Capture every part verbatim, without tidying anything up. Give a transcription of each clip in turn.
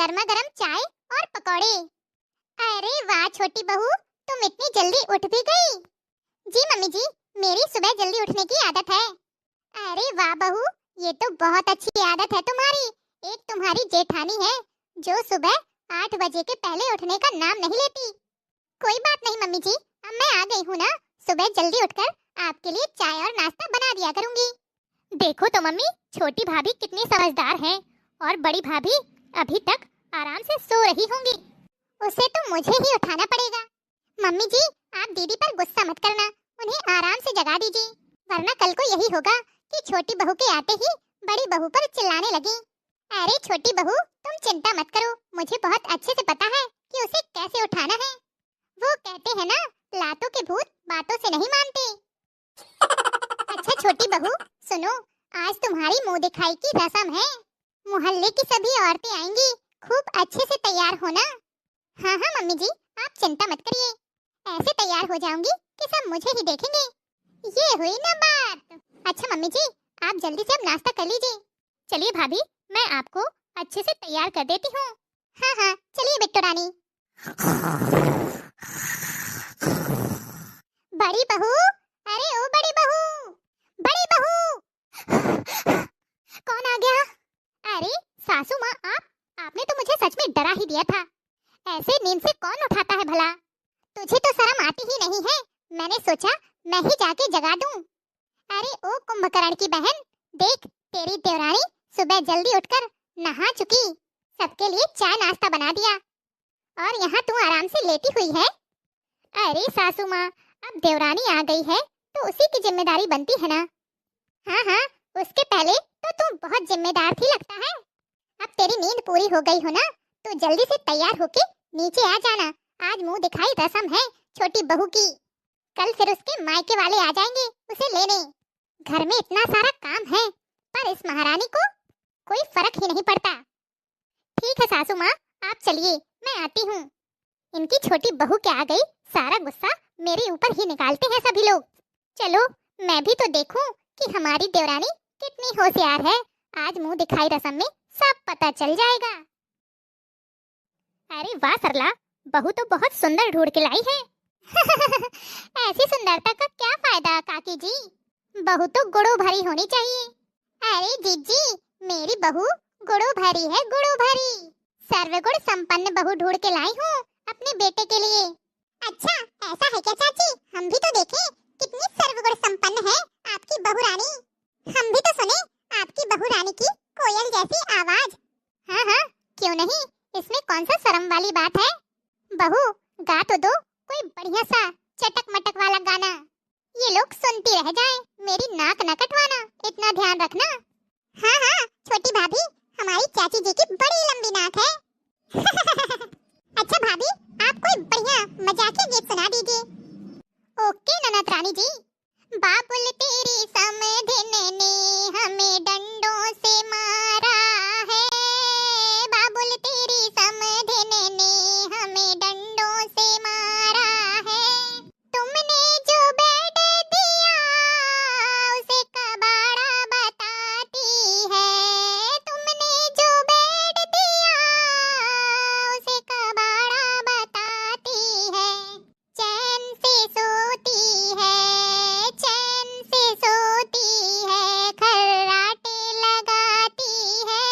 गर्मा गर्म चाय और पकौड़े। अरे वाह छोटी बहू, तुम इतनी जल्दी उठ भी गई। जी मम्मी जी, मेरी सुबह जल्दी उठने की आदत है। अरे वाह बहू, ये तो बहुत अच्छी आदत है तुम्हारी। एक तुम्हारी जेठानी है जो सुबह आठ बजे के पहले उठने का नाम नहीं लेती। कोई बात नहीं मम्मी जी, अब मैं आ गई हूँ ना, सुबह जल्दी उठकर आपके लिए चाय और नाश्ता बना दिया करूंगी। देखो तो मम्मी, छोटी भाभी कितनी समझदार है और बड़ी भाभी अभी तक आराम से सो रही होंगी। उसे तो मुझे ही उठाना पड़ेगा। मम्मी जी, आप दीदी पर गुस्सा मत करना, उन्हें आराम से जगा दीजिए, वरना कल को यही होगा कि छोटी बहू के आते ही बड़ी बहू पर चिल्लाने लगी। अरे छोटी बहू, तुम चिंता मत करो, मुझे बहुत अच्छे से पता है कि उसे कैसे उठाना है। वो कहते हैं ना, लातों के भूत बातों से नहीं मानते। अच्छा छोटी बहू, सुनो, आज तुम्हारी मुंह दिखाई की रस्म है। मोहल्ले की सभी औरतें आएंगी, खूब अच्छे से तैयार होना। हाँ हाँ मम्मी जी, आप चिंता मत करिए, ऐसे तैयार हो जाऊंगी कि सब मुझे ही देखेंगे। ये हुई ना बात। अच्छा मम्मी जी, आप जल्दी से अब नाश्ता कर लीजिए। चलिए भाभी, मैं आपको अच्छे से तैयार कर देती हूँ। हाँ हाँ, चलिए बिट्टू रानी। बड़ी बहू, अरे ओ बड़ी बहू, बड़ी बहू। कौन आ गया? अरे सासू माँ, आप, आपने तो मुझे सच में डरा ही दिया था। ऐसे नींद से कौन उठाता है भला? तुझे तो शर्म आती ही नहीं है, मैंने सोचा मैं ही जाके जगा दूं। अरे ओ कुंभकर्ण की बहन, देख, तेरी देवरानी सुबह जल्दी उठकर नहा चुकी, सबके लिए चाय नाश्ता बना दिया और यहाँ तू आराम से लेटी हुई है। अरे सासू माँ, अब देवरानी आ गई है तो उसी की जिम्मेदारी बनती है ना। हाँ हाँ, उसके पहले तो तू बहुत जिम्मेदार थी लगता है। अब तेरी नींद पूरी हो गई हो ना, तो जल्दी से तैयार होके नीचे आ जाना। आज मुंह दिखाई रस्म है छोटी बहू की। कल फिर उसके मायके वाले आ जाएंगे उसे लेने। घर में इतना सारा काम है, पर इस महारानी को कोई फर्क ही नहीं पड़ता। ठीक है सासू माँ, आप चलिए, मैं आती हूँ। इनकी छोटी बहू के आ गई, सारा गुस्सा मेरे ऊपर ही निकालते हैं सभी लोग। चलो, मैं भी तो देखूं कि हमारी देवरानी कितनी होशियार है। आज मुंह दिखाई रस्म में सब पता चल जाएगा। अरे वाह सरला, बहू तो बहुत सुंदर ढूंढ के लाई है। ऐसी सुंदरता का क्या फायदा काकी जी, बहू तो गुड़ो भरी होनी चाहिए। अरे जीजी, मेरी बहू गुड़ो भरी है, गुड़ो भरी। सर्वगुण संपन्न बहू ढूंढ के लाई हूँ अपने बेटे के लिए। अच्छा, ऐसा है क्या चाची? हम भी तो देखें कितनी सर्वगुण संपन्न है आपकी बहू रानी। हम भी तो सुने आपकी बहू रानी की कोयल जैसी आवाज। हाँ हाँ, क्यों नहीं, इसमें कौन सा शर्म वाली बात है? बहू, गा तो दो कोई बढ़िया सा चटक मटक वाला गाना। ये लोग सुनती रह जाएं, मेरी नाक न कटवाना, इतना ध्यान रखना। हाँ हाँ छोटी भाभी, हमारी चाची जी की बड़ी लंबी नाक है। अच्छा भाभी, आप कोई बढ़िया मजाकिया गीत सुना दीजिए। ओके ननद रानी जी। बाबुल तेरी समधिन ने हमें डंडों से मारा है, बाबुल तेरी समधिन ने हमें डंडों से मारा है। तुमने जो बेड दिया उसे कबाड़ा बताती है, तुमने जो बेड दिया उसे कबाड़ा बताती है। चैन से सोती है, चैन से सोती है, खर्राटे लगाती है,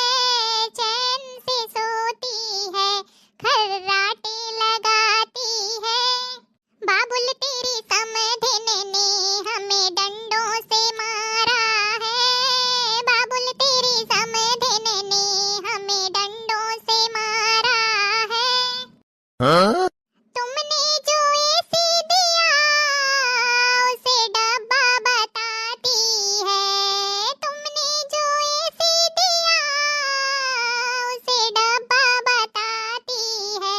चैन से सोती है, खर्राटे लगाती है। बाबुल तेरी समधिन ने हमें डंडों से मारा है, बाबुल तेरी समधिन ने हमें डंडों से मारा है। हाँ? तुमने जो एसी दिया उसे डब्बा बताती है, तुमने जो एसी दिया उसे डब्बा बताती है।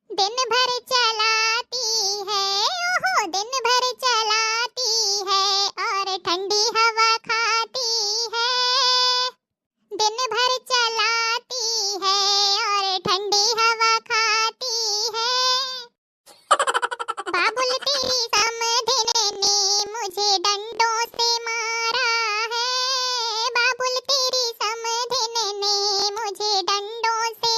दिन भर चलाती है, ओहो, दिन भर चलाती है और ठंडी हवा खाती है। दिन भर चलाती है और ठंडी हवा खाती है। बाबुल तेरी समधिन ने मुझे डंडों से मारा है, बाबुल तेरी समधिन ने मुझे डंडों से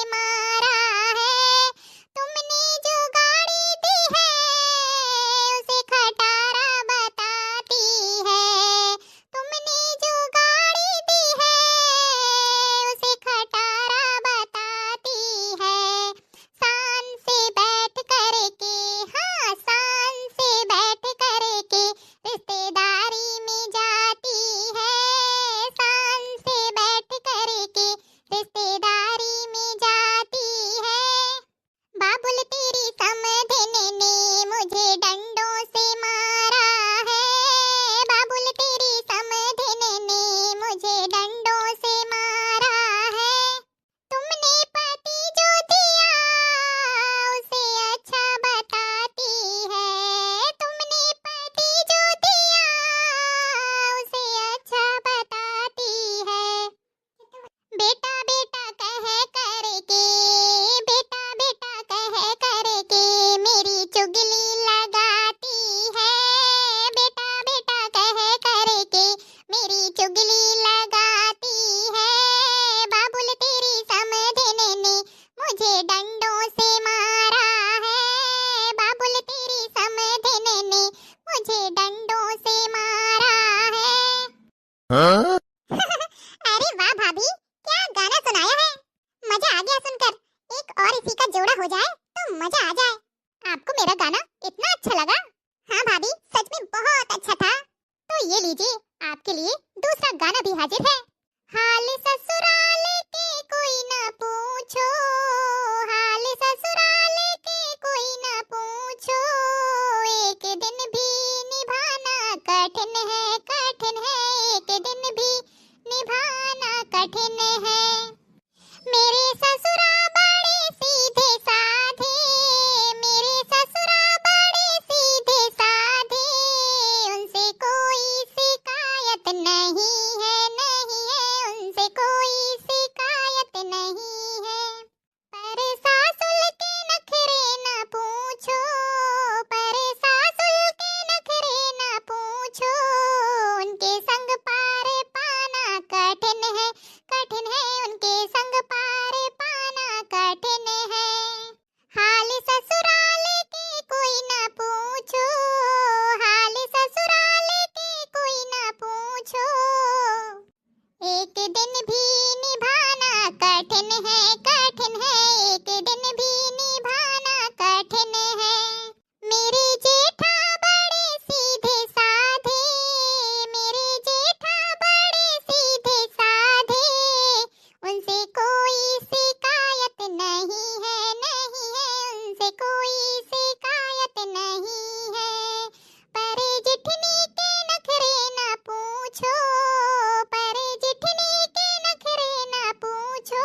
गया सुनकर, एक और इसी का जोड़ा हो जाए तो मजा आ जाए। आपको मेरा गाना इतना अच्छा लगा? हाँ भाभी, सच में बहुत अच्छा था। तो ये लीजिए, आपके लिए दूसरा गाना भी हाजिर है। हाल ससुराल के कोई ना पूछो, हाल ससुराल के कोई ना पूछो, एक दिन भी निभाना कठिन है, कठिन है, एक दिन भी निभाना कठिन है। मेरे ससुरा बड़े सीधे साधे, मेरे ससुरा बड़े सीधे साधे, उनसे कोई शिकायत नहीं है, नहीं है, उनसे कोई शिकायत नहीं है। पर सासुल के नखरे ना पूछो, पर सासुल के नखरे ना पूछो, उनके संग पार पाना कठिन है, कठिन है, उनके संग पार पाना कठिन है। हाल ससुराल के कोई ना पूछो, हाल ससुराल के कोई ना पूछो, एक दिन भी निभाना कठिन है, कठिन है, एक दिन भी निभाना कठिन है। मेरे जेठा बड़े सीधे साधे, मेरे जेठा बड़े सीधे साधे, उनसे कोई शिकायत नहीं है, नहीं है, उनसे कोई शिकायत नहीं है। पर जेठनी के नखरे ना पूछो, पर जेठनी के नखरे ना पूछो,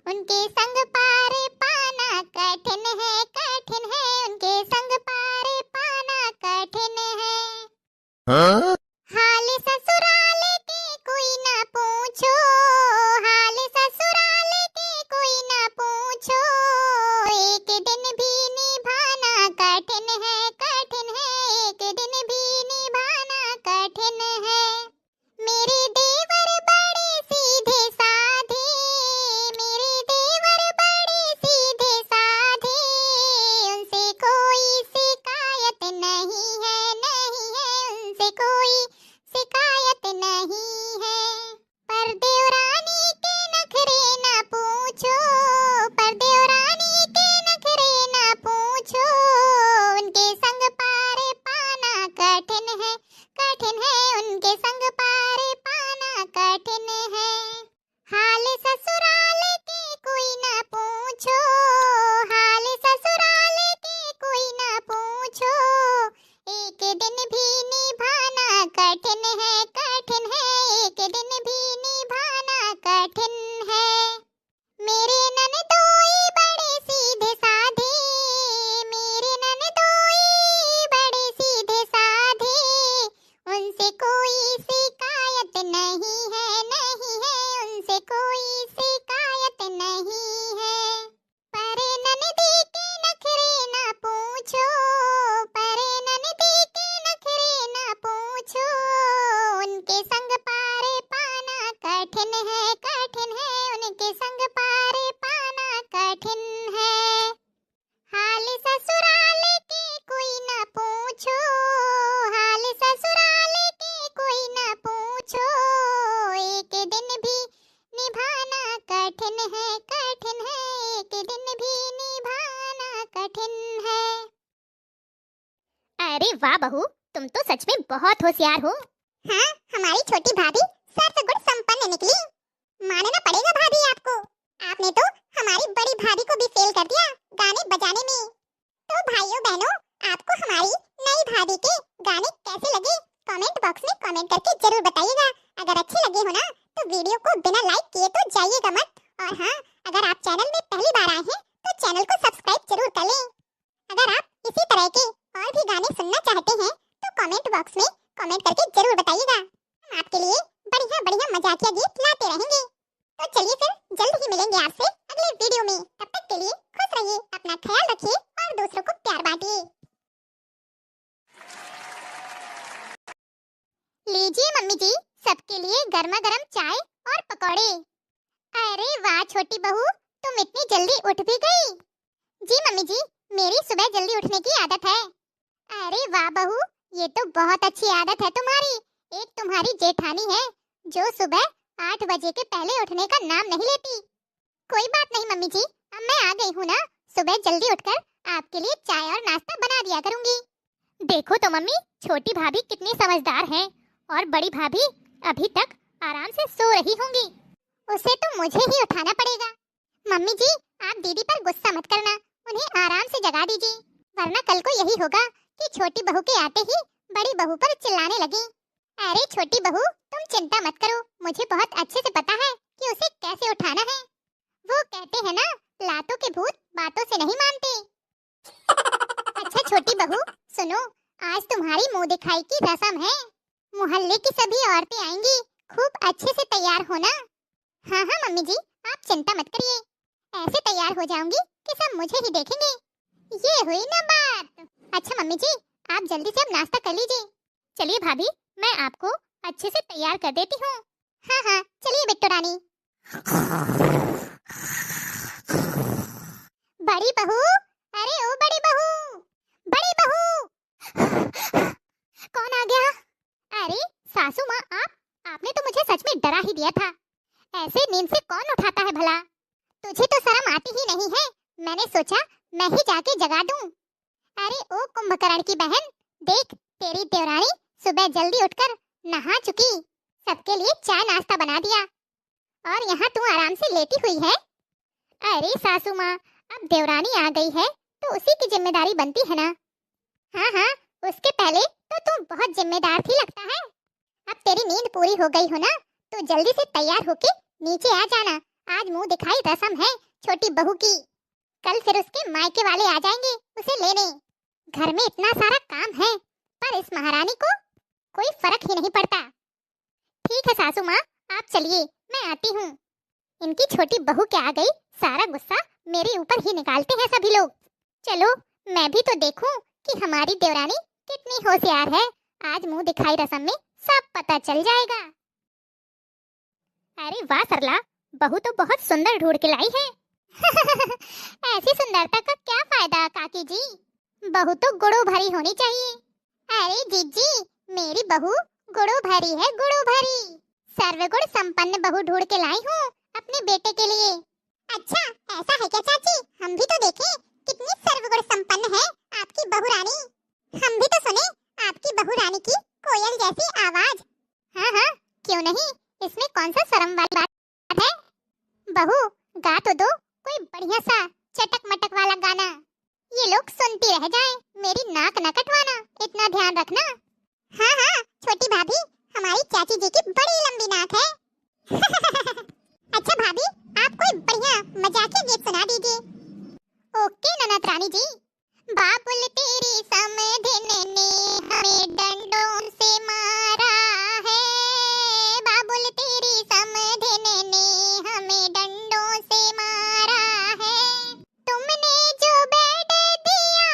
उनके संग पार पाना कठिन है, कठिन है, उनके संग पार पाना कठिन है। हाँ? हाल ससुराल के कोई ना पूछो, हाल ससुराल के कोई ना पूछो, एक दिन भी निभाना कठिन है, कठिन है, एक दिन भी निभाना कठिन है। मेरे देवर बड़े सीधे साधे, मेरे देवर बड़े सीधे साधे, उनसे कोई शिकायत नहीं है, नहीं है, उनसे कोई शिकायत नहीं है। पर देवरानी के नखरे ना पूछो, पर देवरानी के नखरे ना पूछो, उनके संग पार पाना कठिन है, कठिन है, उनके संग पार पाना कठिन है। हाल ससुराल के कोई ना पूछो, हाल ससुराल के कोई ना पूछो, एक दिन भी निभाना कठिन है, कठिन है, एक दिन भी निभाना कठिन है। मेरे ननदोई बड़े सीधे साधे, मेरे ननदोई बड़े सीधे साधे, उनसे कोई शिकायत नहीं है, नहीं है, उनसे कोई शिकायत नहीं है। पर ननदी के नखरे ना पूछो, पर ननदी के नखरे ना पूछो, उनके संग पार पाना कठिन है, कठिन है, उनके संग पार पाना कठिन है। हाल ससुराल के कोई ना पूछो, हाल ससुराल के कोई ना पूछो, एक दिन भी निभाना कठिन है, कठिन है, एक दिन भी निभाना कठिन है। अरे वाह बहू, तुम तो सच में बहुत होशियार हो। हाँ, हमारी छोटी भाभी सर्व गुण संपन्न निकली। मानना पड़ेगा भाभी आपको, आपने तो हमारी बड़ी भाभी को भी फेल कर दिया गाने बजाने में। तो भाइयों बहनों, आपको हमारी नई भाभी के गाने कैसे लगे, कमेंट बॉक्स में कमेंट करके जरूर बताइएगा। अगर अच्छे लगे हो ना, तो वीडियो को बिना लाइक किए तो जाइएगा मत। और हाँ, अगर आप चैनल में पहली बार आए हैं तो चैनल को सब्सक्राइब जरूर कर लें। अगर आप इसी तरह के और भी गाने सुनना चाहते हैं तो कमेंट बॉक्स में कमेंट करके जरूर बताइएगा। हम आपके लिए बढ़िया बढ़िया मजाकिया गीत लाते रहेंगे। तो चलिए फिर, जल्द ही मिलेंगे आपसे अगले वीडियो में। तब तक के लिए खुश रहिए, अपना ख्याल रखिए और दूसरों को प्यार बांटिए। लीजिए मम्मी जी, सबके लिए गर्मा गर्म चाय और पकौड़े। अरे वाह छोटी बहू, तुम इतनी जल्दी उठ भी गई। जी मम्मी जी, मेरी सुबह जल्दी उठने की आदत है। अरे वाह बहू, ये तो बहुत अच्छी आदत है तुम्हारी। एक तुम्हारी जेठानी है जो सुबह आठ बजे के पहले उठने का नाम नहीं लेती। कोई बात नहीं मम्मी जी, अब मैं आ गई हूँ ना, सुबह जल्दी उठकर आपके लिए चाय और नाश्ता बना दिया करूंगी। देखो तो मम्मी, छोटी भाभी कितनी समझदार हैं और बड़ी भाभी अभी तक आराम से सो रही होंगी। उसे तो मुझे ही उठाना पड़ेगा। मम्मी जी, आप दीदी पर गुस्सा मत करना, उन्हें आराम से जगा दीजिए, वरना कल को यही होगा कि छोटी बहू के आते ही बड़ी बहू पर चिल्लाने लगी। अरे छोटी बहू, तुम चिंता मत करो, मुझे बहुत अच्छे से पता है कि उसे कैसे उठाना है। वो कहते हैं ना, लातों के भूत बातों से नहीं मानते। अच्छा छोटी बहू, सुनो, आज तुम्हारी मुंह दिखाई की रस्म है। मोहल्ले की सभी औरतें आएंगी, खूब अच्छे से तैयार होना। हाँ हाँ मम्मी जी, आप चिंता मत करिए, ऐसे तैयार हो जाऊंगी कि सब मुझे ही देखेंगे। ये हुई ना बात। अच्छा मम्मी जी, आप जल्दी से अब नाश्ता कर लीजिए। चलिए भाभी, मैं आपको अच्छे से तैयार कर देती हूँ। हाँ हाँ, चलिए बिट्टू रानी। बड़ी बहू, अरे ओ बड़ी बहू, बड़ी बहू। कौन आ गया? अरे सासू माँ, आप, आपने तो मुझे सच में डरा ही दिया था। ऐसे नींद से कौन उठाता है भला? तुझे तो शर्म आती ही नहीं है, मैंने सोचा मैं ही जाके जगा दूं। अरे ओ कुंभकर्ण की बहन, देख, तेरी देवरानी सुबह जल्दी उठकर नहा चुकी, सबके लिए चाय नाश्ता बना दिया और यहाँ तू आराम से लेटी हुई है। अरे सासू माँ, अब देवरानी आ गई है तो उसी की जिम्मेदारी बनती है ना। हाँ हाँ, उसके पहले तो तू बहुत जिम्मेदार थी लगता है। अब तेरी नींद पूरी हो गई हो ना, तो जल्दी से तैयार होके नीचे आ जाना। आज मुंह दिखाई रस्म है छोटी बहू की। कल फिर उसके मायके वाले आ जाएंगे उसे लेने। घर में इतना सारा काम है, पर इस महारानी को कोई फर्क ही नहीं पड़ता। ठीक है सासू माँ, आप चलिए, मैं आती हूँ। इनकी छोटी बहू के आ गई, सारा गुस्सा मेरे ऊपर ही निकालते हैं सभी लोग। चलो, मैं भी तो देखूं कि हमारी देवरानी कितनी होशियार है। आज मुंह दिखाई रस्म में सब पता चल जाएगा। अरे वाह सरला, बहू तो बहुत सुंदर ढूंढ के लाई है। ऐसी सुंदरता का क्या फायदा काकी जी, बहू तो गुणों भरी होनी चाहिए। अरे जीजी, मेरी बहू गुणों भरी है, गुणों भरी। सर्वगुण संपन्न बहू ढूंढ के लाई हूँ अपने बेटे के लिए। अच्छा, ऐसा है क्या चाची? हम भी तो देखें कितनी सर्वगुण संपन्न है आपकी बहू रानी। हम भी तो सुने आपकी बहू रानी की कोयल जैसी आवाज। हाँ हाँ, क्यों नहीं, इसमें कौन सा शर्म वाली बात है? बहू, गा तो दो कोई बढ़िया सा चटक मटक वाला गाना, ये लोग सुनती रह जाएं। मेरी नाक न कटवाना, इतना ध्यान रखना। हाँ हाँ छोटी भाभी, हमारी चाची जी की बड़ी लंबी नाक है। अच्छा भाभी, आप कोई बढ़िया मजाकिया गीत सुना दीजिए। ओके ननद रानी जी। बाबुल तेरी समधिन ने हमें डंडों से मारा है, बाबुल तेरी समधिन ने हमें डंडों से मारा है। तुमने जो बेड दिया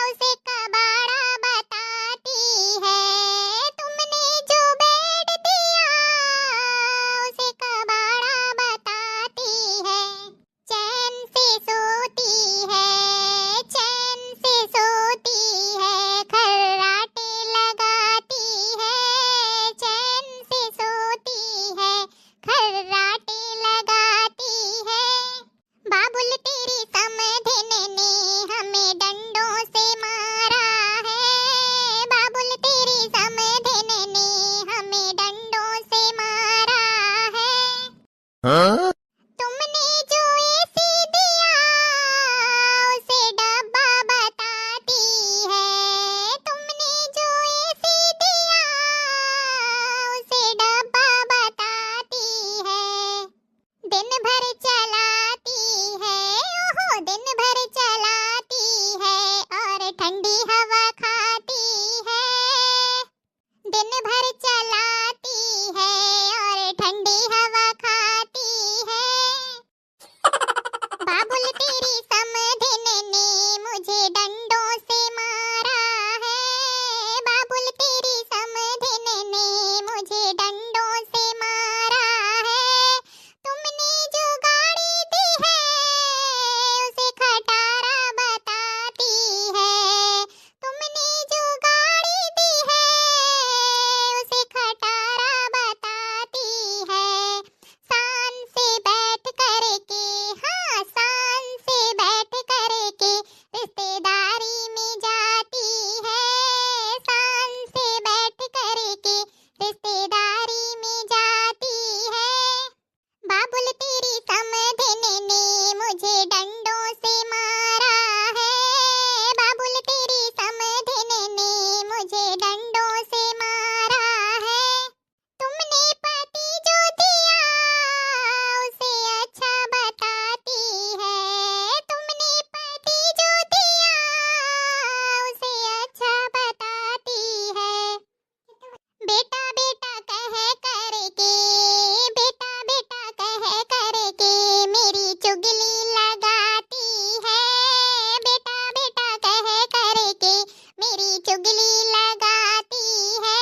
उसे कबाड़ा बताती है, तुमने जो बेड दिया उसे कबाड़ा बताती है, चैन से सोती है, चुगली लगाती है, बेटा बेटा कह करके मेरी चुगली लगाती है।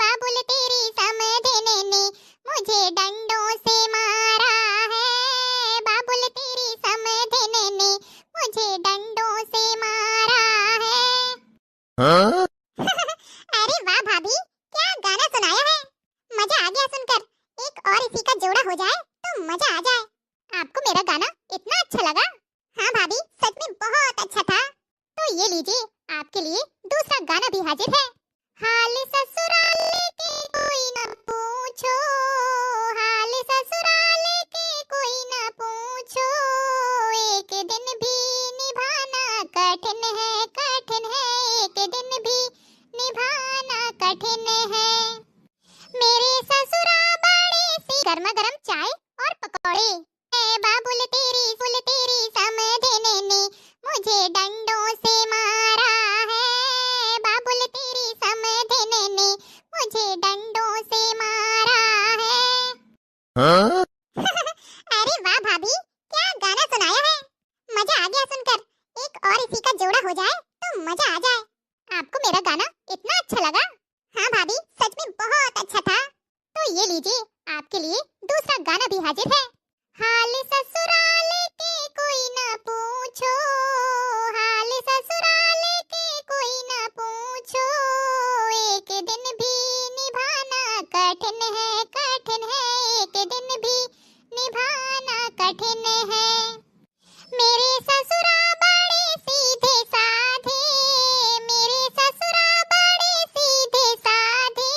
बाबुल तेरी समधिन ने मुझे डंडों से मारा है, बाबुल तेरी समधिन ने मुझे डंडों से मारा है। हाँ? अरे वाह भाभी, क्या गाना सुनाया है, मजा आ गया सुनकर। एक और इसी का जोड़ा हो जाए तो मजा आ जाए। आपको मेरा गाना इतना अच्छा लगा? हाँ भाभी, सच में बहुत अच्छा था। तो ये लीजिए, आपके लिए दूसरा गाना भी हाजिर है। हाल ससुराल के कोई न पूछो, हाल ससुराल के कोई न पूछो, एक दिन भी निभाना कठिन है, कठिन है, एक दिन भी निभाना कठिन है। मेरे ससुरा बड़े से गर्मा गर्म चाय और पकौड़े। ए बाबुल तेरी, बुल तेरी समधिन ने मुझे डंडों से मारा है, बाबुल तेरी समधिन ने मुझे डंडों से मारा है। हाँ? अरे वाह भाभी, क्या गाना सुनाया है, मजा आ गया सुनकर। एक और इसी का जोड़ा हो जाए तो मजा आ जाए। आपको मेरा गाना इतना अच्छा लगा? हाँ भाभी, सच में बहुत अच्छा था। तो ये लीजिए, आपके लिए दूसरा गाना भी हाजिर है। हाल ससुराल के कोई ना पूछो, हाल ससुराल के कोई ना पूछो, एक दिन भी निभाना कठिन है, कठिन है, एक दिन भी निभाना कठिन है। मेरे ससुरा बड़े सीधे साधे, मेरे ससुरा बड़े सीधे साधे,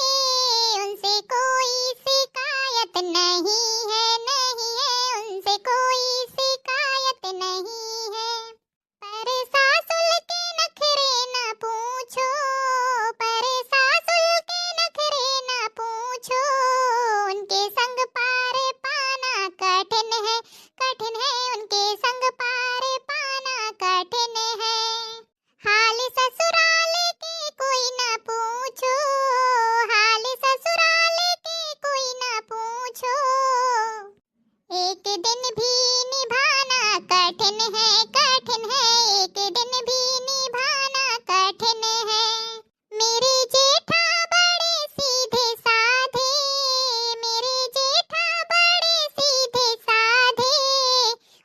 उनसे कोई शिकायत नहीं है, नहीं है, उनसे कोई शिकायत नहीं है। पर सासुल के नखरे न पूछो, पर सासुल के नखरे न पूछो, उनके संग पार पाना कठिन है, कठिन है, उनके संग पार पाना कठिन है। हाल ससुराल के कोई ना पूछो, हाल ससुराल के कोई ना पूछो, एक दिन भी निभाना कठिन है, कठिन है, एक दिन भी निभाना कठिन है। मेरे जेठा बड़े सीधे साधे, मेरे जेठा बड़े सीधे साधे,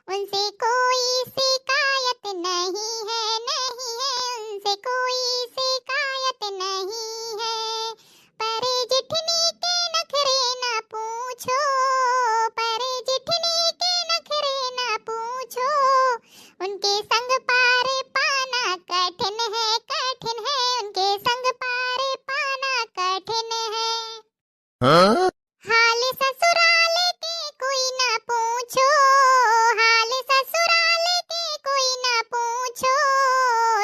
उनसे कोई शिकायत नहीं है, नहीं है, उनसे कोई शिकायत नहीं है। पर जिठनी के नखरे ना पूछो, पर जिठनी के नखरे ना पूछो, उनके संग पार पाना कठिन है, कठिन है, उनके संग पार पाना कठिन है। हाँ? हाल ससुराल के कोई ना पूछो, हाल ससुराल के कोई ना पूछो,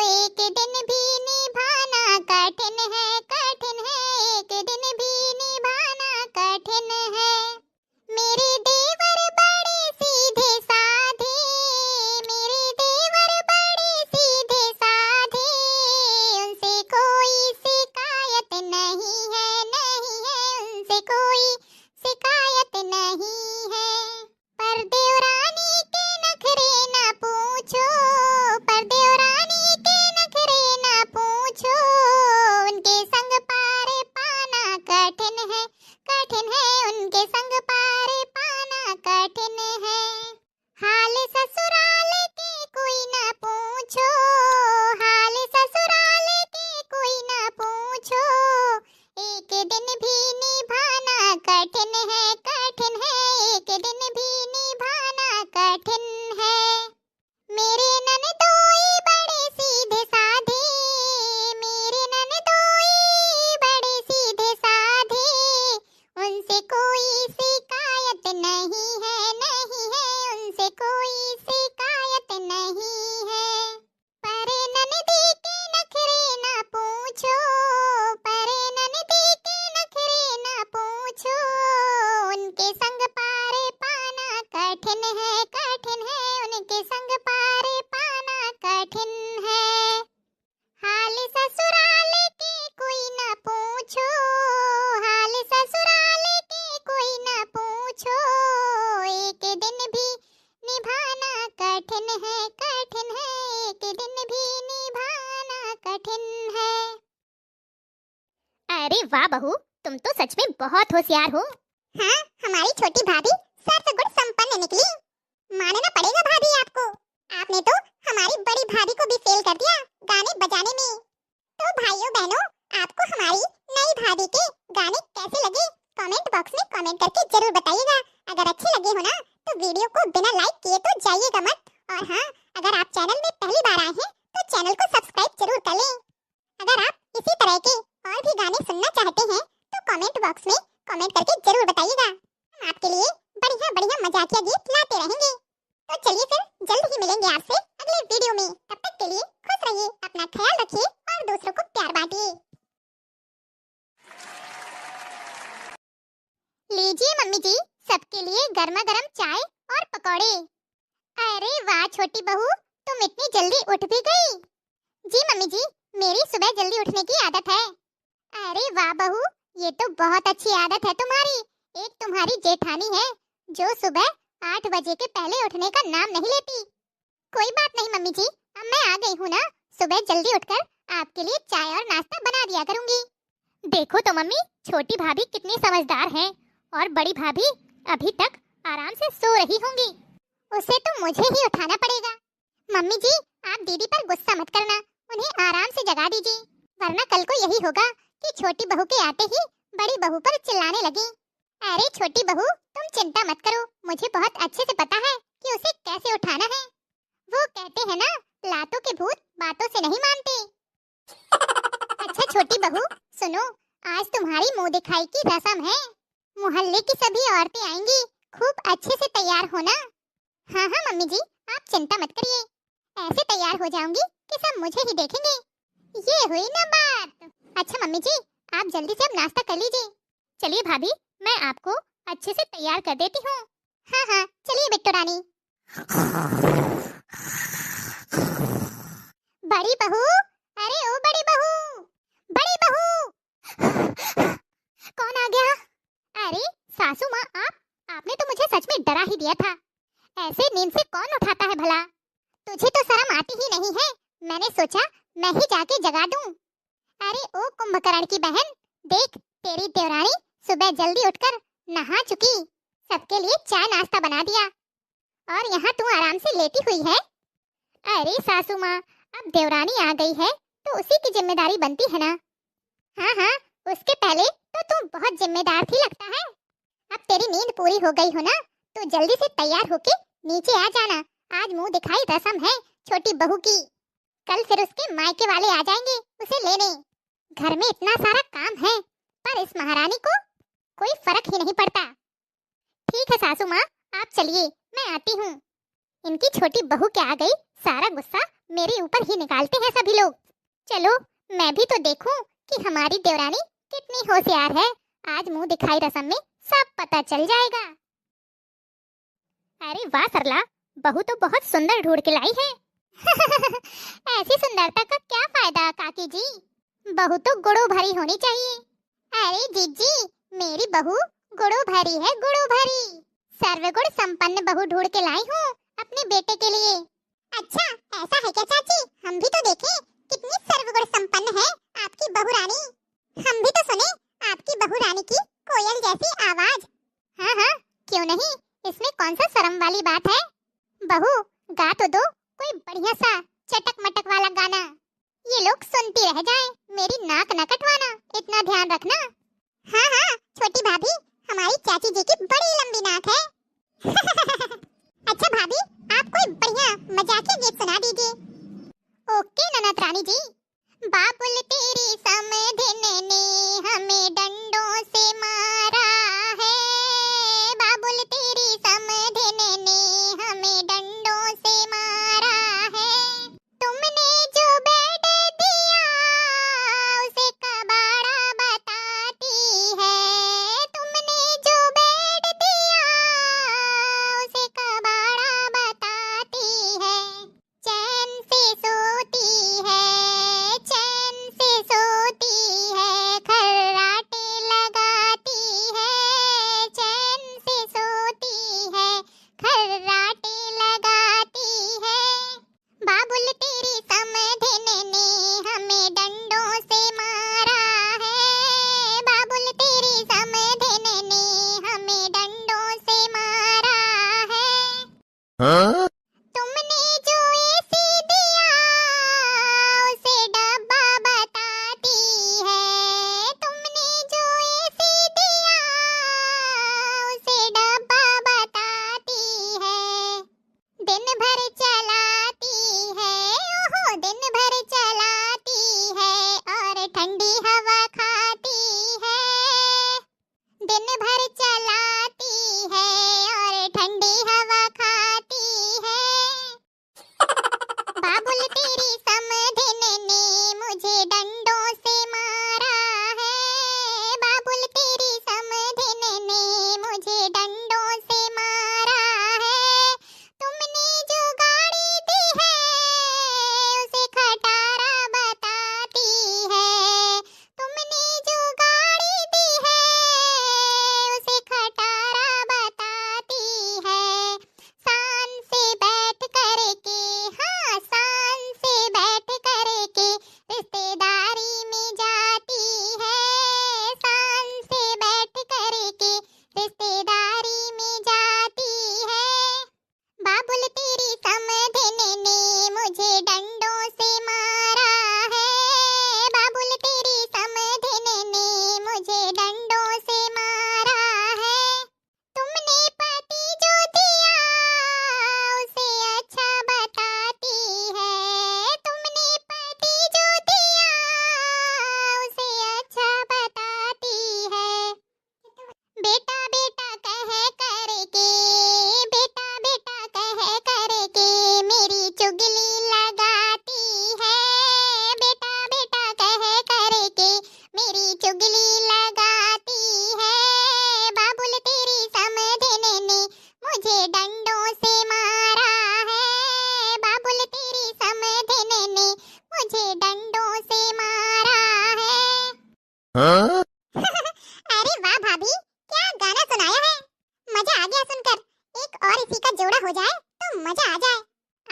एक दिन भी निभा कठिन है, कठिन है, एक दिन भी निभाना कठिन है। अरे वाह बहू, तुम तो सच में बहुत होशियार हो। हाँ, हमारी छोटी भाभी सर्वगुण संपन्न निकली। मानना पड़ेगा भाभी आपको, आपने तो हमारी बड़ी भाभी को भी फेल कर दिया गाने बजाने में। तो भाइयों बहनों, आपको हमारी नई भाभी के गाने कैसे लगे, कमेंट बॉक्स में कमेंट करके जरूर बताइएगा। अगर अच्छे लगे हो ना, तो वीडियो को बिना लाइक किए तो जाइएगा मत। और हाँ, अगर आप चैनल में पहली बार आए हैं, तो चैनल को सब्सक्राइब जरूर कर लें। अगर आप इसी तरह के और भी गाने सुनना चाहते हैं, तो कमेंट बॉक्स में कमेंट करके जरूर बताइएगा। हम आपके लिए बढ़िया बढ़िया मजाकिया गीत लाते रहेंगे। तो चलिए फिर, जल्द ही मिलेंगे आपसे अगले वीडियो में। तब तक के लिए खुश रहिए, अपना ख्याल रखिए और दूसरों को प्यार बांटिए। लीजिए मम्मी जी, सबके लिए गर्मा गर्म चाय और पकौड़े। अरे वाह छोटी बहू, तुम इतनी जल्दी उठ भी गई। जी मम्मी जी, मेरी सुबह जल्दी उठने की आदत है। अरे वाह बहू, ये तो बहुत अच्छी आदत है तुम्हारी। एक तुम्हारी जेठानी है जो सुबह आठ बजे के पहले उठने का नाम नहीं लेती। कोई बात नहीं मम्मी जी, अब मैं आ गई हूँ ना, सुबह जल्दी उठकर आपके लिए चाय और नाश्ता बना दिया करूंगी। देखो तो मम्मी, छोटी भाभी कितनी समझदार हैं और बड़ी भाभी अभी तक आराम से सो रही होंगी। उसे तो मुझे ही उठाना पड़ेगा। मम्मी जी, आप दीदी पर गुस्सा मत करना, उन्हें आराम से जगा दीजिए, वरना कल को यही होगा कि छोटी बहू के आते ही बड़ी बहू पर चिल्लाने लगी। अरे छोटी बहू, तुम चिंता मत करो, मुझे बहुत अच्छे से पता है कि उसे कैसे उठाना है। वो कहते हैं ना, लातों के भूत बातों से नहीं मानते। अच्छा छोटी बहू, सुनो, आज तुम्हारी मुंह दिखाई की रस्म है। मोहल्ले की सभी औरतें आएंगी, खूब अच्छे से तैयार होना। हाँ हाँ मम्मी जी, आप चिंता मत करिए, ऐसे तैयार हो जाऊंगी कि सब मुझे ही देखेंगे। ये हुई ना बात। अच्छा मम्मी जी, आप जल्दी से अब नाश्ता कर लीजिए। चलिए भाभी, मैं आपको अच्छे से तैयार कर देती हूँ। हाँ हाँ, चलिए बिट्टू रानी। बड़ी बहू, अरे ओ बड़ी बहू, बड़ी बहू। कौन आ गया? अरे सासू माँ, आप, आपने तो मुझे सच में डरा ही दिया था। ऐसे नींद से कौन उठाता है भला? तुझे तो शर्म आती ही नहीं है, मैंने सोचा मैं ही जाके जगा दूं। अरे ओ कुंभकर्ण की बहन, देख, तेरी देवरानी सुबह जल्दी उठकर नहा चुकी, सबके लिए चाय नाश्ता बना दिया और यहाँ तू आराम से लेटी हुई है। अरे सासू माँ, अब देवरानी आ गई है तो उसी की जिम्मेदारी बनती है ना। हाँ हाँ, उसके पहले तो तू बहुत जिम्मेदार थी लगता है। अब तेरी नींद पूरी हो गई हो ना, तो जल्दी से तैयार होके नीचे आ जाना। आज मुंह दिखाई रस्म है छोटी बहू की। कल फिर उसके मायके वाले आ जाएंगे उसे लेने। घर में इतना सारा काम है, पर इस महारानी को कोई फर्क ही नहीं पड़ता। ठीक है सासू माँ, आप चलिए, मैं आती हूँ। इनकी छोटी बहू के आ गई, सारा गुस्सा मेरे ऊपर ही निकालते हैं सभी लोग। चलो, मैं भी तो देखूं कि हमारी देवरानी कितनी होशियार है। आज मुंह दिखाई रस्म में सब पता चल जाएगा। अरे वाह सरला, बहू तो बहुत सुंदर ढूंढ के लाई है। ऐसी सुंदरता का क्या फायदा काकी जी, बहू तो गुणों भरी होनी चाहिए। अरे जीजी, मेरी बहू गुणों भरी है, गुणों भरी। सर्वगुण संपन्न बहू ढूंढ के लाई हूँ अपने बेटे के लिए। अच्छा, ऐसा है क्या चाची? हम भी तो देखें कितनी सर्वगुण संपन्न है आपकी बहू रानी। हम भी तो सुने आपकी बहू रानी की कोयल जैसी आवाज। हाँ हाँ, क्यों नहीं, इसमें कौन सा शर्म वाली बात है? बहू, गा तो दो कोई बढ़िया सा चटक मटक वाला गाना, ये लोग सुनती रह जाएं। मेरी नाक न कटवाना, इतना ध्यान रखना। हाँ हाँ छोटी भाभी, हमारी चाची जी की बड़ी लंबी नाक है। अच्छा भाभी, आप कोई बढ़िया मजाकिया गीत सुना दीजिए। ओके ननद रानी जी। बाबुल तेरी समधिन ने हमें डंडों से मारा है, बाबुल तेरी समधिन ने हमें डंडों से मारा है। तुमने जो बेड दिया, उसे कबाड़ा बताती है। तुमने जो बेड दिया, उसे कबाड़ा बताती है। चैन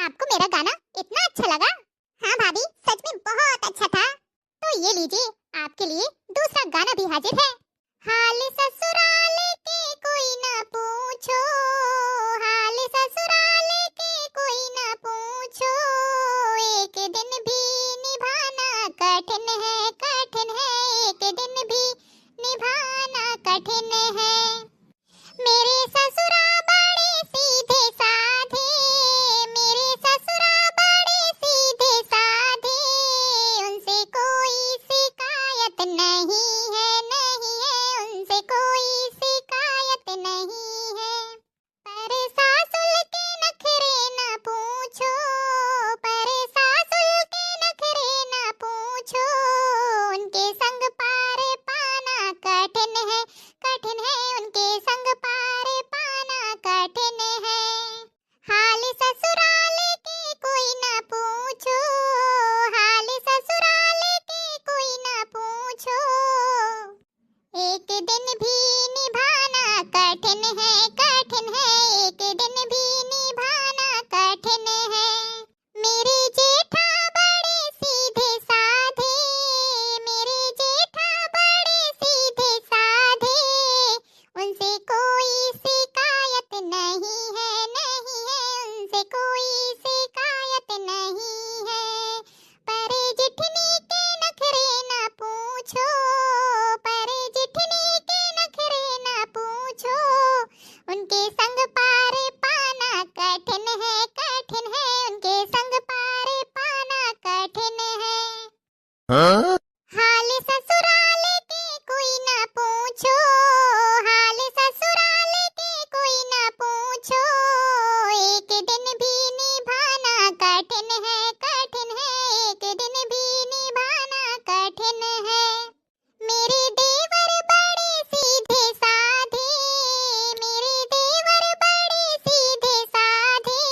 आपको मेरा गाना इतना अच्छा लगा? हाँ भाभी, सच में बहुत अच्छा था। तो ये लीजिए, आपके लिए दूसरा गाना भी हाजिर है। हाल ससुराल के कोई ना पूछो, हाल ससुराल के कोई ना पूछो, एक दिन भी निभाना कठिन है, कठिन है, एक दिन भी निभाना कठिन है। मेरे ससुरा बड़े सीधे साधे, मेरे ससुरा बड़े सीधे साधे, उनसे कोई शिकायत नहीं है, नहीं है, उनसे कोई शिकायत नहीं है। पर सासुल के नखरे ना पूछो, पर सासुल के नखरे ना पूछो, उनके संग पार पाना कठिन है, कठिन है, उनके संग पार पाना कठिन है। हाल ससुराल के कोई ना पूछो, हाल ससुराल के कोई ना पूछो, एक दिन भी निभाना कठिन है, कठिन है, एक दिन भी निभाना कठिन है। मेरे जेठा बड़े सीधे साधे, मेरे जेठा बड़े सीधे साधे, उनसे कोई शिकायत नहीं है, नहीं है, उनसे कोई शिकायत नहीं है। पर जिठनी के नखरे ना पूछो, पर जिठनी के नखरे ना पूछो, उनके संग पार पाना कठिन है, कठिन है, उनके संग पार पाना कठिन है। हाँ? हाल ससुराल के कोई ना पूछो, हाल ससुराल के कोई ना पूछो, एक दिन भी निभाना कठिन है, कठिन है, एक दिन भी निभाना कठिन है। मेरे देवर बड़े सीधे साधे, मेरे देवर बड़े सीधे साधे,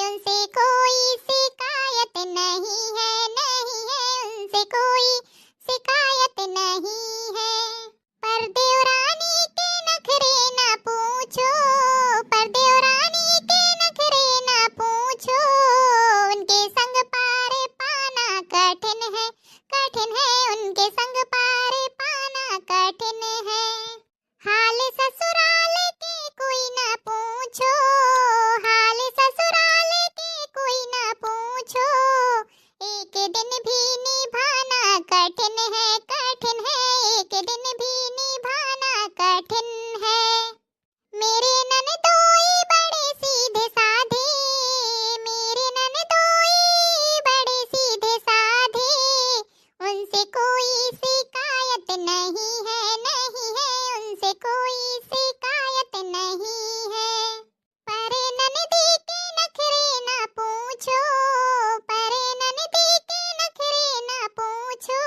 उनसे कोई शिकायत नहीं है, नहीं है, उनसे कोई शिकायत नहीं है। पर देवरानी के नखरे ना पूछो, पर देवरानी के नखरे ना पूछो, उनके संग पार पाना कठिन है, कठिन है, उनके संग पार पाना कठिन है। हाल ससुराल के कोई ना पूछो, हाल ससुराल के कोई ना पूछो, एक दिन भी निभाना कठिन है, कठिन है, एक दिन भी निभाना कठिन है। मेरे ननदोई बड़े सीधे साधे, मेरे ननदोई बड़े सीधे साधे, उनसे कोई शिकायत नहीं है, नहीं है, उनसे कोई शिकायत नहीं है। पर ननदी के नखरे ना पूछो, पर ननदी के नखरे ना पूछो,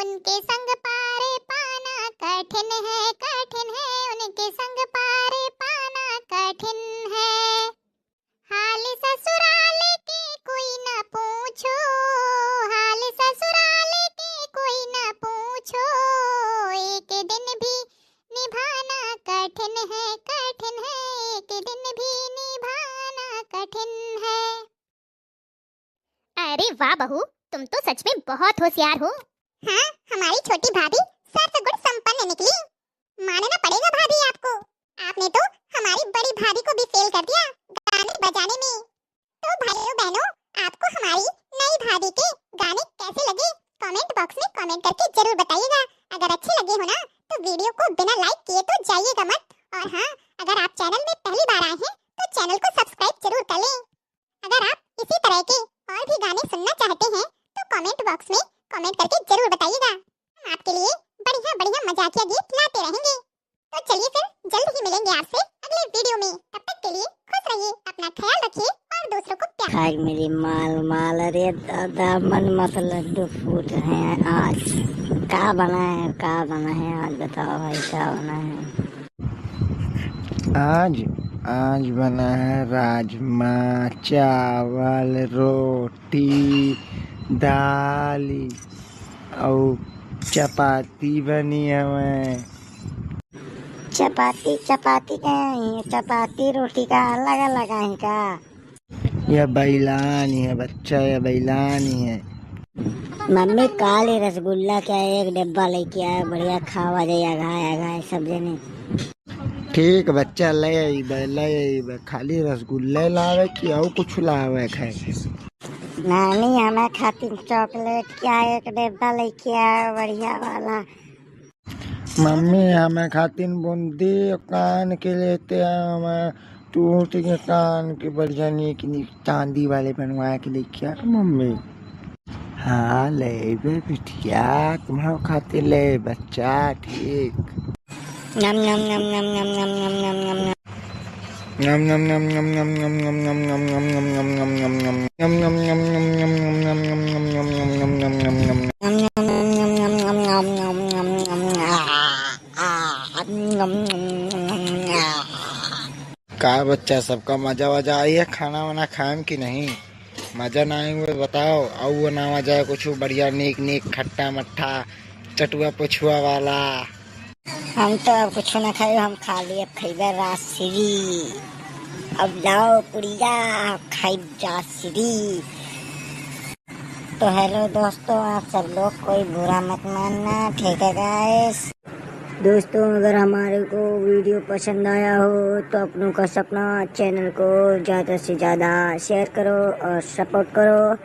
उनके संग पार पाना कठिन है, कठिन है, उनके संग पार पाना कठिन है। हाल ससुराल के कोई ना पूछो, हाल ससुराल के कोई ना पूछो, एक दिन भी निभाना कठिन है, कठिन है, एक दिन भी निभाना कठिन है। अरे वाह बहू, तुम तो सच में बहुत होशियार हो। हाँ, हमारी छोटी भाभी सर्व गुण संपन्न निकली। मानना पड़ेगा भाभी आपको, आपने तो हमारी बड़ी भाभी को भी फेल कर दिया गाने बजाने में। तो भाइयों बहनों, आपको हमारी नई भाभी के गाने कैसे लगे, कमेंट बॉक्स में कमेंट करके जरूर बताइएगा। अगर अच्छे लगे हो ना, तो वीडियो को बिना लाइक किए तो जाइएगा मत। और हाँ, अगर आप चैनल में पहली बार आए हैं, तो चैनल को सब्सक्राइब जरूर कर लें। अगर आप इसी तरह के और भी गाने सुनना चाहते हैं, तो कमेंट बॉक्स में कमेंट करके जरूर बताइएगा। हम आपके लिए बढ़िया बढ़िया मजाकिया गीत लाते रहेंगे। तो चलिए फिर, जल्द ही मिलेंगे आपसे अगले वीडियो में। तब तक के लिए खुश रहिए, अपना ख्याल रखिए और दूसरों को प्यार। खाए मेरी माल माल, अरे दादा, मन मत लड्डू फूट रहे हैं आज। का बना है, का बना है आज, बताओ भाई, का बना है? आज, आज बना है राजमा चावल, रोटी, दाल और चपाती बनी हवे। चपाती, चपाती का है, चपाती रोटी का अलग अलग है का? यह बैलानी है बच्चा, यह बैलानी है। मम्मी, काल ही रसगुल्ला क्या एक डिब्बा लेके आए, बढ़िया खावा जाए, अघाए अघाए सब जने। ठीक बच्चा, ले अइबे, ले अइबे। खाली रसगुल्ले लावे कि अउ कुछ लावे खाए? नानी, हमें खातिर चॉकलेट क्या एक डिब्बा लेके आए, बढ़िया वाला। मम्मी, हमें खातिर बूंदी कान के लेते आए, हमें टूट के कान के बढ़िया नीक नीक चांदी वाले बनवा के लेके आ मम्मी। हाँ, लेबे बिटिया, तुम्हारे खातिर ले बच्चा, ठीक। नम नम नम नम नम नम नम नम नम नम। नम नम नम नम नम नम नम नम नम नम नम नम नम। नम नम नम नम नम नम नम नम नम नम नम नम नम। नम नम नम नम नम नम नम नम नम। आ, आ, नम नम नम नम नम। का बच्चा, सबका मजा वजा आई है? खाना वाना खाएम कि नहीं? मजा ना आई हुए बताओ, अउ वो ना आ जाए कुछ बढ़िया नीक नीक खट्टा मट्ठा चटुआ पछुआ वाला। हम तो अब कुछ ना खाई, हम खाली अब खइबे राजश्री। अब लाओ पुड़िया, अब खाइब राजश्री। तो हेलो दोस्तों, आप सब लोग कोई बुरा मत मानना, ठीक है गाइस? दोस्तों, अगर हमारे को वीडियो पसंद आया हो तो अपनों का सपना चैनल को ज़्यादा से ज़्यादा शेयर करो और सपोर्ट करो।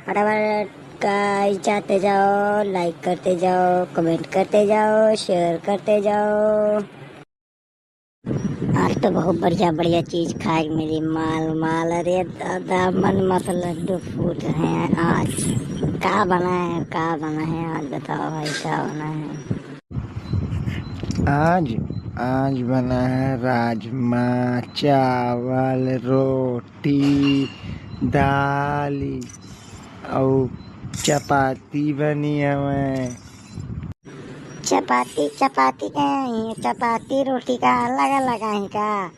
फटाफट गाइस जाते जाओ, लाइक करते जाओ, कमेंट करते जाओ, शेयर करते जाओ। आज तो बहुत बढ़िया बढ़िया चीज खाए के मिली, माल माल। अरे दादा, मन मत लड्डू फूट रहे हैं आज। का बना है, का बना है आज, बताओ भाई, का बना है? आज, आज बना है राजमा, चावल, रोटी, दाल अउ चपाती बनी हवे। चपाती, चपाती का है, चपाती रोटी का अलग अलग है का?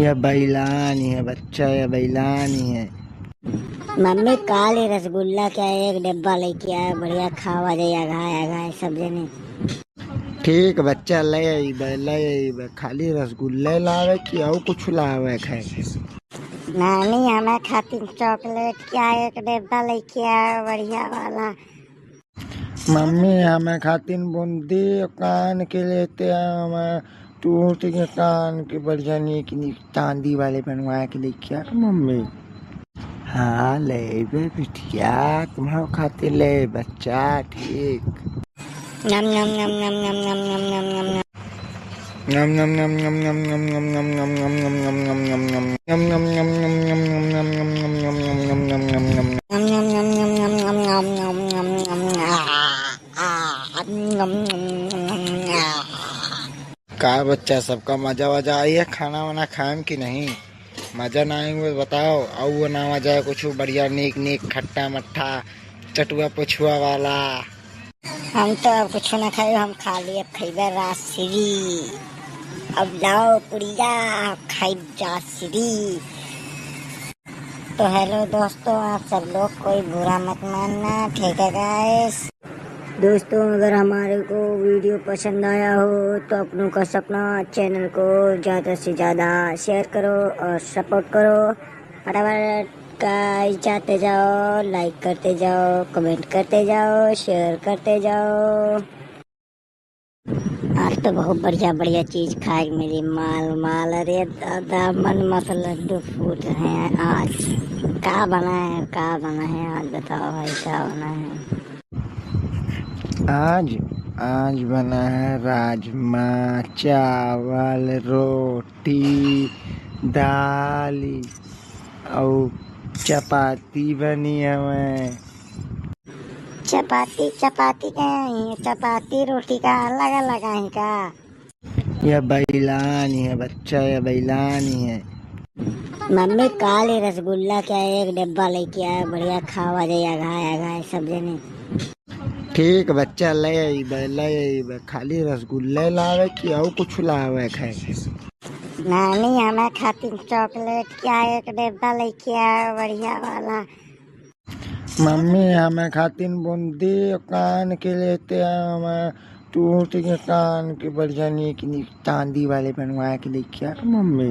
यह बैलानी है बच्चा, यह बैलानी है। मम्मी, काल ही रसगुल्ला क्या एक डिब्बा लेके आए, बढ़िया खावा जाए, अघाए अघाए सब जने। ठीक बच्चा, ले अइबे, ले अइबे। खाली रसगुल्ले लावे कि अउ कुछ लावे खाए? नानी, हमें खातिर चॉकलेट क्या एक डिब्बा लेके आए, बढ़िया वाला। मम्मी, हमें खातिर बूंदी कान के लेते आए, हमें टूट के कान के बढ़िया नीक नीक चांदी वाले बनवा के लेके आ मम्मी। हाँ, लेबे बिटिया, तुम्हारे खातिर ले बच्चा, ठीक। नम नम नम नम नम नम नम नम नम नम। नम नम नम नम नम नम नम नम नम नम नम नम नम। नम नम नम नम नम नम नम नम नम नम नम नम नम नम। नम नम नम नम नम नम नम नम नम नम। आ, आ, नम नम नम नम नम। आ। का बच्चा, सबका मजा वजा आई है? खाना वाना खाएम कि नहीं? मजा ना आई हुए बताओ, अउ वो ना आ जाए कुछ बढ़िया नीक नीक खट्टा मट्ठा चटुआ पछुआ वाला। हम तो अब कुछ ना खाई, हम खाली अब खइबे राजश्री। अब लाओ पुड़िया, अब खाइब राजश्री। तो हेलो दोस्तों, आप सब लोग कोई बुरा मत मानना, ठीक है गाइस? दोस्तों, अगर हमारे को वीडियो पसंद आया हो तो अपनों का सपना चैनल को ज़्यादा से ज़्यादा शेयर करो और सपोर्ट करो। फटाफट गाइस जाते जाओ, लाइक करते जाओ, कमेंट करते जाओ, शेयर करते जाओ। आज तो बहुत बढ़िया बढ़िया चीज खाए के मिली, माल माल। अरे दादा, मन मत लड्डू फूट रहे हैं आज। का बना है, का बना है आज, बताओ भाई, का बना है? आज, आज बना है राजमा, चावल, रोटी, दाल अउ चपाती बनी हवे। चपाती, चपाती का है, चपाती रोटी का अलग अलग है का? यह बैलानी है बच्चा, यह बैलानी है। मम्मी, काल ही रसगुल्ला क्या एक डिब्बा लेके आए, बढ़िया खावा जाए, अघाए अघाए सब जने। ठीक बच्चा, ले अइबे, ले अइबे। खाली रसगुल्ले लावे कि अउ कुछ लावे खाए? नानी, हमें खातिर चॉकलेट क्या एक डिब्बा लेके आए, बढ़िया वाला। मम्मी, हमें खातिर बूंदी कान के लेते आए, हमें टूट के कान के बढ़िया नीक नीक चांदी वाले बनवा के लेके आ मम्मी।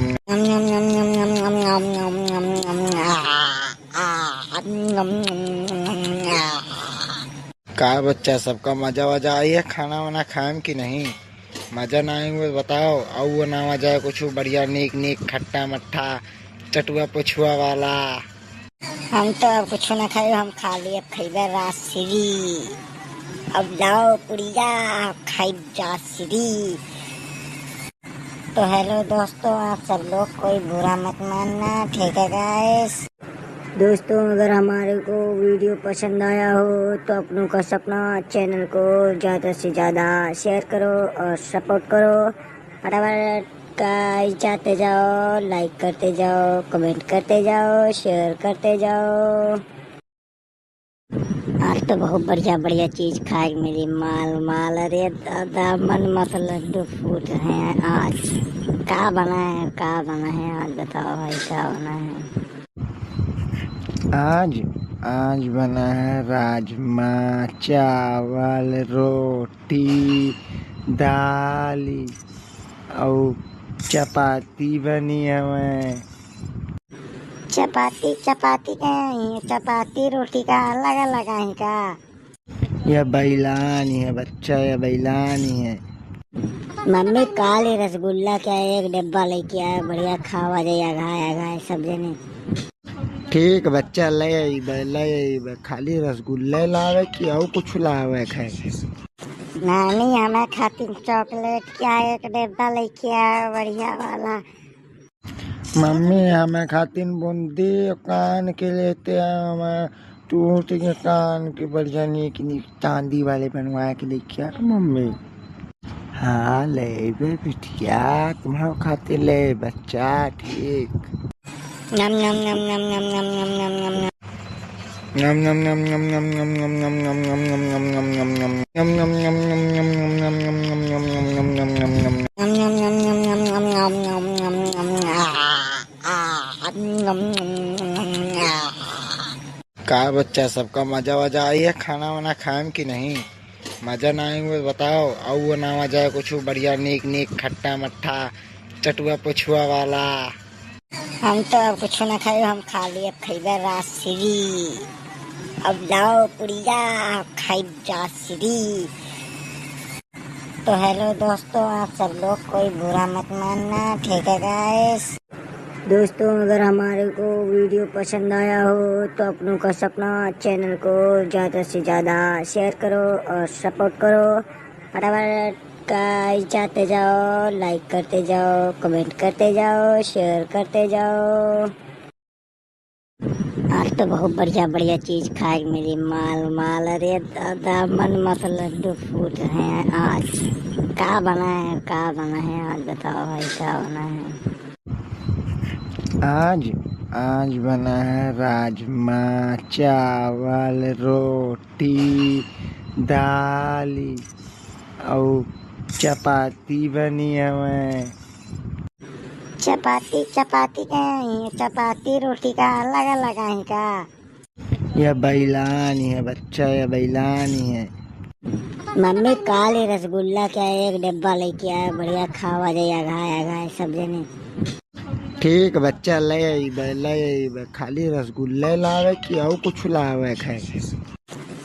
का बच्चा, सबका मजा वजा आई है खाना वाना खाएम कि नहीं? मजा ना आई हुए बताओ, अउ वो ना मजा है कुछ बढ़िया नीक नीक खट्टा मट्ठा चटुआ पुछुआ वाला। हम तो अब कुछ ना खाए, हम खाली अब खइबे राजश्री। अब लाओ पुड़िया, खाइब जाश्री। तो हेलो दोस्तों, आप सब लोग कोई बुरा मत मानना, ठीक है गाइस। दोस्तों, अगर हमारे को वीडियो पसंद आया हो तो अपनों का सपना चैनल को ज़्यादा से ज़्यादा शेयर करो और सपोर्ट करो। फटाफट गाइस जाते जाओ, लाइक करते जाओ, कमेंट करते जाओ, शेयर करते जाओ। आज तो बहुत बढ़िया बढ़िया चीज खाए के मिली, माल माल। अरे दादा, मन मत लड्डू फूट रहे हैं आज। का बना है, का बना है आज, बताओ भाई, का बना है? आज, आज बना है राजमा, चावल, रोटी, दाल और चपाती बनी हवे। चपाती, चपाती का है, चपाती रोटी का अलग अलग है का? यह बैलानी है बच्चा, यह बैलानी है। मम्मी, काल ही रसगुल्ला क्या एक डिब्बा लेके आए, बढ़िया खावा जाए, अघाए अघाए सब जने। ठीक बच्चा, ले अइबे, ले अइबे। खाली रसगुल्ले लावे कि और कुछ लावे खाए? नानी, हमें खातिर चॉकलेट क्या एक डिब्बा लेके आए, बढ़िया वाला। मम्मी, हमें खातिर बूंदी कान के लेते हैं, हमें टूट के कान के बढ़िया नीक नीक चांदी वाले बनवा के लेके आ मम्मी। हाँ, लेबे बिटिया, तुम्हारे खातिर ले बच्चा, ठीक। नम नम नम नम नम नम नम नम नम नम। नम नम नम नम नम नम नम नम नम नम नम नम नम नम नम। नम नम नम नम नम नम नम नम नम नम नम नम नम नम। नम नम नम नम नम नम नम नम नम नम। आ, आ, नम नम नम नम नम। का बच्चा, सबका मजा वजा आई है खाना वाना खाए में कि नहीं? मजा ना आई हुए बताओ, और वो ना आ जाए कुछ बढ़िया नीक नीक खट्टा मट्ठा चटुआ पुछुआ वाला। हम तो अब कुछ ना खाए, हम खाली अब खइबे राजश्री। अब लाओ पुड़िया, खाइब जाश्री। तो हेलो दोस्तों, आप सब लोग कोई बुरा मत मानना, ठीक है गाइस। दोस्तों, अगर हमारे को वीडियो पसंद आया हो तो अपनों का सपना चैनल को ज़्यादा से ज़्यादा शेयर करो और सपोर्ट करो। फटाफट गाइस जाते जाओ, लाइक करते जाओ, कमेंट करते जाओ, शेयर करते जाओ। आज तो बहुत बढ़िया बढ़िया चीज खाए के मिली, माल माल। अरे दादा, मन मत लड्डू फूट रहे हैं आज। का बना है, का बना है आज, बताओ भाई, का बना है? आज, आज बना है राजमा, चावल, रोटी, दाल और चपाती बनी हवे। चपाती, चपाती का है, चपाती रोटी का अलग अलग है का? यह बैलानी है बच्चा, यह बैलानी है। मम्मी, काल ही रसगुल्ला क्या एक डिब्बा लेके आए, बढ़िया खावा जाए, अघाए अघाए सब जने। ठीक बच्चा, ले अइबे, ले अइबे। खाली रसगुल्ले लावे कि और कुछ लावे खाए?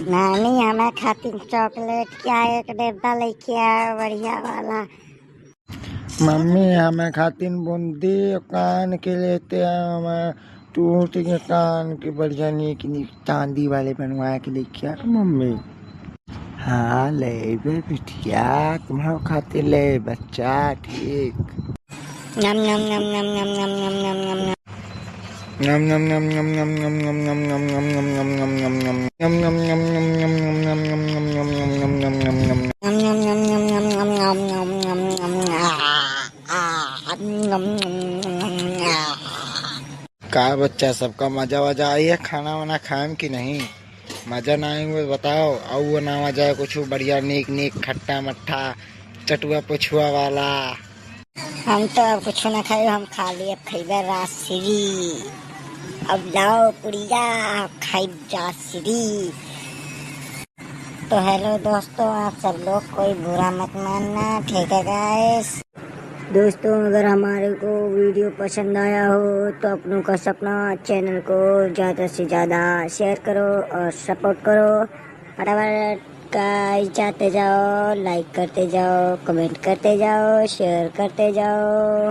नानी, हमें खातिर चॉकलेट क्या एक डिब्बा लेके आए, बढ़िया वाला। मम्मी, हमें खातिर बूंदी कान के लेते हैं, हमें टूट के कान के बढ़िया नीक नीक चांदी वाले बनवा के लेके आ मम्मी। हाँ, लेबे बिटिया, तुम्हारे खातिर ले बच्चा, ठीक। नम नम नम नम नम नम नम नम नम नम। नम नम नम नम नम नम नम नम नम नम नम नम नम नम। नम नम नम नम नम नम नम नम नम नम नम नम नम। नम नम नम नम नम नम नम नम नम नम। आ, आ, नम नम नम नम। आ। का बच्चा, सबका मजा वजा आई है खाना वाना खाए में कि नहीं? मजा ना आई हुए बताओ, और वो ना आ जाए कुछ बढ़िया नीक नीक खट्टा मट्ठा चटुआ पुछुआ वाला। हम तो अब कुछ ना खाए, हम खाली अब खइबे राजश्री। अब लाओ पुड़िया, खाइब जाश्री। तो हेलो दोस्तों, आप सब लोग कोई बुरा मत मानना, ठीक है गाइस। दोस्तों, अगर हमारे को वीडियो पसंद आया हो तो अपनों का सपना चैनल को ज़्यादा से ज़्यादा शेयर करो और सपोर्ट करो। फटाफट गाइस जाते जाओ, लाइक करते जाओ, कमेंट करते जाओ, शेयर करते जाओ।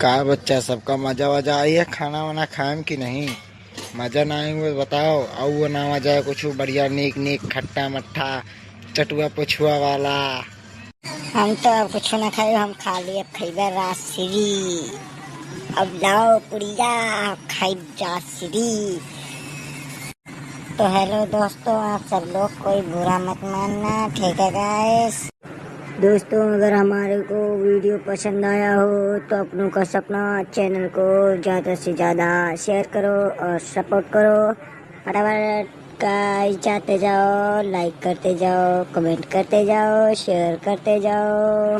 का बच्चा, सबका मजा वजा आई है खाना वाना खाएम कि नहीं? मजा ना आई हुए बताओ, अउ वो ना मजा है कुछ बढ़िया नीक नीक खट्टा मट्ठा चटुआ पुछुआ वाला। हम तो अब कुछ ना खाए, हम खाली अब खइबे राजश्री। अब लाओ पुड़िया, खाइब राजश्री। तो हेलो दोस्तों, आप सब लोग कोई बुरा मत मानना, ठीक है गाइस? दोस्तों, अगर हमारे को वीडियो पसंद आया हो तो अपनों का सपना चैनल को ज़्यादा से ज़्यादा शेयर करो और सपोर्ट करो। फटाफट गाइस जाते जाओ, लाइक करते जाओ, कमेंट करते जाओ, शेयर करते जाओ।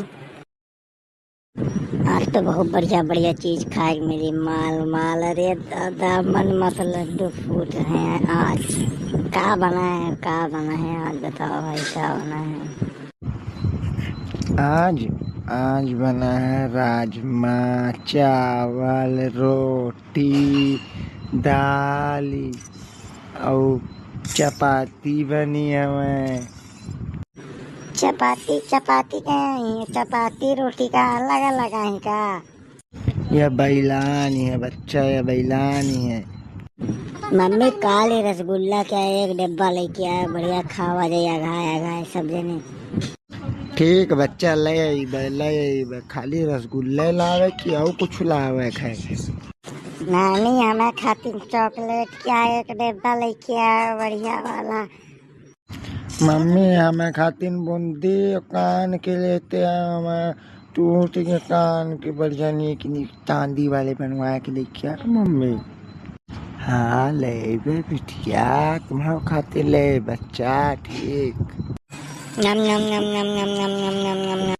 आज तो बहुत बढ़िया बढ़िया चीज खाए के मिली, माल माल। अरे दादा, मन मत लड्डू फूट रहे हैं आज। का बना है, का बना है आज, बताओ भाई, का बना है? आज, आज बना है राजमा चावल, रोटी, दाल अउ चपाती बनी हवे। चपाती, चपाती का है? चपाती रोटी का अलग अलग है का? यह बैलानी है बच्चा, यह बैलानी है। मम्मी, काल ही रसगुल्ला के एक डिब्बा लेके आए, बढ़िया खावा जाए, अघाए अघाए सब जने। ठीक बच्चा, ले अइबे, ले अइबे। खाली रसगुल्ले लावे कि अउ कुछ लावे खाए? नानी, हमें खातिर चॉकलेट क्या एक डिब्बा लेके आए, बढ़िया वाला। मम्मी, हमें खातिर बूंदी कान के लेते आए, हमें टूट के कान के बढ़िया नीक नीक चांदी वाले बनवा के लेके आ मम्मी। हाँ, लेबे बिटिया, तुम्हारे खातिर ले बच्चा, ठीक। नम नम नम नम नम नम नम नम नम नम।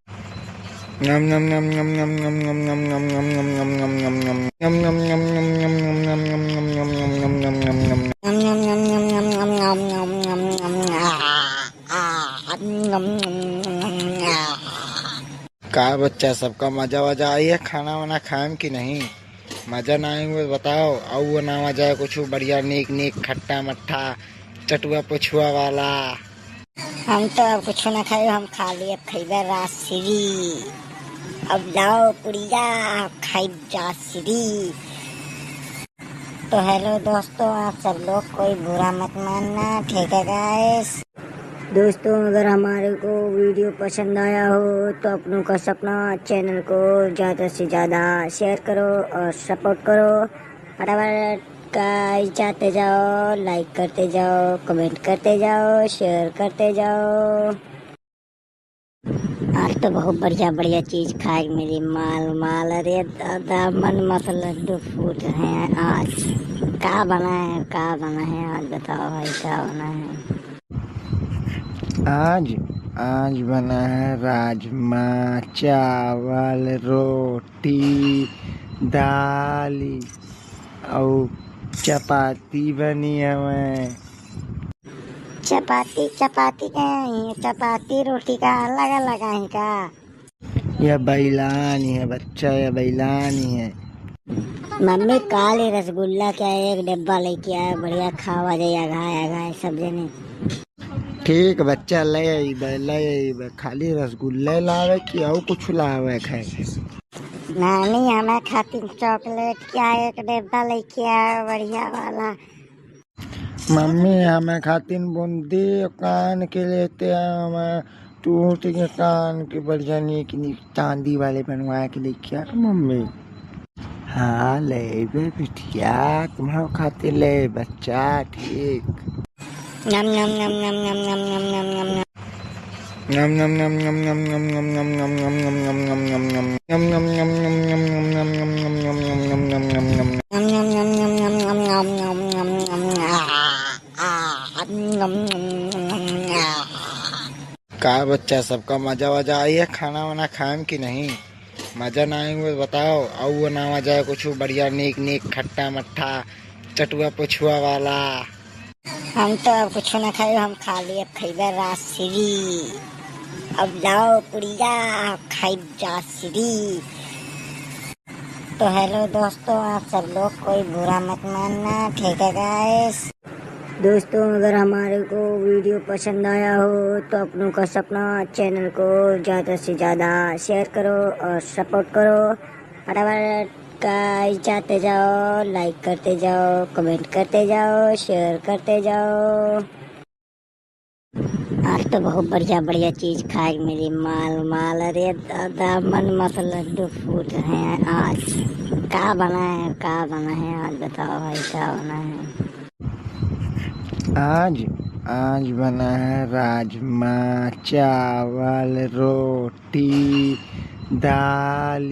नम नम नम नम नम नम नम नम नम नम नम नम नम नम नम। नम नम नम नम नम नम नम नम नम नम नम नम नम नम। नम नम नम नम नम नम नम नम नम नम। आ, आ, नम नम नम नम नम। का बच्चा, सबका मजा वजा आई है खाना वाना खाएम कि नहीं? मजा ना आई हुए बताओ, अउ वो ना मजा है कुछ बढ़िया नीक नीक खट्टा मट्ठा चटुआ पुछुआ वाला। हम तो अब कुछ ना खाए, हम खाली अब खइबे राजश्री। अब लाओ पुड़िया, खाइब राजश्री। तो हेलो दोस्तों, आप सब लोग कोई बुरा मत मानना, ठीक है गाइस? दोस्तों, अगर हमारे को वीडियो पसंद आया हो तो अपनों का सपना चैनल को ज़्यादा से ज़्यादा शेयर करो और सपोर्ट करो। फटाफट गाइस जाते जाओ, लाइक करते जाओ, कमेंट करते जाओ, शेयर करते जाओ। आज तो बहुत बढ़िया बढ़िया चीज खाए के मिली, माल माल। अरे दादा, मन मत लड्डू फूट रहे हैं आज। का बना है, का बना है आज, बताओ भाई, का बना है? आज, आज बना है राजमा चावल, रोटी, दाल अउ चपाती बनी हवे। चपाती, चपाती का है, चपाती रोटी का अलग अलग है का? यह बैलानी है बच्चा, यह बैलानी है। मम्मी, काली रसगुल्ला के एक डिब्बा लेके आए, बढ़िया खावा जाए, अघाए अघाए सब जने। ठीक बच्चा, ले अइबे, ले अइबे, खाली रसगुल्ले लावे कि अउ कुछ लावे खाए? नानी, हमें खातिर चॉकलेट के एक डिब्बा लेके आए, बढ़िया वाला। मम्मी, हमें खातिर बूंदी कान के लेते आए, हमें टूट के कान के बढ़िया नीक नीक चांदी वाले बनवा के लेके आ मम्मी। हाँ, लेबे बिटिया, तुम्हारे खातिर ले बच्चा, ठीक। नम नम नम नम नम नम नम नम नम नम। नम नम नम नम नम नम नम नम नम नम नम नम नम नम। नम नम नम नम नम नम नम नम नम नम नम नम। नम नम नम नम नम नम नम नम नम नम। आ, आ, नम नम नम नम। आ। का बच्चा, सबका मजा वजा आई है? खाना वाना खाएम कि नहीं? मजा ना आई हुए बताओ, अउ वो ना मजा है कुछ बढ़िया नीक नीक खट्टा मट्ठा चटुआ पुछुआ वाला। हम तो अब कुछ ना खाए, हम खाली अब खइबे राजश्री। अब लाओ पुड़िया, खाइब राजश्री। तो हेलो दोस्तों, आप सब लोग कोई बुरा मत मानना, ठीक है गाइस? दोस्तों, अगर हमारे को वीडियो पसंद आया हो तो अपनों का सपना चैनल को ज़्यादा से ज़्यादा शेयर करो और सपोर्ट करो। फटाफट गाइस जाते जाओ, लाइक करते जाओ, कमेंट करते जाओ, शेयर करते जाओ। आज तो बहुत बढ़िया बढ़िया चीज खाए के मिली, माल माल। अरे दादा, मन मत लड्डू फूट रहे हैं आज। का बना है, का बना है आज, बताओ भाई, का बना है? आज, आज बना है राजमा चावल, रोटी, दाल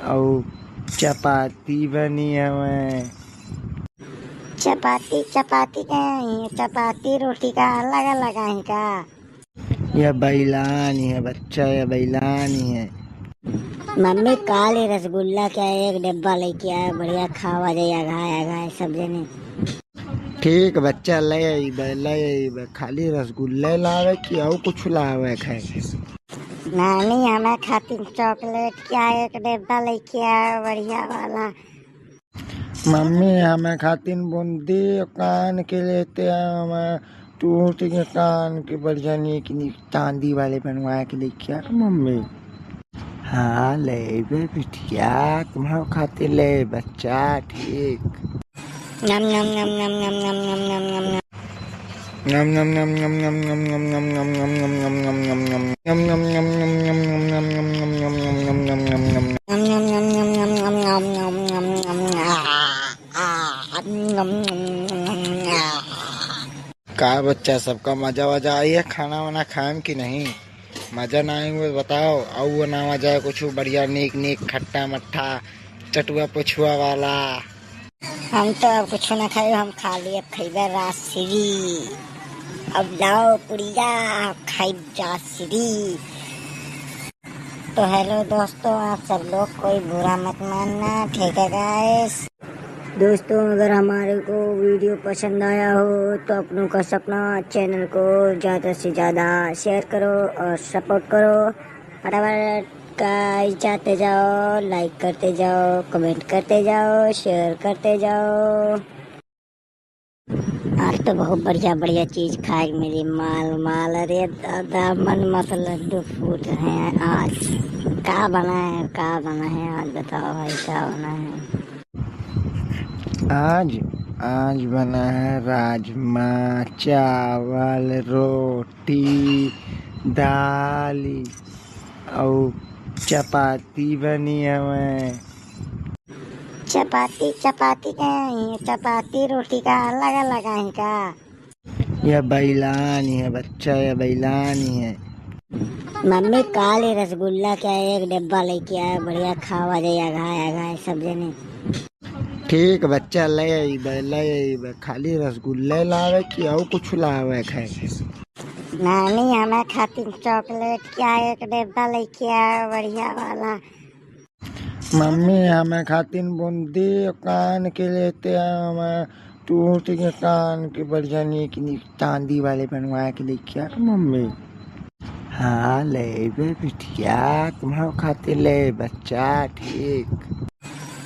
अउ चपाती बनी हवे। चपाती, चपाती का है? चपाती रोटी का अलग अलग है का? यह बैलान है बच्चा, यह बैलान है। मम्मी, काली रसगुल्ला के एक डिब्बा लेके आए, बढ़िया खावा जाए, अघाए अघाए सब जने। ठीक बच्चा, ले अइबे, ले अइबे, खाली रसगुल्ले लावे कि अउ कुछ लावे खाए? नानी, हमें खातिर चॉकलेट के एक डिब्बा लेके आए, बढ़िया वाला। मम्मी, हमें खातिर बूंदी कान के लेते आए, हमें टूट के कान के बढ़िया नीक नीक चांदी वाले बनवा के लेके आ मम्मी। हाँ, लेबे बिटिया, तुम्हारे खातिर ले बच्चा, ठीक। नम नम नम नम नम नम नम नम नम नम। नम नम नम नम नम नम नम नम नम नम नम नम नम नम। नम नम नम नम नम नम नम नम नम नम नम नम नम नम। नम नम नम नम नम नम नम नम नम नम। आ, आ, नम नम नम नम। आ। का बच्चा, सबका मजा वजा आई है? खाना वाना खाएम कि नहीं? मजा ना आई हुए बताओ, अउ वो ना मजा है कुछ बढ़िया नीक नीक खट्टा मट्ठा चटुआ पुछुआ वाला। हम तो अब कुछ ना खाए, हम खाली अब खइबे राजश्री। अब लाओ पुड़िया, खाइब राजश्री। तो हेलो दोस्तों, आप सब लोग कोई बुरा मत मानना, ठीक है गाइस? दोस्तों, अगर हमारे को वीडियो पसंद आया हो तो अपनों का सपना चैनल को ज़्यादा से ज़्यादा शेयर करो और सपोर्ट करो। फटाफट गाइस जाते जाओ, लाइक करते जाओ, कमेंट करते जाओ, शेयर करते जाओ। आज तो बहुत बढ़िया बढ़िया चीज खाए के मिली, माल माल। अरे दादा, मन मत लड्डू फूट रहे हैं आज। का बना है, का बना है आज, बताओ भाई, का बना है? आज, आज बना है राजमा चावल, रोटी, दाल अउ चपाती बनी हवे। चपाती, चपाती का है? चपाती रोटी का अलग अलग है का? यह बैलानी है बच्चा, यह बैलानी है। मम्मी, काली रसगुल्ला के एक डिब्बा लेके आए, बढ़िया खावा जाए, अघाए अघाए सब जने। ठीक बच्चा, ले अइबे, ले अइबे, खाली रसगुल्ले लावे कि अउ कुछ लावे खाए? नानी, हमें खातिर चॉकलेट के एक डिब्बा लेके आए, बढ़िया वाला। मम्मी, हमें खातिर बूंदी कान के लेते आए, हमें टूट के कान के बढ़िया नीक नीक चांदी वाले बनवा के लेके आ मम्मी। हाँ, लेबे बिटिया, तुम्हारे खातिर ले बच्चा, ठीक।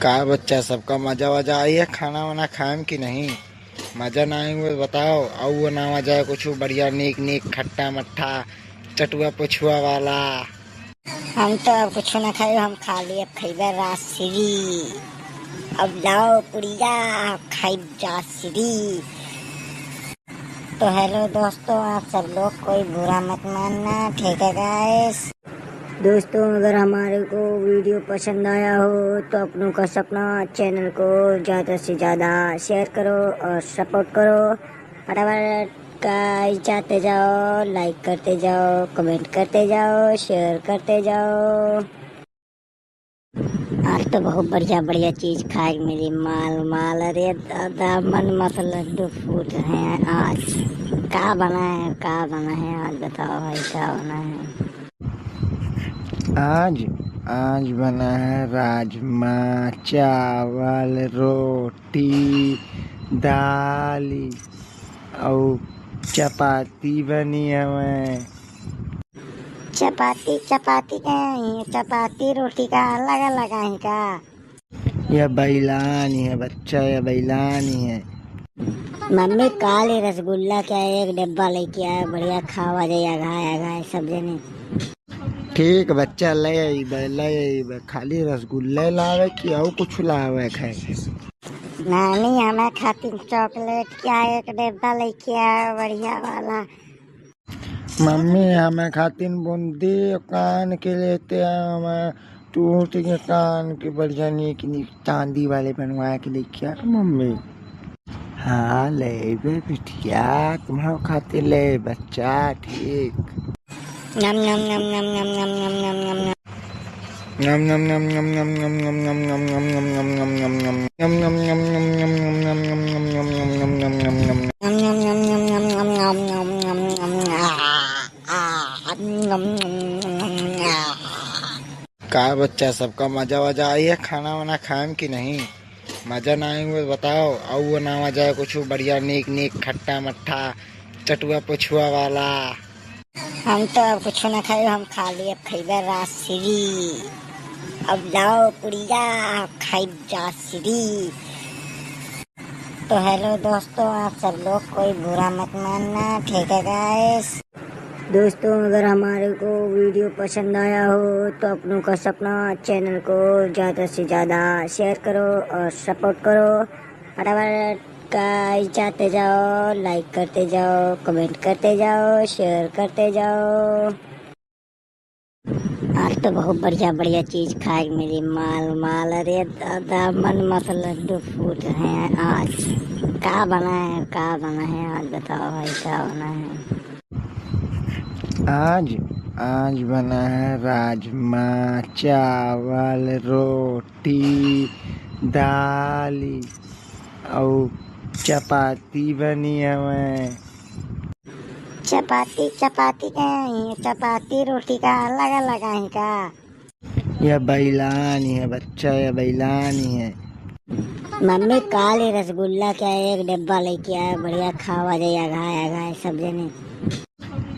का बच्चा, सबका मजा वजा आई है, खाना वाना खाएम कि नहीं? मजा ना आई हुए बताओ, अउ वो ना मजा है कुछ बढ़िया नीक नीक खट्टा मट्ठा चटुआ पुछुआ वाला। हम तो अब कुछ ना खाए, हम खाली अब खइबे राजश्री। अब लाओ पुड़िया, खाइब राजश्री। तो हेलो दोस्तों, आप सब लोग कोई बुरा मत मानना, ठीक है गाइस? दोस्तों, अगर हमारे को वीडियो पसंद आया हो तो अपनों का सपना चैनल को ज़्यादा से ज़्यादा शेयर करो और सपोर्ट करो। फटाफट गाइस जाते जाओ, लाइक करते जाओ, कमेंट करते जाओ, शेयर करते जाओ। आज तो बहुत बढ़िया बढ़िया चीज खाए के मिली, माल माल। अरे दादा, मन मत लड्डू फूट रहे हैं आज। का बना है, का बना है आज, बताओ भाई, का बना है? आज, आज बना है राजमा चावल, रोटी, दाल अउ चपाती बनी हवे। चपाती, चपाती नहीं, चपाती रोटी का अलग अलग है का? यह बैलानी है बच्चा, यह बैलानी है। मम्मी, काल ही रसगुल्ला क्या एक डिब्बा लेके आया, बढ़िया खावा जाए, अघाए अघाए सब जने। ठीक बच्चा, ले अइबे, ले अइबे। खाली रसगुल्ला लावे कि अउ कुछ लावे खाए? नानी, हमें खातिर चॉकलेट क्या एक डिब्बा लेके आया, बढ़िया वाला। मम्मी, हमें खातिर बूंदी कान के लेते आए, हमें टूट के कान के बढ़िया नीक नीक चांदी वाले बनवा के लेके आ मम्मी। हाँ, लेबे बिटिया, तुम्हारे खातिर ले बच्चा, ठीक। नम, नम, नम, नम। का बच्चा, सबका मजा वजा आई है, खाना वाना खाएम कि नहीं? मजा ना आई हुए बताओ, अउ वो ना मजा है कुछ बढ़िया नीक नीक खट्टा मट्ठा चटुआ पुछुआ वाला। हम तो अब कुछ ना खाए, हम खाली अब खइबे राजश्री। अब लाओ पुड़िया, खाइब राजश्री। तो हेलो दोस्तों, आप सब लोग कोई बुरा मत मानना, ठीक है गाइस? दोस्तों, अगर हमारे को वीडियो पसंद आया हो तो अपनों का सपना चैनल को ज़्यादा से ज़्यादा शेयर करो और सपोर्ट करो। फटाफट गाइस जाते जाओ, लाइक करते जाओ, कमेंट करते जाओ, शेयर करते जाओ। आज तो बहुत बढ़िया बढ़िया चीज खाए के मिली, माल माल। अरे दादा, मन मत लड्डू फूट रहे हैं आज। का बना है, का बना है आज, बताओ भाई, का बना है? आज, आज बना है राजमा चावल, रोटी, दाल अउ चपाती बनी हवे। चपाती, चपाती का है, चपाती रोटी का अलग अलग है का? यह बैलानी है बच्चा, यह बैलानी है। मम्मी, काल ही रसगुल्ला क्या एक डिब्बा लेके आया, बढ़िया खावा जाए, अघाए अघाए सब जने।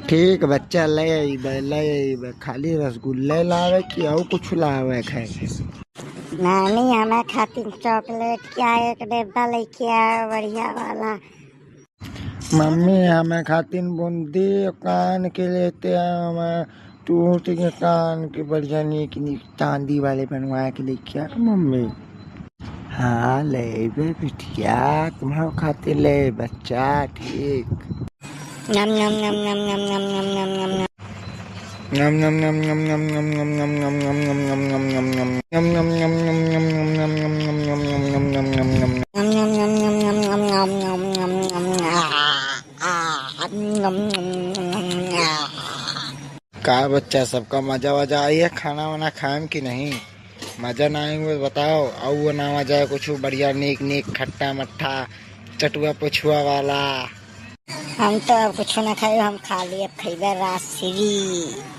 ठीक बच्चा, ले अइबे, ले अइबे। खाली रसगुल्ला लावे कि अउ कुछ लावे खाए? नानी, हमें खातिर चॉकलेट क्या एक डिब्बा लेके आया, बढ़िया वाला। मम्मी, हमें खातिर बूंदी कान के लेते आए, हमें टूट के कान के बढ़िया नीक नीक चांदी वाले बनवा के लेके आ मम्मी। हाँ, लेबे बिटिया, तुम्हारे खातिर ले बच्चा, ठीक। नम, नम, नम। का बच्चा, सबका मजा वजा आई है, खाना वाना खाएम कि नहीं? मजा ना आई हुए बताओ, अउ वो ना मजा है कुछ बढ़िया नीक नीक खट्टा मट्ठा चटुआ पुछुआ वाला। हम तो अब कुछ ना खाए, हम खाली अब खइबे राजश्री।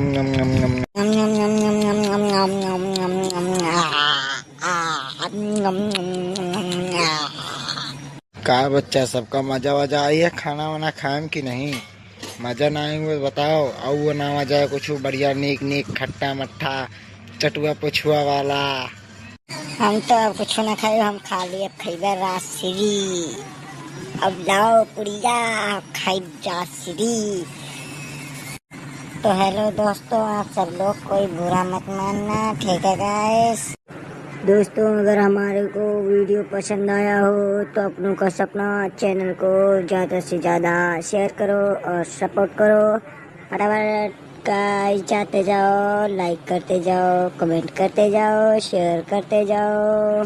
का बच्चा, सबका मजा वजा आई है खाना वाना खाएम कि नहीं? मजा ना आई हुए बताओ, और वो ना मजा है कुछ बढ़िया नीक नीक खट्टा मट्ठा चटुआ पुछुआ वाला। हम तो अब कुछ ना खाए, हम खाली अब खइबे राजश्री। अब लाओ पुड़िया, खाइब राजश्री। तो हेलो दोस्तों, आप सब लोग कोई बुरा मत मानना, ठीक है गाइस? दोस्तों, अगर हमारे को वीडियो पसंद आया हो तो अपनों का सपना चैनल को ज़्यादा से ज़्यादा शेयर करो और सपोर्ट करो। फटाफट गाइस जाते जाओ, लाइक करते जाओ, कमेंट करते जाओ, शेयर करते जाओ।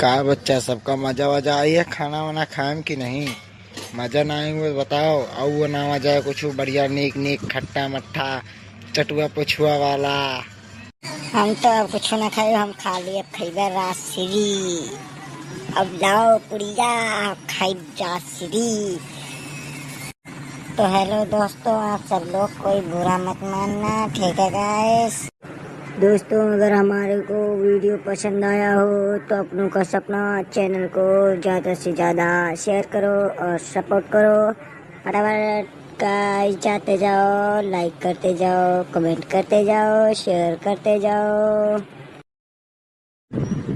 का बच्चा, सबका मजा वजा आई है? खाना वाना खाएम कि नहीं? मजा ना आई हुए बताओ, अउ वो ना मजा है कुछ बढ़िया नीक नीक खट्टा मट्ठा चटुआ पुछुआ वाला। हम तो अब कुछ ना खाए, हम खाली अब खइबे राजश्री। अब लाओ पुड़िया, खाइब राजश्री। तो हेलो दोस्तों, आप सब लोग कोई बुरा मत मानना, ठीक है गाइस? दोस्तों, अगर हमारे को वीडियो पसंद आया हो तो अपनों का सपना चैनल को ज़्यादा से ज़्यादा शेयर करो और सपोर्ट करो। फटाफट गाइस जाते जाओ, लाइक करते जाओ, कमेंट करते जाओ, शेयर करते जाओ।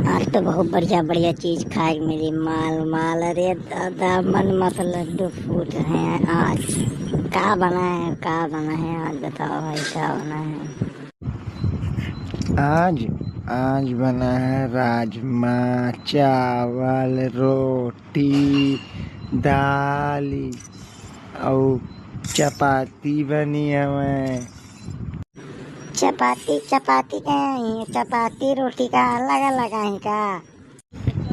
आज तो बहुत बढ़िया बढ़िया चीज खाए के मिली, माल माल। अरे दादा, मन मत लड्डू फूट रहे हैं आज। का बना है, का बना है आज, बताओ भाई, का बना है? आज, आज बना है राजमा चावल, रोटी, दाल अउ चपाती बनी हवे। चपाती, चपाती का है? चपाती रोटी का अलग अलग है का?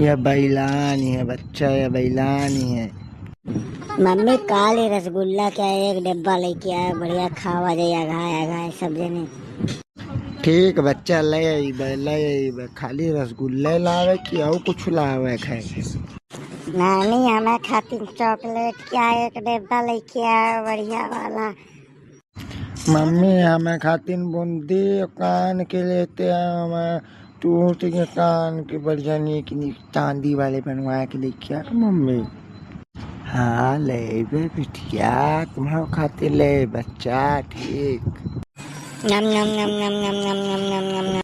यह बैलानी है बच्चा, यह बैलानी है। मम्मी, काल ही रसगुल्ला के एक डिब्बा लेके आए, बढ़िया खावा जाए, अघाए अघाए सब जने। ठीक बच्चा, ले अइबे, ले अइबे, खाली रसगुल्ले लावे कि अउ कुछ लावे खाए? नानी, हमें खातिर चॉकलेट के एक डिब्बा लेके आए, बढ़िया वाला। मम्मी, हमें खातिर बूंदी कान के लेते आए, हमें टूट के कान के बढ़िया नीक नीक चांदी वाले बनवा के लेके आ मम्मी। हाँ, लेबे बिटिया, तुम्हारे खातिर ले बच्चा, ठीक। नम, नम, नम। नम, नम, नम, नम।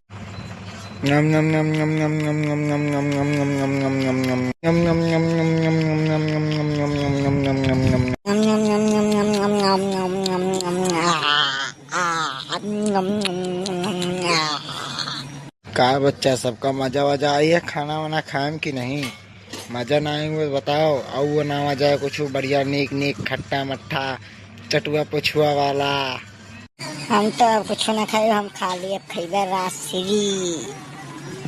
का बच्चा, सबका मजा वजा आई है खाना वाना खाएम कि नहीं? मजा ना आई हुए बताओ, अउ वो ना मजा है कुछ बढ़िया नीक नीक खट्टा मट्ठा चटुआ पुछुआ वाला। हम तो अब कुछ ना खाए, हम खाली अब खइबे राजश्री।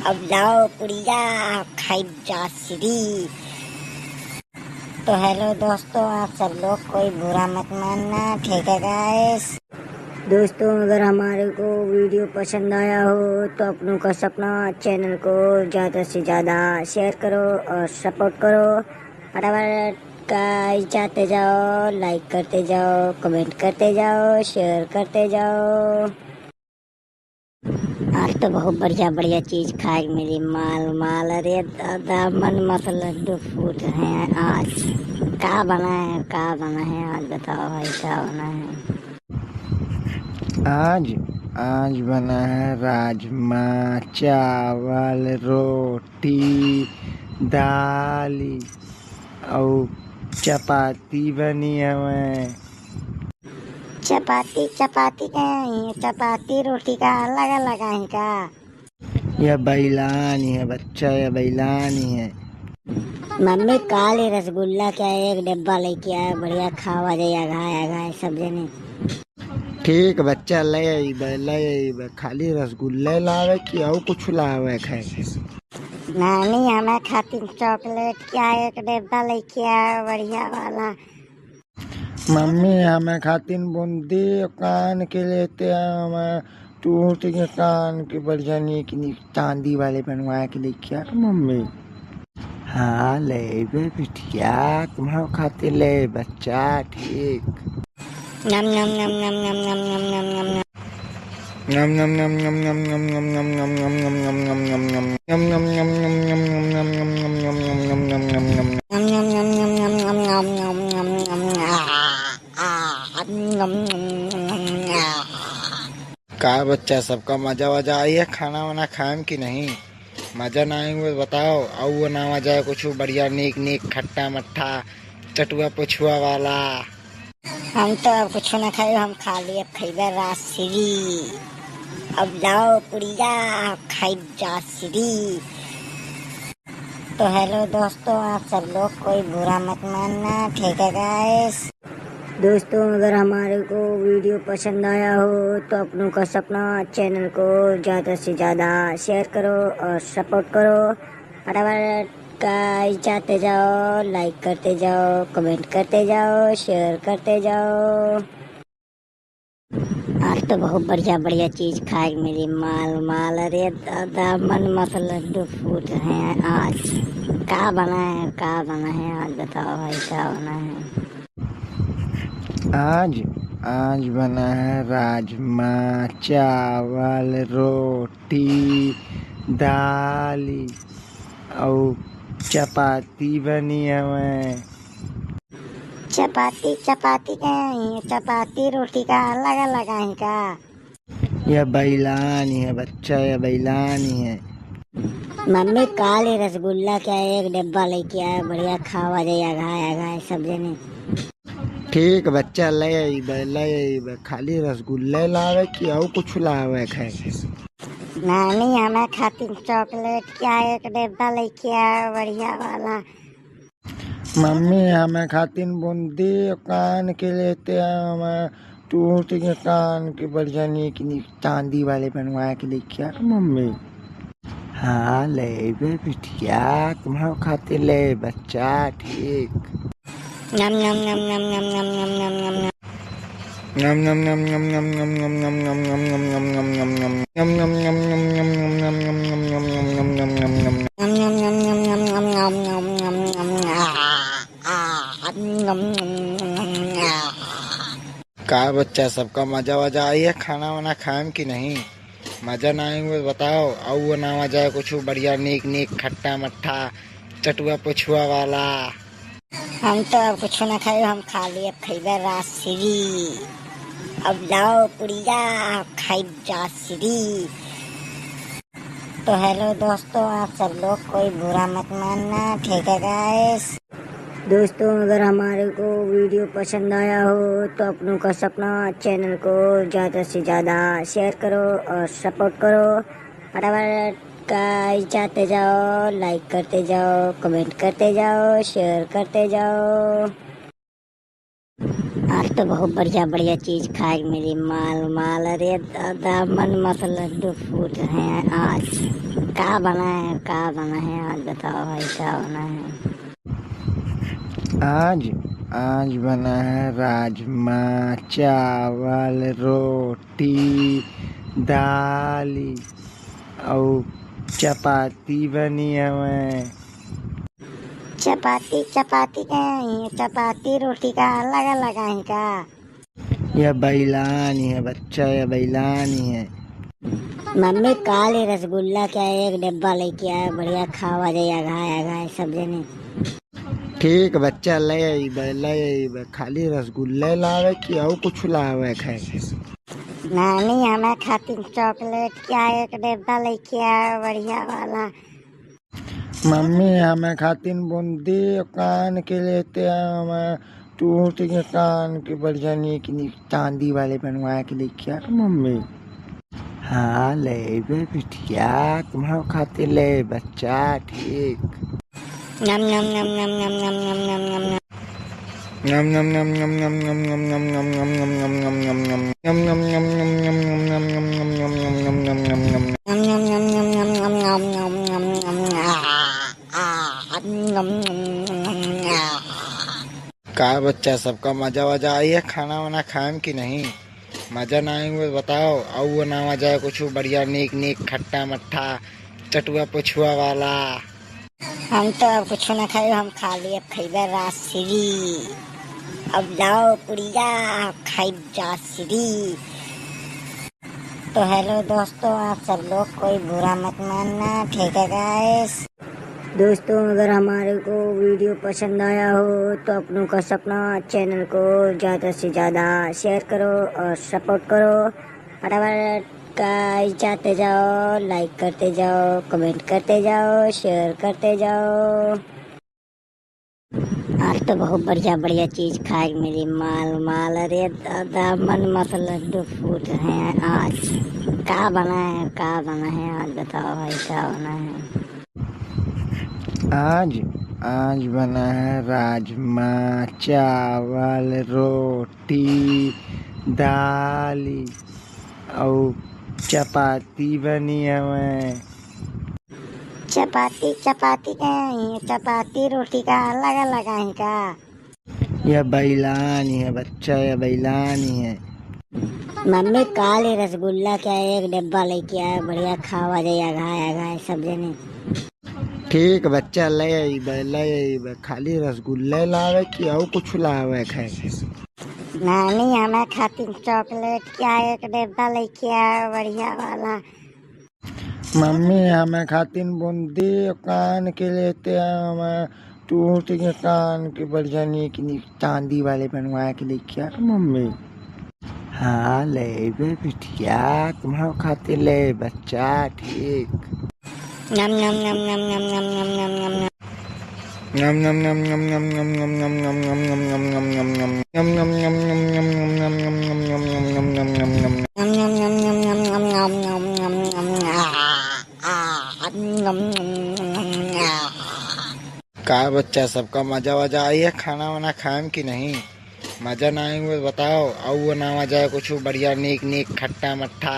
अब लाओ पुड़िया, खाइब राजश्री। तो हेलो दोस्तों, आप सब लोग कोई बुरा मत मानना, ठीक है गाइस? दोस्तों, अगर हमारे को वीडियो पसंद आया हो तो अपनों का सपना चैनल को ज़्यादा से ज़्यादा शेयर करो और सपोर्ट करो। फटाफट गाइस जाते जाओ, लाइक करते जाओ, कमेंट करते जाओ, शेयर करते जाओ। आज तो बहुत बढ़िया बढ़िया चीज खाए के मिली, माल माल। अरे दादा, मन मत लड्डू फूट रहे हैं आज। का बना है, का बना है आज, बताओ भाई, का बना है? आज, आज बना है राजमा चावल, रोटी, दाल अउ चपाती बनी हवे। चपाती, चपाती का है? चपाती रोटी का अलग अलग है का? यह बैलान है बच्चा, यह बैलान है। मम्मी, काल ही रसगुल्ला के एक डिब्बा लेके आए, बढ़िया खावा जाए, अघाए अघाए सब जने। ठीक बच्चा, ले अइबे, ले अइबे, खाली रसगुल्ले लावे कि अउ कुछ लावे खाए? नानी, हमें खातिर चॉकलेट के एक डिब्बा लेके आए, बढ़िया वाला। मम्मी, हमें खातिर बूंदी कान के लेते आए, हमें टूट के कान के बढ़िया नीक नीक चांदी वाले बनवा के लेके आ मम्मी। हाँ, लेबे बिटिया, तुम्हारे खातिर ले बच्चा, ठीक। नम, नम, नम। नम, नम, नम। का बच्चा, सबका मजा वजा आई है खाना वाना खाएम कि नहीं? मजा ना आई हुए बताओ, अउ वो ना मजा है कुछ बढ़िया नीक नीक खट्टा मट्ठा चटुआ पुछुआ वाला। हम तो अब कुछ ना खाए, हम खाली अब खइबे राजश्री। अब लाओ पुड़िया, खाइब राजश्री। तो हेलो दोस्तों, आप सब लोग कोई बुरा मत मानना, ठीक है गाइस? दोस्तों, अगर हमारे को वीडियो पसंद आया हो तो अपनों का सपना चैनल को ज़्यादा से ज़्यादा शेयर करो और सपोर्ट करो। फटाफट गाइस जाते जाओ, लाइक करते जाओ, कमेंट करते जाओ, शेयर करते जाओ। आज तो बहुत बढ़िया बढ़िया चीज खाए के मिली, माल माल। अरे दादा, मन मत लड्डू फूट रहे हैं आज। का बना है, का बना है आज, बताओ भाई, का बना है? आज, आज बना है राजमा चावल, रोटी, दाल अउ चपाती बनी हवे। चपाती, चपाती का है? चपाती रोटी का अलग अलग है का? यह बैलान है बच्चा, यह बैलान है। मम्मी, काल ही रसगुल्ला के एक डिब्बा लेके आए, बढ़िया खावा जाए, अघाए अघाए सब जने। ठीक बच्चा, ले अइबे, ले अइबे, खाली रसगुल्ले लावे कि अउ कुछ लावे खाए? नानी, हमें खातिर चॉकलेट के एक डिब्बा लेके आए, बढ़िया वाला। मम्मी, हमें खातिर बूंदी कान के लेते आए, हमें टूट के कान के बढ़िया नीक नीक चांदी वाले बनवा के लेके आ मम्मी। हाँ, लेबे बिटिया, तुम्हारे खातिर ले बच्चा, ठीक। नम नम नम नम नम नम नम नम नम नम। नम नम नम नम नम नम नम नम नम नम नम नम नम। नम नम नम नम नम नम नम नम नम नम नम नम। नम नम नम नम नम नम नम नम नम नम। आ, आ, आ, नम, नम, नम, नम, आ। का बच्चा, सबका मजा वजा आई है? खाना वाना खाएम कि नहीं? मजा ना आई हुए बताओ, अउ वो ना मजा है कुछ बढ़िया नीक नीक खट्टा मट्ठा चटुआ पुछुआ वाला। हम तो अब कुछ ना खाए, हम खाली अब खइबे राजश्री। अब लाओ पुड़िया, खाइब राजश्री। तो हेलो दोस्तों, आप सब लोग कोई बुरा मत मानना, ठीक है गाइस? दोस्तों, अगर हमारे को वीडियो पसंद आया हो तो अपनों का सपना चैनल को ज़्यादा से ज़्यादा शेयर करो और सपोर्ट करो। फटाफट गाइस जाते जाओ, लाइक करते जाओ, कमेंट करते जाओ, शेयर करते जाओ। आज तो बहुत बढ़िया बढ़िया चीज खाए के मिली, माल माल। अरे दादा, मन मत लड्डू फूट रहे हैं आज। का बना है, का बना है आज, बताओ भाई, का बना है? आज, आज बना है राजमा चावल, रोटी, दाल अउ चपाती बनी हवे। चपाती, चपाती नहीं, चपाती रोटी का अलग अलग है का? यह बैलानी है बच्चा, यह बैलानी है। मम्मी, काल ही रसगुल्ला क्या एक डिब्बा लेके आया, बढ़िया खावा जाए, अघाए अघाए सब जने। ठीक बच्चा, ले अइबे, ले अइबे। खाली रसगुल्ले लावे कि अउ कुछ लावे खाए? नानी, हमें खातिर चॉकलेट क्या एक डिब्बा लेके आया, बढ़िया वाला। मम्मी, हमें खातिर बूंदी कान के लेते आए, हमें टूट के कान के बढ़िया नीक नीक चांदी वाले बनवा के लेके आ मम्मी। हाँ, लेबे बिटिया, तुम्हारे खातिर ले बच्चा, ठीक। नम नम नम नम नम नम नम नम नम नम। नम नम नम नम नम नम नम नम नम नम नम नम नम नम नम। नम नम नम नम नम नम नम नम नम नम नम नम नम नम। नम नम नम नम नम नम नम नम नम। आ, आ, नम नम नम नम। का बच्चा, सबका मजा वजा आई है? खाना वाना खाएम कि नहीं? मजा ना आई हुए बताओ, अउ वो ना मजा है कुछ बढ़िया नीक नीक खट्टा मट्ठा चटुआ पुछुआ वाला। हम तो अब कुछ ना खाए, हम खाली अब खइबे राजश्री। अब लाओ पुड़िया, खाइब राजश्री। तो हेलो दोस्तों, आप सब लोग कोई बुरा मत मानना, ठीक है गाइस? दोस्तों, अगर हमारे को वीडियो पसंद आया हो तो अपनों का सपना चैनल को ज़्यादा से ज़्यादा शेयर करो और सपोर्ट करो। फटाफट गाइस जाते जाओ, लाइक करते जाओ, कमेंट करते जाओ, शेयर करते जाओ। आज तो बहुत बढ़िया बढ़िया चीज खाए के मिली, माल माल। अरे दादा, मन मत लड्डू फूट रहे हैं आज। का बना है, का बना है आज, बताओ भाई, का बना है? आज, आज बना है राजमा चावल, रोटी, दाल अउ चपाती बनी हवे। चपाती, चपाती का है, चपाती रोटी का अलग अलग है का? यह बैलानी है बच्चा, यह बैलानी है। मम्मी, काल ही रसगुल्ला क्या एक डिब्बा लेके आया, बढ़िया खावा जाए, अघाए अघाए सब जने। ठीक बच्चा, ले अइबे, ले अइबे। खाली रसगुल्ले लावे कि अउ कुछ लावे खाए? नानी, हमें खातिर चॉकलेट क्या एक डिब्बा लेके आया, बढ़िया वाला। मम्मी, हमें खातिर बूंदी कान के लेते आए, हमें टूट के कान के बढ़िया नीक नीक चांदी वाले बनवा के लेके आ मम्मी। हाँ, लेबे बिटिया, तुम्हारे खातिर ले बच्चा, ठीक। नम नम नम नम नम नम नम नम नम नम। नम नम नम नम नम नम नम नम नम नम नम नम नम नम नम। नम नम नम नम नम नम नम नम नम नम नम नम नम नम। नम नम नम नम नम नम नम नम नम नम। आ, आ, नम नम नम। का बच्चा, सबका मजा वजा आई है? खाना वाना खाएम कि नहीं? मजा ना आई हुए बताओ, अउ वो ना मजा है कुछ बढ़िया नीक नीक खट्टा मट्ठा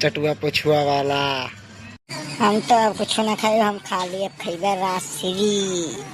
चटुआ पुछुआ वाला। हम तो अब कुछ ना खाए, हम खाली अब खइबे राजश्री।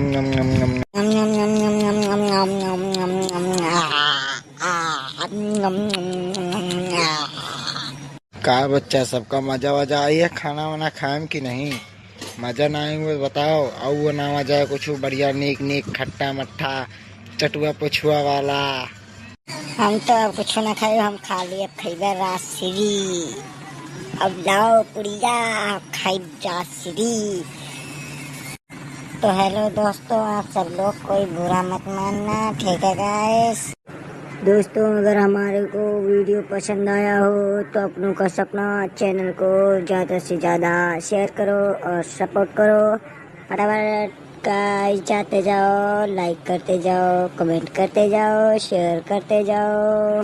का बच्चा, सबका मजा वजा आई है खाना वाना खाएम कि नहीं? मजा ना आई वो बताओ, अउ वो ना मजा है कुछ बढ़िया नीक नीक खट्टा मट्ठा चटुआ पुछुआ वाला। हम तो अब कुछ ना खाए, हम खाली अब खइबे राजश्री। अब लाओ पुड़िया, खाइब राजश्री। तो हेलो दोस्तों, आप सब लोग कोई बुरा मत मानना, ठीक है गाइस? दोस्तों, अगर हमारे को वीडियो पसंद आया हो तो अपनों का सपना चैनल को ज़्यादा से ज़्यादा शेयर करो और सपोर्ट करो। फटाफट गाइस जाते जाओ, लाइक करते जाओ, कमेंट करते जाओ, शेयर करते जाओ।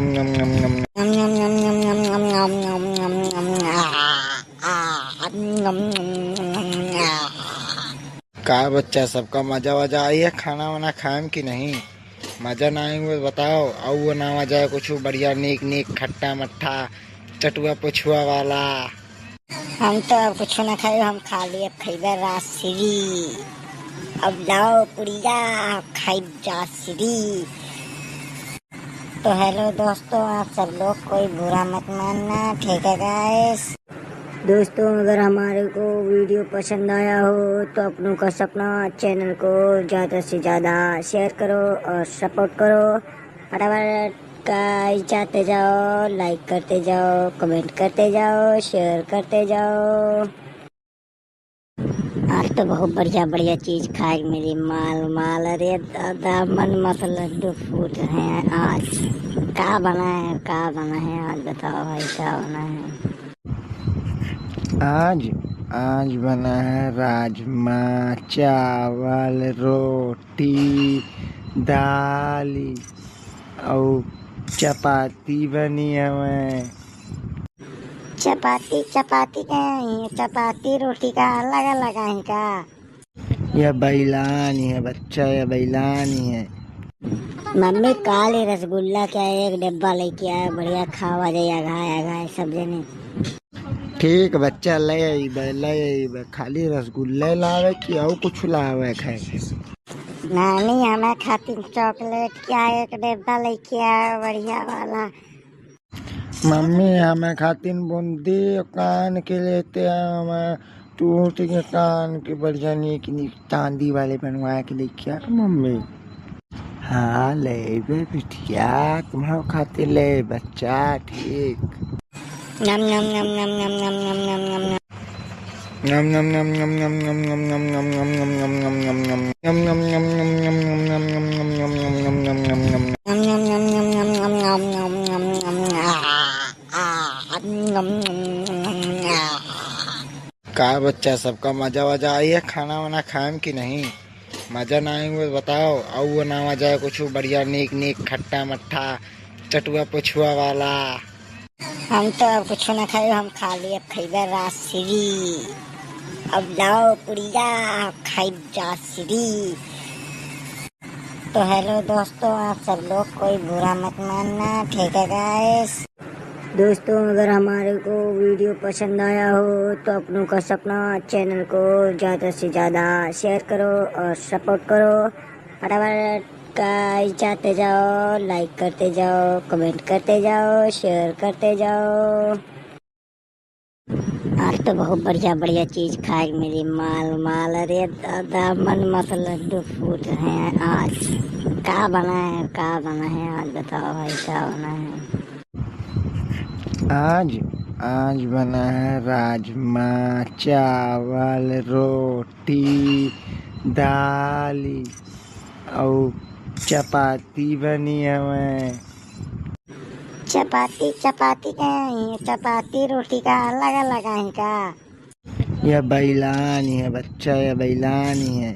का बच्चा, सबका मजा वजा आई है खाना वाना खाएम कि नहीं? मजा ना आई हुए बताओ, अउ वो ना मजा है कुछ बढ़िया नीक नीक खट्टा मट्ठा चटुआ पुछुआ वाला। हम तो अब कुछ ना खाए, हम खाली अब खइबे राजश्री। अब लाओ पुड़िया, खाइब राजश्री। तो हेलो दोस्तों, आप सब लोग कोई बुरा मत मानना, ठीक है गाइस? दोस्तों, अगर हमारे को वीडियो पसंद आया हो तो अपनों का सपना चैनल को ज़्यादा से ज़्यादा शेयर करो और सपोर्ट करो। फटाफट गाइस जाते जाओ, लाइक करते जाओ, कमेंट करते जाओ, शेयर करते जाओ। आज तो बहुत बढ़िया बढ़िया चीज खाए के मिली, माल माल। अरे दादा, मन मस्त लड्डू फूट रहे हैं आज। का बना है, का बना है आज, बताओ भाई, का बना है? आज, आज बना है राजमा, चावल, रोटी, दाल अउ चपाती बनी हवे। चपाती, चपाती का है? चपाती रोटी का अलग अलग है का? यह बैलानी है बच्चा, यह बैलानी है। मम्मी, काल ही रसगुल्ला का एक डब्बा लेके आया, बढ़िया खावा जाए, अघाए अघाए सब जने। ठीक बच्चा, ले अइबे, ले अइबे। खाली रसगुल्ले लावे कि अउ कुछ लावे खाए? नानी, हमें खातिर चॉकलेट का एक डब्बा लेके आया, बढ़िया वाला। मम्मी, हमें खातिर बूंदी कान के लेते आए, हमें टूट के कान के बढ़िया नीक नीक चांदी वाले बनवा के लेके आ मम्मी। हाँ, लेबे बिटिया, तुम्हारे खातिर ले बच्चा, ठीक। नम नम नम नम नम नम नम नम नम नम। नम नम नम नम नम नम नम नम नम नम नम नम नम नम नम नम। नम नम नम नम नम नम नम नम नम नम नम नम नम नम। नम नम नम नम नम नम नम नम। आ, आ, नम नम नम नम। का बच्चा, सबका मजा वजा आई है खाना वाना खाएम कि नहीं? मजा ना आई हुए बताओ, अउ वो ना मजा है कुछ बढ़िया नीक नीक खट्टा मट्ठा चटुआ पुछुआ वाला। हम तो अब कुछ ना खाए, हम खाली अब खइबे राजश्री। अब लाओ पुड़िया, खाइब राजश्री। तो हेलो दोस्तों, आप सब लोग कोई बुरा मत मानना, ठीक है गाइस? दोस्तों, अगर हमारे को वीडियो पसंद आया हो तो अपनों का सपना चैनल को ज़्यादा से ज़्यादा शेयर करो और सपोर्ट करो। फटाफट गाइस जाते जाओ, लाइक करते जाओ, कमेंट करते जाओ, शेयर करते जाओ। आज तो बहुत बढ़िया बढ़िया चीज खाए के मिली, माल माल। अरे दादा, मन मस्त लड्डू फूट रहे हैं आज। का बना है, का बना है आज, बताओ भाई, का बना है? आज, आज बना है राजमा, चावल, रोटी, दाल अउ चपाती बनी हवे। चपाती, चपाती का है? चपाती रोटी का अलग अलग है का? यह बैलानी है बच्चा, यह बैलानी है।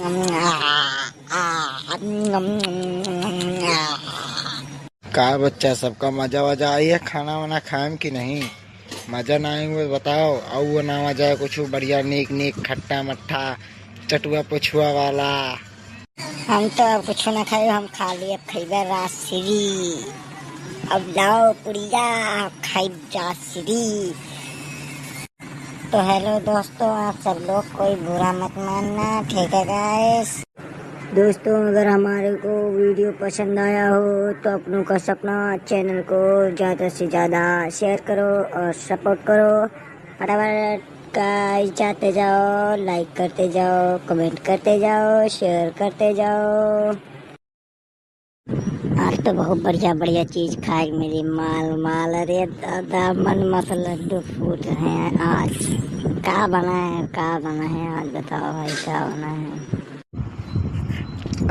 का बच्चा, सबका मजा वजा आई है खाना वाना खाएम कि नहीं? मजा ना आई हुए बताओ, और वो ना आ जाए कुछ बढ़िया नीक नीक खट्टा मट्ठा चटुआ पुछुआ वाला। हम तो अब कुछ ना खाई, हम खाली अब खइबे राजश्री। अब लाओ पुड़िया, खाइब राजश्री। तो हेलो दोस्तों, आप सब लोग कोई बुरा मत मानना, ठीक है गाइस? दोस्तों, अगर हमारे को वीडियो पसंद आया हो तो अपनों का सपना चैनल को ज़्यादा से ज़्यादा शेयर करो और सपोर्ट करो। फटाफट गाइस जाते जाओ, लाइक करते जाओ, कमेंट करते जाओ, शेयर करते जाओ। आज तो बहुत बढ़िया बढ़िया चीज खाए के मिली, माल माल। अरे दादा, मन मत लड्डू फूट रहे हैं आज। का बना है, का बना है आज, बताओ भाई, का बना है?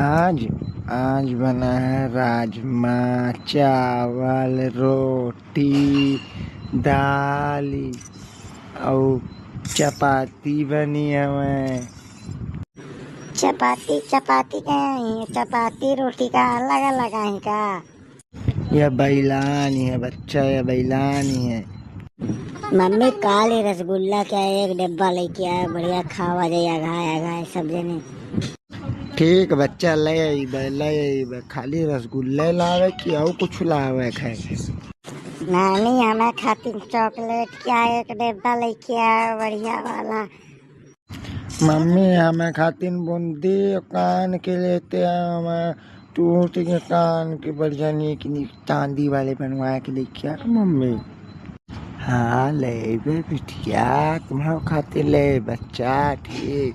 आज, आज बना है राजमा चावल, रोटी, दाल और चपाती बनी हमें। चपाती, चपाती का है, चपाती रोटी का अलग अलग है का? यह बैलानी है बच्चा, यह बैलानी है। मम्मी, काल ही रसगुल्ला क्या एक डिब्बा लेके आया, बढ़िया खावा जाए, अघाए अघाए सब जने। ठीक बच्चा, ले अइबे, ले अइबे, खाली रसगुल्ले लावे कि और कुछ लावे खाए? नानी, हमें खातिर चॉकलेट क्या एक डिब्बा लेके आया, बढ़िया वाला। मम्मी, हमें खातिर बूंदी कान के लेते हैं, हमें टूट के कान के बढ़िया नीक नीक चांदी वाले बनवा के लेके आ मम्मी। हाँ, लेबे बिटिया, तुम्हारे खातिर ले बच्चा, ठीक।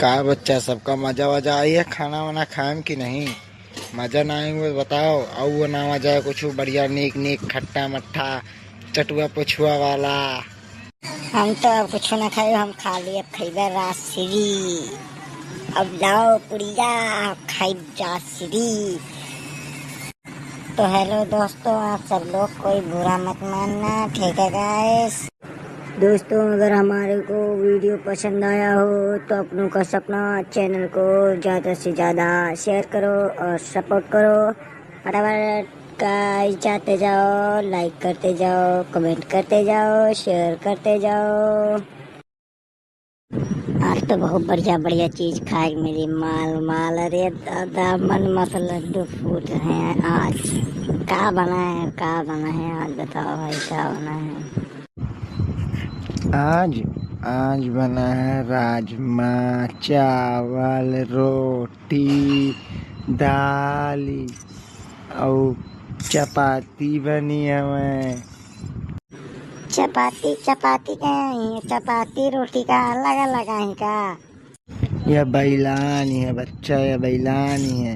का बच्चा, सबका मजा वजा आई है खाना वाना खाएम कि नहीं? मजा ना आई हुए बताओ, अउ वो ना आ जाए कुछ बढ़िया नीक नीक खट्टा मट्ठा चटुआ पुछुआ वाला। हम तो अब कुछ ना खाई, हम खाली अब खइबे राजश्री। अब लाओ पुड़िया, खाइब जाश्री। तो हेलो दोस्तों, आप सब लोग कोई बुरा मत मानना, ठीक है गाइस? दोस्तों, अगर हमारे को वीडियो पसंद आया हो तो अपनों का सपना चैनल को ज़्यादा से ज़्यादा शेयर करो और सपोर्ट करो। फटाफट गाइस जाते जाओ, लाइक करते जाओ, कमेंट करते जाओ, शेयर करते जाओ। आज तो बहुत बढ़िया बढ़िया चीज खाए के मिली, माल माल। अरे दादा, मन मस्त लड्डू फूट रहे हैं आज। का बना है, का बना है आज, बताओ भाई, का बना है? आज, आज बना है राजमा चावल, रोटी, दाल अउ चपाती बनी हवे। चपाती, चपाती का है? चपाती रोटी का अलग अलग है का? यह बैलान है बच्चा, यह बैलान है।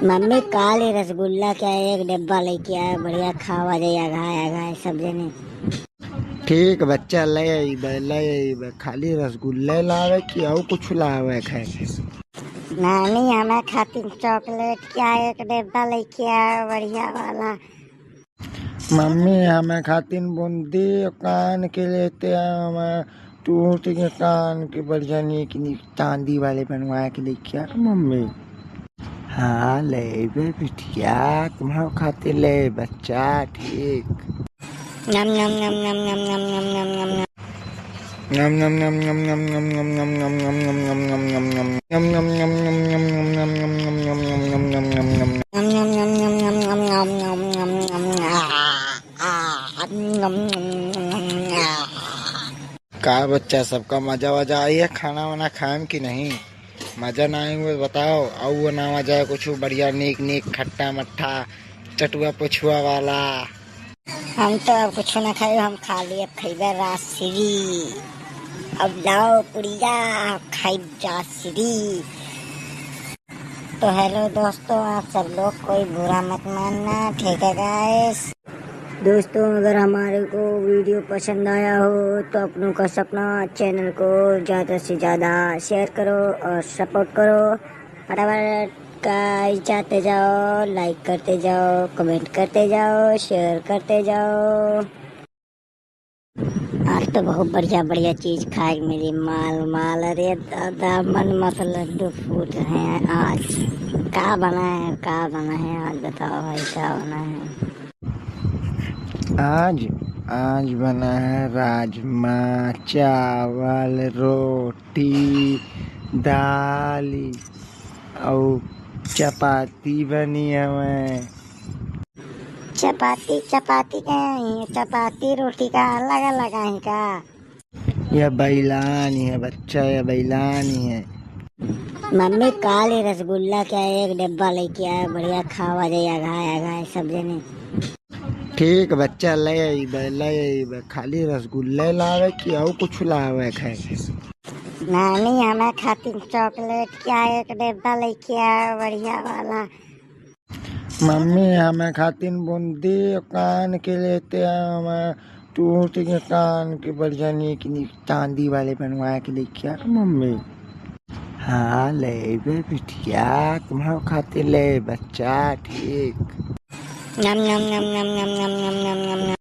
मम्मी, काल ही रसगुल्ला क्या एक डिब्बा लेके आए, बढ़िया खावा जाए, अघाए अघाए सब जने। ठीक बच्चा, ले अइबे, ले अइबे। खाली रसगुल्ले लावे कि अउ कुछ लावे खाए? नानी, हमें खातिर चॉकलेट क्या एक डिब्बा लेके आए, बढ़िया वाला। मम्मी, हमें खातिर बूंदी कान के लेते आए, हमें टूट के कान के बढ़िया नीक नीक चांदी वाले बनवा के लेके आ मम्मी। हाँ, लेबे बिटिया, तुम्हारे खातिर ले बच्चा, ठीक। नम नम नम नम नम नम नम नम नम नम। का बच्चा, सबका मजा वजा आई है खाना वाना खाएम कि नहीं? मजा ना आई हुए बताओ, अउ वो ना आ जाए कुछ बढ़िया नीक नीक खट्टा मट्ठा चटुआ पुछुआ वाला। हम तो अब कुछ ना खाई, हम खाली अब खइबे राजश्री। अब लाओ पुड़िया, खाइब जाश्री। तो हेलो दोस्तों, आप सब लोग कोई बुरा मत मानना, ठीक है गाइस? दोस्तों, अगर हमारे को वीडियो पसंद आया हो तो अपनों का सपना चैनल को ज़्यादा से ज़्यादा शेयर करो और सपोर्ट करो। फटाफट गाइस जाते जाओ, लाइक करते जाओ, कमेंट करते जाओ, शेयर करते जाओ। आज तो बहुत बढ़िया बढ़िया चीज खाए के मिली, माल माल। अरे दादा, मन मस्त लड्डू फूट रहे हैं आज। का बना है, का बना है आज, बताओ भाई, का बना है? आज, आज बना है राजमा चावल, रोटी, दाल अउ चपाती बनी हवे। चपाती, चपाती का है, चपाती रोटी का अलग अलग है का? यह बैलान है बच्चा, यह बैलान है। मम्मी, काल ही रसगुल्ला क्या एक डिब्बा लेके आए, बढ़िया खावा जाए, अघाए अघाए सब जने। ठीक बच्चा, ले अइबे, ले अइबे। खाली रसगुल्ले लावे कि अउ कुछ लावे खाए? नानी, हमें खातिर चॉकलेट क्या एक डिब्बा लेके आए, बढ़िया वाला। मम्मी, हमें खातिर बूंदी कान के लेते आए, हमें टूट के कान के बढ़िया नीक नीक चांदी वाले बनवा के लेके आ मम्मी। हाँ, लेबे बिटिया, तुम्हारे खातिर ले बच्चा, ठीक। नम नम नम नम नम नम नम नम नम नम।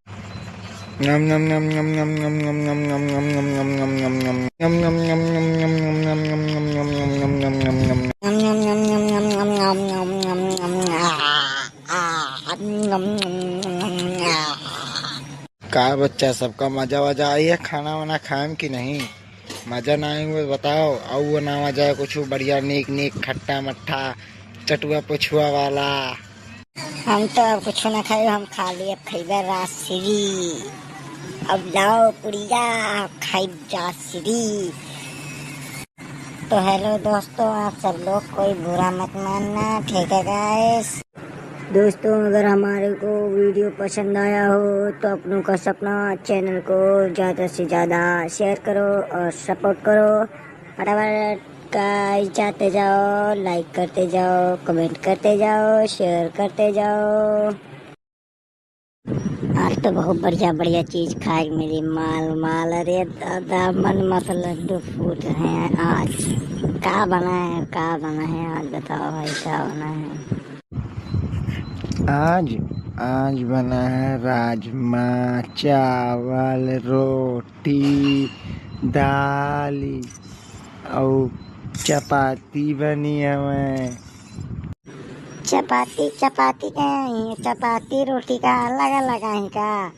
का बच्चा, सबका मजा वजा आई है खाना वाना खाएम कि नहीं? मजा ना आई हुए बताओ, अउ वो ना आ जाए कुछ बढ़िया नीक नीक खट्टा मट्ठा चटुआ पुछुआ वाला। हम तो अब कुछ ना खाई, हम खाली अब खइबे राजश्री। अब लाओ पुड़िया, खाइब जा श्री। तो हेलो दोस्तों, आप सब लोग कोई बुरा मत मानना, ठीक है गाइस। दोस्तों, अगर हमारे को वीडियो पसंद आया हो तो अपनों का सपना चैनल को ज़्यादा से ज़्यादा शेयर करो और सपोर्ट करो। फटाफट गाइस जाते जाओ, लाइक करते जाओ, कमेंट करते जाओ, शेयर करते जाओ। आज तो बहुत बढ़िया बढ़िया चीज खाए के मिली, माल माल। अरे दादा, मन मत लड्डू फूट रहे हैं आज। का बना है, का बना है आज, बताओ भाई, का बना है? आज, आज बना है राजमा चावल, रोटी, दाल और चपाती बनी हवे। चपाती, चपाती का है, चपाती रोटी का अलग अलग है का?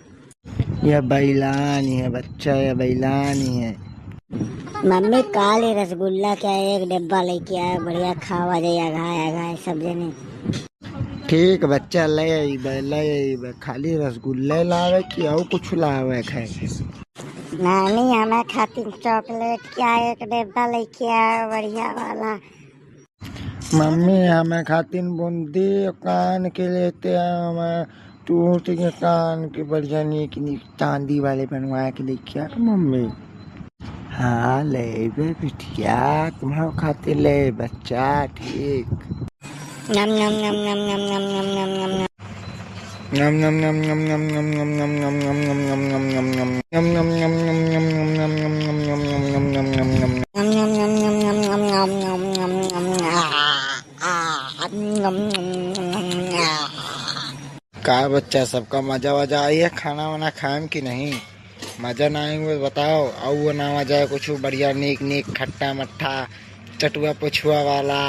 यह बैलानी है बच्चा, यह बैलानी है। मम्मी, काल ही रसगुल्ला क्या एक डिब्बा लेके आया, बढ़िया खावा जाए, अघाय अघाय सब जने। ठीक बच्चा, ले अइबे, ले अइबे, खाली रसगुल्ले लावे कि और कुछ लावे खाए? नानी, हमें खातिर चॉकलेट क्या एक डिब्बा लेके आया, बढ़िया वाला। मम्मी, हमें खातिर बूंदी कान के लेते हैं, हमें टूट के कान के बढ़िया नीक नीक चांदी वाले बनवा के लेके आ मम्मी। हाँ, लेबे बिटिया, तुम्हारे खातिर ले बच्चा, ठीक। नम नम नम नम नम नम नम नम नम नम। का बच्चा, सबका मजा वजा आई है खाना वाना खाएम कि नहीं? मजा ना आई हुए बताओ, और वो ना आ जाए कुछ बढ़िया नीक नीक खट्टा मट्ठा चटुआ पुछुआ वाला।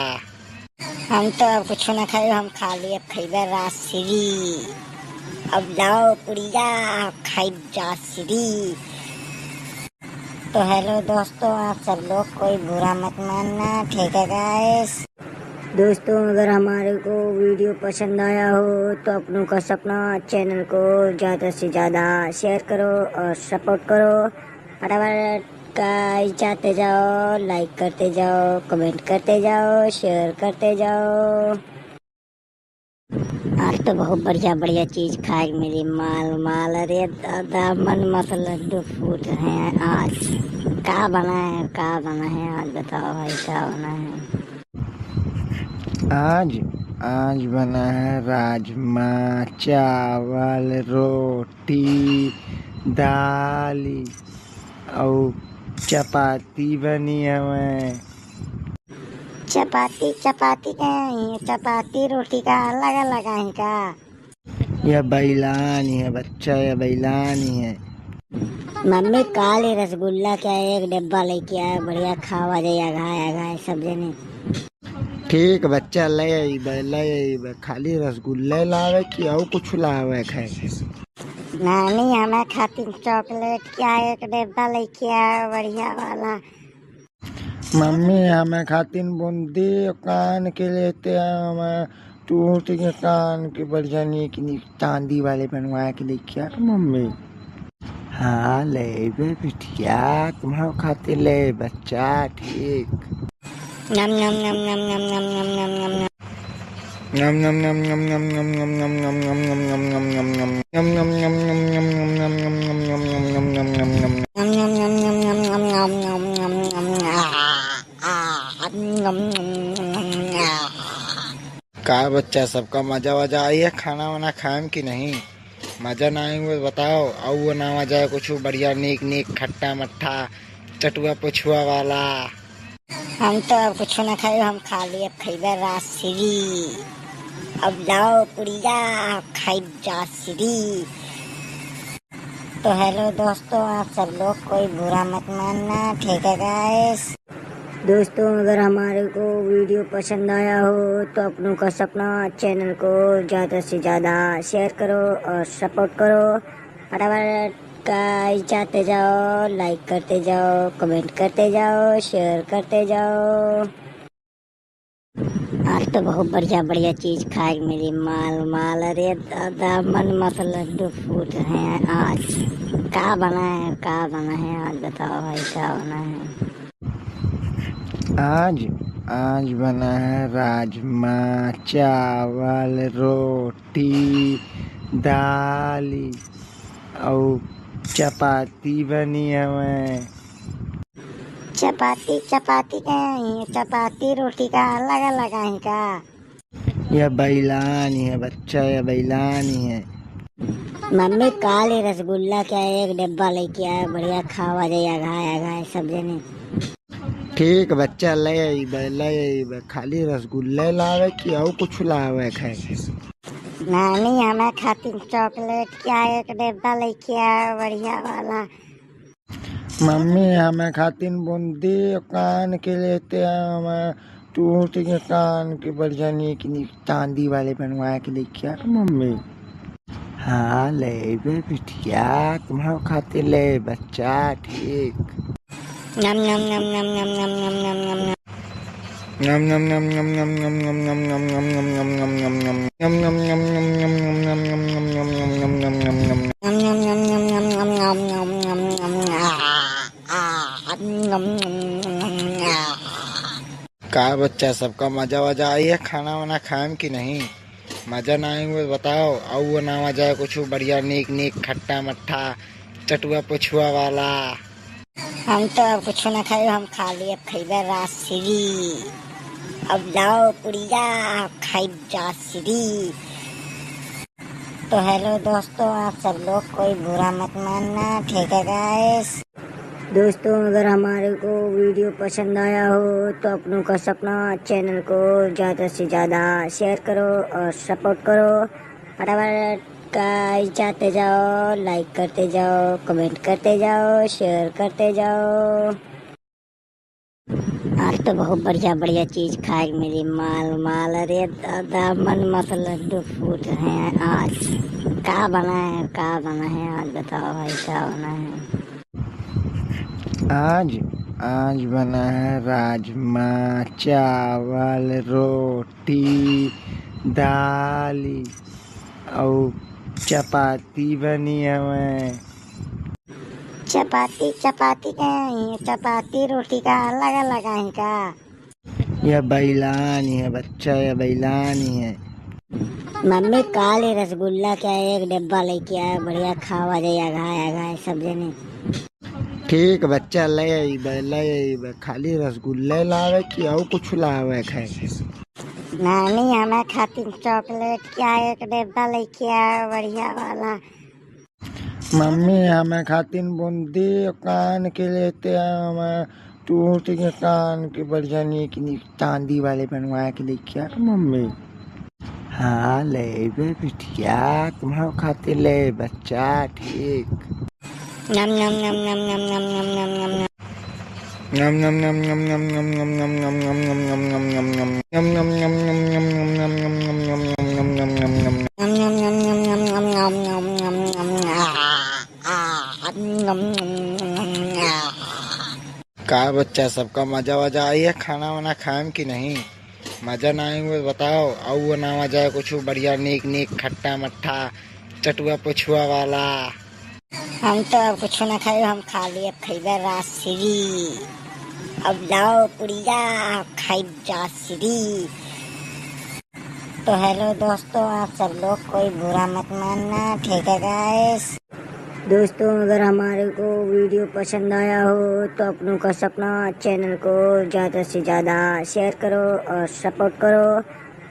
हम तो अब कुछ ना खाई, हम खाली अब खइबे राजश्री। अब लाओ पुड़िया, खाइब जा श्री। तो हेलो दोस्तों, आप सब लोग कोई बुरा मत मानना, ठीक है गाइस। दोस्तों, अगर हमारे को वीडियो पसंद आया हो तो अपनों का सपना चैनल को ज़्यादा से ज़्यादा शेयर करो और सपोर्ट करो। फटाफट गाइस जाते जाओ, लाइक करते जाओ, कमेंट करते जाओ, शेयर करते जाओ। आज तो बहुत बढ़िया बढ़िया चीज खाए के मिली, माल माल। अरे दादा, मन मत लड्डू फूट रहे हैं आज। का बना है, का बना है आज, बताओ भाई, का बना है? आज, आज बना है राजमा चावल, रोटी, दाल और चपाती बनी हवे। चपाती, चपाती का है, चपाती रोटी का अलग अलग है का? यह बैलानी है बच्चा, यह बैलानी है। मम्मी, काल ही रसगुल्ला क्या एक डिब्बा लेके आया, बढ़िया खावा जाए, अघाय अघाय सब जने। ठीक बच्चा, ले अइबे, ले अइबे, खाली रसगुल्ले लावे कि और कुछ लावे खाए? नानी, हमें खातिर चॉकलेट क्या एक डिब्बा लेके आया, बढ़िया वाला। मम्मी, हमें खातिर बूंदी कान के लेते हैं, हमें टूट के कान के बढ़िया नीक नीक चांदी वाले बनवा के लेके आ मम्मी। हाँ, लेबे बिटिया, तुम्हारे खातिर ले बच्चा, ठीक। नम नम नम नम नम नम नम नम नम नम। का बच्चा, सबका मजा वजा आई है खाना वाना खाएम कि नहीं? मजा ना आई हुए बताओ, और वो ना आ जाए कुछ बढ़िया नीक नीक खट्टा मट्ठा चटुआ पुछुआ वाला। हम तो अब कुछ ना खाई, हम खाली अब खइबे राजश्री। अब लाओ पुड़िया, खाइब जाश्री। तो हेलो दोस्तों, आप सब लोग कोई बुरा मत मानना, ठीक है गाइस? दोस्तों, अगर हमारे को वीडियो पसंद आया हो तो अपनों का सपना चैनल को ज़्यादा से ज़्यादा शेयर करो और सपोर्ट करो। फटाफट गाइस जाते जाओ, लाइक करते जाओ, कमेंट करते जाओ, शेयर करते जाओ। आज तो बहुत बढ़िया बढ़िया चीज खाए के मिली, माल माल। अरे दादा, मन मत लड्डू फूट रहे हैं आज। का बना है, का बना है, आज बताओ भाई, का बना है? आज, आज बना है राजमा, चावल, रोटी, दाल अउ चपाती बनी हवे। चपाती, चपाती का है, चपाती रोटी का अलग अलग है का? यह बैलानी है बच्चा, यह बैलानी है। मम्मी, काल ही रसगुल्ला के एक डिब्बा लेके आए, बढ़िया खावा जाए, अघाए अघाए सब जने। ठीक बच्चा, ले अइबे, ले अइबे। खाली रसगुल्ला लावे कि अउ कुछ लावे खाए? नानी, हमें खातिर चॉकलेट के एक डिब्बा लेके आए, बढ़िया वाला। मम्मी, हमें खातिर बूंदी कान के लेते हैं, हमें टूट के कान के बढ़िया नीक नीक चांदी वाले बनवा के लेके आ मम्मी। हाँ, लेबे बिटिया, तुम्हारे खातिर ले बच्चा, ठीक। नम, नम, नम, नम। का बच्चा, सबका मजा वजा आई है खाना वाना खाए में कि नहीं? मजा ना आई हुए बताओ, अउ वो ना मजा है कुछ बढ़िया नीक नीक खट्टा मट्ठा चटुआ पुछुआ वाला। हम तो अब कुछ ना खाई, हम खाली अब खइबे राजश्री। अब लाओ पुड़िया, अब खाइब राजश्री। तो हेलो दोस्तों, आप सब लोग कोई बुरा मत मानना, ठीक है गाइस? दोस्तों, अगर हमारे को वीडियो पसंद आया हो तो अपनों का सपना चैनल को ज़्यादा से ज़्यादा शेयर करो और सपोर्ट करो। फटाफट गाइस जाते जाओ, लाइक करते जाओ, कमेंट करते जाओ, शेयर करते जाओ। आज तो बहुत बढ़िया बढ़िया चीज खाए के मिली, माल माल। अरे दादा, मन मत लड्डू फूट रहे हैं आज। का बना है, का बना है आज, बताओ भाई, का बना है? आज, आज बना है राजमा, चावल, रोटी, दाल अउ चपाती बनी हवे। चपाती, चपाती का है, चपाती रोटी का अलग अलग है का? यह बैलानी है बच्चा, यह बैलानी है। मम्मी, काल ही रसगुल्ला के एक डिब्बा लेके आए, बढ़िया खावा जाए, अघाए अघाए सब जने। ठीक बच्चा, ले अइबे, ले अइबे। खाली रसगुल्ला लावे कि अउ कुछ लावे खाए? नानी, हमें खातिर चॉकलेट के एक डिब्बा लेके आए, बढ़िया वाला। मम्मी, हमें खातिर बूंदी कान के लेते हैं, हमें टूट के कान के बढ़िया नीक नीक चांदी वाले बनवा के लेके आ मम्मी। हाँ, लेबे बिटिया, तुम्हारे खातिर ले बच्चा, ठीक। नम, नम, नम। का बच्चा, सबका मजा वजा आई है खाना वाना खाए में कि नहीं? मजा ना आई हुए बताओ, अउ वो ना मजा है कुछ बढ़िया नीक नीक खट्टा मट्ठा चटुआ पुछुआ वाला। हम तो अब कुछ ना खाई, हम खाली अब खइबे राजश्री। अब लाओ पुड़िया, अब खाइब राजश्री। तो हेलो दोस्तों, आप सब लोग कोई बुरा मत मानना, ठीक है गाइस? दोस्तों, अगर हमारे को वीडियो पसंद आया हो तो अपनों का सपना चैनल को ज़्यादा से ज़्यादा शेयर करो और सपोर्ट करो।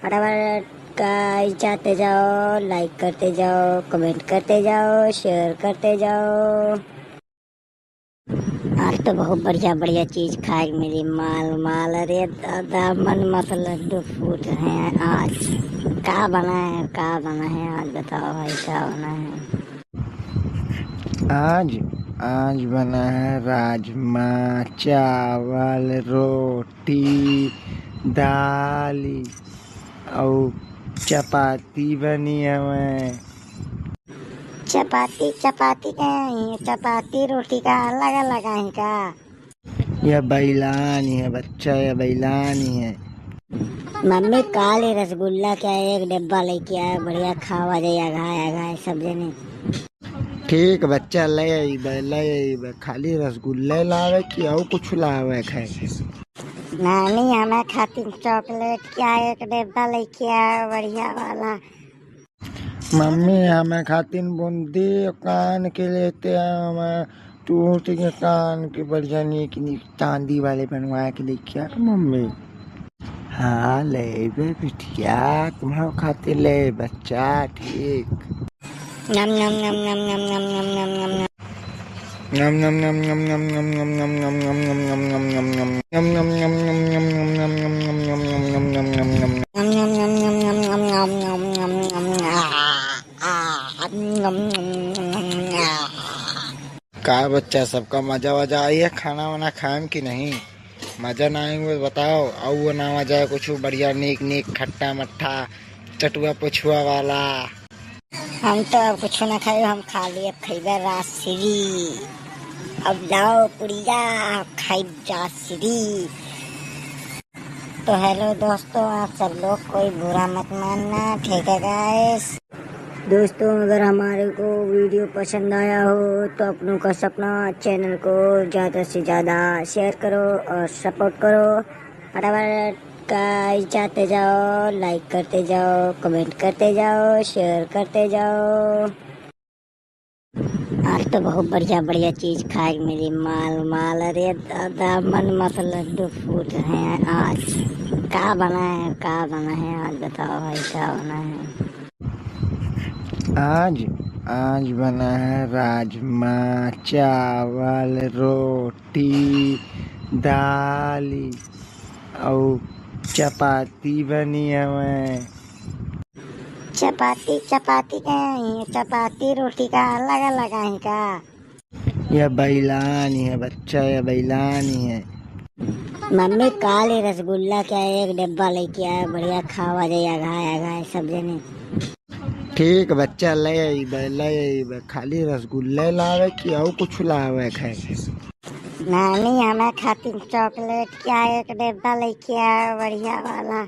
फटाफट गाइस जाते जाओ, लाइक करते जाओ, कमेंट करते जाओ, शेयर करते जाओ। आज तो बहुत बढ़िया बढ़िया चीज खाए के मिली, माल माल। अरे दादा, मन मत लड्डू फूट रहे हैं आज। का बना है, का बना है आज, बताओ भाई, का बना है? आज, आज बना है राजमा, चावल, रोटी, दाल अउ चपाती बनी हवे। चपाती, चपाती का है, चपाती रोटी का अलग अलग है का? यह बैलानी है बच्चा, यह बैलानी है। मम्मी, काल ही रसगुल्ला के एक डिब्बा लेके आए, बढ़िया खावा जाए, अघाए अघाए सब जने। ठीक बच्चा, ले अइबे, ले अइबे। खाली रसगुल्ले लावे कि अउ कुछ लावे खाए के? नानी, हमें खातिर चॉकलेट क्या एक डिब्बा लेके आओ, बढ़िया वाला। मम्मी, हमें खातिर बूंदी कान के लेते आओ, हमें टूट के कान के बढ़िया नीक नीक चांदी वाले बनवा के लेके आओ मम्मी। हाँ, लेबे बिटिया, तुम्हारे खातिर ले बच्चा, ठीक। नम, नम, नम, नम, नम, नम, नम, नम, नम, नम। नम, नम, नम, नम, नम, नम, नम। का बच्चा, सबका मजा वजा आई है खाना वाना खाएम कि नहीं? मजा ना आई हो बताओ, अउ वो ना मजा है कुछ बढ़िया नीक नीक खट्टा मट्ठा चटुआ पुछुआ वाला। हम तो अब कुछ ना खाई, हम खाली अब खइबे राजश्री। अब लाओ पुड़िया, खाइब राजश्री। तो हेलो दोस्तों, आप सब लोग कोई बुरा मत मानना, ठीक है गाइस? दोस्तों, अगर हमारे को वीडियो पसंद आया हो तो अपनों का सपना चैनल को ज़्यादा से ज़्यादा शेयर करो और सपोर्ट करो। फटाफट गाइस जाते जाओ, लाइक करते जाओ, कमेंट करते जाओ, शेयर करते जाओ। आज तो बहुत बढ़िया बढ़िया चीज खाए के मिली, माल माल। अरे दादा, मन मत लड्डू फूट रहे हैं आज। का बना है, का बना है आज, बताओ भाई, का बना है? आज, आज बना है राजमा चावल, रोटी, दाल अउ चपाती बनी हवे। चपाती, चपाती का है, चपाती रोटी का अलग अलग है का? यह बैलानी है बच्चा, यह बैलानी है। मम्मी, काल ही रसगुल्ला क्या एक डिब्बा लेके आया, बढ़िया खावा जाए, अघाए अघाए सब जने। ठीक बच्चा, ले अइबे, ले अइबे। खाली रसगुल्ले लावे कि अउ कुछ लावे खाए? नानी, हमें खातिर चॉकलेट क्या एक डिब्बा लेके आया, बढ़िया वाला।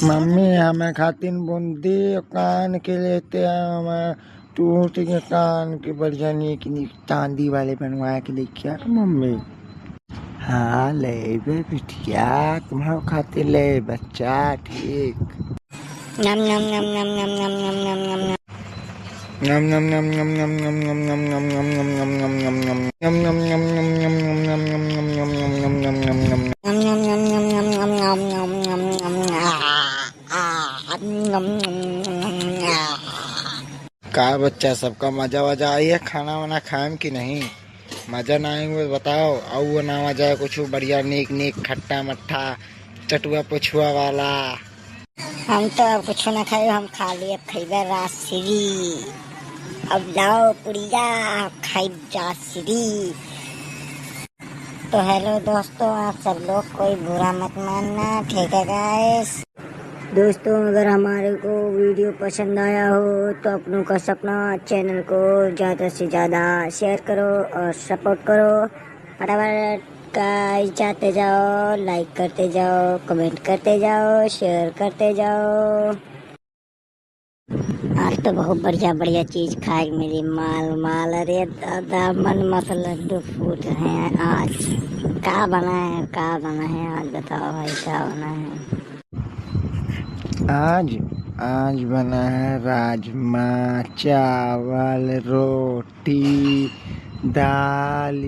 मम्मी, हमें खातिर बूंदी कान के लेते आओ, हमें टूट के कान के बढ़िया नीक नीक चांदी वाले बनवा के लेके आओ मम्मी। हाँ, लेबे बिटिया, तुम्हारे खातिर ले बच्चा, ठीक। नम, नम, नम, नम। का बच्चा, सबका मजा वजा आई है खाना वाना खाएम कि नहीं? मजा ना आई हो बताओ, अउ वो ना मजा है कुछ बढ़िया नीक नीक खट्टा मट्ठा चटुआ पुछुआ वाला। हम तो अब कुछ ना खाई, हम खाली अब खइबे राजश्री। अब लाओ पुड़िया, खाइब राजश्री। तो हेलो दोस्तों, आप सब लोग कोई बुरा मत मानना, ठीक है गाइस? दोस्तों, अगर हमारे को वीडियो पसंद आया हो तो अपनों का सपना चैनल को ज़्यादा से ज़्यादा शेयर करो और सपोर्ट करो। फटाफट गाइस जाते जाओ, लाइक करते जाओ, कमेंट करते जाओ, शेयर करते जाओ। आज तो बहुत बढ़िया बढ़िया चीज खाए के मिली, माल माल। अरे दादा, मन मत लड्डू फूट रहे हैं आज। का बना है, का बना है आज, बताओ भाई, का बना है? आज, आज बना है राजमा चावल, रोटी, दाल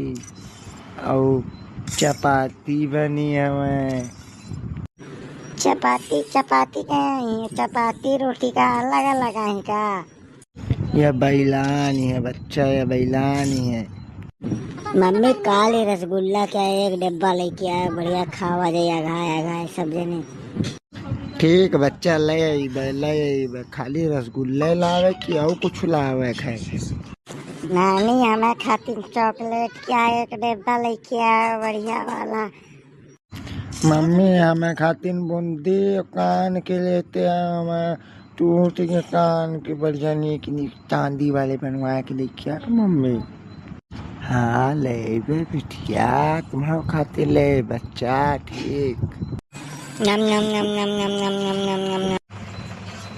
अउ चपाती बनी हवे। चपाती, चपाती का है, चपाती रोटी का अलग अलग है का? यह बैलानी है बच्चा, यह बैलानी है। मम्मी, काल ही रसगुल्ला क्या एक डिब्बा लेके आया, बढ़िया खावा जाए, अघाए अघाए सब जने। ठीक बच्चा, ले अइबे, ले अइबे। खाली रसगुल्ले लावे कि अउ कुछ लावे खाए? नानी, हमें खातिर चॉकलेट क्या एक डिब्बा लेके आया, बढ़िया वाला। मम्मी, हमें खातिर बूंदी कान के लेते आओ, हमें टूट के कान के बढ़िया नीक नीक चांदी वाले बनवा के लेके आओ मम्मी। हाँ, लेबे बिटिया, तुम्हारे खातिर ले बच्चा, ठीक। नम, नम, नम, नम।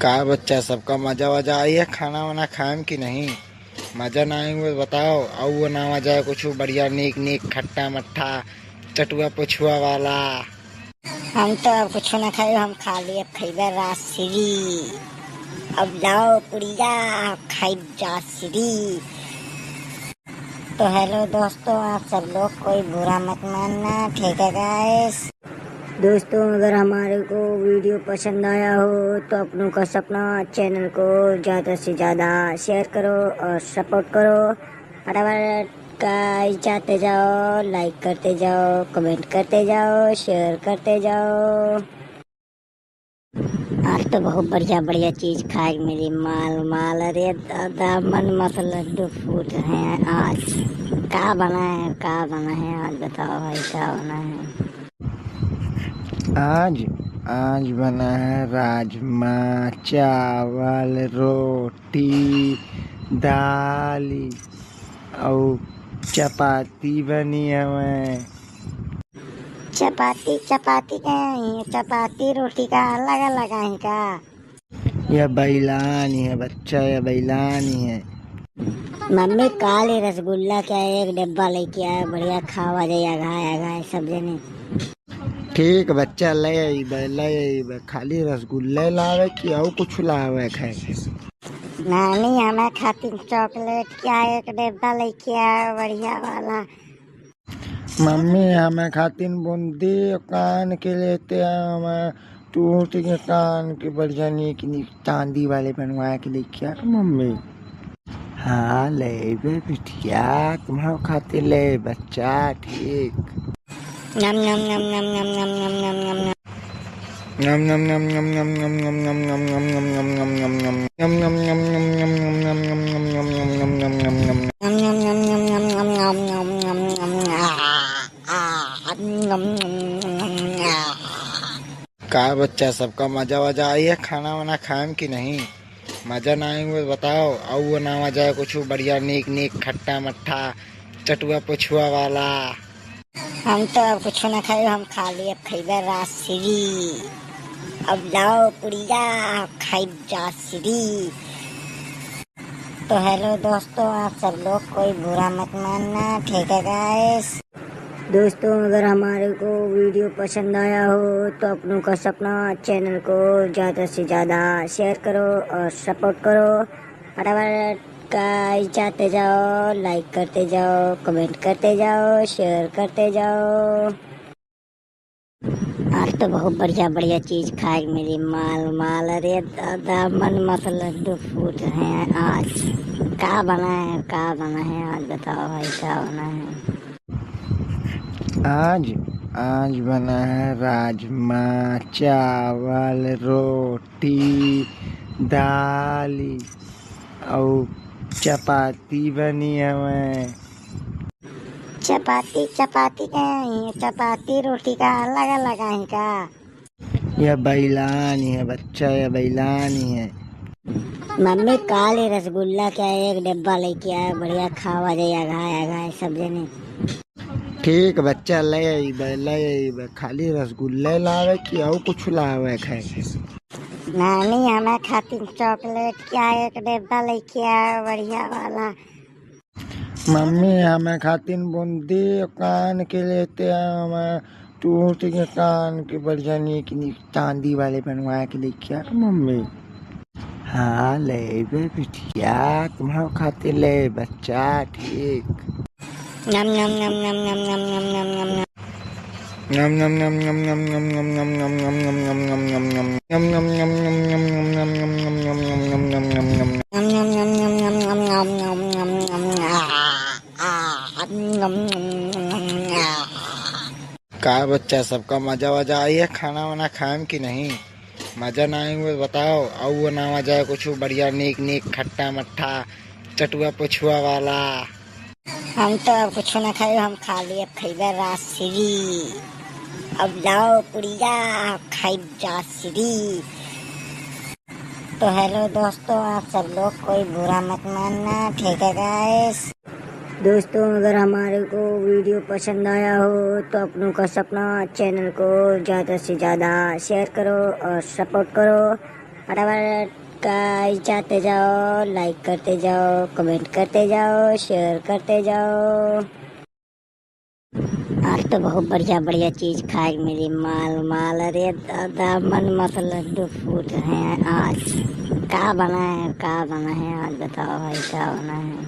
का बच्चा, सबका मजा वजा आई है खाना वाना खाए में कि नहीं? मजा ना आई हुए बताओ, अउ वो ना आ जाए कुछ बढ़िया नीक नीक खट्टा मट्ठा चटुआ पुछुआ वाला। हम तो अब कुछ ना खाई, हम खाली अब खइबे राजश्री। अब लाओ पुड़िया, अब खाइब राजश्री। तो हेलो दोस्तों, आप सब लोग कोई बुरा मत मानना, ठीक है गाइस? दोस्तों, अगर हमारे को वीडियो पसंद आया हो तो अपनों का सपना चैनल को ज़्यादा से ज़्यादा शेयर करो और सपोर्ट करो। फटाफट गाइस जाते जाओ, लाइक करते जाओ, कमेंट करते जाओ, शेयर करते जाओ। आज तो बहुत बढ़िया बढ़िया चीज खाए के मिली, माल माल। अरे दादा, मन मस्त लड्डू फूट रहे हैं आज। का बना है, का बना है आज, बताओ भाई, का बना है? आज, आज बना है राजमा चावल, रोटी, दाल अउ चपाती बनी हवे। चपाती, चपाती का है? चपाती रोटी का अलग अलग है का? यह बैलानी है बच्चा, यह बैलानी है। मम्मी, काल ही रसगुल्ला क्या एक डिब्बा लेके आया, बढ़िया खावा जाए, अघाए अघाए सब जने। ठीक बच्चा, ले अइबे, ले अइबे। खाली रसगुल्ले लावे कि अउ कुछ लावे खाए? नानी, हमें खातिर चॉकलेट क्या एक डिब्बा लेके आया, बढ़िया वाला। मम्मी, हमें खातिर बूंदी कान के लेते आवा, हमें टूट के कान के बढ़िया नीक नीक चांदी वाले बनवा के लेके आ मम्मी। हाँ, लेबे बिटिया, तुम्हारे खातिर ले बच्चा, ठीक। नम नम नम नम नम नम नम नम नम नम। का बच्चा, सबका मजा वजा आई है खाना वाना खाए में कि नहीं? मजा ना आई हुए बताओ, अउ वो ना आ जाए कुछ बढ़िया नीक नीक खट्टा मट्ठा चटुआ पुछुआ वाला। हम तो अब कुछ ना खाई, हम खाली अब खइबे राजश्री। अब लाओ पुड़िया, अब खाइब राजश्री। तो हेलो दोस्तों, आप सब लोग कोई बुरा मत मानना, ठीक है गाइस? दोस्तों, अगर हमारे को वीडियो पसंद आया हो तो अपनों का सपना चैनल को ज़्यादा से ज़्यादा शेयर करो और सपोर्ट करो। फटाफट गाइस जाते जाओ, लाइक करते जाओ, कमेंट करते जाओ, शेयर करते जाओ। आज तो बहुत बढ़िया बढ़िया चीज खाए के मिली, माल माल। अरे दादा, मन मस्त लड्डू फूट रहे हैं आज। का बना है, का बना है आज, बताओ भाई, का बना है? आज, आज बना है राजमा चावल, रोटी, दाल अउ चपाती बनी हवे। चपाती, चपाती का है? चपाती रोटी का अलग अलग है का? यह बैलानी है बच्चा, यह बैलानी है। मम्मी, काल ही रसगुल्ला क्या एक डिब्बा लेके आया, बढ़िया खावा जाए, अघाए अघाए सब जने। ठीक बच्चा, ले अइबे, ले अइबे। खाली रसगुल्ले लावे कि अउ कुछ लावे खाए? नानी, हमें खातिर चॉकलेट क्या एक डिब्बा लेके आया, बढ़िया वाला। मम्मी, हमें खातिर बूंदी कान के लेते आवा, हमें टूट के कान के बढ़िया नीक नीक चांदी वाले बनवा के लेके आ मम्मी। हाँ, लेबे बिटिया, तुम्हारे खातिर ले बच्चा, ठीक। नम नम नम नम नम नम नम नम नम नम। का बच्चा, सबका मजा वजा आई है खाना वाना खाए में कि नहीं? मजा ना आई हुए बताओ, अउ वो ना आ जाए कुछ बढ़िया नीक नीक खट्टा मट्ठा चटुआ पुछुआ वाला। हम तो अब कुछ ना खाई, हम खाली अब खइबे राजश्री। अब लाओ पुड़िया, अब खाइब राजश्री। तो हेलो दोस्तों, आप सब लोग कोई बुरा मत मानना, ठीक है गाइस। दोस्तों, अगर हमारे को वीडियो पसंद आया हो तो अपनों का सपना चैनल को ज़्यादा से ज़्यादा शेयर करो और सपोर्ट करो। फटाफट गाइस जाते जाओ, लाइक करते जाओ, कमेंट करते जाओ, शेयर करते जाओ। आज तो बहुत बढ़िया बढ़िया चीज खाए के मिली, माल माल। अरे दादा, मन मस्त लड्डू फूट रहे हैं आज। का बना है, का बना है आज, बताओ भाई, का बना है?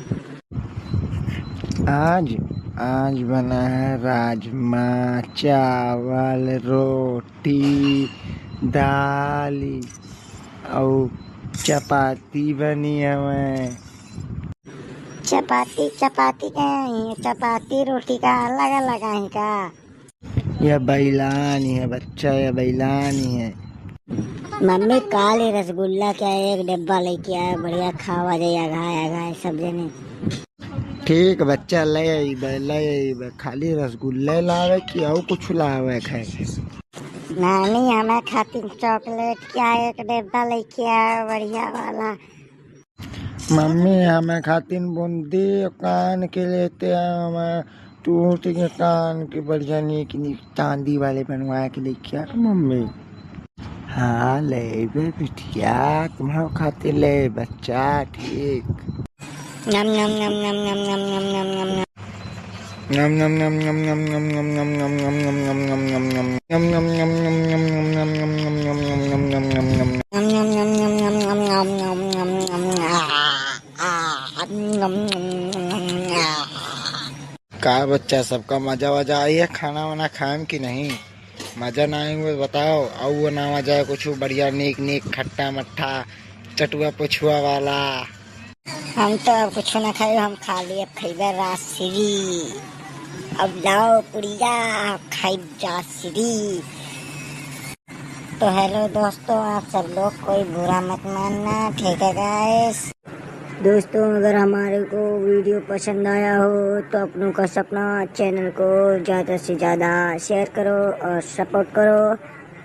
आज, आज बना है राजमा चावल, रोटी, दाल और चपाती बनी हवे। चपाती, चपाती का है, चपाती रोटी का अलग अलग है का? यह बैलानी है बच्चा, यह बैलानी है। मम्मी, काल ही रसगुल्ला क्या एक डिब्बा लेके आया, बढ़िया खावा जाए, अघाए अघाए सब जने। ठीक बच्चा, ले अइबे, ले अइबे। खाली रसगुल्ले लावे कि और कुछ लावे खाए? नानी, हमें खातिर चॉकलेट क्या एक डिब्बा लेके आया, बढ़िया वाला। मम्मी, हमें खातिर बूंदी कान के लेते हैं, हमें टूट के कान के बढ़िया नीक नीक चांदी वाले बनवा के लेके आ मम्मी। हाँ, लेबे बिटिया, तुम्हारे खातिर ले बच्चा, ठीक। नम नम नम नम नम नम नम नम नम नम। का बच्चा, सबका मजा वजा आई है खाना वाना खाए में कि नहीं? मजा ना आई हुए बताओ, और वो ना आ जाए कुछ बढ़िया नीक नीक खट्टा मट्ठा चटुआ पछुआ वाला। हम तो अब कुछ ना खाई, हम खाली अब खइबे राजश्री। अब लाओ पुड़िया, अब खाइब जाश्री। तो हेलो दोस्तों, आप सब लोग कोई बुरा मत मानना, ठीक है गाइस। दोस्तों, अगर हमारे को वीडियो पसंद आया हो तो अपनों का सपना चैनल को ज़्यादा से ज़्यादा शेयर करो और सपोर्ट करो।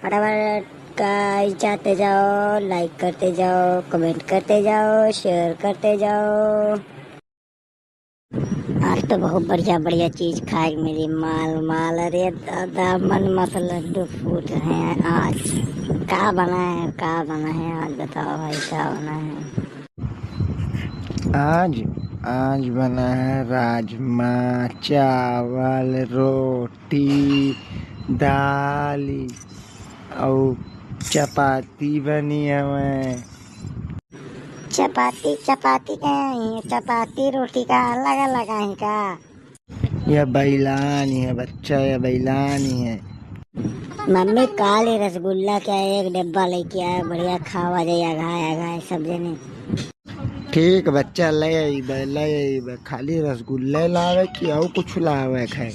फटाफट गाइस जाते जाओ, लाइक करते जाओ, कमेंट करते जाओ, शेयर करते जाओ। आज तो बहुत बढ़िया बढ़िया चीज खाए के मिली, माल माल। अरे दादा, मन मस्त लड्डू फूट रहे हैं आज। का बना है, का बना है आज, बताओ भाई, का बना है? आज, आज बना है राजमा चावल, रोटी, दाल और चपाती बनी हमें। चपाती, चपाती का है, चपाती रोटी का अलग अलग है का? यह बैलानी है बच्चा, यह बैलानी है। मम्मी, काल ही रसगुल्ला क्या एक डिब्बा लेके आया, बढ़िया खावा जाए, अघाए अघाए सब जने। ठीक बच्चा, ले अइबे, ले अइबे। खाली रसगुल्ले लावे कि और कुछ लावे खाए?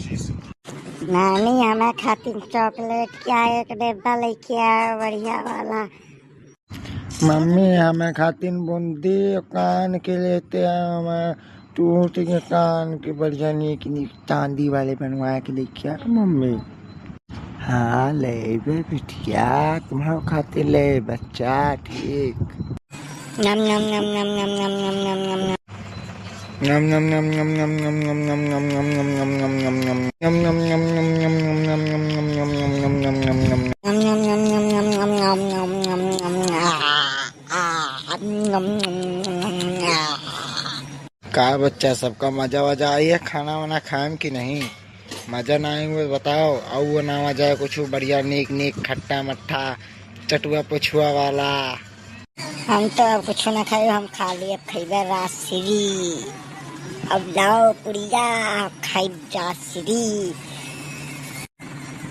नानी, हमें खातिर चॉकलेट क्या एक डिब्बा लेके आया, बढ़िया वाला। मम्मी, हमें खातिर बूंदी कान के लेते हैं, हमें टूट के कान के बढ़िया नीक नीक चांदी वाले बनवा के लेके आ मम्मी। हाँ, लेबे बिटिया, तुम्हारे खातिर ले बच्चा, ठीक। नम नम नम नम नम नम नम नम नम नम। नम नम नम नम नम नम नम नम। नम नम नम नम नम नम नम नम। का बच्चा, सबका मजा वजा आई है खाना वाना खाए में कि नहीं? मजा ना आई हुए बताओ, और वो ना आ जाए कुछ बढ़िया नीक नीक खट्टा मट्ठा चटुआ पछुआ वाला। हम तो अब कुछ ना खाई, हम खाली अब खइबे राजश्री। अब लाओ पुड़िया, अब खाइब जाश्री।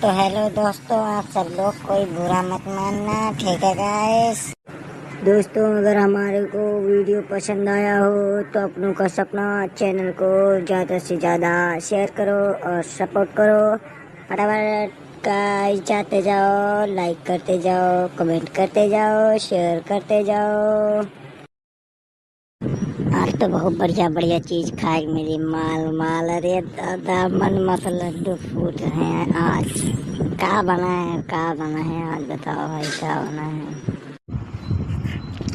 तो हेलो दोस्तों, आप सब लोग कोई बुरा मत मानना, ठीक है गाइस। दोस्तों, अगर हमारे को वीडियो पसंद आया हो तो अपनों का सपना चैनल को ज़्यादा से ज़्यादा शेयर करो और सपोर्ट करो। फटाफट गाइस जाते जाओ, लाइक करते जाओ, कमेंट करते जाओ, शेयर करते जाओ। आज तो बहुत बढ़िया बढ़िया चीज खाए के मिली, माल माल। अरे दादा, मन मस्त लड्डू फूट रहे हैं आज। का बना है, का बना है आज, बताओ भाई, का बना है?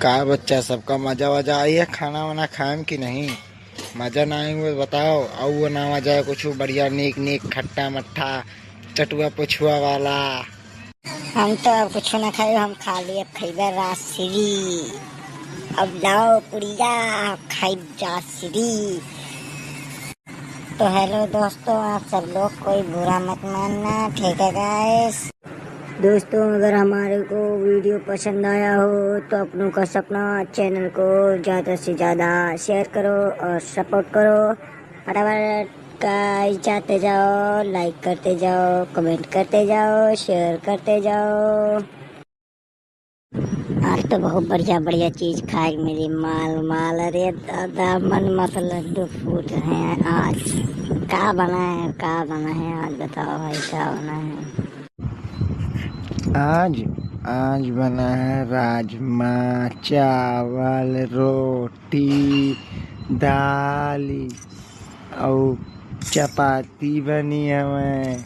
का बच्चा, सबका मजा वजा आई है खाना वाना खाए में कि नहीं? मजा ना आई हुए बताओ, अउ वो ना आ जाए कुछ बढ़िया नीक नीक खट्टा मट्ठा चटुआ पुछुआ वाला। हम तो अब कुछ ना खाई, हम खाली अब खइबे राजश्री। अब लाओ पुड़िया, अब खाई राजश्री। तो हेलो दोस्तों, आप सब लोग कोई बुरा मत मानना, ठीक है गाइस? दोस्तों, अगर हमारे को वीडियो पसंद आया हो तो अपनों का सपना चैनल को ज़्यादा से ज़्यादा शेयर करो और सपोर्ट करो। फटाफट गाइस जाते जाओ, लाइक करते जाओ, कमेंट करते जाओ, शेयर करते जाओ। आज तो बहुत बढ़िया बढ़िया चीज खाए के मिली, माल माल। अरे दादा, मन मत लड्डू फूट रहे हैं आज। का बना है, का बना है आज, बताओ भाई, का बना है? आज, आज बना है राजमा चावल, रोटी, दाल अउ चपाती बनी हवे।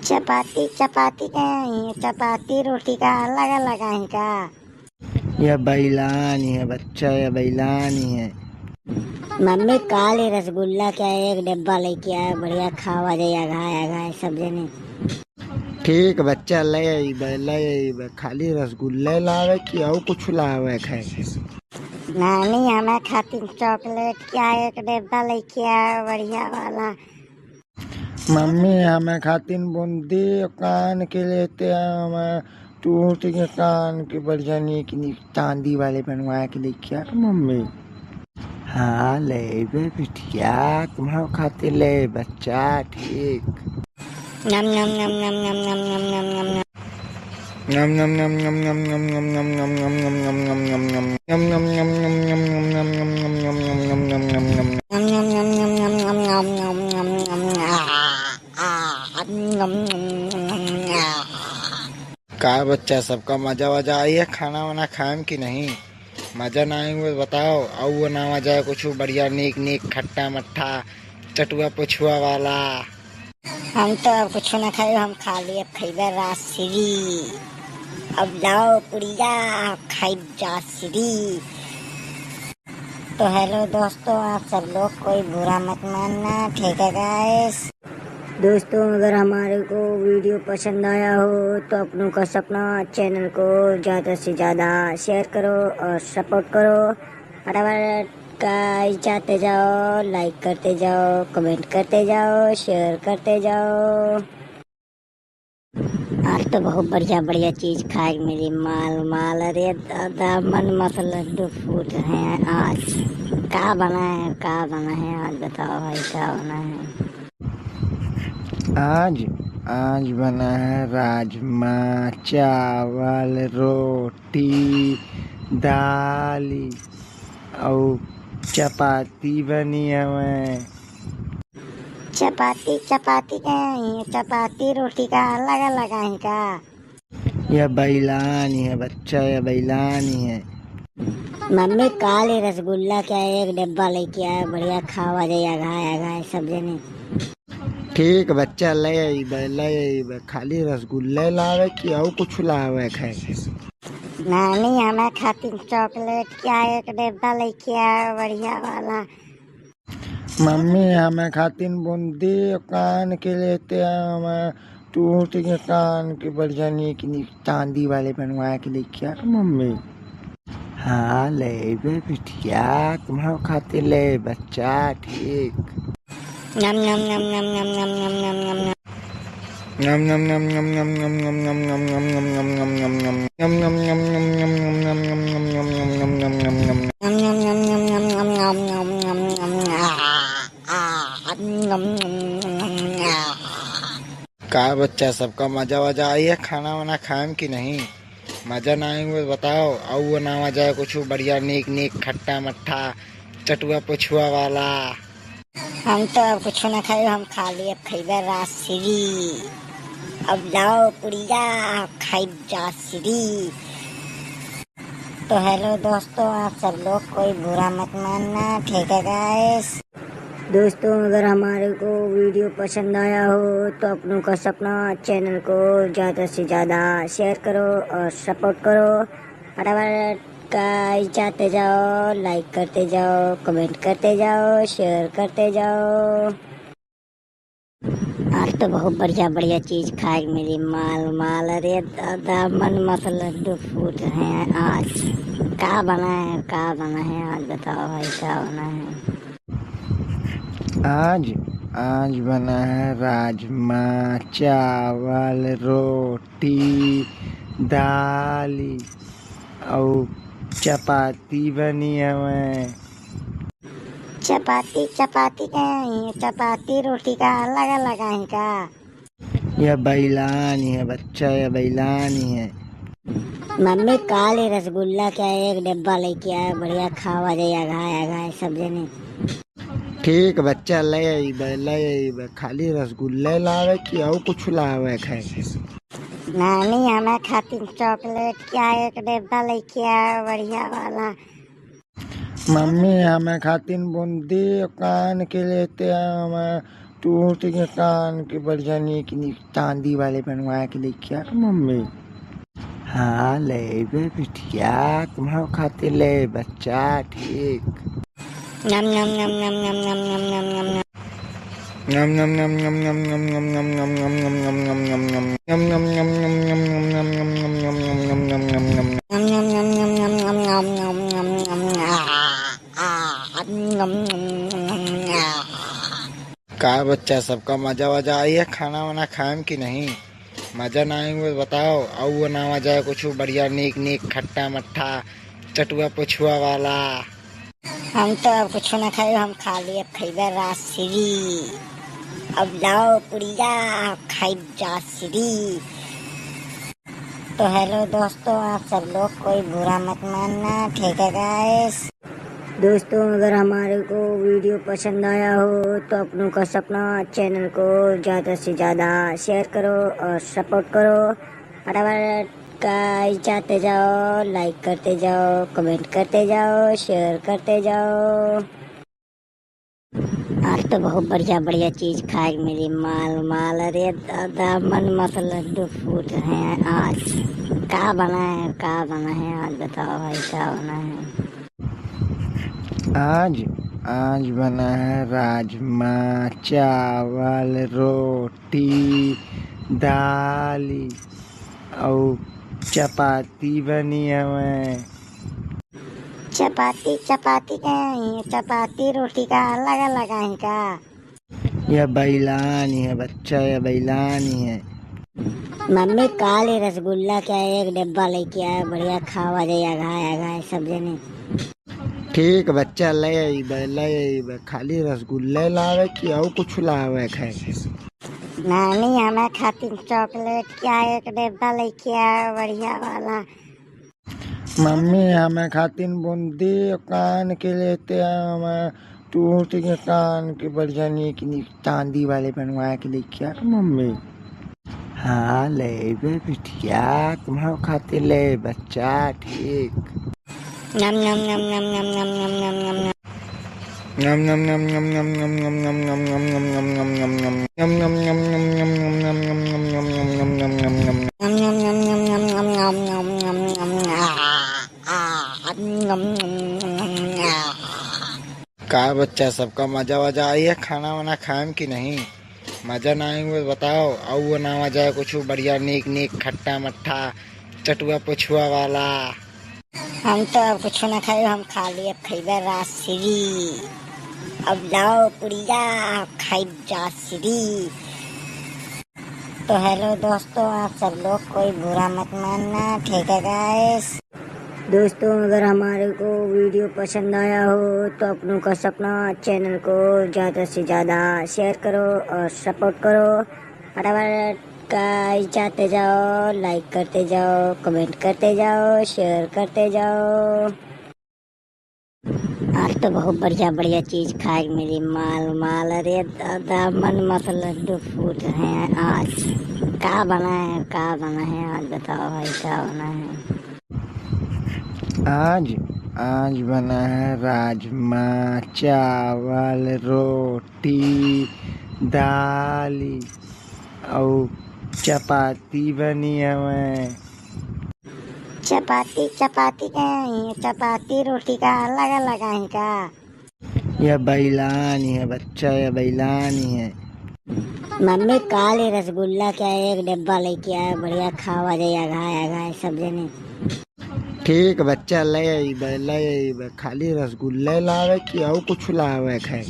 चपाती, चपाती का है? चपाती रोटी का अलग अलग है का? यह बैलानी है बच्चा, यह बैलानी है। मम्मी काली रसगुल्ला क्या एक डिब्बा लेके आए, बढ़िया खावा जाए, अघाए अघाए सब जने। ठीक बच्चा, ले अइबे, ले अइबे। खाली रसगुल्ले लावे कि अउ कुछ लावे खाए? नानी, हमें खातिर चॉकलेट क्या एक डिब्बा लेके आया, बढ़िया वाला। मम्मी, हमें खातिर बूंदी कान के लेते आया, हमें टूट के कान के बढ़िया नीक नीक चांदी वाले बनवा के लेके आ मम्मी। हाँ, लेबे बिटिया, तुम्हारे खातिर ले बच्चा, ठीक। नम नम नम नम नम नम नम नम नम नम। नम नम नम नम नम नम नम नम नम नम नम नम नम नम नम नम। नम नम नम नम नम नम नम नम नम नम नम नम नम नम। नम नम नम नम नम नम नम नम नम। आ, आ, नम नम नम नम नम। का बच्चा, सबका मजा वजा आई है खाना वाना खाएम कि नहीं? मजा ना आई हुए बताओ, अउ वो ना मजा है कुछ बढ़िया नीक नीक खट्टा मट्ठा चटुआ पछुआ वाला। हम तो अब कुछ ना खाई, हम खाली अब खइबे राजश्री। अब लाओ पुड़िया, अब खाइब जाश्री। तो हेलो दोस्तों, आप सब लोग कोई बुरा मत मानना, ठीक है गाइस? दोस्तों, अगर हमारे को वीडियो पसंद आया हो तो अपनों का सपना चैनल को ज़्यादा से ज़्यादा शेयर करो और सपोर्ट करो। फटाफट गाइस जाते जाओ, लाइक करते जाओ, कमेंट करते जाओ, शेयर करते जाओ। आज तो बहुत बढ़िया बढ़िया चीज खाए के मिली, माल माल। अरे दादा, मन मत लड्डू फूट रहे हैं आज। का बना है, का बना है आज, बताओ भाई, का बना है? आज, आज बना है राजमा चावल, रोटी, दाल अउ चपाती बनी हवे। चपाती, चपाती का है? चपाती रोटी का अलग अलग है का? यह बैलानी है बच्चा, यह बैलानी है। मम्मी, काल ही रसगुल्ला क्या एक डिब्बा लेके आया, बढ़िया खावा जाए, अघाए अघाए सब जने। ठीक बच्चा, ले अइबे, ले अइबे, खाली रसगुल्ले लावे कि अउ कुछ लावे खाए? नानी, हमें खातिर चॉकलेट क्या एक डिब्बा लेके आया, बढ़िया वाला। मम्मी, हमें खातिर बूंदी कान के लेते आया, हमें टूट के कान के बढ़िया नीक नीक चांदी वाले बनवा के लेके आ मम्मी। हाँ, लेबे बिटिया, तुम्हारे खातिर ले बच्चा, ठीक। नम नम नम नम नम नम नम नम नम नम। नम नम नम नम नम नम नम नम नम नम नम नम नम नम नम। नम नम नम नम नम नम नम नम नम नम नम नम नम नम। नम नम नम नम नम नम नम नम नम नम। आ, आ, नम नम नम नम। का बच्चा, सबका मजा वजा आई है खाना वाना खाएम कि नहीं? मजा ना आई हुए बताओ, अउ वो ना मजा है कुछ बढ़िया नीक नीक खट्टा मट्ठा चटुआ पछुआ वाला। हम तो अब कुछ ना खाई, हम खाली अब खइबे राजश्री। अब लाओ पुड़िया, अब खाइब जाश्री। तो हेलो दोस्तों, आप सब लोग कोई बुरा मत मानना, ठीक है गाइस? दोस्तों, अगर हमारे को वीडियो पसंद आया हो तो अपनों का सपना चैनल को ज़्यादा से ज़्यादा शेयर करो और सपोर्ट करो। फटाफट गाइस जाते जाओ, लाइक करते जाओ, कमेंट करते जाओ, शेयर करते जाओ। आज तो बहुत बढ़िया बढ़िया चीज खाए के मिली, माल माल। अरे दादा, मन मत लड्डू फूट रहे हैं आज। का बना है, का बना है आज, बताओ भाई, का बना है? आज, आज बना है राजमा चावल, रोटी, दाल अउ चपाती बनी हवे। चपाती, चपाती का है? चपाती रोटी का अलग अलग है का? यह बैलानी है बच्चा, यह बैलानी है। मम्मी, काल ही रसगुल्ला क्या एक डिब्बा लेके आया, बढ़िया खावा जाए, अघाए अघाए सब जने। ठीक बच्चा, ले अइबे, ले अइबे, खाली रसगुल्ले लावे कि अउ कुछ लावे खाए? नानी, हमें खातिर चॉकलेट क्या एक डिब्बा लेके आया, बढ़िया वाला। मम्मी, हमें खातिर बूंदी कान के लेते आया, हमें टूट के कान के बढ़िया नीक नीक चांदी वाले बनवा के लेके आ मम्मी। हाँ, लेबे बिटिया, तुम्हारे खातिर ले बच्चा, ठीक। नम नम नम नम नम नम नम नम नम नम। नम नम नम नम नम नम नम नम नम नम नम नम नम नम। नम नम नम नम नम नम नम नम नम नम नम नम नम। नम नम नम नम नम नम नम नम नम नम। आ, का बच्चा, सबका मजा वजा आई है खाना वाना खाए में कि नहीं? मजा ना आई हुए बताओ, अउ वो ना आ जाए कुछ बढ़िया नीक नीक खट्टा मट्ठा चटुआ पुछुआ वाला। हम तो अब कुछ ना खाए, हम खाली अब खइबे राजश्री। अब लाओ पुड़िया, अब खाइब जाश्री। तो हेलो दोस्तों, आप सब लोग कोई बुरा मत मानना, ठीक है गाइस? दोस्तों, अगर हमारे को वीडियो पसंद आया हो तो अपनों का सपना चैनल को ज़्यादा से ज़्यादा शेयर करो और सपोर्ट करो। फटाफट गाइस जाते जाओ, लाइक करते जाओ, कमेंट करते जाओ, शेयर करते जाओ। आज तो बहुत बढ़िया बढ़िया चीज खाए के मिली, माल माल। अरे दादा, मन मस्त लड्डू फूट रहे हैं आज। का बना है, का बना है आज, बताओ भाई, का बना है? आज, आज बना है राजमा चावल, रोटी, दाल अउ चपाती बनी हवे। चपाती, चपाती का है, चपाती रोटी का अलग अलग है का? यह बैलानी है बच्चा, यह बैलानी है। मम्मी, काली रसगुल्ला क्या एक डिब्बा लेके आए, बढ़िया खावा जाए, अघाए अघाए सब जने। ठीक बच्चा, ले अइबे, ले अइबे। खाली रसगुल्ले लावे कि अउ कुछ लावे के है? नानी, हमें खातिर चॉकलेट क्या एक डिब्बा लेके आए, बढ़िया वाला। मम्मी, हमें खातिर बूंदी कान के लेते हैं, हमें टूट के कान के बढ़िया नीक नीक चांदी वाले बनवा के लेके आ मम्मी। हाँ, लेबे बिटिया, तुम्हारे खातिर ले बच्चा, ठीक। नम, नम, नम, नम। का बच्चा, सबका मजा वजा आई है खाना वाना खाए में कि नहीं? मजा ना आई हुए बताओ, अउ वो ना आ जाए कुछ बढ़िया नीक नीक खट्टा मट्ठा चटुआ पुछुआ वाला। हम तो अब कुछ ना खाए, हम खाली अब खइबे राजश्री। अब लाओ पुड़िया, अब खाइब जाश्री। तो हेलो दोस्तों, आप सब लोग कोई बुरा मत मानना, ठीक है गाइस? दोस्तों, अगर हमारे को वीडियो पसंद आया हो तो अपनों का सपना चैनल को ज़्यादा से ज़्यादा शेयर करो और सपोर्ट करो। फटाफट गाइस जाते जाओ, लाइक करते जाओ, कमेंट करते जाओ, शेयर करते जाओ। आज तो बहुत बढ़िया बढ़िया चीज खाए के मिली, माल माल। अरे दादा, मन मस्त लड्डू फूट रहे हैं आज। का बना है, का बना है आज, बताओ भाई, का बना है? आज, आज बना है राजमा चावल, रोटी, दाल अउ चपाती बनी हवे। चपाती, चपाती का है, चपाती रोटी का अलग अलग है का? यह बैलानी है बच्चा, यह बैलानी है। मम्मी, काली रसगुल्ला क्या एक डिब्बा लेके आए, बढ़िया खावा जाए, अघाए अघाए सब जने। ठीक बच्चा, ले अइबे, ले अइबे। खाली रसगुल्ले लावे कि अउ कुछ लावे के है?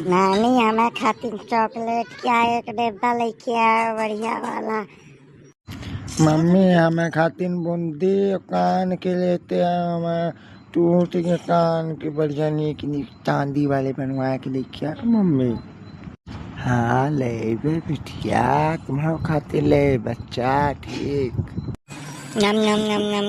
नानी, हमें खातिर चॉकलेट क्या एक डिब्बा लेके आए, बढ़िया वाला। मम्मी, हमें खातिर बूंदी कान के लेते हैं, हमें टूट के कान के बढ़िया नीक नीक चांदी वाले बनवा के लेके आ मम्मी। हाँ, लेबे बिटिया, तुम्हारे खातिर ले बच्चा, ठीक। नम, नम, नम।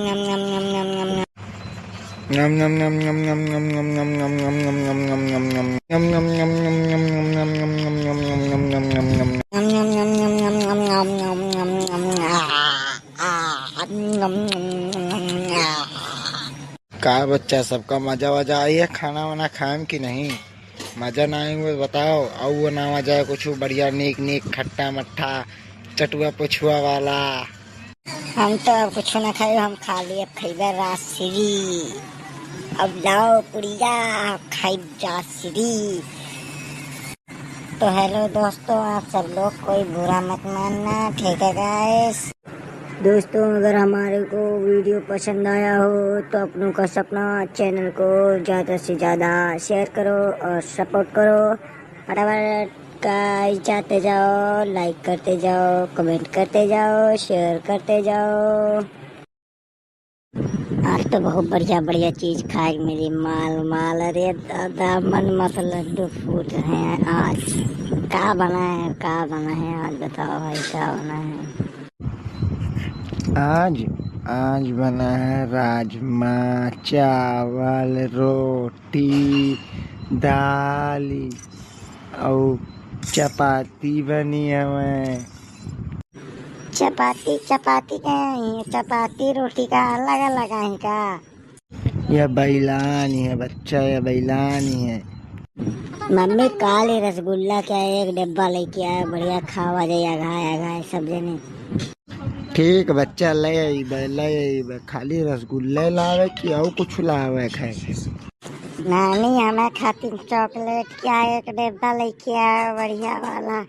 का बच्चा, सबका मजा वजा आई है खाना वाना खाए में कि नहीं? मजा ना आई हुए बताओ, अउ वो ना आ जाए कुछ बढ़िया नीक नीक खट्टा मट्ठा चटुआ पुछुआ वाला। हम तो अब कुछ ना खाए, हम खाली अब खइबे राजश्री। अब लाओ पुड़िया, अब खाइब जाश्री। तो हेलो दोस्तों, आप सब लोग कोई बुरा मत मानना, ठीक है गाइस? दोस्तों, अगर हमारे को वीडियो पसंद आया हो तो अपनों का सपना चैनल को ज़्यादा से ज़्यादा शेयर करो और सपोर्ट करो। फटाफट guys जाते जाओ, like करते जाओ, comment करते जाओ, share करते जाओ। आज तो बहुत बढ़िया बढ़िया चीज खाए के मिली, माल माल। अरे दादा, मन मस्त लड्डू फूट रहे हैं आज। का बना है, का बना है आज, बताओ भाई, का बना है? आज, आज बना है राजमा चावल, रोटी, दाल अउ चपाती बनी हवे। चपाती, चपाती का है, चपाती रोटी का अलग अलग है का? यह बैलानी है बच्चा, यह बैलानी है। मम्मी, काल ही रसगुल्ला के एक डिब्बा लेके आए, बढ़िया खावा जाए, अघाए अघाए सब जने। ठीक बच्चा, ले अइबे, ले अइबे। खाली रसगुल्ले लावे कि अउ कुछ लावे खाए? नानी, हमें खातिर chocolate के एक डिब्बा लेके आए, बढ़िया वाला।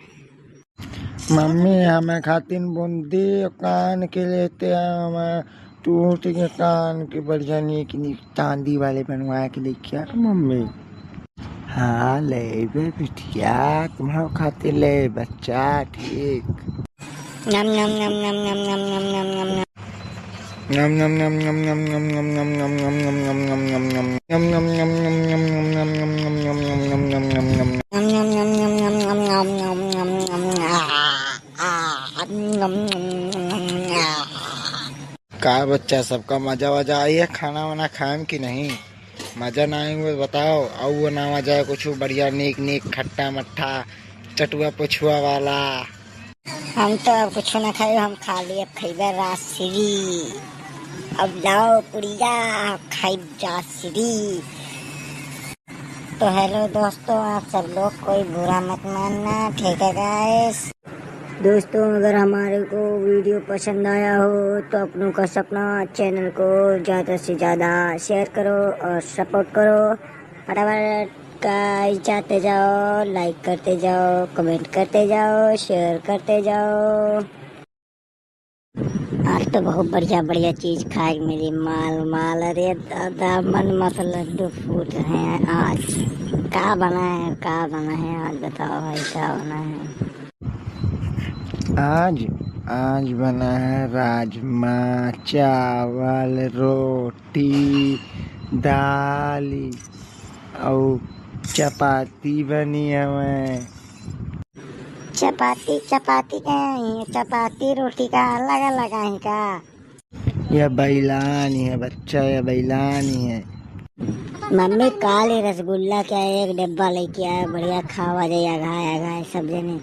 मम्मी, हमें खातिर बूंदी कान के लेते आए, हमें टूट के कान के बढ़िया नीक नीक चांदी वाले बनवा के लेके आ मम्मी। हाँ, लेबे बिटिया, तुम्हारे खातिर ले बच्चा, ठीक। नम नम नम नम नम नम नम नम नम नम। नम नम नम नम नम नम नम नम नम नम नम नम नम। नम नम नम नम नम नम नम नम नम नम नम नम नम। नम नम नम नम नम नम नम नम नम नम। आ, आ, नम नम नम नम नम। का बच्चा, सबका मजा वजा आई है खाना वाना खाएम कि नहीं? मजा ना आई हुए बताओ, अउ वो ना आ जाए कुछ बढ़िया नीक नीक खट्टा मट्ठा चटुआ पुछुआ वाला। हम तो अब कुछ ना खाई, हम खाली अब खइबे राजश्री। अब लाओ पुड़िया, अब खाइब राजश्री। तो hello दोस्तों, आप सब लोग कोई बुरा मत मानना, ठीक है guys? दोस्तों, अगर हमारे को video पसंद आया हो तो अपनों का सपना channel को ज़्यादा से ज़्यादा share करो और support करो। फटाफट guys जाते जाओ, like करते जाओ, comment करते जाओ, share करते जाओ। आज तो बहुत बढ़िया बढ़िया चीज खाए के मिली, माल माल। अरे दादा, मन मस्त लड्डू फूट रहे हैं आज। का बना है, का बना है आज, बताओ भाई, का बना है? आज, आज बना है राजमा चावल, रोटी, दाल अउ चपाती बनी हवे। चपाती, चपाती का है, चपाती रोटी का अलग अलग है का? यह बैलानी है बच्चा, यह बैलानी है। मम्मी, काल ही रसगुल्ला के एक डिब्बा लेके आए, बढ़िया खावा जाए, अघाए अघाए सब जने।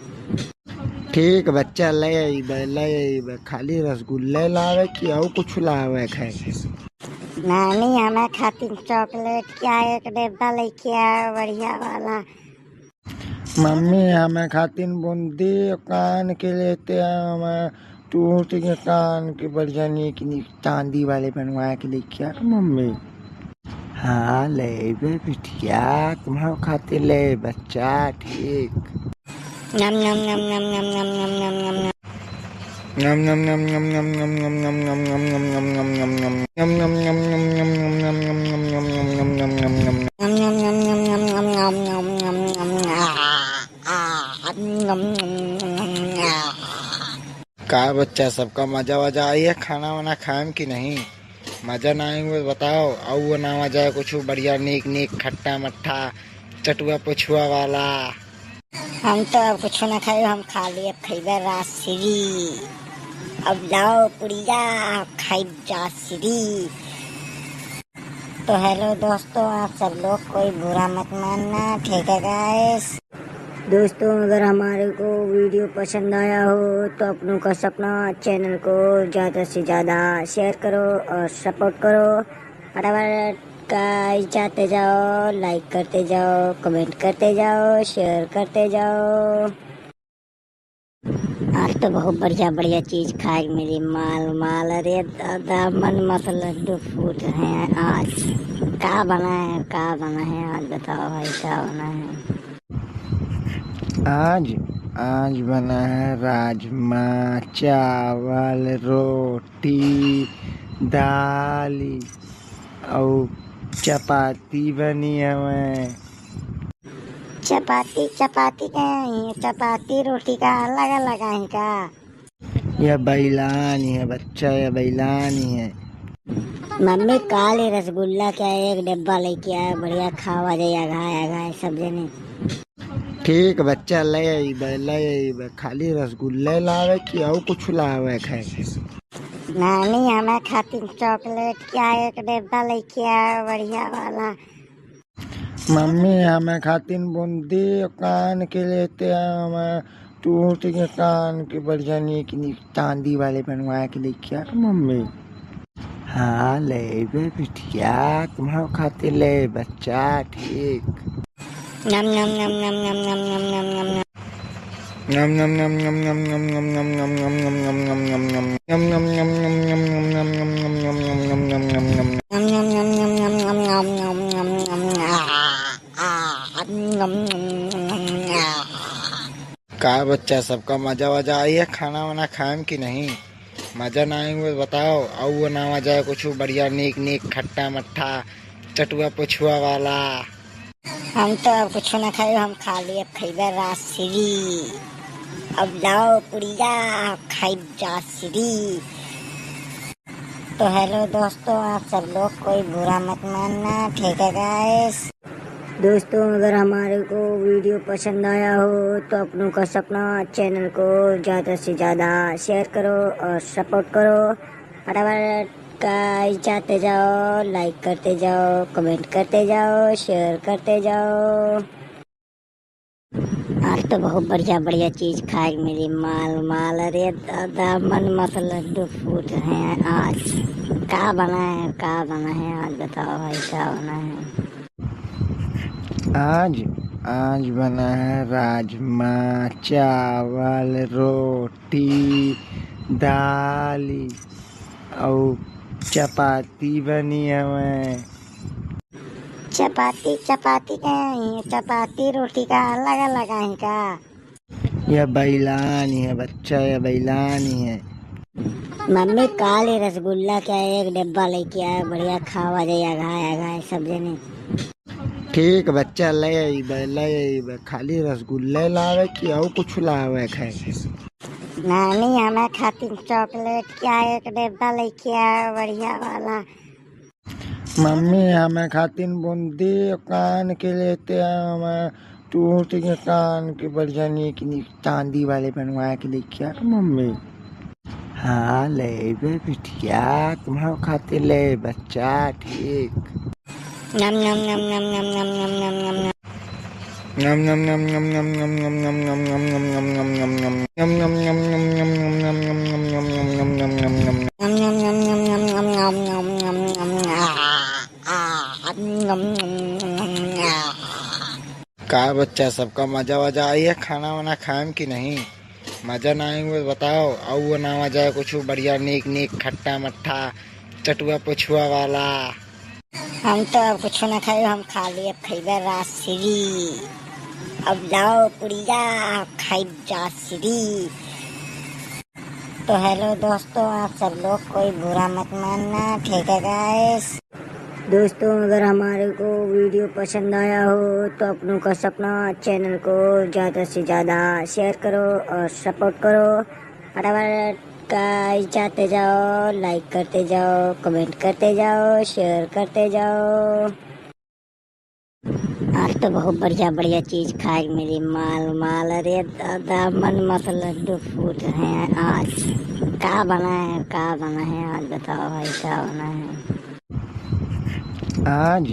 ठीक बच्चा, ले अइबे, ले अइबे। खाली रसगुल्ले लावे कि अउ कुछ लावे खाए? नानी, हमें खातिर chocolate के एक डिब्बा लेके आए, बढ़िया वाला। मम्मी, हमें खातिर बूंदी कान के लेते आए, हमें टूट के कान के बढ़िया नीक नीक चांदी वाले बनवा के लेके आ मम्मी। हाँ, लेबे बिटिया, तुम्हारे खातिर ले बच्चा, ठीक। नम नम नम नम नम नम नम नम नम नम। नम नम नम नम नम नम नम नम नम नम नम नम नम नम। नम नम नम नम नम नम नम नम नम नम नम नम नम नम। नम नम नम नम नम नम नम नम नम नम। आ, आ, नम नम नम नम नम। आ। का बच्चा, सबका मजा वजा आई है खाना वाना खाएम कि नहीं? मजा ना आई हुए बताओ, अउ वो ना आ जाए कुछ बढ़िया नीक नीक खट्टा मट्ठा चटुआ पुछुआ वाला। हम तो अब कुछ ना खाई, हम खाली अब खइबे राजश्री। अब लाओ पुड़िया, अब खाइब राजश्री। तो hello दोस्तों, आप सब लोग कोई बुरा मत मानना, ठीक है guys? दोस्तों, अगर हमारे को video पसंद आया हो तो अपनों का सपना channel को ज़्यादा से ज़्यादा share करो और support करो। फटाफट guys जाते जाओ, like करते जाओ, comment करते जाओ, share करते जाओ। आज तो बहुत बढ़िया बढ़िया चीज खाए के मिली, माल माल। अरे दादा, मन मस्त लड्डू फूट रहे हैं आज। का बना है, का बना है आज, बताओ भाई, का बना है? आज, आज बना है राजमा चावल, रोटी, दाल अउ चपाती बनी हवे। चपाती, चपाती का है, चपाती रोटी का अलग अलग है का? यह बैलानी है बच्चा, यह बैलानी है। मम्मी, काल ही रसगुल्ला क्या एक डिब्बा लेके आया, बढ़िया खावा जाए, अघाय अघाय सब जने। ठीक बच्चा, ले अइबे, ले अइबे, खाली रसगुल्ले लावे कि और कुछ लावे खाए? नानी, हमें खातिर चॉकलेट क्या एक डिब्बा लेके आया, बढ़िया वाला। मम्मी, हमें खातिर बूंदी कान के लेते हैं, हमें टूट के कान के बढ़िया नीक नीक चांदी वाले बनवा के लेके आ मम्मी। हाँ, लेबे बिटिया, तुम्हारे खातिर ले बच्चा, ठीक। नम, नम, नम, नम। का बच्चा, सबका मजा वजा आई है खाना वाना खाए में कि नहीं? मजा ना आई हुए बताओ, और वो ना आ जाए कुछ बढ़िया नीक नीक खट्टा मट्ठा चटुआ पुछुआ वाला। हम तो अब कुछ ना खाई, हम खाली अब खइबे राजश्री। अब लाओ पुड़िया, अब खाइब राजश्री। तो हेलो दोस्तों, आप सब लोग कोई बुरा मत मानना, ठीक है गाइस? दोस्तों, अगर हमारे को वीडियो पसंद आया हो तो अपनों का सपना चैनल को ज़्यादा से ज़्यादा शेयर करो और सपोर्ट करो। फटाफट गाइस जाते जाओ, लाइक करते जाओ, कमेंट करते जाओ, शेयर करते जाओ। आज तो बहुत बढ़िया बढ़िया चीज खाए के मिली, माल माल। अरे दादा, मन मत लड्डू फूट रहे हैं आज। का बना है, का बना है आज, बताओ भाई, का बना है? आज, आज बना है राजमा चावल, रोटी, दाल और चपाती बनी हमें। चपाती, चपाती का है, चपाती रोटी का अलग अलग है का? यह बैलानी है बच्चा, यह बैलानी है। मम्मी, काल ही रसगुल्ला क्या एक डिब्बा लेके आया, बढ़िया खावा जाए, अघाय अघाय सब जने। ठीक बच्चा, ले अइबे, ले अइबे, खाली रसगुल्ले लावे कि और कुछ लावे खाए? नानी, हमें खातिर चॉकलेट क्या एक डिब्बा लेके आया, बढ़िया वाला। मम्मी, हमें खातिर बूंदी कान के लेते हैं, हमें टूट के कान के बढ़िया नीक नीक चांदी वाले बनवा के लेके आ मम्मी। हाँ, लेबे बिटिया, तुम्हारे खातिर ले बच्चा, ठीक। नम, नम, नम। का बच्चा, सबका मजा वजा आई है खाना वाना खाए में कि नहीं? मजा ना आई हुए बताओ, और वो ना आ जाए कुछ बढ़िया नीक नीक खट्टा मट्ठा चटुआ पुछुआ वाला। हम तो अब कुछ ना खाई, हम खाली अब खइबे राजश्री। अब लाओ पुड़िया, अब खाइब राजश्री। तो हेलो दोस्तों, आप सब लोग कोई बुरा मत मानना, ठीक है गाइस? दोस्तों, अगर हमारे को वीडियो पसंद आया हो तो अपनों का सपना चैनल को ज़्यादा से ज़्यादा शेयर करो और सपोर्ट करो। फटाफट गाइस जाते जाओ, लाइक करते जाओ, कमेंट करते जाओ, शेयर करते जाओ। आज तो बहुत बढ़िया बढ़िया चीज खाए के मिली, माल माल। अरे दादा, मन मत लड्डू फूट रहे हैं आज। का बना है, का बना है आज, बताओ भाई, का बना है? आज,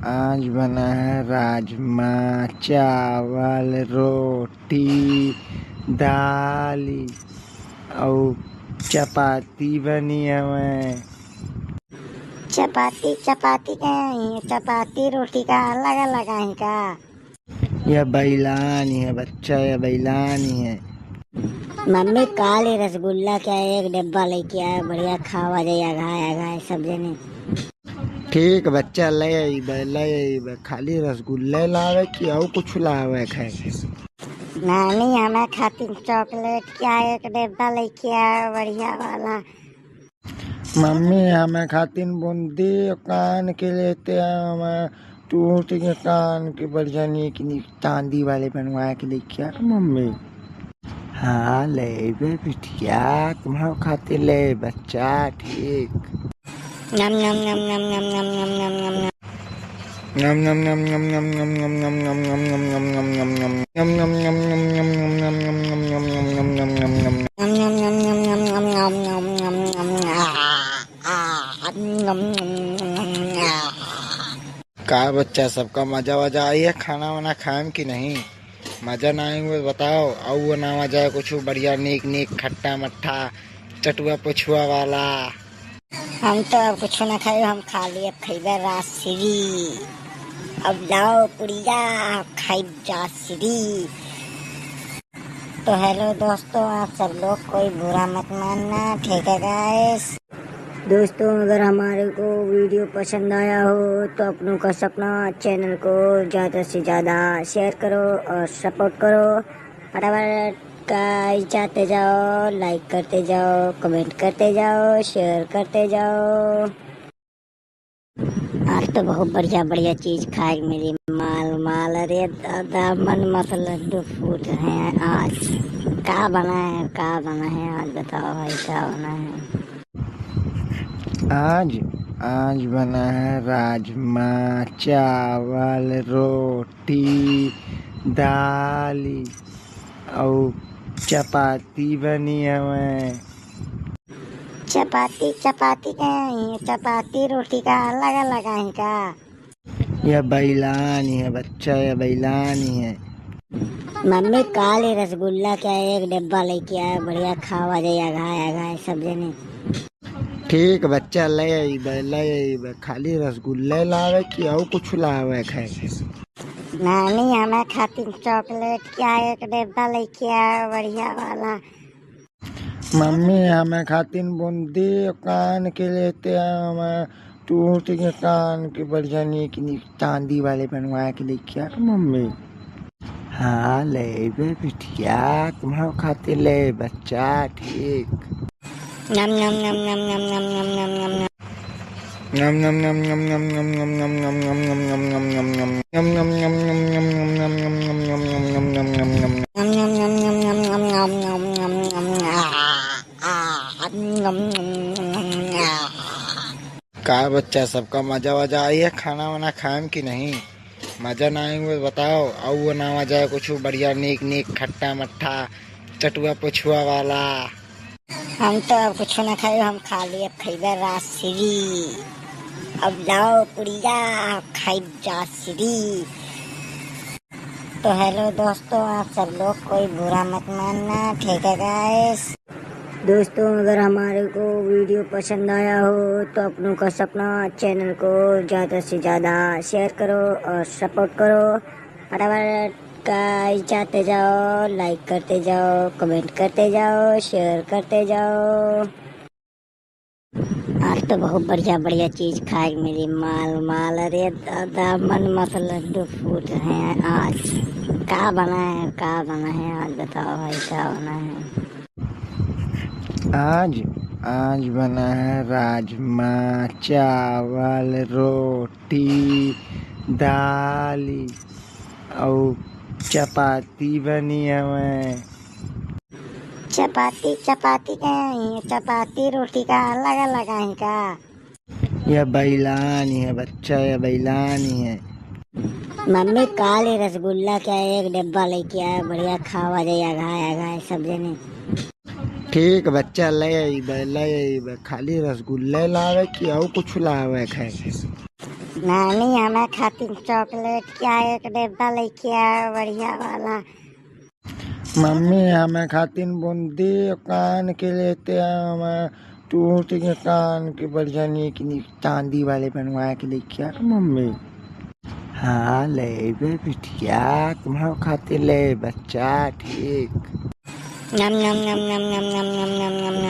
आज बना है राजमा चावल, रोटी, दाल और चपाती बनी हमें। चपाती, चपाती का है, चपाती रोटी का अलग अलग है का? यह बैलानी है बच्चा, यह बैलानी है। मम्मी, काल ही रसगुल्ला क्या एक डिब्बा लेके आया, बढ़िया खावा जाए, अघाय अघाय सब जने। ठीक बच्चा, ले अइबे, ले अइबे, खाली रसगुल्ले लावे कि और कुछ लावे खाए? नानी, हमें खातिर चॉकलेट क्या एक डिब्बा लेके आया, बढ़िया वाला। मम्मी, हमें खातिर बूंदी कान के लेते हैं, हमें टूट के कान के बढ़िया नीक नीक चांदी वाले बनवा के लेके आ मम्मी। हाँ, लेबे बिटिया, तुम्हारे खातिर ले बच्चा, ठीक। नम नम नम नम नम नम नम नम नम नम। नम नम नम नम नम नम नम नम नम नम नम नम नम नम नम नम। नम नम नम नम नम नम नम नम नम नम नम नम नम नम। नम नम नम नम नम नम नम नम नम नम। आ, आ, नम नम नम नम नम। का बच्चा, सबका मजा वजा आई है खाना वाना खाए में कि नहीं? मजा ना आई हुए बताओ, अउ ना मजा है कुछ बढ़िया नीक नीक खट्टा मट्ठा चटुआ पुछुआ वाला। हम तो अब कुछ ना खाई, हम खाली अब खइबे राजश्री। अब लाओ पुड़िया, अब खाइब जाश्री। तो हेलो दोस्तों, आप सब लोग कोई बुरा मत मानना, ठीक है गाइस? दोस्तों, अगर हमारे को वीडियो पसंद आया हो तो अपनों का सपना चैनल को ज़्यादा से ज़्यादा शेयर करो और सपोर्ट करो। फटाफट गाइस जाते जाओ, लाइक करते जाओ, कमेंट करते जाओ, शेयर करते जाओ। आज तो बहुत बढ़िया बढ़िया चीज खाए के मिली, माल माल। अरे दादा, मन मत लड्डू फूट रहे हैं आज। का बना है, का बना है आज, बताओ भाई, का बना है? आज, आज बना है राजमा चावल रोटी दाल अउ चपाती बनी हवे। चपाती, चपाती का है, चपाती रोटी का अलग अलग है का? यह बैलानी है बच्चा, यह बैलानी है। मम्मी, काल ही रसगुल्ला का एक डिब्बा लेके आया, बढ़िया खावा जाए अघाए अघाए सब जने। ठीक बच्चा, ले अइबे, ले अइबे। खाली रसगुल्ले लावे कि अउ कुछ लावे के है? नानी, हमें खातिर चॉकलेट का एक डिब्बा लेके आया, बढ़िया वाला। मम्मी, हमें खातिर बूंदी कान के लेते आए, हमें टूट के कान के बढ़िया नीक नीक चांदी वाले बनवा के लेके आ मम्मी। हाँ, लेबे बिटिया, तुम्हारे खातिर ले बच्चा, ठीक। नम नम नम नम नम नम नम नम नम नम। नम नम नम नम नम नम नम नम नम नम नम नम नम नम नम। नम नम नम नम नम नम नम नम नम नम नम नम नम नम। नम नम नम नम नम नम नम नम नम। आ, आ, नम नम नम नम। आ। का बच्चा, सबका मजा वजा आई है खाना वाना खाए में कि नहीं? मजा ना आई हुए बताओ, अउ ना मजा है कुछ बढ़िया नीक नीक खट्टा मट्ठा चटुआ पुछुआ वाला। हम तो अब कुछ ना खाई, हम खाली अब खइबे राजश्री। अब लाओ पुड़िया, अब खाइब जाश्री। तो हेलो दोस्तों, आप सब लोग कोई बुरा मत मानना, ठीक है गाइस? दोस्तों, अगर हमारे को वीडियो पसंद आया हो तो अपनों का सपना चैनल को ज़्यादा से ज़्यादा शेयर करो और सपोर्ट करो। फटाफट गाइस जाते जाओ, लाइक करते जाओ, कमेंट करते जाओ, शेयर करते जाओ। आज तो बहुत बढ़िया बढ़िया चीज खाए के मिली, माल माल। अरे दादा, मन मत लड्डू फूट रहे हैं आज। का बना है, का बना है आज, बताओ भाई, का बना है? आज, आज बना है राजमा चावल रोटी दाल अउ चपाती बनी हवे। चपाती, चपाती का है, चपाती रोटी का अलग अलग है का? यह बैलानी है बच्चा, यह बैलानी है। मम्मी, काल ही रसगुल्ला का एक डिब्बा लेके आया, बढ़िया खावा जाए अघाए अघाए सब जने। ठीक बच्चा, ले अइबे, ले अइबे, खाली रसगुल्ले लावे कि अउ कुछ लावे के है? नानी, हमें खातिर चॉकलेट का एक डिब्बा लेके आया, बढ़िया वाला। मम्मी, हमें खातिर बूंदी कान के लेते आए, हमें टूट के कान के बढ़िया नीक नीक चांदी वाले बनवा के लेके आ मम्मी। हाँ, लेबे बिटिया, तुम्हारे खातिर ले बच्चा, ठीक। नम नम नम नम नम नम नम नम नम नम।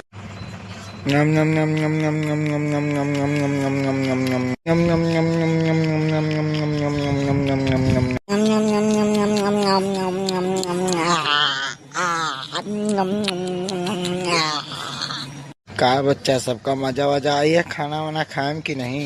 नम नम नम नम नम नम नम नम नम नम नम नम नम नम। नम नम नम नम नम नम नम नम नम नम नम नम नम। नम नम नम नम नम नम नम नम नम नम। आ, आ, नम नम नम नम। का बच्चा, सबका मजा वजा आई है खाना वाना खाए में कि नहीं?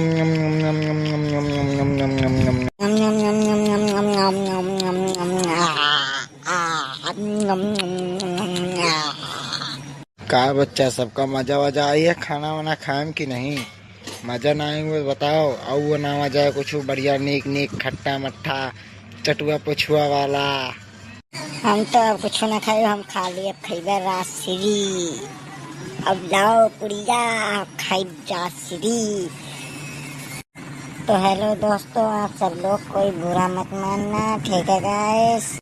का बच्चा, सबका मजा वजा आई है खाना वाना खाएम कि नहीं? मजा ना आई हुए बताओ, अउ वो ना मजा है कुछ बढ़िया नीक नीक खट्टा मट्ठा चटुआ पुछुआ वाला। हम तो अब कुछ ना खाई, हम खाली अब खइबे राजश्री। अब लाओ पुड़िया, अब खाइब राजश्री। तो हेलो दोस्तों, आप सब लोग कोई बुरा मत मानना, ठीक है गाइस?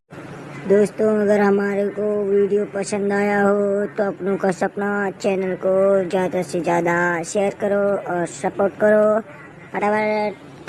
दोस्तों, अगर हमारे को वीडियो पसंद आया हो तो अपनों का सपना चैनल को ज़्यादा से ज़्यादा शेयर करो और सपोर्ट करो। फटाफट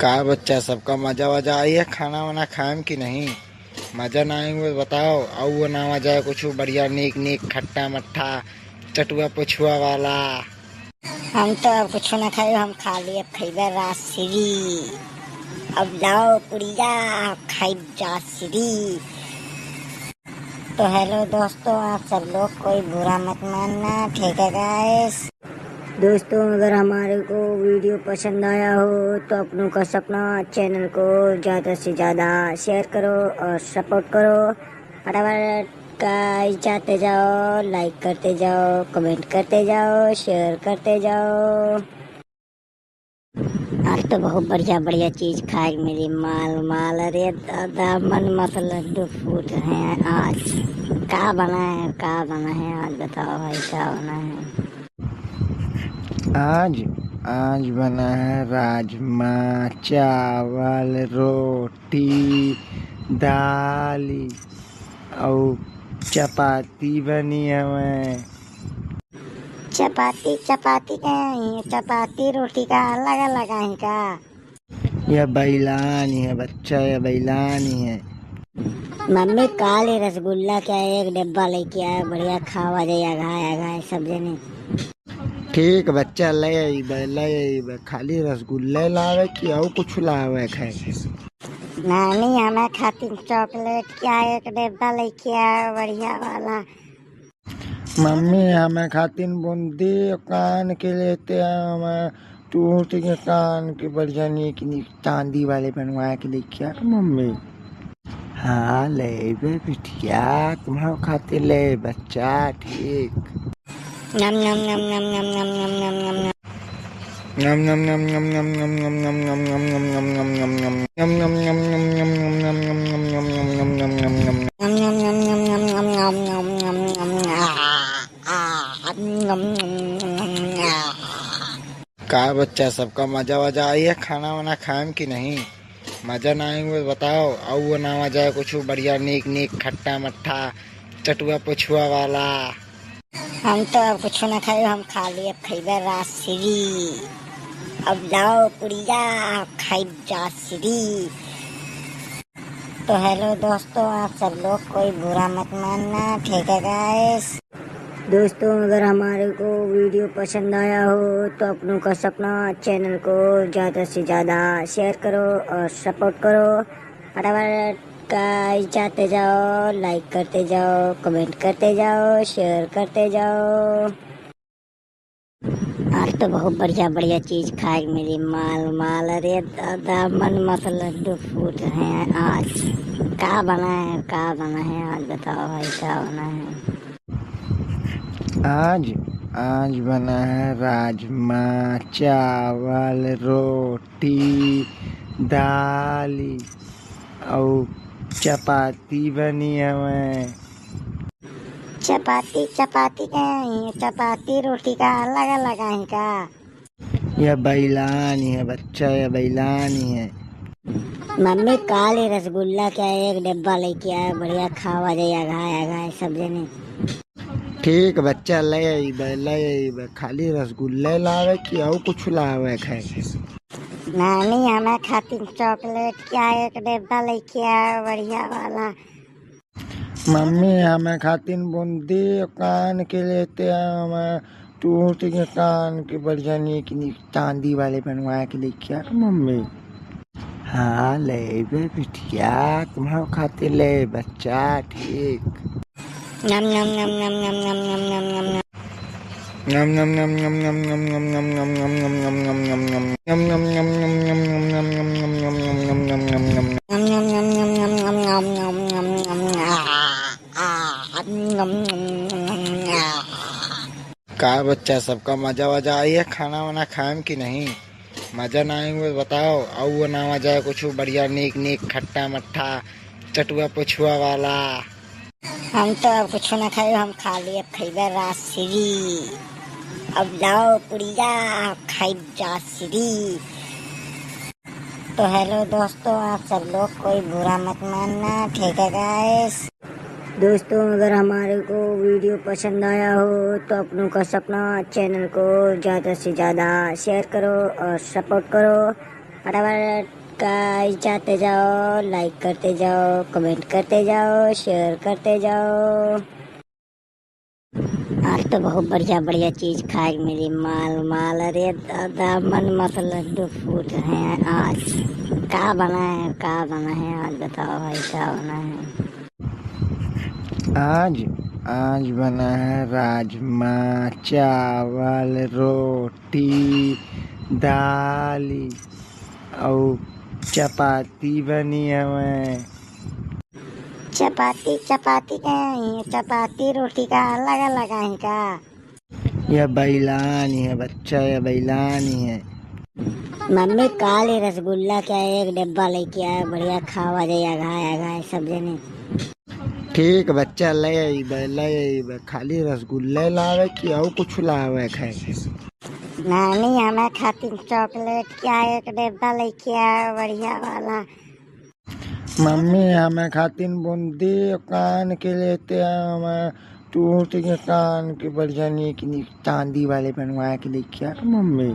का बच्चा, सबका मजा वजा आई है, खाना वाना खाएम कि नहीं? मजा ना आई हुए बताओ, अउ वो ना मजा है कुछ बढ़िया नीक नीक खट्टा मट्ठा चटुआ पुछुआ वाला। हम तो अब कुछ ना खाए, हम खाली अब खइबे राजश्री। अब लाओ पुड़िया, अब खाइब राजश्री। तो हेलो दोस्तों, आप सब लोग कोई बुरा मत मानना, ठीक है गाइस? दोस्तों, अगर हमारे को वीडियो पसंद आया हो तो अपनों का सपना चैनल को ज़्यादा से ज़्यादा शेयर करो और सपोर्ट करो। फटाफट गाइस जाते जाओ, लाइक करते जाओ, कमेंट करते जाओ, शेयर करते जाओ। आज तो बहुत बढ़िया बढ़िया चीज खाए के मिली, माल माल। अरे दादा, मन मत लड्डू फूट रहे हैं आज। का बना है, का बना है आज, बताओ भाई, का बना है आज? आज बना है राजमा चावल, रोटी, दाल और चपाती बनी हमें। चपाती, चपाती का है, चपाती रोटी का अलग अलग है का? यह बैलानी है बच्चा, यह बैलानी है। मम्मी, काली रसगुल्ला का एक डिब्बा लेके आए, बढ़िया खावा जाए, अघाए अघाए सब जने। ठीक बच्चा, ले अइबे, ले अइबे। खाली रसगुल्ले लावे कि अउ कुछ लावे के है? नानी, हमें खातिर चॉकलेट का एक डिब्बा लेके आए, बढ़िया वाला। मम्मी, हमें खातिर बूंदी कान के लेते आए, हमें टूट के कान के बढ़िया नीक नीक चांदी वाले बनवा के लेके आ मम्मी। हाँ, लेबे बिटिया, तुम्हारे खातिर ले बच्चा, ठीक। नम नम नम नम नम नम नम नम नम नम। नम नम नम नम नम नम नम नम नम नम नम नम नम नम नम। नम नम नम नम नम नम नम नम नम नम नम नम नम। नम नम नम नम नम नम नम नम नम नम। आ, आ, नम नम नम नम नम। आ। का बच्चा, सबका मजा वजा आई है? खाना वाना खाएम कि नहीं? मजा ना आई हुए बताओ, अउ वो ना मजा है कुछ बढ़िया नीक नीक खट्टा मट्ठा चटुआ पुछुआ वाला। हम तो अब कुछ ना खाए, हम खाली अब खइबे राजश्री। अब लाओ पुड़िया, अब खाइब राजश्री। तो हेलो दोस्तों, आप सब लोग कोई बुरा मत मानना, ठीक है गाइस? दोस्तों, अगर हमारे को वीडियो पसंद आया हो तो अपनों का सपना चैनल को ज़्यादा से ज़्यादा शेयर करो और सपोर्ट करो। फटाफट गाइस जाते जाओ, लाइक करते जाओ, कमेंट करते जाओ, शेयर करते जाओ। आज तो बहुत बढ़िया बढ़िया चीज खाए के मिली, माल माल। अरे दादा, मन मत लड्डू फूट रहे हैं आज। का बना है, का बना है आज, बताओ भाई, का बना है? आज, आज बना है राजमा चावल, रोटी, दाल अउ चपाती बनी हवे। चपाती, चपाती का है, चपाती रोटी का अलग अलग है का? यह बैलानी है बच्चा, यह बैलानी है। मम्मी, काली रसगुल्ला का एक डिब्बा लेके आए, बढ़िया खावा जाए, अघाए अघाए सब जने। ठीक बच्चा, ले अइबे, ले अइबे। खाली रसगुल्ले लावे कि अउ कुछ लावे के है? नानी, हमें खातिर चॉकलेट का एक डिब्बा लेके आए, बढ़िया वाला। मम्मी, हमें खातिर बूंदी कान के लेते आए, हमें टूट के कान के बढ़िया नीक नीक चांदी वाले बनवा के लेके आ मम्मी। हाँ, लेबे बिटिया, तुम्हारे खातिर ले बच्चा, ठीक। नम नम नम नम नम नम नम नम नम नम। नम नम नम नम नम नम नम नम नम नम नम नम नम नम। नम नम नम नम नम नम नम नम नम नम नम नम नम नम। नम नम नम नम नम नम नम नम नम नम नम। आ, आ, नम नम नम नम। आ। का बच्चा, सबका मजा वजा आई है? खाना वाना खाएम कि नहीं? मजा ना आई हुए बताओ, अउ वो ना मजा है कुछ बढ़िया नीक नीक खट्टा मट्ठा चटुआ पुछुआ वाला। हम तो अब कुछ ना खाए, हम खाली अब खइबे राजश्री। अब लाओ पुड़िया, अब खाइब राजश्री। तो हेलो दोस्तों, आप सब लोग कोई बुरा मत मानना, ठीक है गाइस? दोस्तों, अगर हमारे को वीडियो पसंद आया हो तो अपनों का सपना चैनल को ज़्यादा से ज़्यादा शेयर करो और सपोर्ट करो। फटाफट गाइस जाते जाओ, लाइक करते जाओ, कमेंट करते जाओ, शेयर करते जाओ। आज तो बहुत बढ़िया बढ़िया चीज खाए के मिली, माल माल। अरे दादा, मन मत लड्डू फूट रहे हैं आज। का बना है, का बना है आज, बताओ भाई, का बना है? आज, आज बना है राजमा चावल, रोटी, दाल अउ चपाती बनी हवे। चपाती, चपाती का है, चपाती रोटी का अलग अलग है का? यह बैलानी है बच्चा, यह बैलानी है। मम्मी, काली रसगुल्ला का एक डिब्बा लेके आए, बढ़िया खावा जाए, अघाए अघाए सब जने। ठीक बच्चा, ले अइबे, ले अइबे। खाली रसगुल्ले लावे कि अउ कुछ लावे के है? नानी, हमें खातिर चॉकलेट का एक डिब्बा लेके आए, बढ़िया वाला। मम्मी, हमें खातिर बूंदी कान के लेते आए, हमें टूट के कान के बढ़िया नीक नीक चांदी वाले बनवा के लेके आ मम्मी।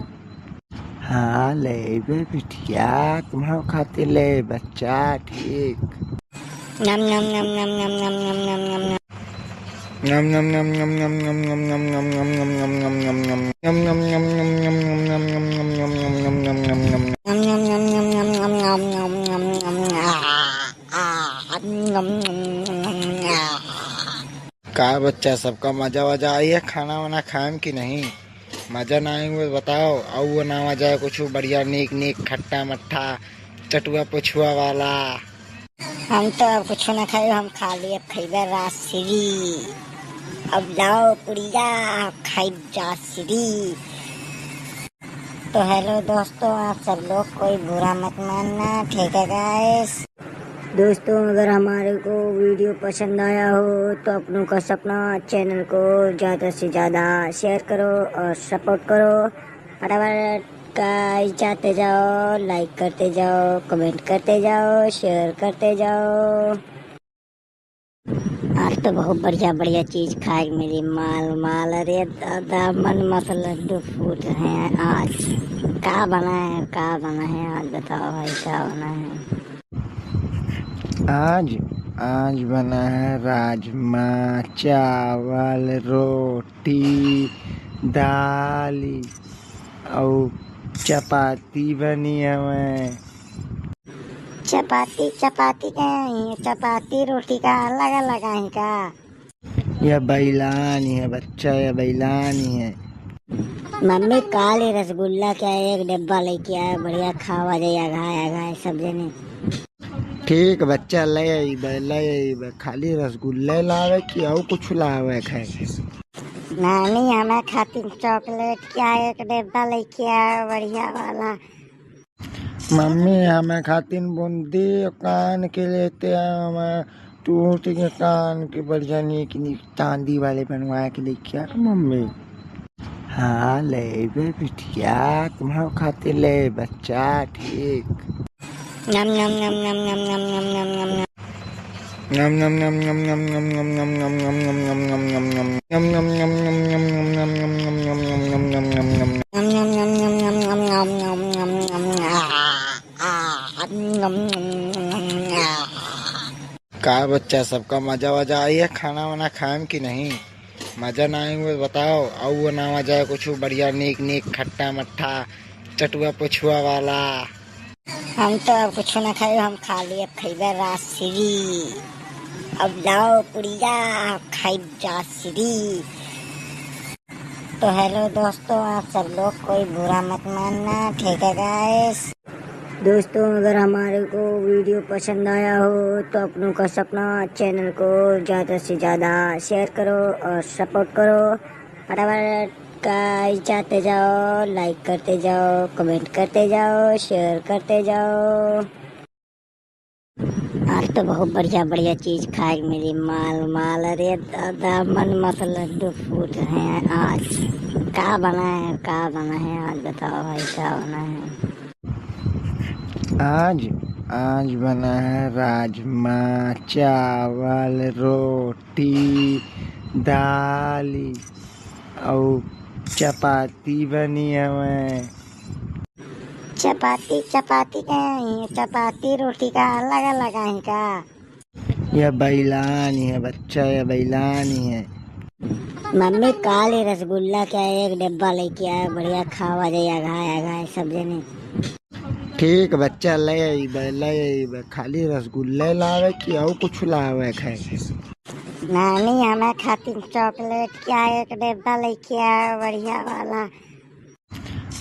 हाँ, लेबे बिटिया, तुम्हारे खातिर ले बच्चा, ठीक। नम नम नम नम नम नम नम नम नम नम। नम नम नम नम नम नम नम नम नम नम नम नम नम नम। नम नम नम नम नम नम नम नम नम नम नम नम नम नम। नम नम नम नम नम नम नम नम नम नम। आ, आ, नम नम नम नम नम। का बच्चा, सबका मजा वजा आई है खाना वाना खाएम कि नहीं? मजा ना आई हुए बताओ, अउ वो ना आ जाए कुछ बढ़िया नीक नीक खट्टा मट्ठा चटुआ पुछुआ वाला। हम तो अब कुछ ना खाई, हम खाली अब खइबे राजश्री। अब लाओ पुड़िया, अब खाइब जाश्री। तो हेलो दोस्तों, आप सब लोग कोई बुरा मत मानना, ठीक है गाइस? दोस्तों, अगर हमारे को वीडियो पसंद आया हो तो अपनों का सपना चैनल को ज़्यादा से ज़्यादा शेयर करो और सपोर्ट करो। फटाफट गाइस जाते जाओ, लाइक करते जाओ, कमेंट करते जाओ, शेयर करते जाओ। आज तो बहुत बढ़िया बढ़िया चीज खाए के मिली, माल माल। अरे दादा, मन मत लड्डू फूट रहे हैं आज। का बना है, का बना है आज, बताओ भाई, का बना है? आज, आज बना है राजमा चावल, रोटी, दाल अउ चपाती बनी हवे। चपाती, चपाती का है? चपाती रोटी का अलग अलग है का? यह बैलानी है बच्चा, यह बैलानी है। मम्मी, काल ही रसगुल्ला के एक डिब्बा लेके आए, बढ़िया खावा जाए, अघाए अघाए सब जने। ठीक बच्चा, ले अइबे, ले अइबे। खाली रसगुल्ले लावे कि अउ कुछ लावे खाए? नानी, हमें खातिर चॉकलेट क्या एक डिब्बा लेके आए, बढ़िया वाला। मम्मी, हमें खातिर बूंदी कान के लेते आए, हमें टूट के कान के बढ़िया नीक नीक चांदी वाले बनवा के लेके आ मम्मी। हाँ, लेबे बिटिया, तुम्हारे खातिर ले बच्चा, ठीक। नम नम नम नम नम नम नम नम नम नम। नम नम नम नम नम नम नम नम नम नम नम नम नम नम। नम नम नम नम नम नम नम नम नम नम नम नम नम नम। नम नम नम नम नम नम नम नम नम। आ, आ, नम नम नम नम। आ। का बच्चा, सबका मजा वजा आई है खाना वाना खाएम कि नहीं? मजा ना आई हुए बताओ, अउ वो ना आ जाए कुछ बढ़िया नीक नीक खट्टा मट्ठा चटुआ पुछुआ वाला। हम तो अब कुछ ना खाई, हम खाली अब खइबे राजश्री। अब लाओ पुड़िया, अब खाइब जाश्री। तो हेलो दोस्तों, आप सब लोग कोई बुरा मत मानना, ठीक है गाइस? दोस्तों, अगर हमारे को वीडियो पसंद आया हो तो अपनों का सपना चैनल को ज़्यादा से ज़्यादा शेयर करो और सपोर्ट करो। फटाफट गाइस जाते जाओ, लाइक करते जाओ, कमेंट करते जाओ, शेयर करते जाओ। आज तो बहुत बढ़िया बढ़िया चीज खाए के मिली, माल माल। अरे दादा, मन मत लड्डू फूट रहे हैं आज। का बना है, का बना है आज, बताओ भाई, का बना है? आज, आज बना है राजमा चावल, रोटी, दाल अउ चपाती बनी हवे। चपाती, चपाती का है? चपाती रोटी का अलग अलग है का? यह बैलानी है बच्चा, यह बैलानी है। मम्मी, काल ही रसगुल्ला के एक डिब्बा लेके आए, बढ़िया खावा जाए, अघाए अघाए सब जने। ठीक बच्चा, ले अइबे, ले अइबे, खाली रसगुल्ले लावे कि अउ कुछ लावे खाए? नानी, हमें खातिर चॉकलेट क्या एक डिब्बा लेके आए, बढ़िया वाला।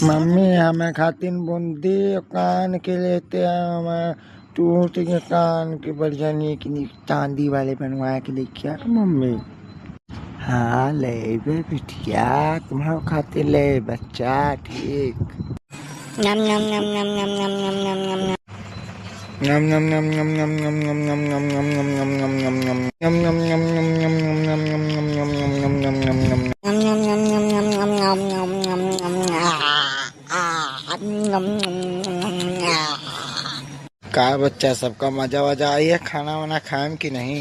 मम्मी, हमें खातिर बूंदी कान के लेते आए, हमें टूट के कान के बढ़िया नीक नीक चांदी वाले बनवा के लेके आ मम्मी। हाँ, लेबे बिटिया, तुम्हारे खातिर ले बच्चा, ठीक। नम नम नम नम नम नम नम नम नम नम। नम नम नम नम नम नम नम नम नम नम नम नम नम नम। नम नम नम नम नम नम नम नम नम नम नम नम नम। नम नम नम नम नम नम नम नम नम नम। आ, आ, नम नम नम नम। आ। का बच्चा, सबका मजा वजा आई है खाना वाना खाएम कि नहीं?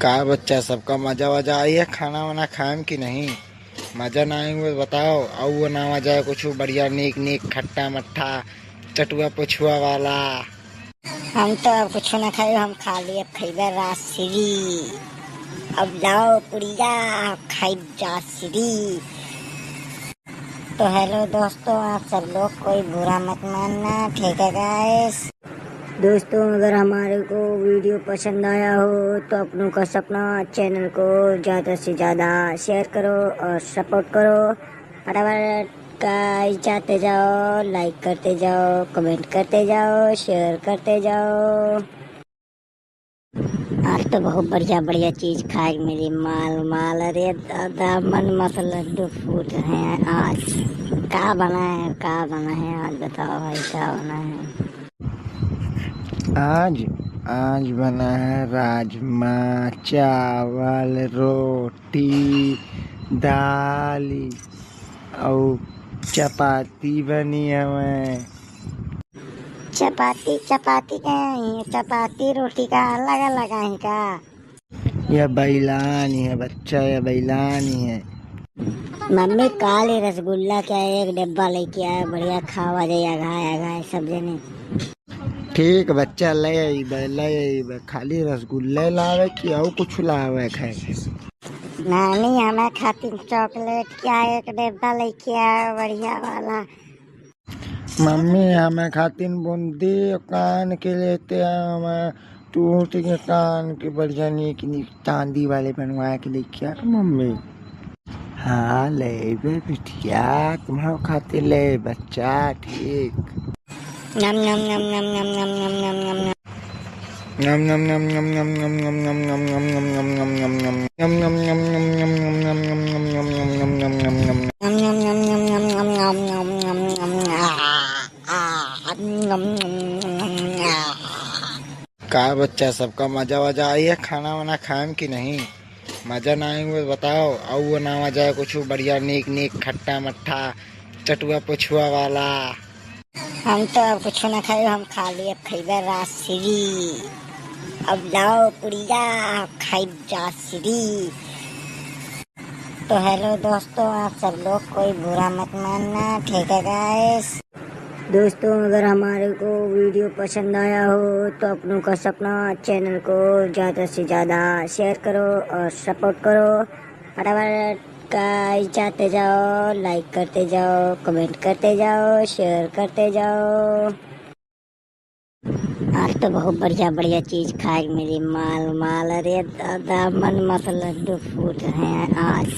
का बच्चा, सबका मजा वजा आई है खाना वाना खाएम कि नहीं? मजा ना आई हुए बताओ, अउ वो ना मजा है कुछ बढ़िया नीक नीक खट्टा मट्ठा चटुआ पुछुआ वाला। हम तो अब कुछ ना खाए, हम खाली अब खइबे राजश्री। अब लाओ पुड़िया, खाइब राजश्री। तो हेलो दोस्तों, आप सब लोग कोई बुरा मत मानना, ठीक है गाइस? दोस्तों, अगर हमारे को वीडियो पसंद आया हो तो अपनों का सपना चैनल को ज़्यादा से ज़्यादा शेयर करो और सपोर्ट करो। फटाफट गाइस जाते जाओ, लाइक करते जाओ, कमेंट करते जाओ, शेयर करते जाओ। आज तो बहुत बढ़िया बढ़िया चीज खाए के मिली, माल माल। अरे दादा, मन मत लड्डू फूट रहे हैं आज। का बना है, का बना है आज, बताओ भाई, का बना है आज? आज बना है राजमा चावल, रोटी, दाल अउ चपाती बनी हवे। चपाती, चपाती का है? चपाती रोटी का अलग अलग है का? यह बैलानी है बच्चा, यह बैलानी है। मम्मी, काल ही रसगुल्ला के एक डिब्बा लेके आए, बढ़िया खावा जाए, अघाए अघाए सब जने। ठीक बच्चा, ले अइबे, ले अइबे। खाली रसगुल्ले लावे कि अउ कुछ लावे खाए? नानी, हमें खातिर चॉकलेट क्या एक डिब्बा लेके आए, बढ़िया वाला। मम्मी, हमें खातिर बूंदी कान के लेते आए, हमें टूट के कान के बढ़िया नीक नीक चांदी वाले बनवा के लेके आ मम्मी। हाँ, लेबे बिटिया, तुम्हारे खातिर ले बच्चा, ठीक। नम नम नम नम नम नम नम नम नम नम। नम नम नम नम नम नम नम नम नम नम नम नम नम नम नम। नम नम नम नम नम नम नम नम नम नम नम नम नम नम। नम नम नम नम नम नम नम नम नम। आ, आ, नम नम नम नम। का बच्चा, सबका मजा वजा आई है खाना वाना खाएम कि नहीं? मजा ना आई हुए बताओ, अउ वो ना मजा है कुछ बढ़िया नीक नीक खट्टा मट्ठा चटुआ पुछुआ वाला। हम तो अब कुछ ना खाए, हम खाली अब खइबे राजश्री। अब लाओ पुड़िया, खाइब राजश्री। तो हेलो दोस्तों, आप सब लोग कोई बुरा मत मानना, ठीक है गाइस? दोस्तों, अगर हमारे को वीडियो पसंद आया हो तो अपनों का सपना चैनल को ज़्यादा से ज़्यादा शेयर करो और सपोर्ट करो। फटाफट गाइस, जाते जाओ, लाइक करते जाओ, कमेंट करते जाओ, शेयर करते जाओ। आज तो बहुत बढ़िया बढ़िया चीज खाए के मिली, माल माल। अरे दादा, मन मत लड्डू फूट रहे हैं आज।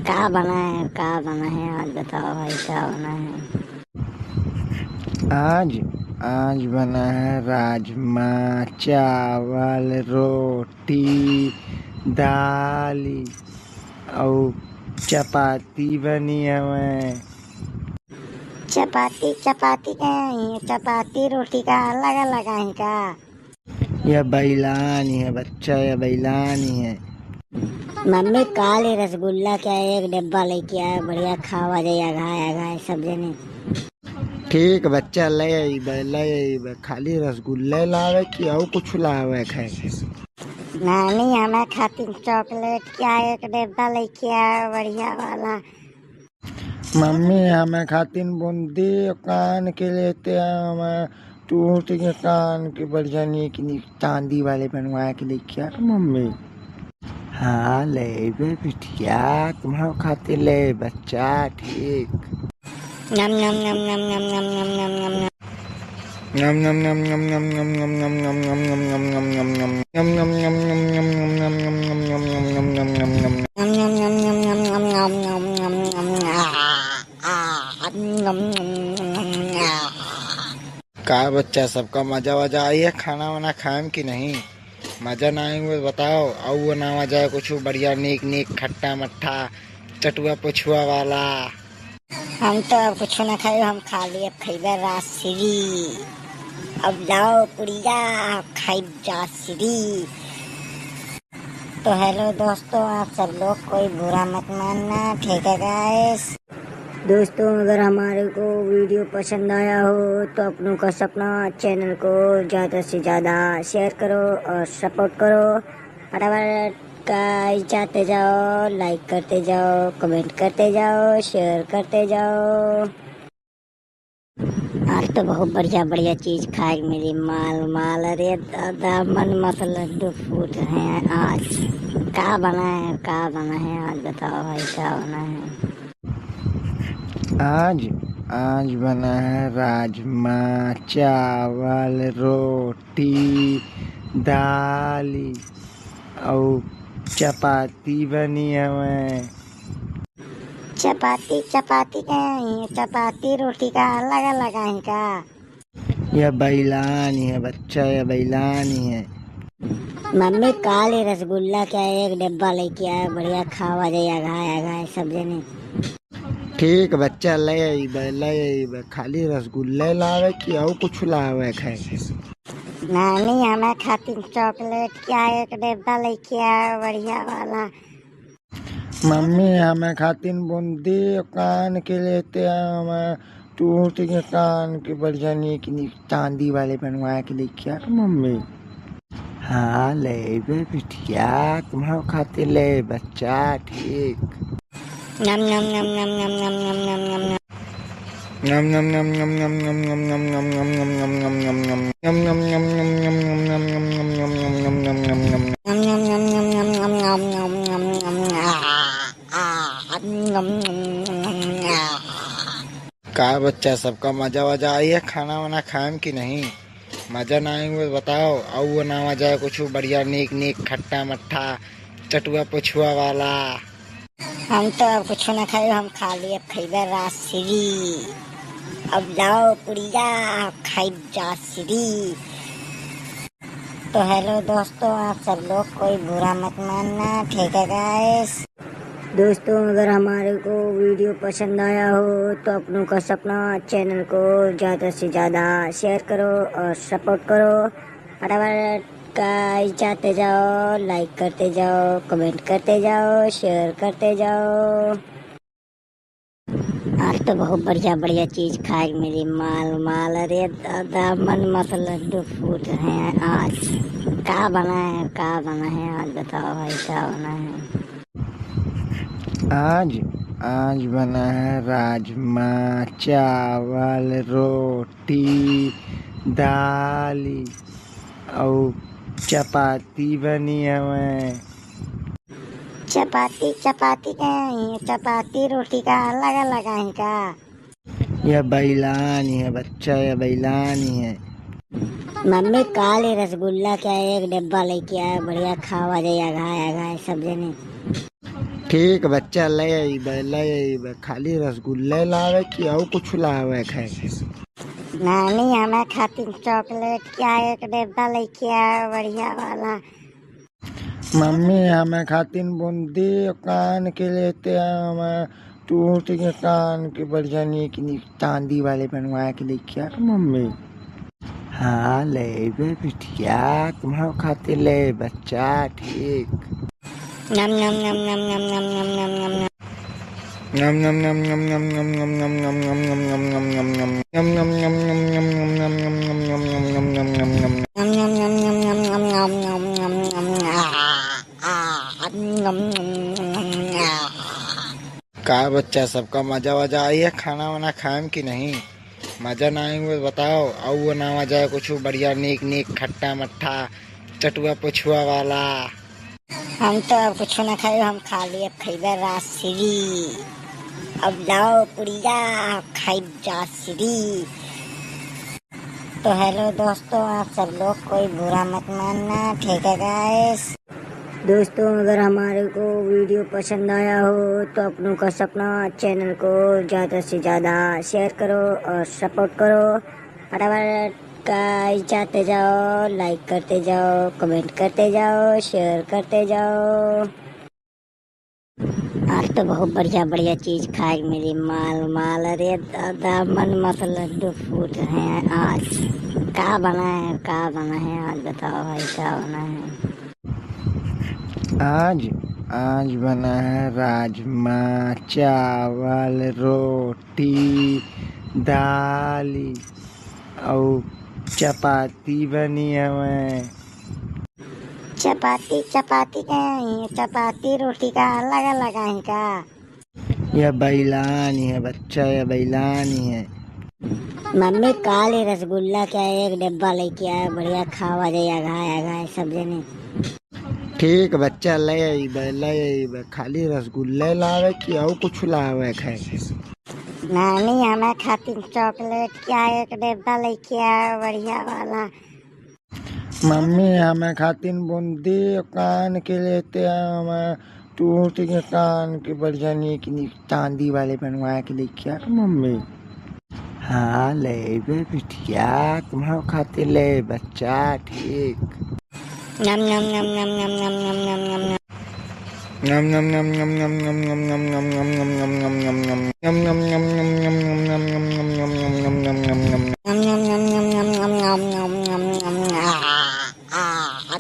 का बना है, का बना है आज, बताओ भाई, का बना है? आज, आज बना है राजमा चावल, रोटी, दाल और चपाती बनी हवे। चपाती, चपाती का है? चपाती रोटी का अलग अलग है का? यह बैलानी है बच्चा, यह बैलानी है। मम्मी, काल ही रसगुल्ला क्या एक डिब्बा लेके आए, बढ़िया खावा जाए, अघाए अघाए सब जने। ठीक बच्चा, ले अइबे, ले अइबे। खाली रसगुल्ले लावे कि और कुछ लावे खाए? नानी, हमें खातिर चॉकलेट क्या एक डिब्बा लेके आए, बढ़िया वाला। मम्मी, हमें खातिर बूंदी कान के लेते हैं, हमें टूट के कान के बढ़िया नीक नीक चांदी वाले बनवा के लेके आ मम्मी। हाँ, लेबे बिटिया, तुम्हारे खातिर ले बच्चा, ठीक। नम, नम, नम, नम, नम, नम, नम, नम, नम, नम। नम, नम, नम, नम, नम, नम, नम, नम। नम, नम, नम, नम, नम, नम, नम, नम, नम, नम। का बच्चा, सबका मजा वजा आई है खाना वाना खाएम कि नहीं? मजा ना आई हुए बताओ, और वो ना मजा है कुछ बढ़िया नीक नीक खट्टा मट्ठा चटुआ पुछुआ वाला। हम तो अब कुछ ना खाई, हम खाली अब खइबे राजश्री। अब लाओ पुड़िया, अब खाइब राजश्री। तो हेलो दोस्तों, आप सब लोग कोई बुरा मत मानना, ठीक है गाइस? दोस्तों, अगर हमारे को वीडियो पसंद आया हो तो अपनों का सपना चैनल को ज़्यादा से ज़्यादा शेयर करो और सपोर्ट करो। फटाफट गाइस जाते जाओ, लाइक करते जाओ, कमेंट करते जाओ, शेयर करते जाओ। आज तो बहुत बढ़िया बढ़िया चीज खाए के मिली, माल माल। अरे दादा, मन मत लड्डू फूट रहे हैं आज। का बना है, का बना है आज, बताओ भाई, का बना है? आज, आज बना है राजमा चावल, रोटी, दाल और चपाती बनी हवे। चपाती, चपाती का है, चपाती रोटी का अलग अलग है का? यह बैलानी है बच्चा, यह बैलानी है। मम्मी, काल ही रसगुल्ला क्या एक डिब्बा लेके आए, बढ़िया खावा जाए, अघाए अघाए सब जने। ठीक बच्चा, ले अइबे, ले अइबे। खाली रसगुल्ले लावे कि और कुछ लावे खाए? नानी, हमें खातिर चॉकलेट क्या एक डिब्बा लेके आए, बढ़िया वाला। मम्मी, हमें खातिर बूंदी कान के लेते हैं, हमें टूट के कान के बढ़िया नीक नीक चांदी वाले बनवा के लेके आ मम्मी। हाँ, लेबे बिटिया, तुम्हारे खातिर ले बच्चा, ठीक। नम, नम, नम, नम। नम, नम, नम, नम, नम, नम। का बच्चा, सबका मजा वजा आई है खाना वाना खाएम कि नहीं? मजा ना आई हुए बताओ, और वो ना मजा है कुछ बढ़िया नीक नीक खट्टा मट्ठा चटुआ पुछुआ वाला। हम तो अब कुछ ना खाई, हम खाली अब खइबे राजश्री। अब लाओ पुड़िया, अब खाइब राजश्री। तो हेलो दोस्तों, आप सब लोग कोई बुरा मत मानना, ठीक है गाइस? दोस्तों, अगर हमारे को वीडियो पसंद आया हो तो अपनों का सपना चैनल को ज़्यादा से ज़्यादा शेयर करो और सपोर्ट करो। फटाफट गाइस जाते जाओ, लाइक करते जाओ, कमेंट करते जाओ, शेयर करते जाओ। आज तो बहुत बढ़िया बढ़िया चीज खाए के मिली, माल माल। अरे दादा, मन मत लड्डू फूट रहे हैं आज। का बना है, का बना है आज, बताओ भाई, का बना है? आज, आज बना है राजमा चावल, रोटी, दाल और चपाती बनी हवे। चपाती, चपाती का है, चपाती रोटी का अलग अलग है का? यह बैलानी है बच्चा, यह बैलानी है। मम्मी, काल ही रसगुल्ला का एक डिब्बा लेके आए, बढ़िया खावा जाए, अघाए अघाए सब जने। ठीक बच्चा, ले अइबे, ले अइबे। खाली रसगुल्ले लावे कि अउ कुछ लावे के है? नानी, हमें खातिर चॉकलेट का एक डिब्बा लेके आए, बढ़िया वाला। मम्मी, हमें खातिर बूंदी कान के लेते आए, हमें टूट के कान के बढ़िया नीक नीक चांदी वाले बनवा के लेके आ मम्मी। हाँ, लेबे बिटिया, तुम्हारे खातिर ले बच्चा, ठीक। नम, नम, नम, नम। नम, नम, नम, नम, नम, नम। नम, नम, नम, नम, नम, नम। नम, नम, नम, नम, नम, नम। नम, नम, नम, नम, नम, नम। आ, आ, नम, नम, नम, नम, आ। का बच्चा, सबका मजा वजा आई है खाना वाना खाए में कि नहीं? मजा ना आई हुए बताओ, अउ वो ना मजा है कुछ बढ़िया नीक नीक खट्टा मट्ठा चटुआ पुछुआ वाला। हम तो अब कुछ ना खाए, हम खाली अब खइबे राजश्री। अब लाओ पुड़िया, खाइब राजश्री। तो हेलो दोस्तों, आप सब लोग कोई बुरा मत मानना, ठीक है गाइस? दोस्तों, अगर हमारे को वीडियो पसंद आया हो तो अपनों का सपना चैनल को ज़्यादा से ज़्यादा शेयर करो और सपोर्ट करो। फटाफट गाइस जाते जाओ, लाइक करते जाओ, कमेंट करते जाओ, शेयर करते जाओ। आज तो बहुत बढ़िया बढ़िया चीज खाए के मिली, माल माल। अरे दादा, मन मत लड्डू फूट रहे हैं आज। का बना है, का बना है आज, बताओ भाई, का बना है? आज, आज बना है राजमा चावल, रोटी, दाल अउ चपाती बनी हवे। चपाती, चपाती का है, चपाती रोटी का अलग अलग है का? यह बैलानी है बच्चा, यह बैलानी है। मम्मी, काल ही रसगुल्ला का एक डिब्बा लेके आए, बढ़िया खावा जाए, अघाए अघाए सब जने। ठीक बच्चा, ले अइबे, ले अइबे। खाली रसगुल्ले लावे कि अउ कुछ लावे के है? नानी, हमें खातिर चॉकलेट का एक डिब्बा लेके आए, बढ़िया वाला। मम्मी, हमें खातिर बूंदी कान के लेते आए, हमें टूट के कान के बढ़िया नीक नीक चांदी वाले बनवा के लेके आ मम्मी। हाँ, लेबे बिटिया, तुम्हारे खातिर ले बच्चा, ठीक। नम, नम, नम, नम। नम, नम, नम, नम। आ, आ,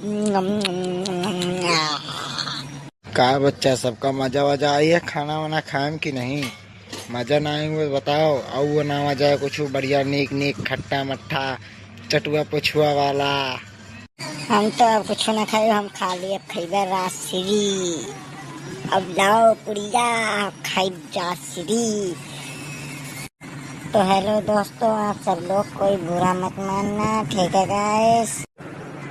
नम, नम, नम, नम, आ। का बच्चा, सबका मजा वजा आई है खाना वाना खाए में कि नहीं? मजा ना आई हुए बताओ, अउ वो ना मजा है कुछ बढ़िया नीक नीक खट्टा मट्ठा चटुआ पुछुआ वाला। हम तो अब कुछ ना खाए, हम खाली अब खइबे राजश्री। अब लाओ पुड़िया, खाइब राजश्री। तो हेलो दोस्तों, आप सब लोग कोई बुरा मत मानना, ठीक है गाइस?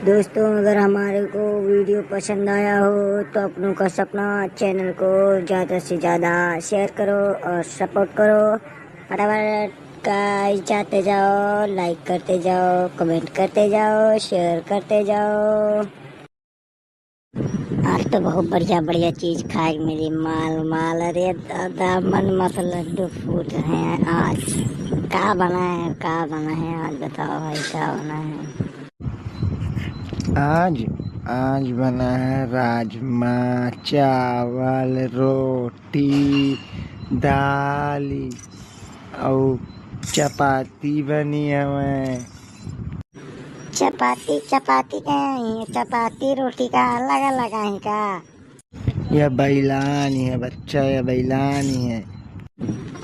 दोस्तों, अगर हमारे को वीडियो पसंद आया हो तो अपनों का सपना चैनल को ज़्यादा से ज़्यादा शेयर करो और सपोर्ट करो। फटाफट गाइस जाते जाओ, लाइक करते जाओ, कमेंट करते जाओ, शेयर करते जाओ। आज तो बहुत बढ़िया बढ़िया चीज खाए के मिली, माल माल। अरे दादा, मन मत लड्डू फूट रहे हैं आज। का बना है, का बना है आज, बताओ भाई, का बना है? आज, आज बना है राजमा चावल, रोटी, दाल अउ चपाती बनी हवे। चपाती, चपाती का है, चपाती रोटी का अलग अलग है का? यह बैलानी है बच्चा, यह बैलानी है।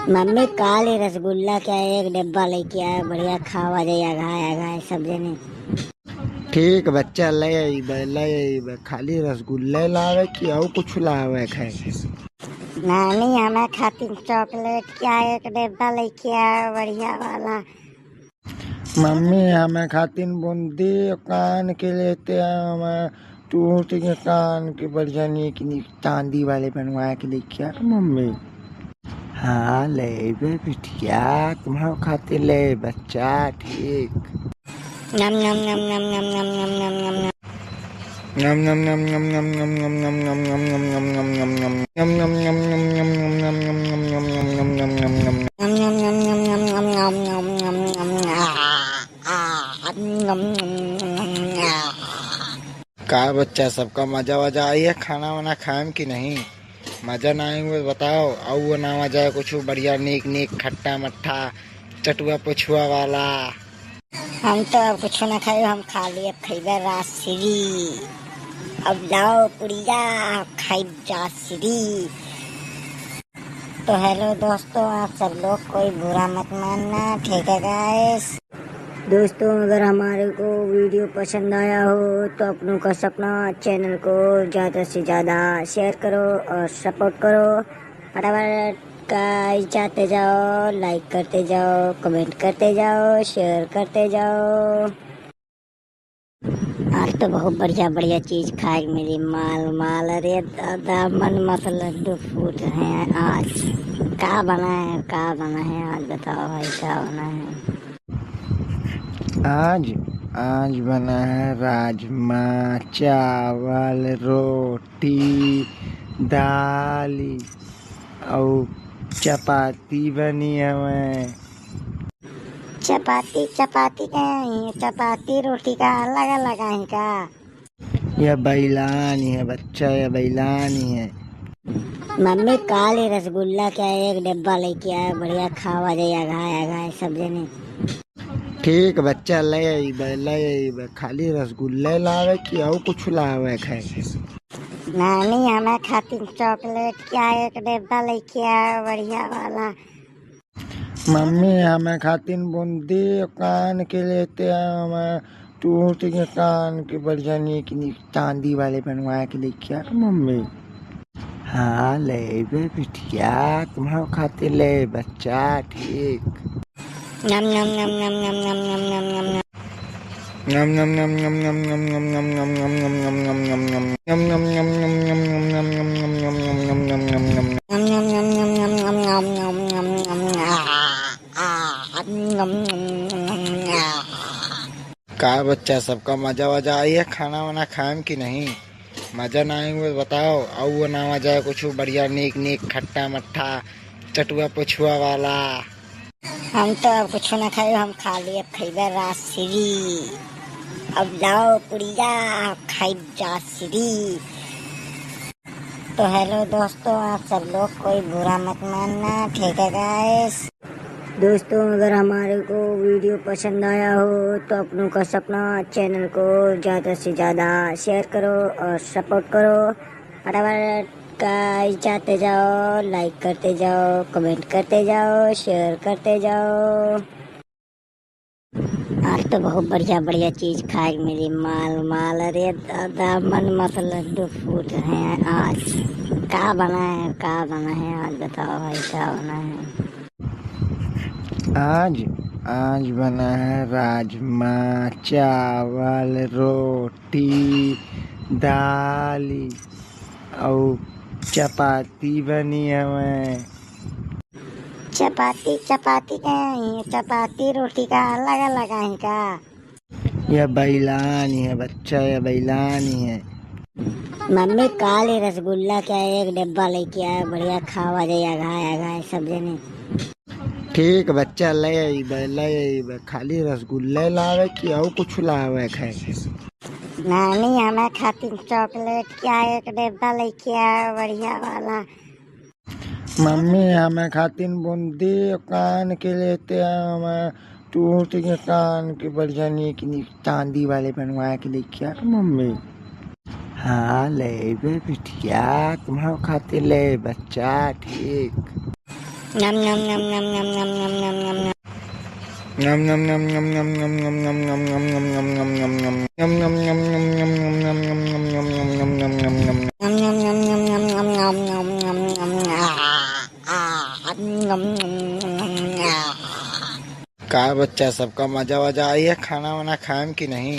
मम्मी, काल ही रसगुल्ला का एक डिब्बा लेके आए, बढ़िया खावा जाए, अघाए अघाए सब जने। ठीक बच्चा, ले अइबे, ले अइबे। खाली रसगुल्ले लावे कि अउ कुछ लावे के है? नानी, हमें खातिर चॉकलेट का एक डिब्बा लेके आए, बढ़िया वाला। मम्मी, हमें खातिर बूंदी कान के लेते आए, हमें टूट के कान के बढ़िया नीक नीक चांदी वाले बनवा के लेके आ मम्मी। हाँ, लेबे बिटिया, तुम्हारे खातिर ले बच्चा, ठीक। नम नम नम नम नम नम नम नम नम नम। नम नम नम नम नम नम नम नम नम नम नम नम नम नम। नम नम नम नम नम नम नम नम नम नम नम नम नम नम। नम नम नम नम नम नम नम नम नम। आ, आ, नम नम नम नम। आ। का बच्चा, सबका मजा वजा आई है? खाना वाना खाएम कि नहीं? मजा ना आई हुए बताओ, अउ वो ना मजा है कुछ बढ़िया नीक नीक खट्टा मट्ठा चटुआ पुछुआ वाला। हम तो अब कुछ ना खाए, हम खाली अब खइबे राजश्री। अब लाओ पुड़िया, खाइब राजश्री। तो हेलो दोस्तों, आप सब लोग कोई बुरा मत मानना, ठीक है गाइस। दोस्तों, अगर हमारे को वीडियो पसंद आया हो तो अपनों का सपना चैनल को ज़्यादा से ज़्यादा शेयर करो और सपोर्ट करो। फटाफट गाइस जाते जाओ, लाइक करते जाओ, कमेंट करते जाओ, शेयर करते जाओ। आज तो बहुत बढ़िया बढ़िया चीज खाए के मिली, माल माल। अरे दादा, मन मत लड्डू फूट रहे हैं आज। का बना है, का बना है आज, बताओ भाई, का बना है? आज, आज बना है राजमा चावल रोटी दाल अउ चपाती बनी हवे। चपाती, चपाती का है, चपाती रोटी का अलग अलग है का? यह बैलानी है बच्चा, यह बैलानी है। मम्मी, काल ही रसगुल्ला का एक डब्बा लेके आया, बढ़िया खावा जाए, अघाए अघाए सब जने। ठीक बच्चा, ले अइबे, ले अइबे। खाली रसगुल्ला लावे कि अउ कुछ लावे खाए? नानी, हमें खातिर चॉकलेट का एक डब्बा लेके आया, बढ़िया वाला। मम्मी, हमें खातिर बूंदी कान के लेते हैं, हमें टूट के कान के बढ़िया नीक नीक चांदी वाले बनवा के लेके आ मम्मी। हाँ, लेबे बिटिया, तुम्हारे खातिर ले बच्चा, ठीक। नम नम नम नम नम नम नम नम नम नम। नम नम नम नम नम नम नम नम नम नम नम नम नम नम नम। नम नम नम नम नम नम नम नम नम नम नम नम नम नम। नम नम नम नम नम नम नम नम नम नम। आ, आ, नम नम नम नम नम। आ। का बच्चा, सबका मजा वजा आई है? खाना वाना खाएम कि नहीं? मजा ना आई हुए बताओ, अउ वो ना मजा है कुछ बढ़िया नीक नीक खट्टा मट्ठा चटुआ पुछुआ वाला। हम तो अब कुछ ना खाए, हम खाली अब खइबे राजश्री। अब लाओ पुड़िया, खाइब राजश्री। तो हेलो दोस्तों, आप सब लोग कोई बुरा मत मानना, ठीक है गाइस। दोस्तों, अगर हमारे को वीडियो पसंद आया हो तो अपनों का सपना चैनल को ज़्यादा से ज़्यादा शेयर करो और सपोर्ट करो। फटाफट गाइस जाते जाओ, लाइक करते जाओ, कमेंट करते जाओ, शेयर करते जाओ। आज तो बहुत बढ़िया बढ़िया चीज खाए के मिली, माल माल। अरे दादा, मन मत लड्डू फूट रहे हैं आज। का बना है, का बना है आज, बताओ भाई, का बना है? आज, आज बना है राजमा चावल रोटी दाल अउ चपाती बनी हवे। चपाती, चपाती का है, चपाती रोटी का अलग अलग है का? यह बैलानी है बच्चा, यह बैलानी है। मम्मी, काल ही रसगुल्ला का एक डब्बा लेके आया, बढ़िया खावा जाए, अघाए अघाए सब जने। ठीक बच्चा, ले अइबे, ले अइबे, खाली रसगुल्ला लावे कि अउ कुछ लावे खाए? नानी, हमें खातिर चॉकलेट का एक डब्बा लेके आया, बढ़िया वाला। मम्मी, हमें खातिर बूंदी कान के लेते हैं, हमें टूट के कान के बढ़िया नीक नीक चांदी वाले बनवा के लेके आ मम्मी। हाँ, लेबे बिटिया, तुम्हारे खातिर ले बच्चा, ठीक। नम नम नम नम नम नम नम नम नम नम। नम नम नम नम नम नम नम नम नम नम नम नम नम नम नम। नम नम नम नम नम नम नम नम नम नम नम नम नम। नम नम नम नम नम नम नम नम नम नम। आ, आ, नम नम नम नम। आ। का बच्चा, सबका मजा वजा आई है? खाना वाना खाएम कि नहीं?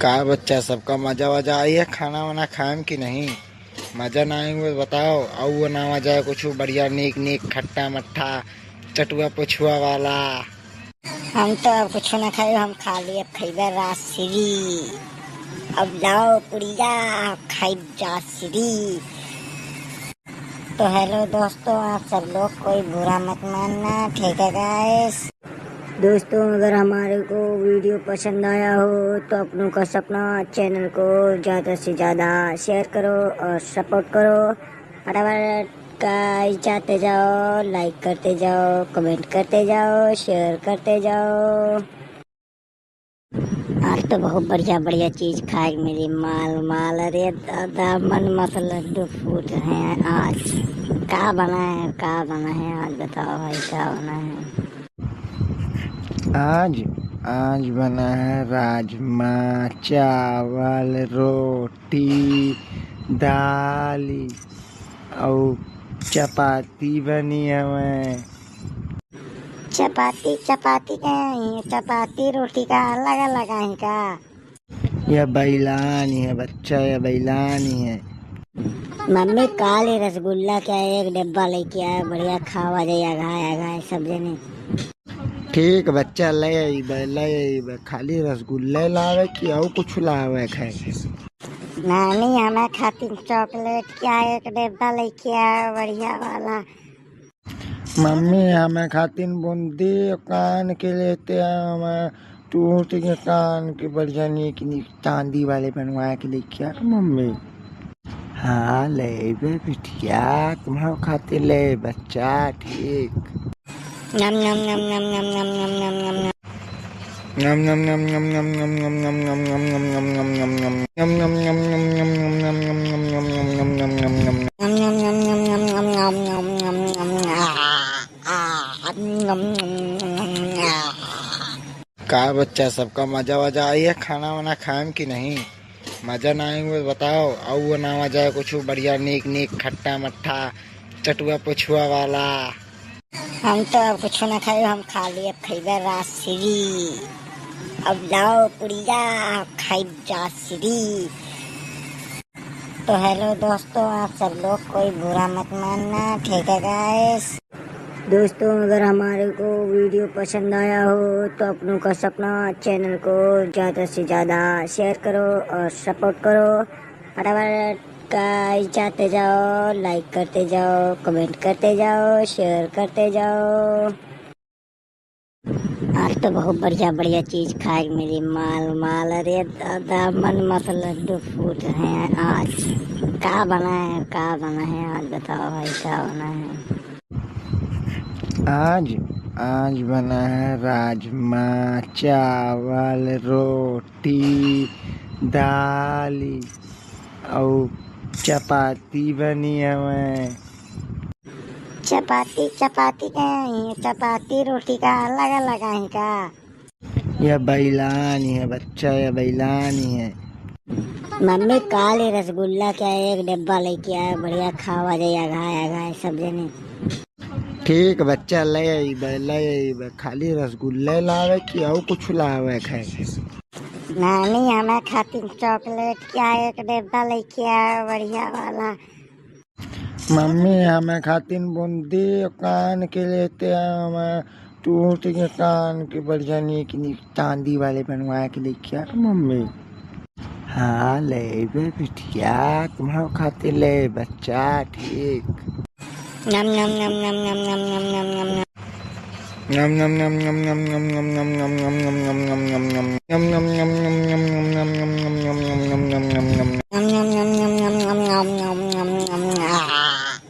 का बच्चा, सबका मजा वजा आई है? खाना वाना खाएम कि नहीं? मजा ना आई हुए बताओ, अउ वो ना मजा है कुछ बढ़िया नीक नीक खट्टा मट्ठा चटुआ पुछुआ वाला। हम तो अब कुछ ना खाए, हम खाली अब खइबे राजश्री। अब लाओ पुड़िया, खाइब जाश्री। तो हेलो दोस्तों, आप सब लोग कोई बुरा मत मानना, ठीक है गाइस? दोस्तों, अगर हमारे को वीडियो पसंद आया हो तो अपनों का सपना चैनल को ज़्यादा से ज़्यादा शेयर करो और सपोर्ट करो। फटाफट गाइस जाते जाओ, लाइक करते जाओ, कमेंट करते जाओ, शेयर करते जाओ। आज तो बहुत बढ़िया बढ़िया चीज खाए के मिली, माल माल। अरे दादा, मन मत लड्डू फूट रहे हैं आज। का बना है, का बना है आज, बताओ भाई, का बना है आज? आज बना है राजमा चावल, रोटी, दाल अउ चपाती बनी हवे। चपाती, चपाती का है? चपाती रोटी का अलग अलग है का? यह बैलानी है बच्चा, यह बैलानी है। मम्मी, काल ही रसगुल्ला का एक डिब्बा लेके आया, बढ़िया खावा जाए, अघाए अघाए सब जने। ठीक बच्चा, ले अइबे, ले अइबे। खाली रसगुल्ला लावे कि अउ कुछ लावे खाए? नानी, हमें खातिर चॉकलेट का एक डिब्बा लेके आया, बढ़िया वाला। मम्मी, हमें खातिर बूंदी कान के लेते हैं, हमें टूट के कान के बढ़िया नीक नीक चांदी वाले बनवा के लेके आ मम्मी। हाँ, लेबे बिटिया, तुम्हारे खातिर ले बच्चा, ठीक। नम नम नम नम नम नम नम नम नम नम। का बच्चा, सबका मजा वजा आई है? खाना वाना खाएम कि नहीं? मजा ना आई हुए बताओ, अउ वो ना मजा है कुछ बढ़िया नीक नीक खट्टा मट्ठा चटुआ पुछुआ वाला। हम तो अब कुछ ना खाए, हम खाली अब खइबे राजश्री। अब लाओ पुड़िया, खाइब जाश्री। तो हेलो दोस्तों, आप सब लोग कोई बुरा मत मानना, ठीक है गाइस? दोस्तों, अगर हमारे को वीडियो पसंद आया हो तो अपनों का सपना चैनल को ज़्यादा से ज़्यादा शेयर करो और सपोर्ट करो। फटाफट गाइस, जाते जाओ, लाइक करते जाओ, कमेंट करते जाओ, शेयर करते जाओ। आज तो बहुत बढ़िया बढ़िया चीज खाए के मिली, माल माल। अरे दादा, मन मत लड्डू फूट रहे हैं आज। का बना है, का बना है आज, बताओ भाई, का बना है? आज, आज बना है राजमा चावल, रोटी, दाल और चपाती बनी हवे। चपाती, चपाती का है, चपाती रोटी का अलग अलग है का? यह बैलानी है बच्चा, यह बैलानी है। मम्मी, काल ही रसगुल्ला क्या एक डिब्बा लेके आया, बढ़िया खावा जाए, अघाय अघाय सब जने। ठीक बच्चा, ले अइबे, ले अइबे। खाली रसगुल्ले लावे कि और कुछ लावे खाए? नानी, हमें खातिर चॉकलेट क्या एक डिब्बा लेके आया, बढ़िया वाला। मम्मी, हमें खातिर बूंदी कान के लेते आए, हमें टूट के कान के बढ़िया नीक नीक चांदी वाले बनवा के लेके आ मम्मी। हाँ, लेबे बिटिया, तुम्हारे खातिर ले बच्चा, ठीक। नम, नम, नम, नम। नम, नम, नम, नम। आ, आ, नम, नम, नम, नम, नम।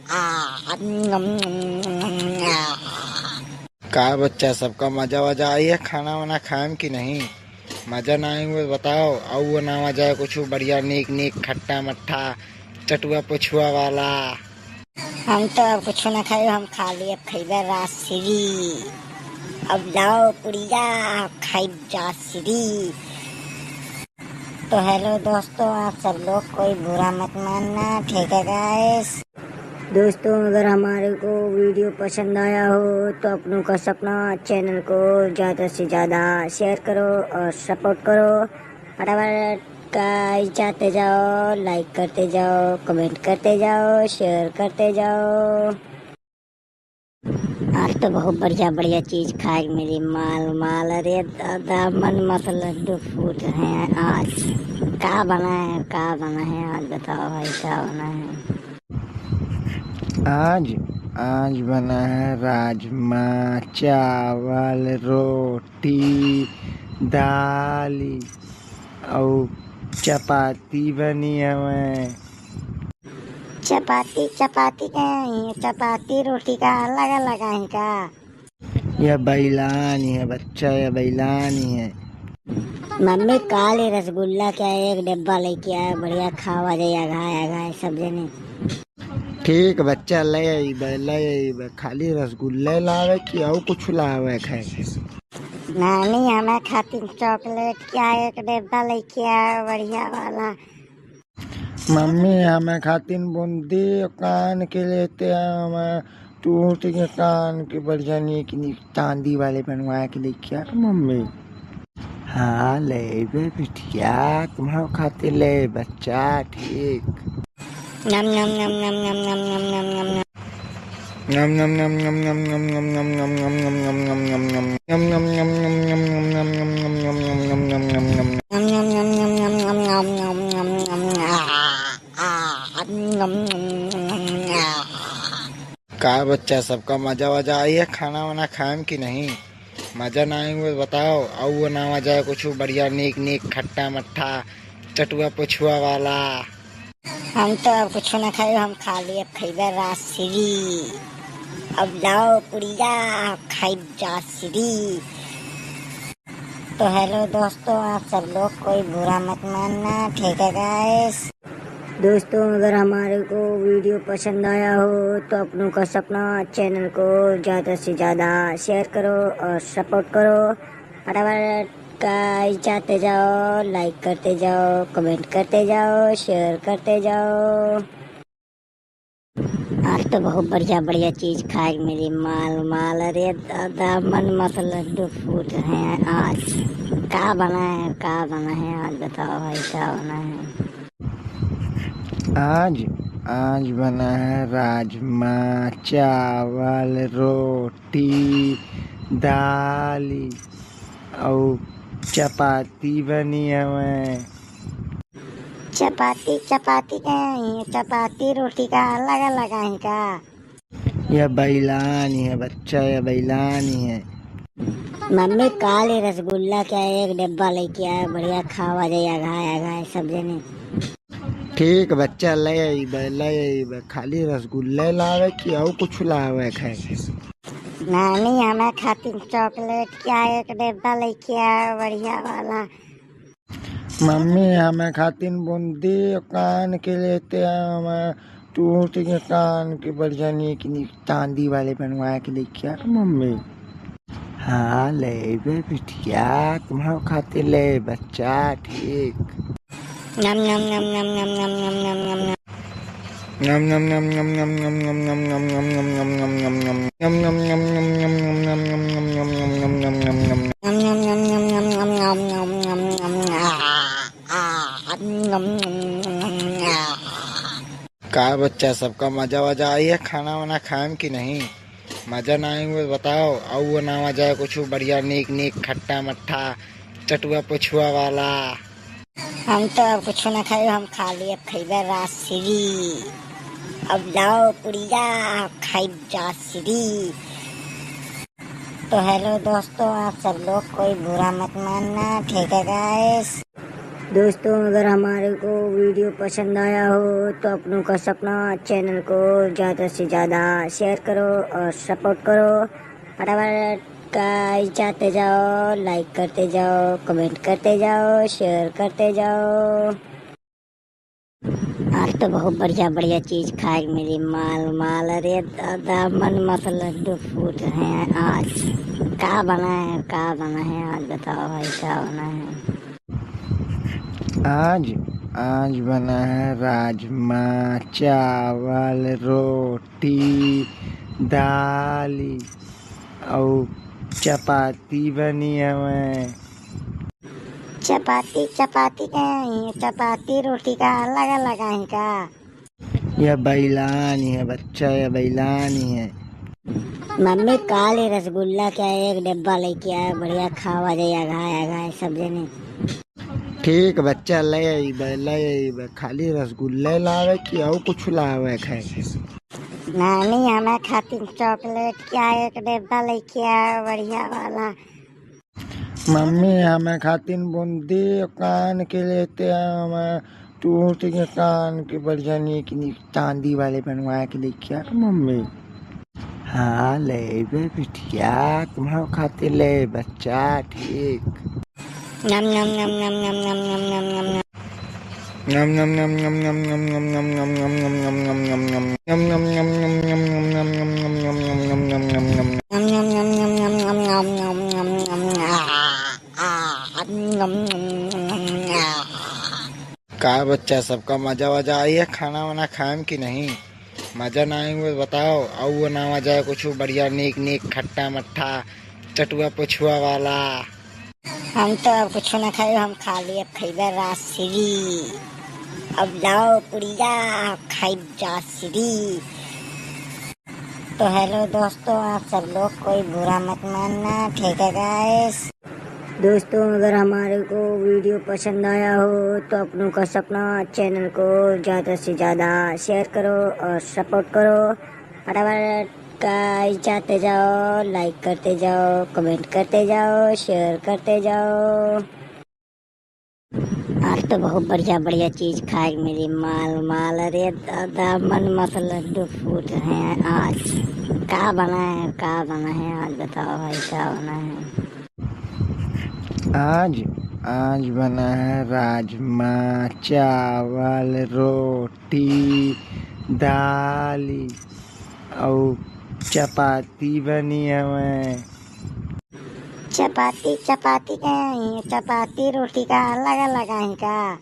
आ, आ, नम, नम, नम, नम, नम। आ। का बच्चा, सबका मजा वजा आई है खाना वाना खाएम कि नहीं? मजा ना आई हुए बताओ, और वो ना मजा है कुछ बढ़िया नीक नीक खट्टा मट्ठा चटुआ पुछुआ वाला। हम तो अब कुछ ना खाई, हम खाली अब खइबे राजश्री। अब लाओ पुड़िया, खाई राजश्री। तो हेलो दोस्तों, आप सब लोग कोई बुरा मत मानना, ठीक है गाइस? दोस्तों, अगर हमारे को वीडियो पसंद आया हो तो अपनों का सपना चैनल को ज़्यादा से ज़्यादा शेयर करो और सपोर्ट करो। फटाफट गाइस जाते जाओ, लाइक करते जाओ, कमेंट करते जाओ, शेयर करते जाओ। आज तो बहुत बढ़िया बढ़िया चीज खाए के मिली, माल माल। अरे दादा, मन मत लड्डू फूट रहे हैं आज। का बना है, का बना है आज, बताओ भाई, का बना है? आज, आज बना है राजमा चावल, रोटी, दाल और चपाती बनी हवे। चपाती, चपाती का है, चपाती रोटी का अलग अलग है का? यह बैलानी है बच्चा, यह बैलानी है। मम्मी, काल ही रसगुल्ला क्या एक डिब्बा लेके आया, बढ़िया खावा जाए, अघाय अघाय सब जने। ठीक बच्चा, ले अइबे, ले अइबे। खाली रसगुल्ले लावे कि और कुछ लावे खाए? नानी, हमें खातिर चॉकलेट क्या एक डिब्बा लेके आया, बढ़िया वाला। मम्मी, हमें खातिर बूंदी कान के लेते आए, हमें टूट के कान के बढ़िया नीक नीक चांदी वाले बनवा के लेके आ मम्मी। हाँ, लेबे बिटिया, तुम्हारे खातिर ले बच्चा, ठीक। नम, नम, नम। का बच्चा, सबका मजा वजा आई है खाना वाना खाएम कि नहीं? मजा ना आई हुए बताओ, और वो ना मजा है कुछ बढ़िया नीक नीक खट्टा मट्ठा चटुआ पुछुआ वाला। हम तो अब कुछ ना खाई, हम खाली अब खइबे राजश्री। अब लाओ पुड़िया, खाई राजश्री। तो हेलो दोस्तों, आप सब लोग कोई बुरा मत मानना, ठीक है गाइस? दोस्तों, अगर हमारे को वीडियो पसंद आया हो तो अपनों का सपना चैनल को ज़्यादा से ज़्यादा शेयर करो और सपोर्ट करो। फटाफट गाइस जाते जाओ, लाइक करते जाओ, कमेंट करते जाओ, शेयर करते जाओ। आज तो बहुत बढ़िया बढ़िया चीज खाए के मिली, माल माल। अरे दादा, मन मत लड्डू फूट रहे हैं आज। का बना है, का बना है आज, बताओ भाई, का बना है? आज, आज बना है राजमा चावल, रोटी, दाल और चपाती बनी हवे। चपाती, चपाती का है, चपाती रोटी का अलग अलग है का? यह बैलानी है बच्चा, यह बैलानी है। मम्मी, काले रसगुल्ला का एक डिब्बा लेके आए, बढ़िया खावा जाए, अघाए अघाए सब जने। ठीक बच्चा, ले अइबे, ले अइबे। खाली रसगुल्ले लावे कि अउ कुछ लावे खाए? नानी, हमें खातिर चॉकलेट का एक डिब्बा लेके आए, बढ़िया वाला। मम्मी, हमें खातिर बूंदी कान के लेते आए, हमें टूट के कान के बढ़िया नीक नीक चांदी वाले बनवा के लेके आ मम्मी। हाँ, लेबे बिटिया, तुम्हारे खातिर ले बच्चा, ठीक। नम, नम, नम, नम। नम, नम, नम, नम, नम। का बच्चा, सबका मजा वजा आई है खाना वाना खाएम कि नहीं? मजा ना आई हुए बताओ, अउ वो ना मजा है कुछ बढ़िया नीक नीक खट्टा मट्ठा चटुआ पुछुआ वाला। हम तो अब कुछ ना खाए, हम खाली अब खइबे राजश्री। अब लाओ पुड़िया, खाइब राजश्री। तो हेलो दोस्तों, आप सब लोग कोई बुरा मत मानना, ठीक है गाइस? दोस्तों, अगर हमारे को वीडियो पसंद आया हो तो अपनों का सपना चैनल को ज़्यादा से ज़्यादा शेयर करो और सपोर्ट करो। फटाफट गाइस जाते जाओ, लाइक करते जाओ, कमेंट करते जाओ, शेयर करते जाओ। आज तो बहुत बढ़िया बढ़िया चीज खाए के मिली, माल माल। अरे दादा, मन मत लड्डू फूट रहे हैं आज। का बना है, का बना है आज, बताओ भाई, का बना है? आज, आज बना है राजमा चावल, रोटी, दाल अउ चपाती बनी हवे। चपाती, चपाती का है, चपाती रोटी का अलग अलग है का? यह बैलानी है बच्चा, यह बैलानी है। मम्मी, काले रसगुल्ला का एक डिब्बा लेके आए, बढ़िया खावा जाए, अघाए अघाए सब जने। ठीक बच्चा, ले अइबे, ले अइबे। खाली रसगुल्ले लावे कि अउ कुछ लावे खाए? नानी, हमें खातिर चॉकलेट का एक डिब्बा लेके आए, बढ़िया वाला। मम्मी, हमें खातिर बूंदी कान के लेते आए, हमें टूट के कान के बढ़िया नीक नीक चांदी वाले बनवा के लेके आ मम्मी। हाँ, लेबे बिटिया, तुम्हारे खातिर ले बच्चा, ठीक। नम, नम, नम। नम, नम, नम। आ, आ, नम, नम, नम, नम, आ। का बच्चा, सबका मजा वजा आई है खाना वाना खाएम कि नहीं? मजा ना आई हुए बताओ, अउ वो ना मजा है कुछ बढ़िया नीक नीक खट्टा मट्ठा चटुआ पुछुआ वाला। हम तो अब कुछ ना खाए, हम खाली अब खइबे राजश्री। अब लाओ पुड़िया, खाइब राजश्री। तो हेलो दोस्तों, आप सब लोग कोई बुरा मत मानना, ठीक है गाइस? दोस्तों, अगर हमारे को वीडियो पसंद आया हो तो अपनों का सपना चैनल को ज़्यादा से ज़्यादा शेयर करो और सपोर्ट करो। फटाफट गाइस जाते जाओ, लाइक करते जाओ, कमेंट करते जाओ, शेयर करते जाओ। आज तो बहुत बढ़िया बढ़िया चीज खाए के मिली, माल माल। अरे दादा, मन मत लड्डू फूट रहे हैं आज। का बना है, का बना है आज, बताओ भाई, का बना है? आज, आज बना है राजमा चावल, रोटी, दाल अउ चपाती बनी हवे। चपाती, चपाती का है, चपाती रोटी का अलग अलग है का?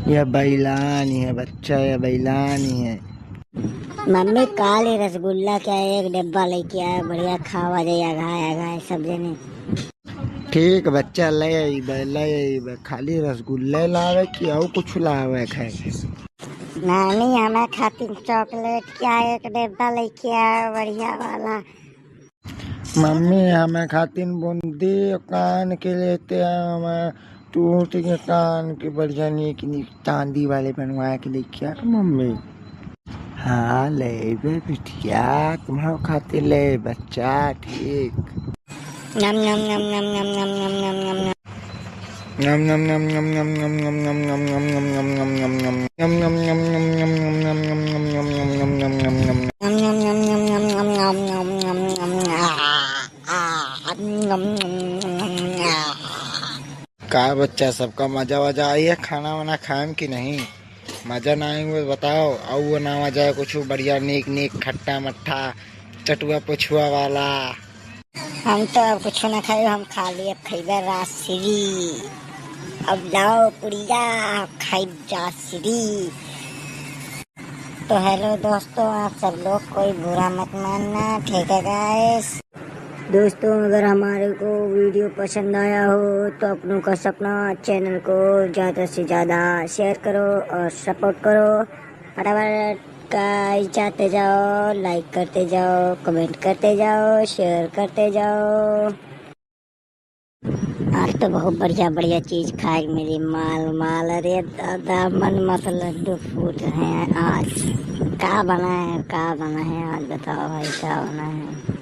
यह बैलानी है बच्चा, यह बैलानी है। मम्मी, काले रसगुल्ला का एक डिब्बा लेके आए, बढ़िया खावा जाए, अघाए अघाए सब जने। ठीक बच्चा, ले अइबे, ले अइबे। खाली रसगुल्ले लावे कि अउ कुछ लावे खाए? नानी, हमें खातिर चॉकलेट का एक डिब्बा लेके आए, बढ़िया वाला। मम्मी, हमें खातिर बूंदी कान के लेते आए, हमें टूट के कान के बढ़िया नीक नीक चांदी वाले बनवा के लेके आ मम्मी। हाँ, लेबे बिटिया, तुम्हारे खातिर ले बच्चा, ठीक। नम नम नम नम नम नम नम नम नम नम। नम नम नम नम नम नम नम नम नम नम नम नम नम नम। नम नम नम नम नम नम नम नम नम नम नम नम नम नम। नम नम नम नम नम नम नम नम नम नम। आ, आ, नम नम नम नम। का बच्चा, सबका मजा वजा आई है? खाना वाना खाएम कि नहीं? मजा ना आई हुए बताओ, अउ वो ना मजा है कुछ बढ़िया नीक नीक खट्टा मट्ठा चटुआ पुछुआ वाला। हम तो अब कुछ ना खाए, हम खाली अब खइबे राजश्री। अब लाओ पुड़िया, अब खाइब राजश्री। तो हेलो दोस्तों, आप सब लोग कोई बुरा मत मानना, ठीक है गाइस? दोस्तों, अगर हमारे को वीडियो पसंद आया हो तो अपनों का सपना चैनल को ज़्यादा से ज़्यादा शेयर करो और सपोर्ट करो। फटाफट गाइस जाते जाओ, लाइक करते जाओ, कमेंट करते जाओ, शेयर करते जाओ। आज तो बहुत बढ़िया बढ़िया चीज खाए के मिली, माल माल। अरे दादा, मन मत लड्डू फूट रहे हैं आज। का बना है, का बना है आज, बताओ भाई, का बना है?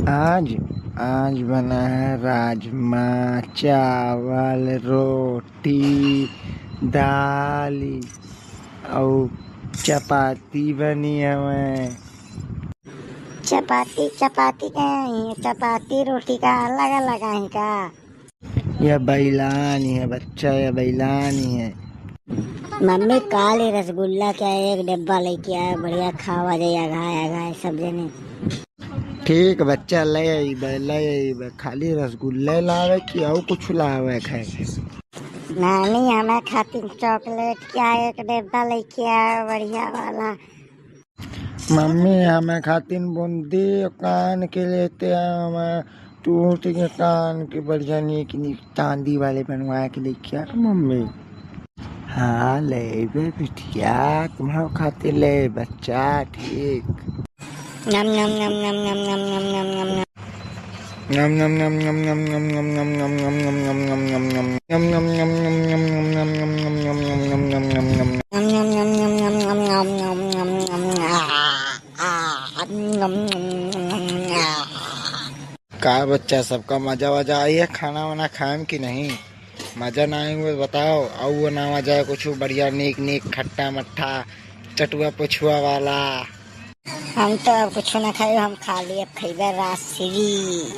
आज, आज बना है राजमा चावल, रोटी, दाल अउ चपाती बनी हवे। चपाती, चपाती का है? चपाती रोटी का अलग अलग है का? यह बैलानी है बच्चा, यह बैलानी है। मम्मी, काल ही रसगुल्ला का एक डब्बा लेके आया, बढ़िया खावा जाए, अघाए अघाए सब जने। ठीक बच्चा, ले अइबे, ले अइबे। खाली रसगुल्ले लावे कि अउ कुछ लावे खाए? नानी, हमें खातिर चॉकलेट का एक डब्बा लेके आया, बढ़िया वाला। मम्मी, हमें खातिर बूंदी कान के लेते आवा, हमें टूट के कान के बढ़िया नीक नीक चांदी वाले बनवा के लेके आ मम्मी। हाँ, लेबे बिटिया, तुम्हारे खातिर ले बच्चा, ठीक। नम नम नम नम नम नम नम नम नम नम। नम नम नम नम नम नम नम नम नम नम नम नम नम नम नम। नम नम नम नम नम नम नम नम नम नम नम नम नम। नम नम नम नम नम नम नम नम नम नम। आ, आ, नम नम नम नम। आ। का बच्चा, सबका मजा वजा आई है? खाना वाना खाएम कि नहीं? मजा ना आई हुए बताओ, अउ वो ना मजा है कुछ बढ़िया नीक नीक खट्टा मट्ठा चटुआ पुछुआ वाला। हम तो अब कुछ ना खाए, हम खाली अब खइबे राजश्री।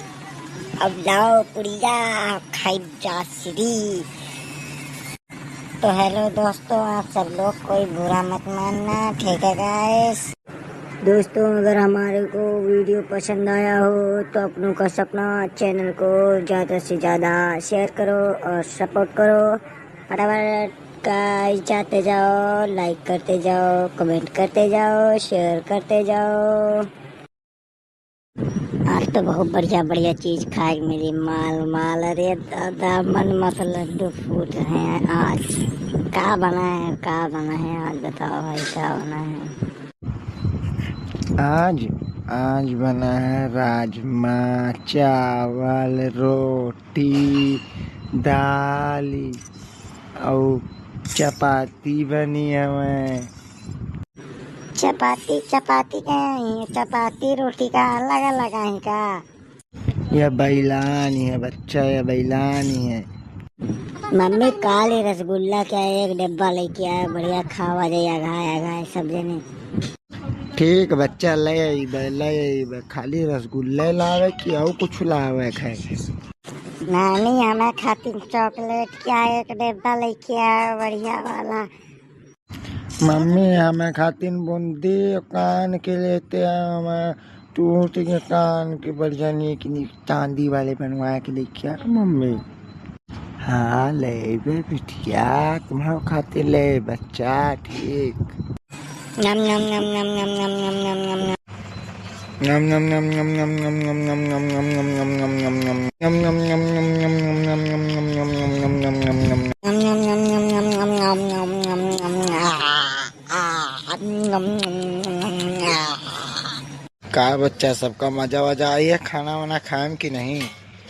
अब लाओ पुड़िया, अब खाइब राजश्री। तो हेलो दोस्तों, आप सब लोग कोई बुरा मत मानना, ठीक है गाइस? दोस्तों, अगर हमारे को वीडियो पसंद आया हो तो अपनों का सपना चैनल को ज़्यादा से ज़्यादा शेयर करो और सपोर्ट करो। फटाफट गाइस जाते जाओ, लाइक करते जाओ, कमेंट करते जाओ, शेयर करते जाओ। आज तो बहुत बढ़िया बढ़िया चीज खाए के मिली, माल माल। अरे दादा, मन मत लड्डू फूट रहे हैं आज। का बना है, का बना है आज, बताओ भाई, का बना है? आज, आज बना है राजमा चावल, रोटी, दाल अउ चपाती बनी हवे। चपाती, चपाती का है? चपाती रोटी का अलग अलग है का? यह बैलानी है बच्चा, यह बैलानी है। मम्मी, काल ही रसगुल्ला का एक डब्बा लेके आया, बढ़िया खावा जाए, अघाए अघाए सब जने। ठीक बच्चा, ले अइबे, ले अइबे। खाली रसगुल्ले लावे कि अउ कुछ लावे खाए? नानी, हमें खातिर चॉकलेट का एक डब्बा लेके आया, बढ़िया वाला। मम्मी, हमें खातिर बूंदी कान के लेते आवा, हमें टूट के कान के बढ़िया नीक नीक चांदी वाले बनवा के लेके आ मम्मी। हाँ, लेबे बिटिया, तुम्हारे खातिर ले बच्चा, ठीक। नम नम नम नम नम नम नम नम नम नम। नम नम नम नम नम नम नम नम नम नम नम नम नम नम। नम नम नम नम नम नम नम नम नम नम नम नम नम। नम नम नम नम नम नम नम नम नम नम। आ, आ, नम नम नम नम। आ। का बच्चा, सबका मजा वजा आई है? खाना वाना खाएम कि नहीं?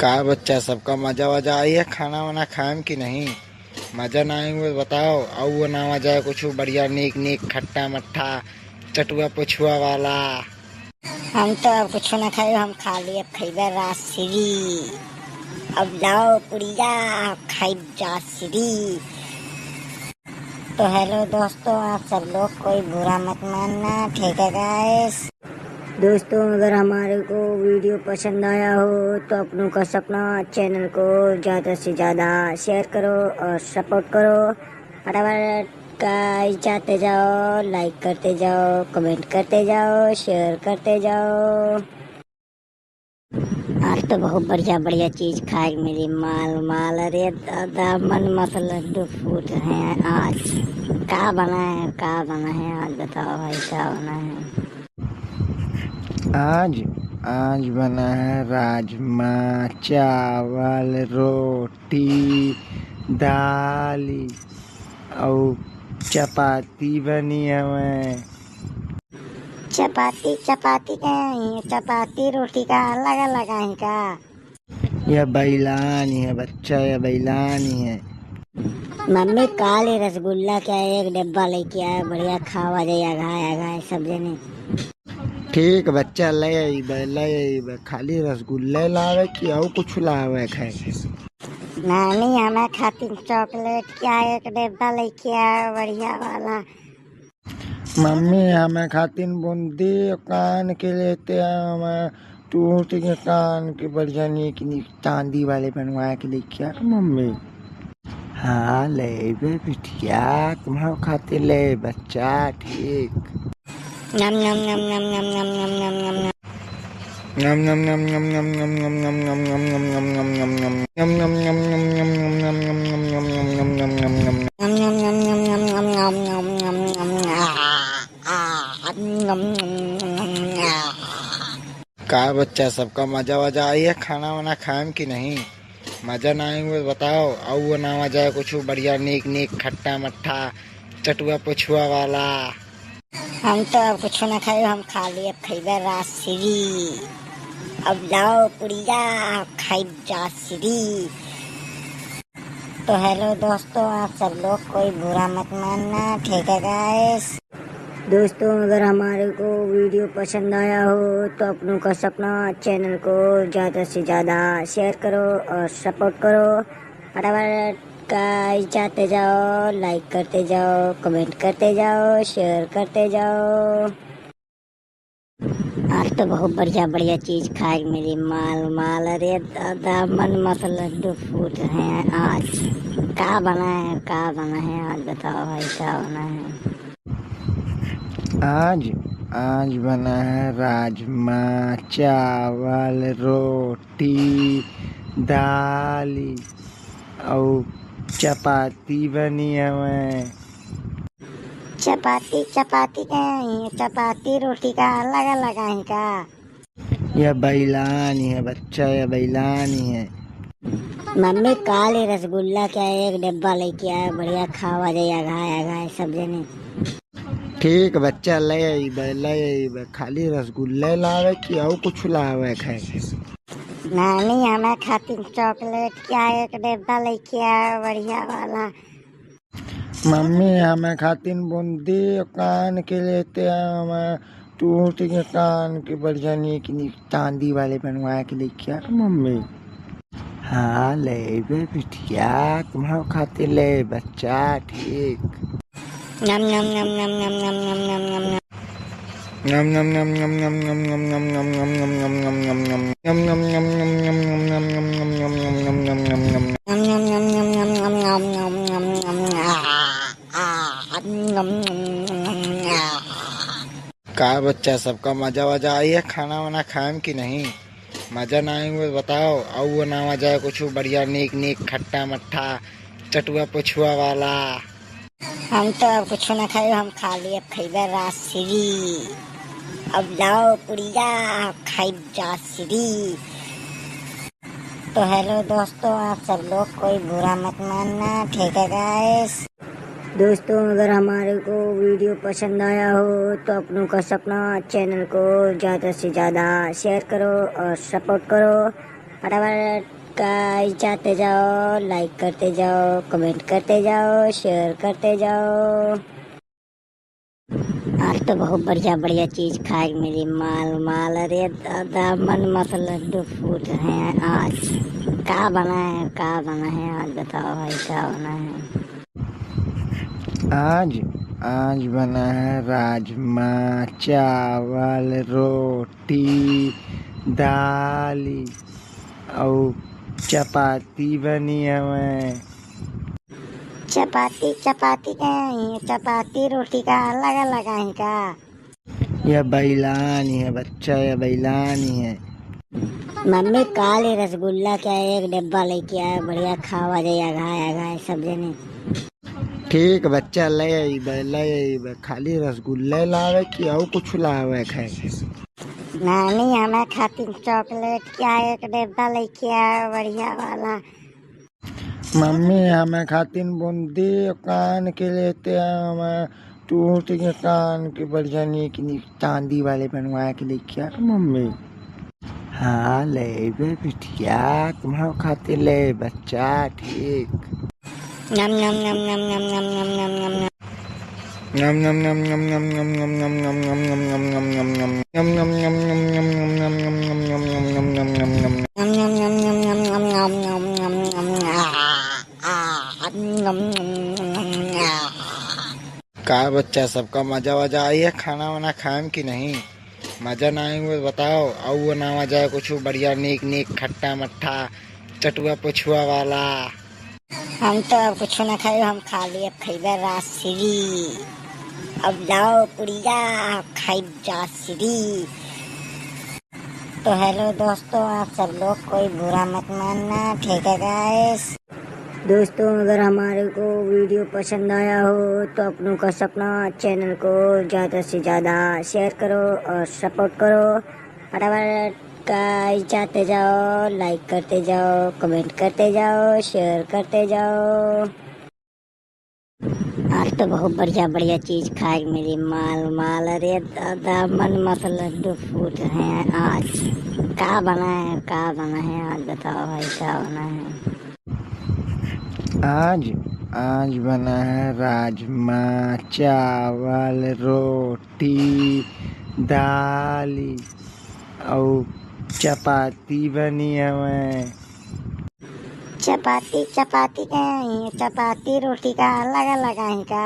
का बच्चा, सबका मजा वजा आई है? खाना वाना खाएम कि नहीं? मजा ना आई हुए बताओ, अउ वो ना मजा है कुछ बढ़िया नीक नीक खट्टा मट्ठा चटुआ पुछुआ वाला। हम तो अब कुछ ना खाए, हम खाली अब खइबे राजश्री। अब लाओ पुड़िया, अब खाइब राजश्री। तो हेलो दोस्तों, आप सब लोग कोई बुरा मत मानना, ठीक है गाइस? दोस्तों, अगर हमारे को वीडियो पसंद आया हो तो अपनों का सपना चैनल को ज़्यादा से ज़्यादा शेयर करो और सपोर्ट करो। फटाफट गाइस जाते जाओ, लाइक करते जाओ, कमेंट करते जाओ, शेयर करते जाओ। आज तो बहुत बढ़िया बढ़िया चीज खाए के मिली, माल माल। अरे दादा, मन मत लड्डू फूट रहे हैं आज। का बना है, का बना है आज, बताओ भाई, का बना है? आज, आज बना है राजमा, चावल, रोटी, दाल अउ चपाती बनी हवे। चपाती, चपाती कहाँ है? चपाती रोटी का अलग अलग है का? यह बैलानी है बच्चा, यह बैलानी है। मम्मी, काल ही रसगुल्ला के एक डिब्बा लेके आया, बढ़िया खावा जाए, अघाए अघाए सब जने। ठीक बच्चा, ले अइबे, ले अइबे। खाली रसगुल्ले लावे कि अउ कुछ लावे खाए? नानी, हमें खातिर चॉकलेट क्या एक डिब्बा लेके आया, बढ़िया वाला। मम्मी, हमें खातिर बूंदी कान के लेते हैं, हमें टूट के कान के बढ़िया नीक नीक चांदी वाले बनवा के लेके आ मम्मी। हाँ, लेबे बिटिया, तुम्हारे खातिर ले बच्चा, ठीक। नम, नम, नम, नम। का बच्चा, सबका मजा वजा आई है? खाना वाना खाएम कि नहीं? मजा ना आई हुए बताओ, अउ वो ना मजा है कुछ बढ़िया नीक नीक खट्टा मट्ठा चटुआ पुछुआ वाला। हम तो अब कुछ ना खाए, हम खाली अब खइबे राजश्री। अब लाओ पुड़िया, अब खाइब राजश्री। तो हेलो दोस्तों, आप सब लोग कोई बुरा मत मानना, ठीक है गाइस? दोस्तों, अगर हमारे को वीडियो पसंद आया हो तो अपनों का सपना चैनल को ज़्यादा से ज़्यादा शेयर करो और सपोर्ट करो। फटाफट गाइस, जाते जाओ, लाइक करते जाओ, कमेंट करते जाओ, शेयर करते जाओ। आज तो बहुत बढ़िया बढ़िया चीज खाए के मिली, माल माल। अरे दादा, मन मत लड्डू फूट रहे हैं आज। का बना है, का बना है आज, बताओ भाई, का बना है? आज, आज बना है राजमा चावल, रोटी, दाल और चपाती बनी हवे। चपाती, चपाती का है? चपाती रोटी का अलग अलग है का? यह बैलानी है बच्चा, यह बैलानी है। मम्मी, काल ही रसगुल्ला क्या एक डिब्बा लेके आया, बढ़िया खावा जाए, अघाए अघाए सब जने। ठीक बच्चा, ले अइबे, ले अइबे। खाली रसगुल्ले लावे कि और कुछ लावे खाए? नानी, हमें खातिर चॉकलेट क्या एक डिब्बा लेके आया, बढ़िया वाला। मम्मी, हमें खातिर बूंदी कान के लेते हैं, हमें टूट के कान के बढ़िया नीक नीक चांदी वाले बनवा के लेके आ मम्मी। हाँ, लेबे बिटिया, तुम्हारे खातिर ले बच्चा, ठीक। नम, नम, नम। नम, नम, नम। का बच्चा, सबका मजा वजा आई है खाना वाना खाएम कि नहीं? मजा ना आई हो बताओ, और वो ना आ जाए कुछ बढ़िया नीक नीक खट्टा मट्ठा चटुआ पुछुआ वाला। हम तो अब कुछ ना खाई, हम खाली अब खइबे राजश्री। अब लाओ पुड़िया, खाई राजश्री। तो हेलो दोस्तों, आप सब लोग कोई बुरा मत मानना, ठीक है गाइस? दोस्तों, अगर हमारे को वीडियो पसंद आया हो तो अपनों का सपना चैनल को ज़्यादा से ज़्यादा शेयर करो और सपोर्ट करो। फटाफट गाइस, जाते जाओ, लाइक करते जाओ, कमेंट करते जाओ, शेयर करते जाओ। आज तो बहुत बढ़िया बढ़िया चीज खाए के मिली, माल माल। अरे दादा, मन मत लड्डू फूट रहे हैं आज। का बना है, का बना है आज, बताओ भाई, का बना है? आज, आज बना है राजमा चावल, रोटी, दाल और चपाती बनी हवे। चपाती, चपाती का है, चपाती रोटी का अलग अलग है का? यह बैलानी है बच्चा, यह बैलानी है। मम्मी, काल ही रसगुल्ला क्या एक डिब्बा लेके आया, बढ़िया खावा जाए, अघाए अघाए सब जने। ठीक बच्चा, ले अइबे, ले अइबे। खाली रसगुल्ले लावे कि और कुछ लावे खाए? नानी, हमें खातिर चॉकलेट क्या एक डिब्बा लेके आया, बढ़िया वाला। मम्मी, हमें खातिर बूंदी कान के लेते हैं, हमें टूट के कान के बढ़िया नीक नीक चांदी वाले बनवा के लेके आ मम्मी। हाँ, लेबे बिटिया, तुम्हारे खातिर ले बच्चा, ठीक। नम, नम, नम। का बच्चा, सबका मजा वजा आई है खाना वाना खाएम कि नहीं? मजा ना आई हो बताओ, और वो ना आ जाए कुछ बढ़िया नीक नीक खट्टा मट्ठा चटुआ पुछुआ वाला। हम तो अब कुछ ना खाई, हम खाली अब खइबे राजश्री। अब लाओ पुड़िया, खाई राजश्री। तो हेलो दोस्तों, आप सब लोग कोई बुरा मत मानना, ठीक है गाइस? दोस्तों, अगर हमारे को वीडियो पसंद आया हो तो अपनों का सपना चैनल को ज़्यादा से ज़्यादा शेयर करो और सपोर्ट करो। फटाफट गाइस, जाते जाओ, लाइक करते जाओ, कमेंट करते जाओ, शेयर करते जाओ। आज तो बहुत बढ़िया बढ़िया चीज खाए के मिली, माल माल। अरे दादा, मन मत लड्डू फूट रहे हैं आज। का बना है, का बना है आज, बताओ भाई, का बना है? आज, आज बना है राजमा चावल, रोटी, दाल और चपाती बनी हवे। चपाती, चपाती का है, चपाती रोटी का अलग अलग है का?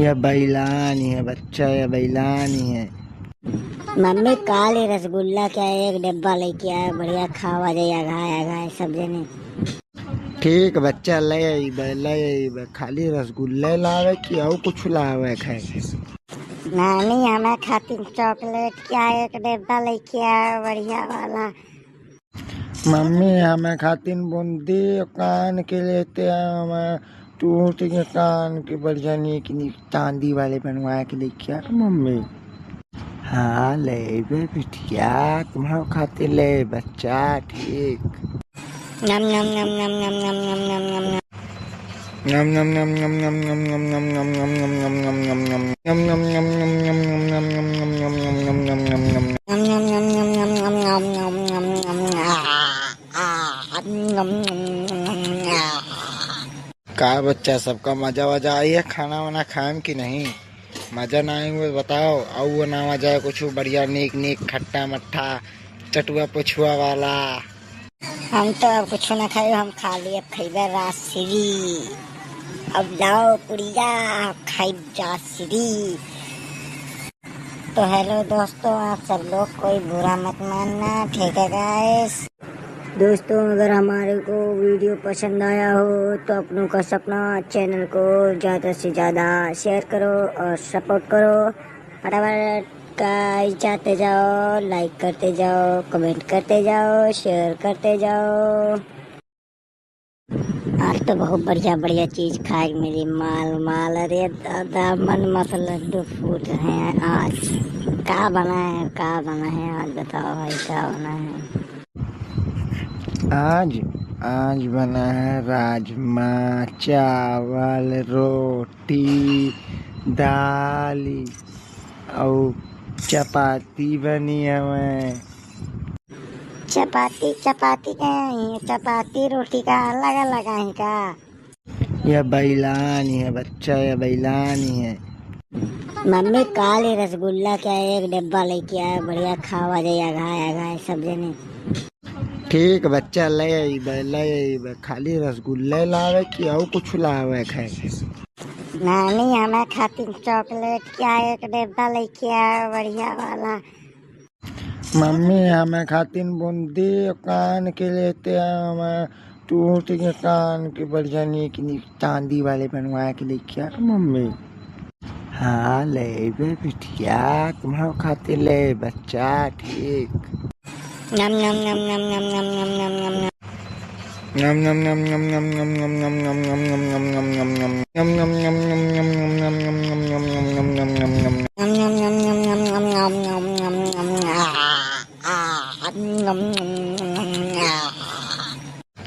यह बैलानी है बच्चा, यह बैलानी है। मम्मी, काल ही रसगुल्ला का एक डिब्बा लेके आए, बढ़िया खावा जाए, अघाए अघाए सब जने। ठीक बच्चा, ले अइबे, ले अइबे। खाली रसगुल्ले लावे कि अउ कुछ लावे खाए? नानी, हमें खातिर चॉकलेट का एक डिब्बा लेके आए, बढ़िया वाला। मम्मी, हमें खातिर बूंदी कान के लेते हैं, हमें टूट के कान के बढ़िया नीक नीक चांदी वाले बनवा के लेके आ मम्मी। हाँ, लेबे बिटिया, तुम्हारे खातिर ले बच्चा, ठीक। नम, नम, नम, नम। का बच्चा, सबका मजा वजा आई है खाना वाना खाएम कि नहीं? मजा ना आई हुए बताओ, अउ वो ना मजा है कुछ बढ़िया नीक नीक खट्टा मट्ठा चटुआ पुछुआ वाला। हम तो अब कुछ ना खाए, हम खाली अब खइबे राजश्री। अब लाओ पुड़िया, खाइब राजश्री। तो हेलो दोस्तों, आप सब लोग कोई बुरा मत मानना, ठीक है गाइस? दोस्तों, अगर हमारे को वीडियो पसंद आया हो तो अपनों का सपना चैनल को ज़्यादा से ज़्यादा शेयर करो और सपोर्ट करो। फटाफट गाइस जाते जाओ, लाइक करते जाओ, कमेंट करते जाओ, शेयर करते जाओ। आज तो बहुत बढ़िया बढ़िया चीज खाए के मिली, माल माल। अरे दादा, मन मत लड्डू फूट रहे हैं आज। का बना है, का बना है आज, बताओ भाई, का बना है? आज, आज बना है राजमा चावल, रोटी, दाल अउ चपाती बनी हवे। चपाती, चपाती का है, चपाती रोटी का अलग अलग है का? यह बैलानी है बच्चा, यह बैलानी है। मम्मी, काल ही रसगुल्ला का एक डिब्बा लेके आए, बढ़िया खावा जाए, अघाए अघाए सब जने। ठीक बच्चा, ले अइबे, ले अइबे। खाली रसगुल्ले लावे कि अउ कुछ लावे खाए? नानी, हमें खातिर चॉकलेट का एक डिब्बा लेके आए, बढ़िया वाला। मम्मी, हमें खातिर बूंदी कान के लेते हैं, हमें टूट के कान के बढ़िया नीक नीक चांदी वाले बनवा के लेके आ मम्मी। हाँ, लेबे बिटिया, तुम्हारे खातिर ले बच्चा, ठीक। नम, नम, नम।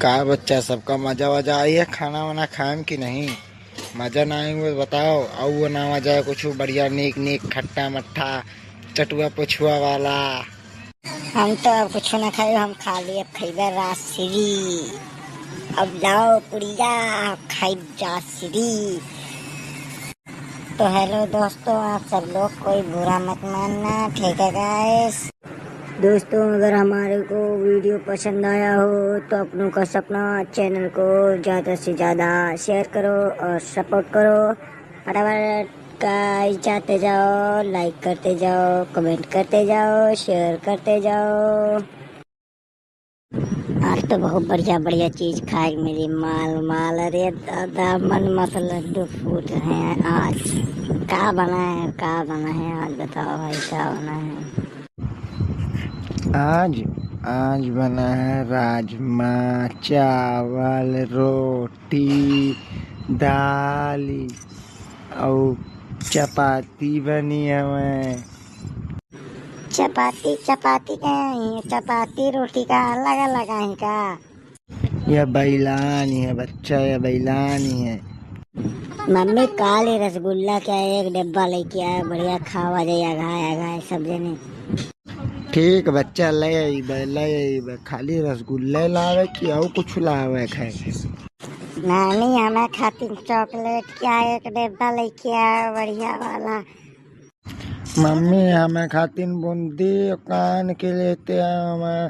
का बच्चा, सबका मजा वजा आई है खाना वाना खाएम कि नहीं? मजा ना आई हुए बताओ, अउ वो ना मजा है कुछ बढ़िया नीक नीक खट्टा मट्ठा चटुआ पुछुआ वाला। हम तो अब कुछ ना खाए, हम खाली अब खइबे राजश्री। अब लाओ पुड़िया, खाइब राजश्री। तो हेलो दोस्तों, आप सब लोग कोई बुरा मत मानना, ठीक है गाइस? दोस्तों, अगर हमारे को वीडियो पसंद आया हो तो अपनों का सपना चैनल को ज़्यादा से ज़्यादा शेयर करो और सपोर्ट करो। फटाफट गाइस जाते जाओ, लाइक करते जाओ, कमेंट करते जाओ, शेयर करते जाओ। आज तो बहुत बढ़िया बढ़िया चीज खाए के मिली, माल माल। अरे दादा, मन मत लड्डू फूट रहे हैं आज। का बना है, का बना है आज, बताओ भाई, का बना है? आज, आज बना है राजमा चावल, रोटी, दाल अउ चपाती बनी हवे। चपाती, चपाती का है, चपाती रोटी का अलग अलग है का? यह बैलानी है बच्चा, यह बैलानी है। मम्मी, काल ही रसगुल्ला का एक डिब्बा लेके आए, बढ़िया खावा जाए, अघाए अघाए सब जने। ठीक बच्चा, ले अइबे, ले अइबे। खाली रसगुल्ले लावे कि अउ कुछ लावे खाए? नानी, हमें खातिर चॉकलेट का एक डिब्बा लेके आए, बढ़िया वाला। मम्मी, हमें खातिर बूंदी कान के लेते हैं, हमें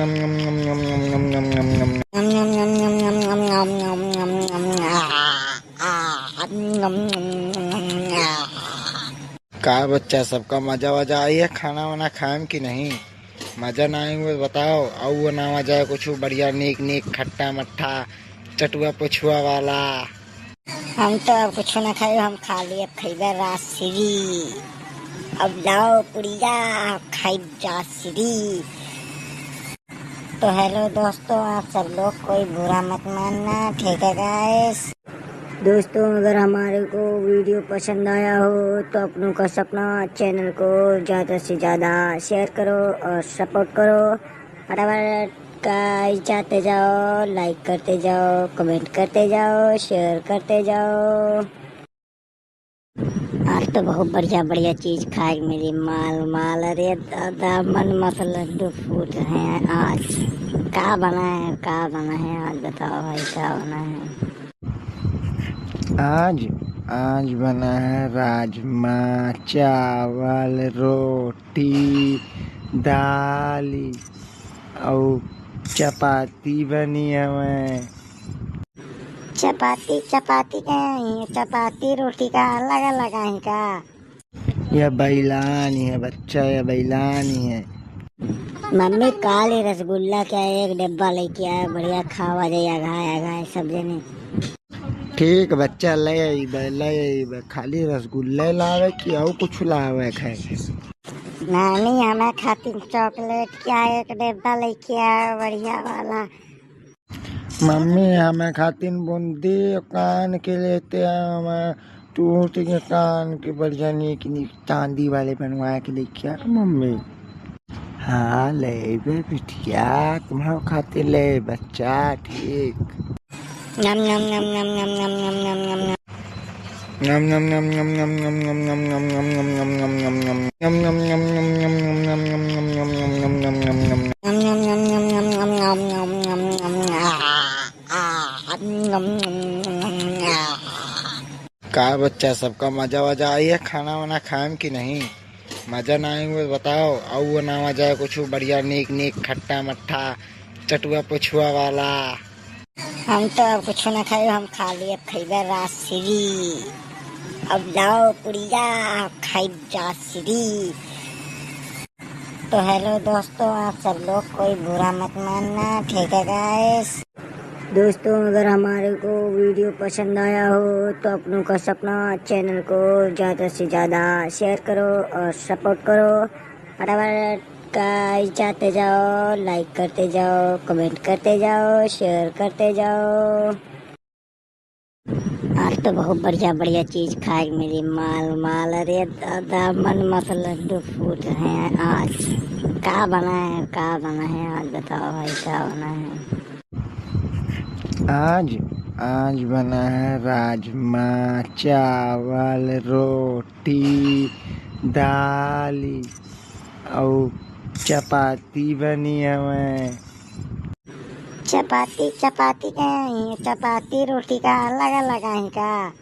का बच्चा, सबका मजा वजा आई है खाना वाना खाए में कि नहीं? मजा ना आई हुए बताओ, अउ वो ना आ जाए कुछ बढ़िया नीक नीक खट्टा मट्ठा चटुआ पुछुआ वाला। हम तो अब कुछ ना खाई, हम खाली अब खइबे राजश्री। अब लाओ पुड़िया, खाई जाश्री। तो हेलो दोस्तों, आप सब लोग कोई बुरा मत मानना, ठीक है गाइस? दोस्तों, अगर हमारे को वीडियो पसंद आया हो तो अपनों का सपना चैनल को ज़्यादा से ज़्यादा शेयर करो और सपोर्ट करो। फटाफट गाइस जाते जाओ, लाइक करते जाओ, कमेंट करते जाओ, शेयर करते जाओ। आज तो बहुत बढ़िया बढ़िया चीज खाए के मिली, माल माल। अरे दादा, मन मत लड्डू फूट रहे हैं आज। का बना है, का बना है आज, बताओ भाई, का बना है? आज, आज बना है राजमा चावल रोटी दाल अउ चपाती बनी हवे। चपाती, चपाती का है, चपाती रोटी का अलग अलग है का? यह बैलानी है बच्चा, यह बैलानी है। मम्मी, काल ही रसगुल्ला क्या एक डिब्बा लेके आया, बढ़िया खावा जाए, अघाए अघाए सब जने। ठीक बच्चा, ले अइबे, ले अइबे। खाली रसगुल्ला लावे कि अउ कुछ लावे खाए? नानी, हमें खातिर चॉकलेट क्या एक डिब्बा लेके आया, बढ़िया वाला। मम्मी, हमें खातिर बूंदी कान के लेते हैं, हमें टूट के कान के बढ़िया नीक नीक चांदी वाले बनवा के लेके आ मम्मी। हाँ, लेबे बिटिया, तुम्हारे खातिर ले बच्चा, ठीक। नम नम नम नम नम नम नम नम नम नम। का बच्चा, सबका मजा वजा आई है खाना वाना खाए में कि नहीं? मजा ना आई हुए बताओ, अउ वो ना आ जाए कुछ बढ़िया नीक नीक खट्टा मट्ठा चटुआ पुछुआ वाला। हम तो अब कुछ ना खाई, हम खाली अब खइबे राजश्री। अब लाओ पुड़िया, खाई जाश्री। तो हेलो दोस्तों, आप सब लोग कोई बुरा मत मानना, ठीक है गाइस? दोस्तों, अगर हमारे को वीडियो पसंद आया हो तो अपनों का सपना चैनल को ज़्यादा से ज़्यादा शेयर करो और सपोर्ट करो। फटाफट गाइस जाते जाओ, लाइक करते जाओ, कमेंट करते जाओ, शेयर करते जाओ। आज तो बहुत बढ़िया बढ़िया चीज खाए के मिली, माल माल। अरे दादा, मन मत लड्डू फूट रहे हैं आज। का बना है, का बना है आज, बताओ भाई, का बना है? आज, आज बना है राजमा चावल रोटी दाल अउ चपाती बनी हवे। चपाती, चपाती का है, चपाती रोटी का अलग अलग है का?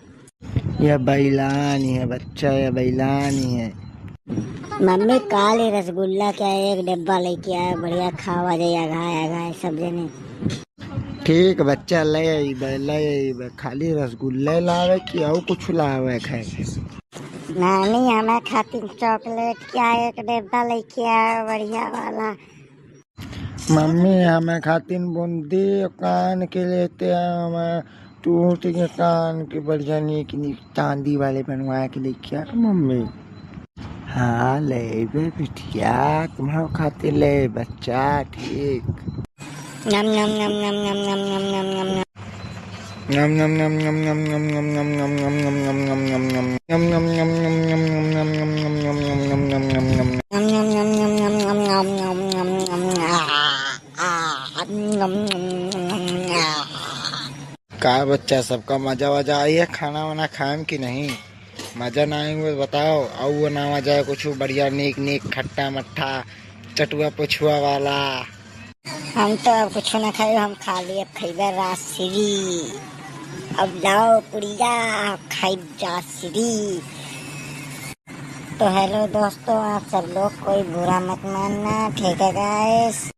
यह बैलानी है बच्चा, यह बैलानी है। मम्मी, काल ही रसगुल्ला क्या एक डिब्बा लेके आया, बढ़िया खावा जाए, अघाए अघाए सब जने। ठीक बच्चा, ले अइबे, ले अइबे। खाली रसगुल्ला लावे कि अउ कुछ लावे खाए? नानी, हमें खातिर चॉकलेट क्या एक डिब्बा लेके आया, बढ़िया वाला। मम्मी, हमें खातिर बूंदी कान के लेते हैं, हमें टूट के कान के बढ़िया नीक नीक चांदी वाले बनवा के लेके आ मम्मी। हाँ, लेबे बिटिया, तुम्हारे खातिर ले बच्चा, ठीक। नम नम नम नम नम नम नम नम नम नम। नम नम नम नम नम नम नम नम। नम नम नम नम नम नम नम नम। का बच्चा, सबका मजा वजा आई है खाना वाना खाए में कि नहीं? मजा ना आई हुए बताओ, अउ वो नावा जाए कुछ बढ़िया नीक नीक खट्टा मट्ठा चटुआ पुछुआ वाला। हम तो अब कुछ ना खाई, हम खाली अब खइबे राजश्री। अब लाओ पुड़िया, खाइब जाश्री। तो हेलो दोस्तों, आप सब लोग कोई बुरा मत मानना, ठीक है गाइस।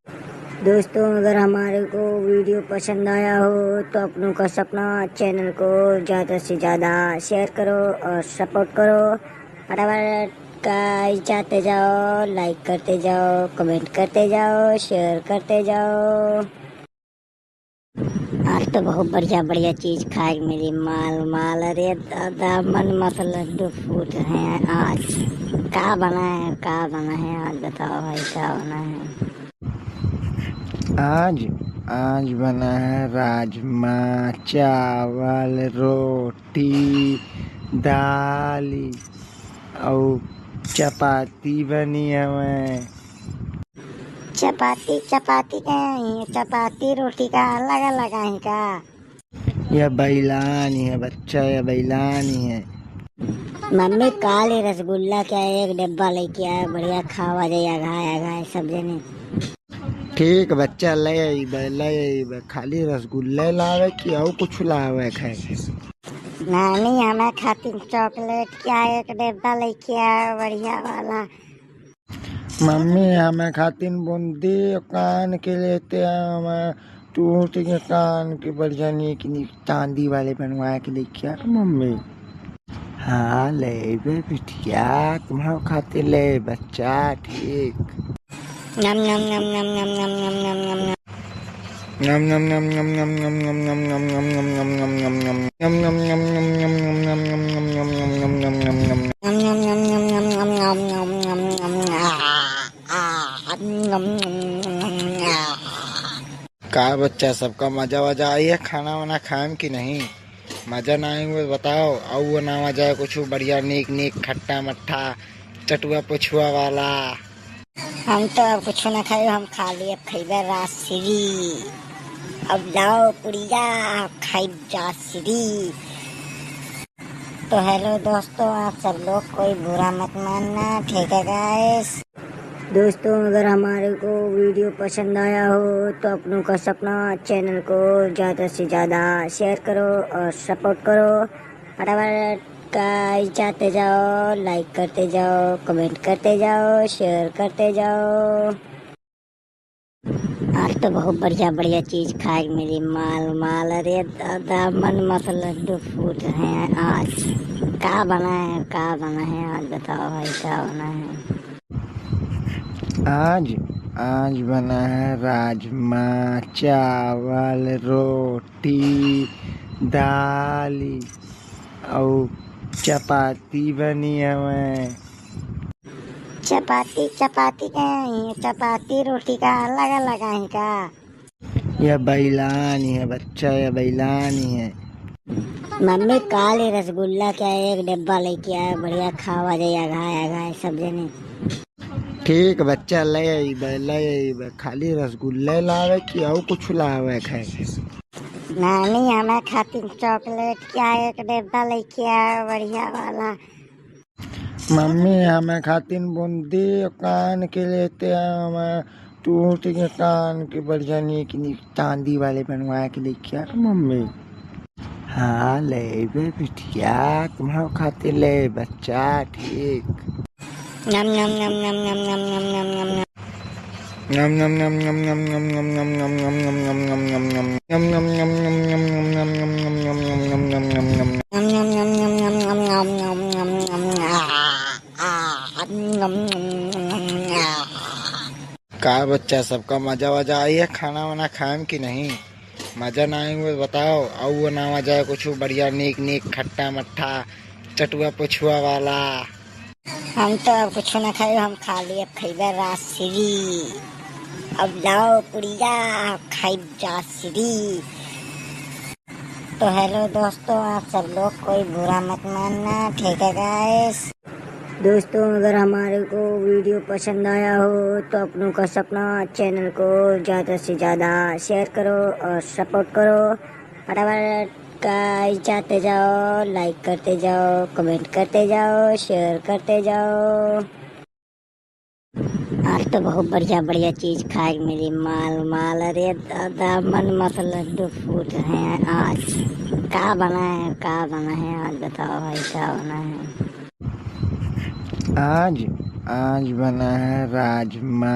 दोस्तों, अगर हमारे को वीडियो पसंद आया हो तो अपनों का सपना चैनल को ज़्यादा से ज़्यादा शेयर करो और सपोर्ट करो। फटाफट गाइस जाते जाओ, लाइक करते जाओ, कमेंट करते जाओ, शेयर करते जाओ। आज तो बहुत बढ़िया बढ़िया चीज खाए के मिली, माल माल। अरे दादा, मन मत लड्डू फूट रहे हैं आज। का बना है, का बना है आज, बताओ भाई, का बना है? आज, आज बना है राजमा चावल, रोटी, दाल अउ चपाती बनी हवे। चपाती, चपाती का है, चपाती रोटी का अलग अलग है का? यह बैलानी है बच्चा, यह बैलानी है। मम्मी, काल ही रसगुल्ला क्या एक डिब्बा लेके आया, बढ़िया खावा जाए, अघाए अघाए सब जने। ठीक बच्चा, ले अइबे, ले अइबे। खाली रसगुल्ला लावे कि अउ कुछ लावे खाए? नानी, हमें खातिर चॉकलेट क्या एक डिब्बा लेके आया, बढ़िया वाला। मम्मी, हमें खातिर बूंदी कान के लेते आवा, टूट के कान के बढ़िया नीक नीक चांदी वाले बनवा के लेके आ मम्मी। हाँ, लेबे बिटिया, तुम्हारे खातिर ले बच्चा, ठीक। नम नम नम नम नम नम नम नम नम नम। का बच्चा, सबका मजा वजा आई है खाना वाना खाए में कि नहीं? मजा ना आई हुए बताओ, अउ वो नावा जाए कुछ बढ़िया नीक नीक खट्टा मट्ठा चटुआ पुछुआ वाला। हम तो अब कुछ ना खाई, हम खाली अब खइबे राजश्री। अब लाओ पुड़िया, खाइब जाश्री। तो हेलो दोस्तों, आप सब लोग कोई बुरा मत मानना, ठीक है गाइस। दोस्तों, अगर हमारे को वीडियो पसंद आया हो तो अपनों का सपना चैनल को ज़्यादा से ज़्यादा शेयर करो और सपोर्ट करो। फटाफट गाइस जाते जाओ, लाइक करते जाओ, कमेंट करते जाओ, शेयर करते जाओ। आज तो बहुत बढ़िया बढ़िया चीज खाए के मिली, माल माल। अरे दादा, मन मत लड्डू फूट रहे हैं आज। का बना है, का बना है आज, बताओ भाई, का बना है? आज, आज बना है राजमा चावल, रोटी, दाल अउ चपाती बनी हवे। चपाती, चपाती का है, चपाती रोटी का अलग अलग है का? यह बैलानी है बच्चा, यह बैलानी है। मम्मी, काल ही रसगुल्ला क्या एक डिब्बा लेके आया, बढ़िया खावा जाए, अघाए अघाए सब जने। ठीक बच्चा, ले अइबे, ले अइबे। खाली रसगुल्ला लावे कि अउ कुछ लावे खाए? नानी, हमें खातिर चॉकलेट क्या एक डिब्बा लेके आया, बढ़िया वाला। मम्मी, हमें खातिर बूंदी कान के लेते आवा, टूट के कान के बढ़िया नीक नीक चांदी वाले बनवा के लेके आ मम्मी। हाँ, लेबे बिटिया, तुम्हारे खातिर ले बच्चा, ठीक। नम नम नम नम नम नम नम नम नम नम। का बच्चा, सबका मजा वजा आई है खाना वाना खाए में कि नहीं? मजा ना आई हुए बताओ, अउ वो नावा जाए कुछ बढ़िया नीक नीक खट्टा मट्ठा चटुआ पुछुआ वाला। हम तो अब कुछ ना खाई, हम खाली अब खइबे राजश्री। अब लाओ पुड़िया, खाइब जाश्री। तो हेलो दोस्तों, आप सब लोग कोई बुरा मत मानना, ठीक है गाइस। दोस्तों, अगर हमारे को वीडियो पसंद आया हो तो अपनों का सपना चैनल को ज़्यादा से ज़्यादा शेयर करो और सपोर्ट करो। फटाफट गाइस, जाते जाओ, लाइक करते जाओ, कमेंट करते जाओ, शेयर करते जाओ। आज तो बहुत बढ़िया बढ़िया चीज खाए के मिली, माल माल। अरे दादा, मन मस्त लड्डू फूट रहे हैं आज। का बना है, का बना है आज, बताओ भाई, का बना है? आज, आज बना है राजमा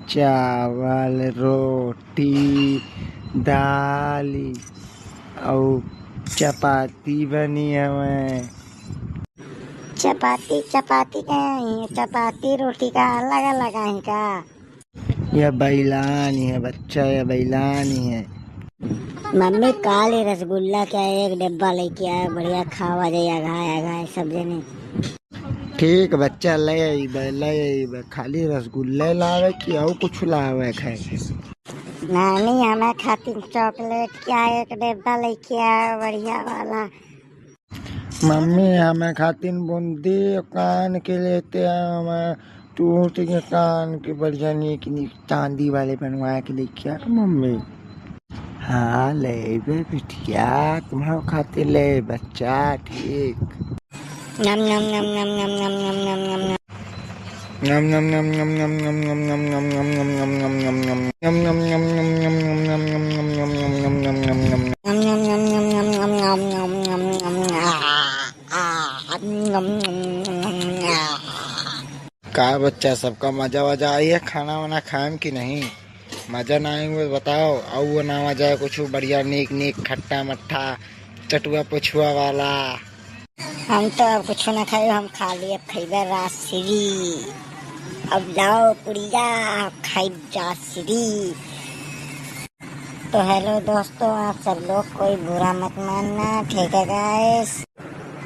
चावल, रोटी, दाल और चपाती बनी हवे। चपाती, चपाती का है? चपाती रोटी का अलग अलग है का? यह बैलानी है बच्चा, यह बैलानी है। मम्मी, काल ही रसगुल्ला क्या एक डिब्बा लेके आया, बढ़िया खावा जाए, अघाए अघाए सब जने। ठीक बच्चा, ले अइबे, ले अइबे। खाली रसगुल्ले लावे कि और कुछ लावे खाए? नानी, हमें खातिर चॉकलेट क्या एक डिब्बा लेके आया, बढ़िया वाला। मम्मी, हमें खातिर बूंदी कान के लेते हैं, हमें टूट के कान के बढ़िया नीक नीक चांदी वाले बनवा के लेके आ मम्मी। हाँ, लेबे बिटिया, तुम्हारे खातिर ले बच्चा, ठीक। नम नम नम नम नम नम नम नम नम नम। नम नम नम नम नम नम नम नम। का बच्चा, सबका मजा वजा आई है खाना वाना खाए में कि नहीं? मजा ना आई हुए बताओ, और वो ना आ जाए कुछ बढ़िया नीक नीक खट्टा मट्ठा चटुआ पछुआ वाला। हम तो अब कुछ ना खाई, हम खाली अब खइबे राजश्री। अब लाओ पुड़िया, खाई राजश्री। तो हेलो दोस्तों, आप सब लोग कोई बुरा मत मानना, ठीक है गाइस?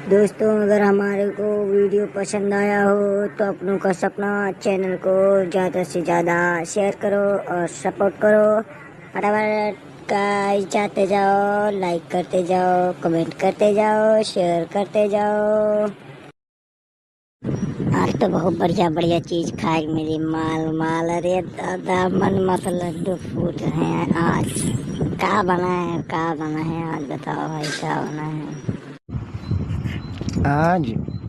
दोस्तों, अगर हमारे को वीडियो पसंद आया हो तो अपनों का सपना चैनल को ज़्यादा से ज़्यादा शेयर करो और सपोर्ट करो। फटाफट गाइस जाते जाओ, लाइक करते जाओ, कमेंट करते जाओ, शेयर करते जाओ। आज तो बहुत बढ़िया बढ़िया चीज खाए के मिली, माल माल। अरे दादा, मन मस्त लड्डू फूट रहे हैं आज। का बना है, का बना है आज, बताओ भाई, का बना है? आज,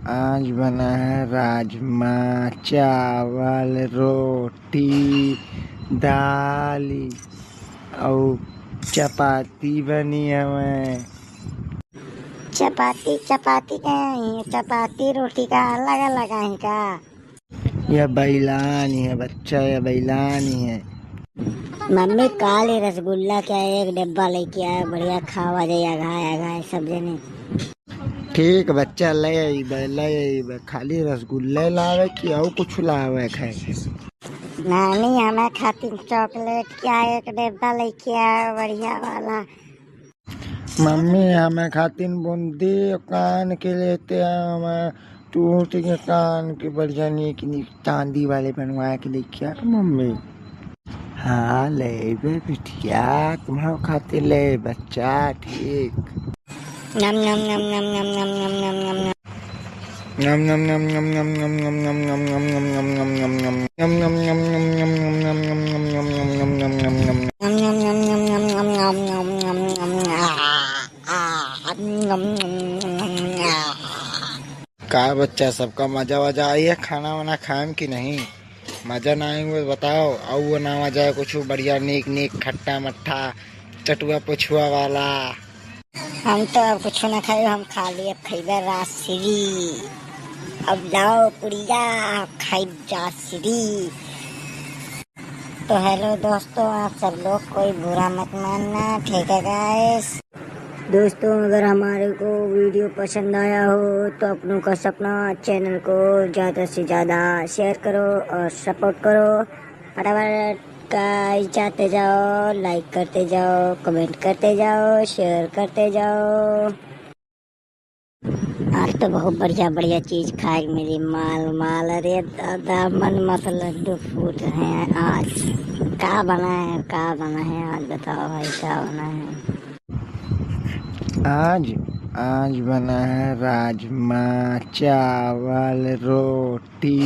आज बना है राजमा चावल, रोटी, दाल और चपाती बनी हवे। चपाती, चपाती का है, चपाती रोटी का अलग अलग है का? यह बैलानी है बच्चा, यह बैलानी है। मम्मी, काल ही रसगुल्ला क्या एक डिब्बा लेके आया, बढ़िया खावा जाए, अघाए अघाए सब जने। ठीक बच्चा, ले अइबे, ले अइबे। खाली रसगुल्ले लावे कि और कुछ लावे खाए? नानी, हमें खातिर चॉकलेट क्या एक डिब्बा लेके आया, बढ़िया वाला। मम्मी, हमें खातिर बूंदी कान के लेते हैं, हमें टूट के कान के बढ़िया नीक नीक चांदी वाले बनवा के लेके आ मम्मी। हाँ, लेबे बिटिया, तुम्हारे खातिर ले बच्चा, ठीक। नम नम नम नम नम नम नम नम नम नम। नम नम नम नम नम नम नम नम। का बच्चा, सबका मजा वजा आई है खाना वाना खाए में कि नहीं? मजा ना आई हुए बताओ, और वो ना आ जाए कुछ बढ़िया नीक नीक खट्टा मट्ठा चटुआ पछुआ वाला। हम तो अब कुछ ना खाई, हम खाली अब खइबे राजश्री। अब लाओ पुड़िया, खाई राजश्री। तो हेलो दोस्तों, आप सब लोग कोई बुरा मत मानना, ठीक है गाइस? दोस्तों, अगर हमारे को वीडियो पसंद आया हो तो अपनों का सपना चैनल को ज़्यादा से ज़्यादा शेयर करो और सपोर्ट करो। फटाफट गाइस जाते जाओ, लाइक करते जाओ, कमेंट करते जाओ, शेयर करते जाओ। आज तो बहुत बढ़िया बढ़िया चीज खाए के मिली, माल माल। अरे दादा, मन मस्त लड्डू फूट रहे हैं आज। का बना है, का बना है आज, बताओ भाई, का बना है? आज, आज बना है राजमा चावल, रोटी,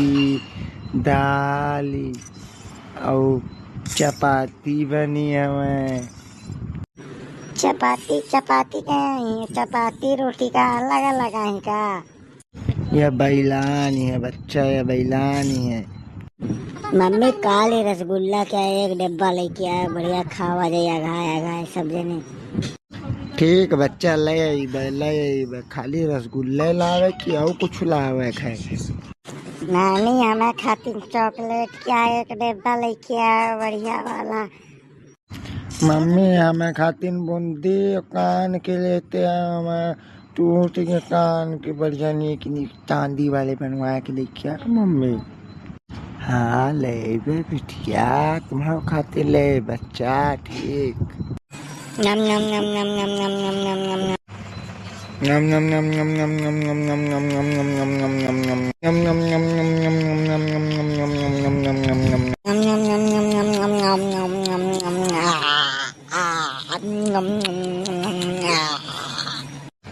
दाल और चपाती बनी हवे। चपाती, चपाती का है, चपाती रोटी का अलग अलग है का? यह बैलानी है बच्चा, यह बैलानी है। मम्मी, काल ही रसगुल्ला क्या एक डिब्बा लेके आए, बढ़िया खावा जाए, अघाए अघाए सब जने। ठीक बच्चा, ले अइबे, ले अइबे, खाली रसगुल्ले लावे कि और कुछ लावे खाए? नानी, हमें खातिर चॉकलेट क्या एक डिब्बा लेके आए, बढ़िया वाला। मम्मी, हमें खातिर बूंदी कान के लेते हैं, हमें टूट के कान के बढ़िया नीक नीक चांदी वाले बनवा के लेके आ मम्मी। हाँ, लेबे बिटिया, तुम्हारे खातिर ले बच्चा, ठीक। नम, नम, नम, नम।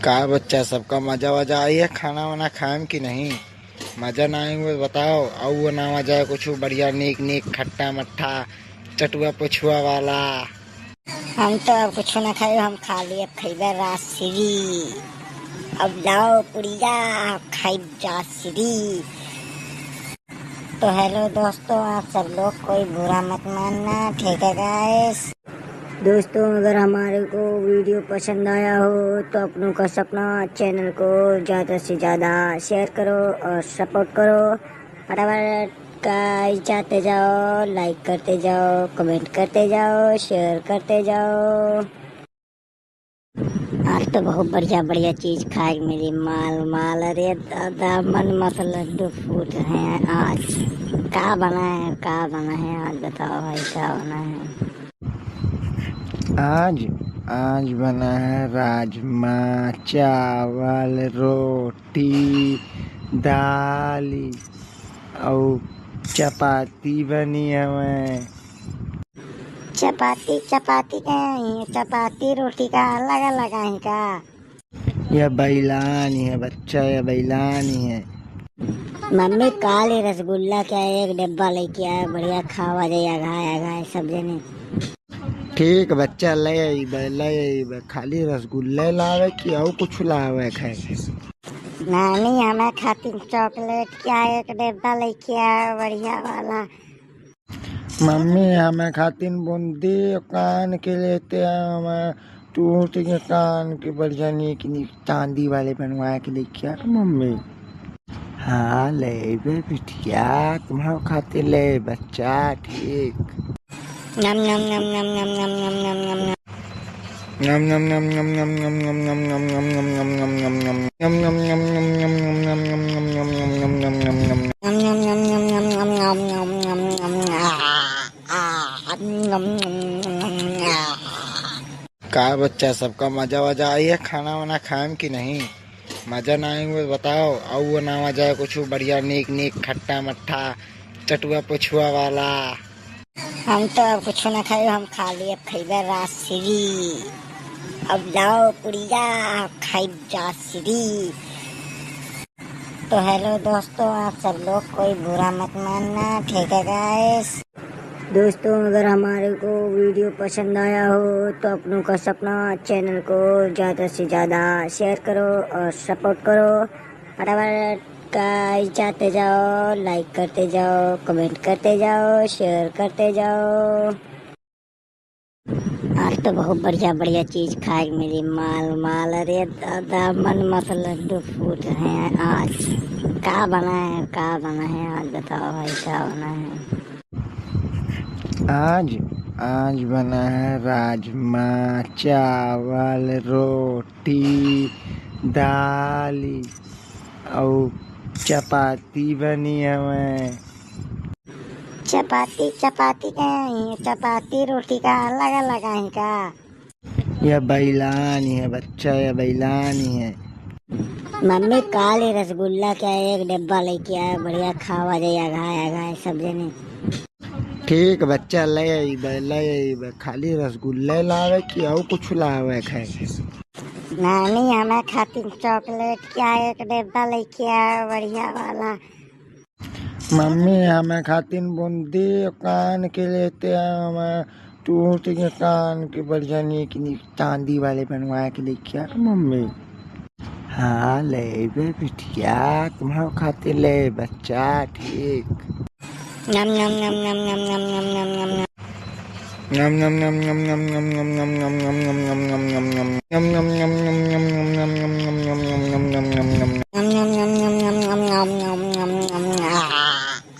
का बच्चा, सबका मजा वजा आई है खाना वाना खाए में कि नहीं? मजा ना आई हुए बताओ, और वो ना आ जाए कुछ बढ़िया नीक नीक खट्टा मट्ठा चटुआ पुछुआ वाला। हम तो अब कुछ ना खाए, हम खाली अब खइबे राजश्री। अब लाओ पुड़िया, खाइब राजश्री। तो हेलो दोस्तों, आप सब लोग कोई बुरा मत मानना, ठीक है गाइस? दोस्तों, अगर हमारे को वीडियो पसंद आया हो तो अपनों का सपना चैनल को ज़्यादा से ज़्यादा शेयर करो और सपोर्ट करो। फटाफट गाइस जाते जाओ, लाइक करते जाओ, कमेंट करते जाओ, शेयर करते जाओ। आज तो बहुत बढ़िया बढ़िया चीज खाए के मिली, माल माल। अरे दादा, मन मत लड्डू फूट रहे हैं आज। का बना है, का बना है आज, बताओ भाई, का बना है? आज, आज बना है राजमा चावल, रोटी, दाल और चपाती बनी हमें। चपाती, चपाती का है, चपाती रोटी का अलग अलग है का? यह बैलानी है बच्चा, यह बैलानी है। मम्मी, काल ही रसगुल्ला क्या एक डिब्बा लेके आए, बढ़िया खावा जाए, अघाए अघाए सब जने। ठीक बच्चा, ले अइबे, ले अइबे, खाली रसगुल्ले लावे कि और कुछ लावे खाए? नानी, हमें खातिर चॉकलेट क्या एक डिब्बा लेके आए, बढ़िया वाला। मम्मी, हमें खातिर बूंदी कान के लेते हैं, हमें टूट के कान के बढ़िया नीक नीक चांदी वाले बनवा के लेके आ मम्मी। हाँ, लेबे बिटिया, तुम्हारे खातिर ले बच्चा, ठीक। नम, नम, नम। का बच्चा, सबका मजा वजा आई है खाना वाना खाए में कि नहीं? मजा ना आई हुए बताओ, और वो ना आ जाए कुछ बढ़िया नीक नीक खट्टा मट्ठा चटुआ पुछुआ वाला। हम तो अब कुछ ना खाए, हम खाली अब खइबे राजश्री। अब लाओ पुड़िया, खाइब राजश्री। तो हेलो दोस्तों, आप सब लोग कोई बुरा मत मानना, ठीक है गाइस? दोस्तों, अगर हमारे को वीडियो पसंद आया हो तो अपनों का सपना चैनल को ज़्यादा से ज़्यादा शेयर करो और सपोर्ट करो। फटाफट गाइस जाते जाओ, लाइक करते जाओ, कमेंट करते जाओ, शेयर करते जाओ। आज तो बहुत बढ़िया बढ़िया चीज खाए के मिली, माल माल। अरे दादा, मन मत लड्डू फूट रहे हैं आज। का बना है, का बना है आज, बताओ भाई, का बना है? आज, आज बना है राजमा चावल, रोटी, दाल और चपाती बनी हमें। चपाती, चपाती का है, चपाती रोटी का अलग अलग है का? यह बैलानी है बच्चा, यह बैलानी है। मम्मी, काल ही रसगुल्ला क्या एक डिब्बा लेके आए, बढ़िया खावा जाए, अघाए अघाए सब जने। ठीक बच्चा, ले अइबे, ले अइबे, खाली रसगुल्ले लावे कि और कुछ लावे खाए? नानी, हमें खातिर चॉकलेट क्या एक डिब्बा लेके आए, बढ़िया वाला। मम्मी, हमें खातिर बूंदी कान के लेते हैं, हमें टूट के कान के बढ़िया नीक नीक चांदी वाले बनवा के लेके आ मम्मी। हाँ, लेबे बिटिया, तुम्हारे खातिर ले बच्चा, ठीक। नम नम नम नम नम नम नम नम नम नम। नम नम नम नम नम नम नम नम नम नम नम नम नम नम नम। नम नम नम नम नम नम नम नम नम नम नम नम नम नम। नम नम नम नम नम नम नम नम नम नम। आ,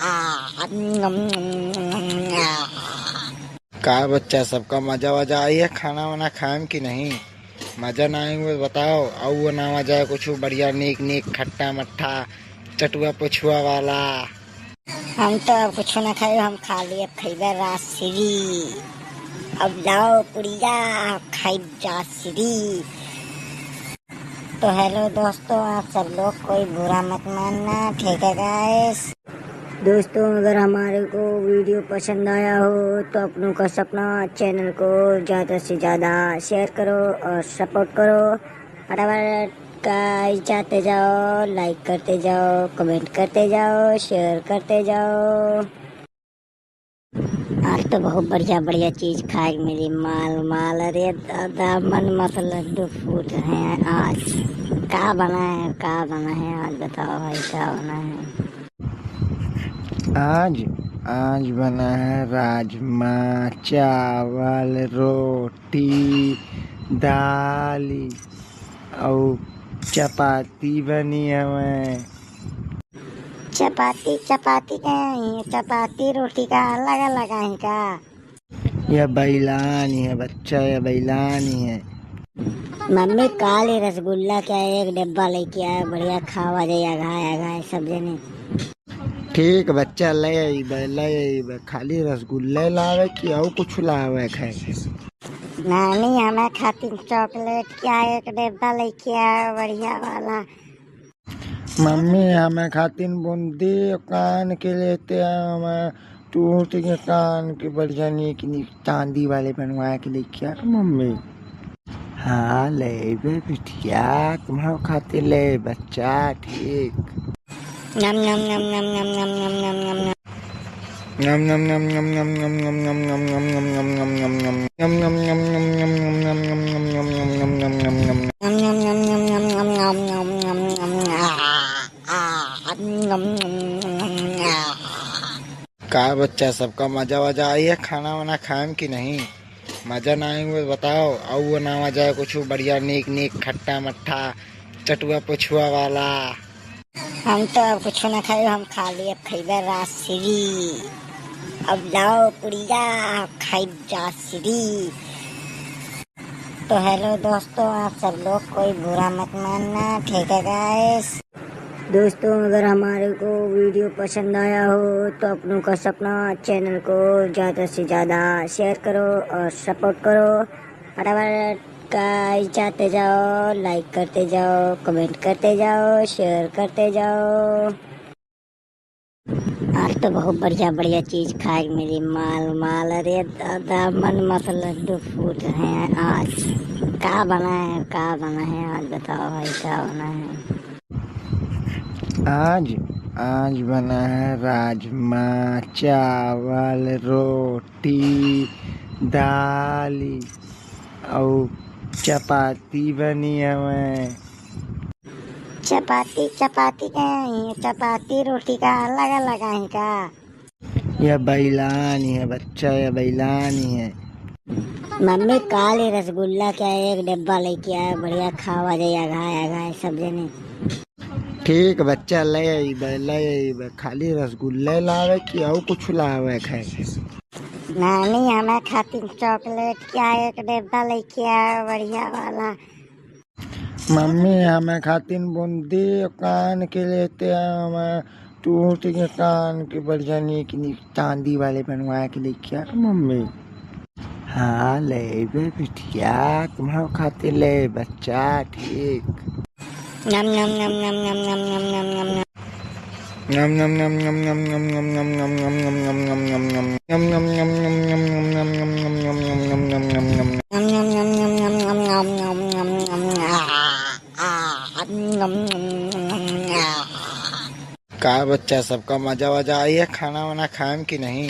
आ, नम नम नम नम नम। का बच्चा, सबका मजा वजा आई है खाना वाना खाएम कि नहीं? मजा ना आई हुए बताओ, अउ वो ना मजा है कुछ बढ़िया नीक नीक खट्टा मट्ठा चटुआ पुछुआ वाला। हम तो अब कुछ ना खाए, हम खाली अब खइबे राजश्री। अब लाओ पुड़िया, खाइब जाश्री। तो हेलो दोस्तों, आप सब लोग कोई बुरा मत मानना, ठीक है गाइस? दोस्तों, अगर हमारे को वीडियो पसंद आया हो तो अपनों का सपना चैनल को ज़्यादा से ज़्यादा शेयर करो और सपोर्ट करो। फटाफट गाइस जाते जाओ, लाइक करते जाओ, कमेंट करते जाओ, शेयर करते जाओ। आज तो बहुत बढ़िया बढ़िया चीज खाए के मिली, माल माल। अरे दादा, मन मत लड्डू फूट रहे हैं आज। का बना है, का बना है आज, बताओ भाई, का बना है? आज, आज बना है राजमा चावल रोटी दाल अउ चपाती बनी हवे। चपाती, चपाती का है, चपाती रोटी का अलग अलग है का? यह बैलानी है बच्चा, यह बैलानी है। मम्मी, काल ही रसगुल्ला क्या एक डिब्बा लेके आया, बढ़िया खावा जाए, अघाए अघाए सब जने। ठीक बच्चा, ले अइबे, ले अइबे। खाली रसगुल्ले लावे कि अउ कुछ लावे खाए? नानी, हमें खातिर चॉकलेट क्या एक डिब्बा लेके आया, बढ़िया वाला। मम्मी, हमें खातिर बूंदी कान के लेते आए, हमें टूट के कान के बढ़िया नीक नीक चांदी वाले बनवा के लेके आ मम्मी। हाँ, लेबे बिटिया, तुम्हारे खातिर ले बच्चा, ठीक। नम नम नम नम नम नम नम नम नम नम। नम नम नम नम नम नम नम नम नम नम नम नम नम नम नम। नम नम नम नम नम नम नम नम नम नम नम नम नम नम। नम नम नम नम नम नम नम नम नम नम। आ, आ, नम नम नम नम। आ। का बच्चा, सबका मजा वजा आई है खाना वाना खाएम कि नहीं? मजा ना आई हुए बताओ, अउ वो ना मजा है कुछ बढ़िया नीक नीक खट्टा मट्ठा चटुआ पुछुआ वाला। हम तो अब कुछ ना खाए, हम खाली अब खइबे राजश्री। अब लाओ पुड़िया, खाइब जाश्री। तो हेलो दोस्तों, आप सब लोग कोई बुरा मत मानना, ठीक है गाइस? दोस्तों, अगर हमारे को वीडियो पसंद आया हो तो अपनों का सपना चैनल को ज़्यादा से ज़्यादा शेयर करो और सपोर्ट करो। फटाफट गाइस जाते जाओ, लाइक करते जाओ, कमेंट करते जाओ, शेयर करते जाओ। आज तो बहुत बढ़िया बढ़िया चीज खाए के मिली, माल माल। अरे दादा, मन मत लड्डू फूट रहे हैं आज। का बना है, का बना है आज, बताओ भाई, का बना है? आज, आज बना है राजमा चावल रोटी दाल अउ चपाती बनी हवे। चपाती, चपाती का है, चपाती रोटी का अलग अलग है का? यह बैलानी है बच्चा, यह बैलानी है। मम्मी, काल ही रसगुल्ला क्या एक डिब्बा लेके आया, बढ़िया खावा जाए, अघाए अघाए सब जने। ठीक बच्चा, ले अइबे, ले अइबे, खाली रसगुल्ले लावे कि अउ कुछ लावे खाए? नानी, हमें खातिर चॉकलेट क्या एक डिब्बा लेके आया, बढ़िया वाला। मम्मी, हमें खातिर बूंदी कान के लेते आए, हमें टूट के कान के बढ़िया नीक नीक चांदी वाले बनवा के लेके आ मम्मी। हाँ, लेबे बिटिया, तुम्हारे खातिर ले बच्चा, ठीक। नम नम नम नम नम नम नम नम नम नम। नम नम नम नम नम नम नम नम नम नम नम नम नम नम। नम नम नम नम नम नम नम नम नम नम नम नम नम। नम नम नम नम नम नम नम नम नम नम। आ, आ, नम नम नम नम। का बच्चा, सबका मजा वजा आई है खाना वाना खाएम कि नहीं?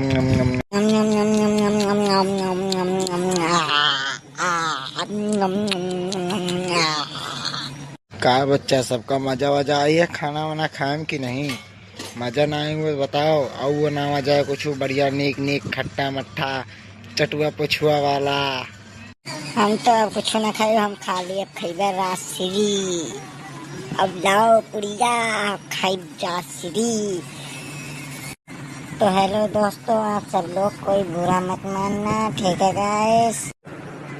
का बच्चा, सबका मजा वजा आई है खाना वाना खाए में कि नहीं? मजा ना आई हुए बताओ, आऊ ना मजा है कुछ बढ़िया नीक नीक खट्टा मट्ठा चटुआ पछुआ वाला। हम तो अब कुछ ना खाई, हम खाली अब खइबे राजश्री। अब लाओ पुड़िया, अब खाइब राजश्री। तो हेलो दोस्तों, आप सब लोग कोई बुरा मत मानना, ठीक है गाइस?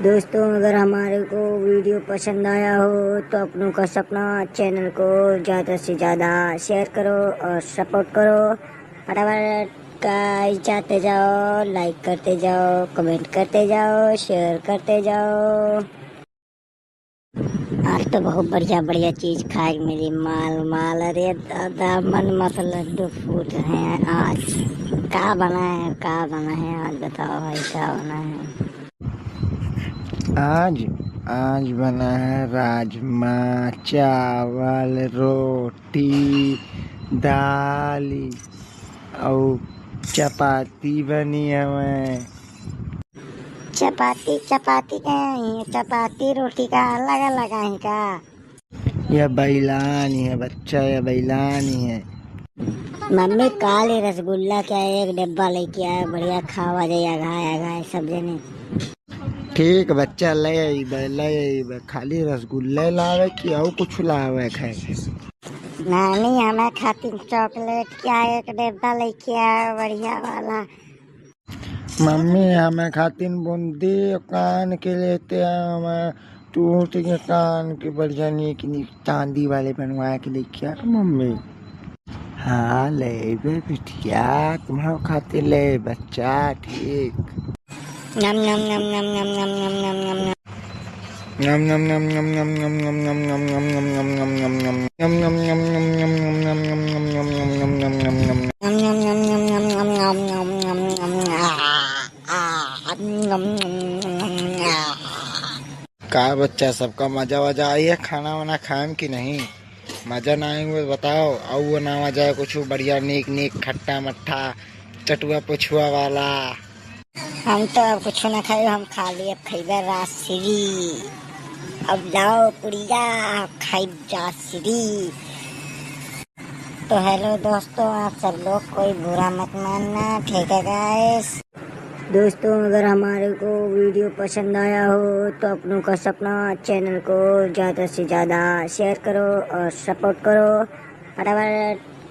दोस्तों, अगर हमारे को वीडियो पसंद आया हो तो अपनों का सपना चैनल को ज़्यादा से ज़्यादा शेयर करो और सपोर्ट करो। फटाफट गाइस जाते जाओ, लाइक करते जाओ, कमेंट करते जाओ, शेयर करते जाओ। आज तो बहुत बढ़िया बढ़िया चीज खाए के मिली, माल माल। अरे दादा, मन मत लड्डू फूट रहे हैं आज। का बना है, का बना है आज, बताओ भाई, का बना है आज? आज, आज बना है राजमा चावल, रोटी, दाल और चपाती बनी हमें। चपाती, चपाती का है? चपाती रोटी का अलग अलग है का? यह बैलानी है बच्चा, यह बैलानी है। मम्मी, काली रसगुल्ला क्या एक डिब्बा लेके आया, बढ़िया खावा जाए, अघाए अघाए सब जने। ठीक बच्चा, ले अइबे, ले अइबे। खाली रसगुल्ले लावे कि और कुछ लावे खाए? नानी, हमें खातिर चॉकलेट क्या एक डिब्बा लेके आया, बढ़िया वाला। मम्मी, हमें खातिर बूंदी कान के लेते हैं, हमें टूट के कान के बढ़िया नीक नीक चांदी वाले बनवा के लेके आ मम्मी। हाँ, लेबे बिटिया, तुम्हारे खातिर ले बच्चा, ठीक। नम नम नम नम नम नम नम नम नम नम। का बच्चा, सबका मजा वजा आई है खाना वाना खाए में कि नहीं? मजा ना आई हुए बताओ, आऊ ना मजा है कुछ बढ़िया नीक नीक खट्टा मट्ठा चटुआ पछुआ वाला। हम तो अब कुछ ना खाई, हम खाली अब खइबे राजश्री। अब लाओ पुड़िया, अब खाइब राजश्री। तो हेलो दोस्तों, आप सब लोग कोई बुरा मत मानना, ठीक है गाइस? दोस्तों, अगर हमारे को वीडियो पसंद आया हो तो अपनों का सपना चैनल को ज़्यादा से ज़्यादा शेयर करो और सपोर्ट करो। फटाफट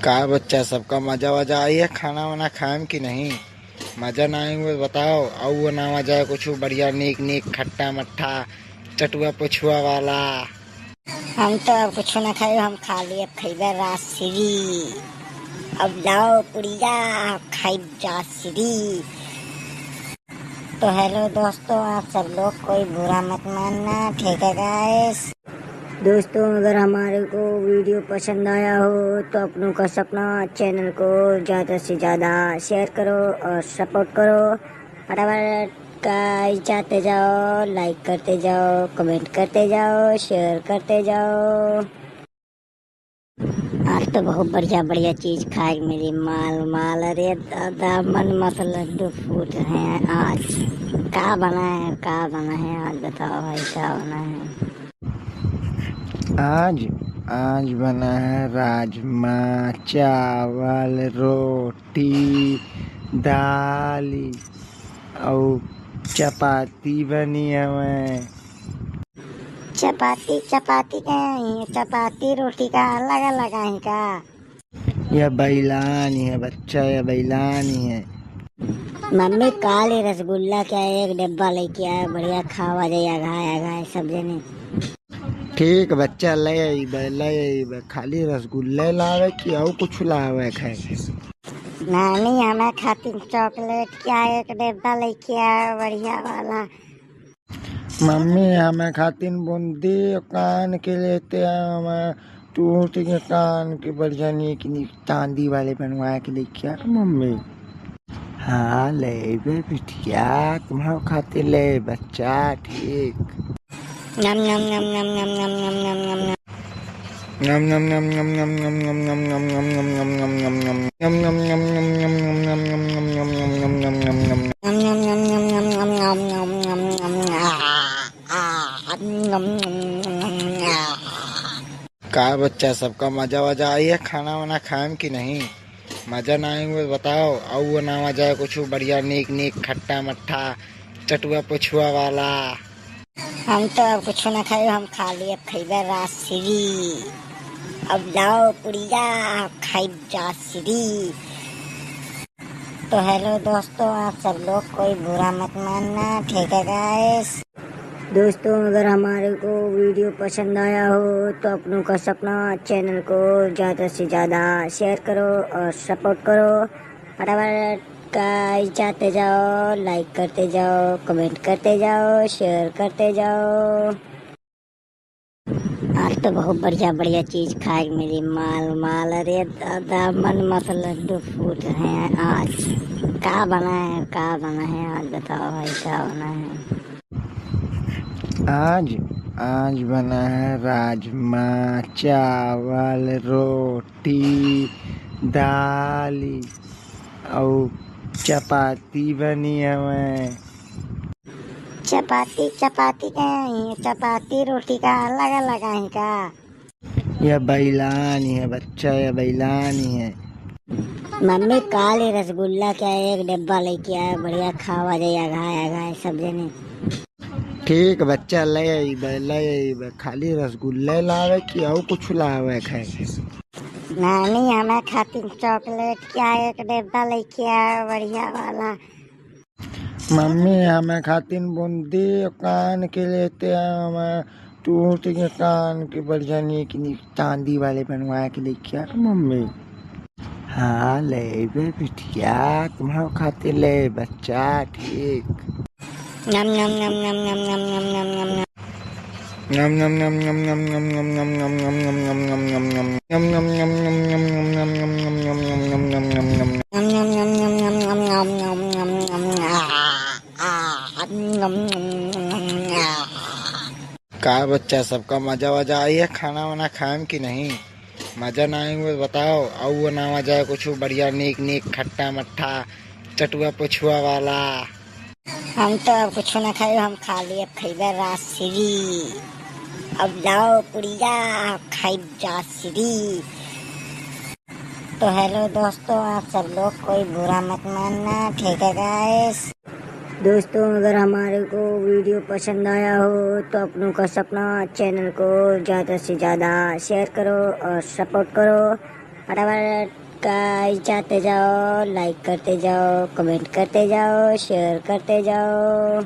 का बच्चा, सबका मजा वजा आई है खाना वाना खाएम कि नहीं? मजा ना आई हुए बताओ, अउ वो ना मजा है कुछ बढ़िया नीक नीक खट्टा मट्ठा चटुआ पुछुआ वाला। हम तो अब कुछ ना खाई, हम खाली अब खइबे राजश्री। अब लाओ पुड़िया, अब खाई राजश्री। तो हेलो दोस्तों, आप सब लोग कोई बुरा मत मानना, ठीक है गाइस? दोस्तों, अगर हमारे को वीडियो पसंद आया हो तो अपनों का सपना चैनल को ज़्यादा से ज़्यादा शेयर करो और सपोर्ट करो। फटाफट गाइस जाते जाओ, लाइक करते जाओ, कमेंट करते जाओ, शेयर करते जाओ। आज तो बहुत बढ़िया बढ़िया चीज खाए के मिली, माल माल। अरे दादा, मन मत लड्डू फूट रहे हैं आज। का बना है, का बना है आज, बताओ भाई, का बना है? आज, आज बना है राजमा चावल, रोटी, दाल अउ चपाती बनी हवे। चपाती, चपाती का है, चपाती रोटी का अलग अलग है का? यह बैलानी है बच्चा, यह बैलानी है। मम्मी, काली रसगुल्ला क्या एक डिब्बा लेके आए, बढ़िया खावा जाए, अघाए अघाए सब जने। ठीक बच्चा, ले अइबे, ले अइबे। खाली रसगुल्ले लावे कि अउ कुछ लावे खाए? नानी, हमें खातिर चॉकलेट क्या एक डिब्बा लेके आए, बढ़िया वाला। मम्मी, हमें खातिर बूंदी कान के लेते आए, हमें टूट के कान के बढ़िया नीक नीक चांदी वाले बनवा के लेके आ मम्मी। हाँ, लेबे बिटिया, तुम्हारे खातिर ले बच्चा, ठीक। नम नम नम नम नम नम नम नम नम नम। नम नम नम नम नम नम नम नम नम नम नम नम नम नम नम। नम नम नम नम नम नम नम नम नम नम नम नम नम। नम नम नम नम नम नम नम नम नम नम। आ, आ, नम नम नम नम नम। आ। का बच्चा, सबका मजा वजा आई है? खाना वाना खाएम कि नहीं? मजा ना आई हुए बताओ, अउ वो ना मजा है कुछ बढ़िया नीक नीक खट्टा मट्ठा चटुआ पुछुआ वाला। हम तो अब कुछ ना खाई, हम खाली अब खइबे राजश्री। अब लाओ पुड़िया, अब खाइब राजश्री। तो हेलो दोस्तों, आप सब लोग कोई बुरा मत मानना, ठीक है गाइस? दोस्तों, अगर हमारे को वीडियो पसंद आया हो तो अपनों का सपना चैनल को ज़्यादा से ज़्यादा शेयर करो और सपोर्ट करो। फटाफट गाइस जाते जाओ, लाइक करते जाओ, कमेंट करते जाओ, शेयर करते जाओ। आज तो बहुत बढ़िया बढ़िया चीज खाए के मिली, माल माल। अरे दादा, मन मत लड्डू फूट रहे हैं आज। का बना है, का बना है आज, बताओ भाई, का बना है? आज, आज बना है राजमा चावल, रोटी, दाल अउ चपाती बनी हवे। चपाती, चपाती का है, चपाती रोटी का अलग अलग है का? यह बैलानी है बच्चा, यह बैलानी है। मम्मी, काली रसगुल्ला क्या एक डिब्बा लेके आए, बढ़िया खावा जाए, अघाए अघाए सब जने। ठीक बच्चा, ले अइबे, ले अइबे। खाली रसगुल्ले लावे कि अउ कुछ लावे खाए? नानी, हमें खातिर चॉकलेट क्या एक डिब्बा लेके आए, बढ़िया वाला। मम्मी, हमें खातिर बूंदी कान के लेते आए, हमें टूट के कान के बढ़िया नीक नीक चांदी वाले बनवा के लेके आ मम्मी। हाँ, लेबे बिटिया, तुम्हारे खातिर ले बच्चा, ठीक। नम नम नम नम नम नम नम नम नम नम। नम नम नम नम नम नम नम नम नम नम नम नम नम नम। नम नम नम नम नम नम नम नम नम नम नम नम नम। नम नम नम नम नम नम नम नम नम नम नम। आ, आ, नम नम नम नम। का बच्चा, सबका मजा वजा आई है? खाना वाना खाएम कि नहीं? मजा ना आई हुए बताओ, अउ वो ना मजा है कुछ बढ़िया नीक नीक खट्टा मट्ठा चटुआ पुछुआ वाला। हम तो अब कुछ ना खाई, हम खाली अब खइबे राजश्री। अब लाओ पुड़िया, अब खाइब राजश्री। तो हेलो दोस्तों, आप सब लोग कोई बुरा मत मानना, ठीक है गाइस? दोस्तों, अगर हमारे को वीडियो पसंद आया हो तो अपनों का सपना चैनल को ज़्यादा से ज़्यादा शेयर करो और सपोर्ट करो। फटाफट गाइस जाते जाओ, लाइक करते जाओ, कमेंट करते जाओ, शेयर करते जाओ।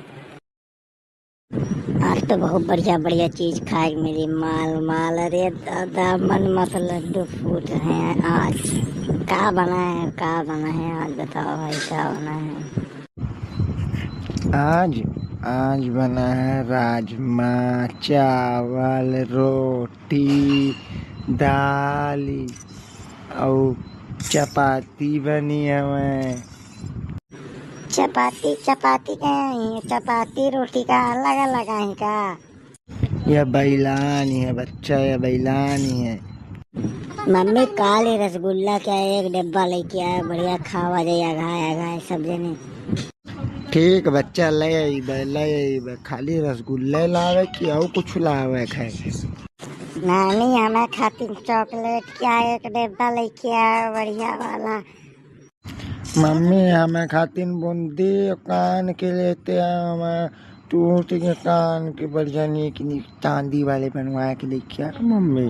आज तो बहुत बढ़िया बढ़िया चीज खाए के मिली, माल माल। अरे दादा, मन मत लड्डू फूट रहे हैं आज। का बना है, का बना है आज, बताओ भाई, का बना है? आज, आज बना है राजमा चावल, रोटी, दाल अउ चपाती बनी हवे। चपाती, चपाती का है, चपाती रोटी का अलग अलग है का? यह बैलानी है बच्चा, यह बैलानी है। मम्मी, काली रसगुल्ला क्या एक डिब्बा लेके आए, बढ़िया खावा जाए, अघाए अघाए सब जने। ठीक बच्चा, ले अइबे, ले अइबे। खाली रसगुल्ले लावे कि अउ कुछ लावे खाए? नानी, हमें खातिर चॉकलेट क्या एक डिब्बा लेके आए, बढ़िया वाला। मम्मी, हमें खातिर बूंदी कान के लेते आए, हमें टूट के कान के बढ़िया नीक नीक चांदी वाले बनवा के लेके आ मम्मी।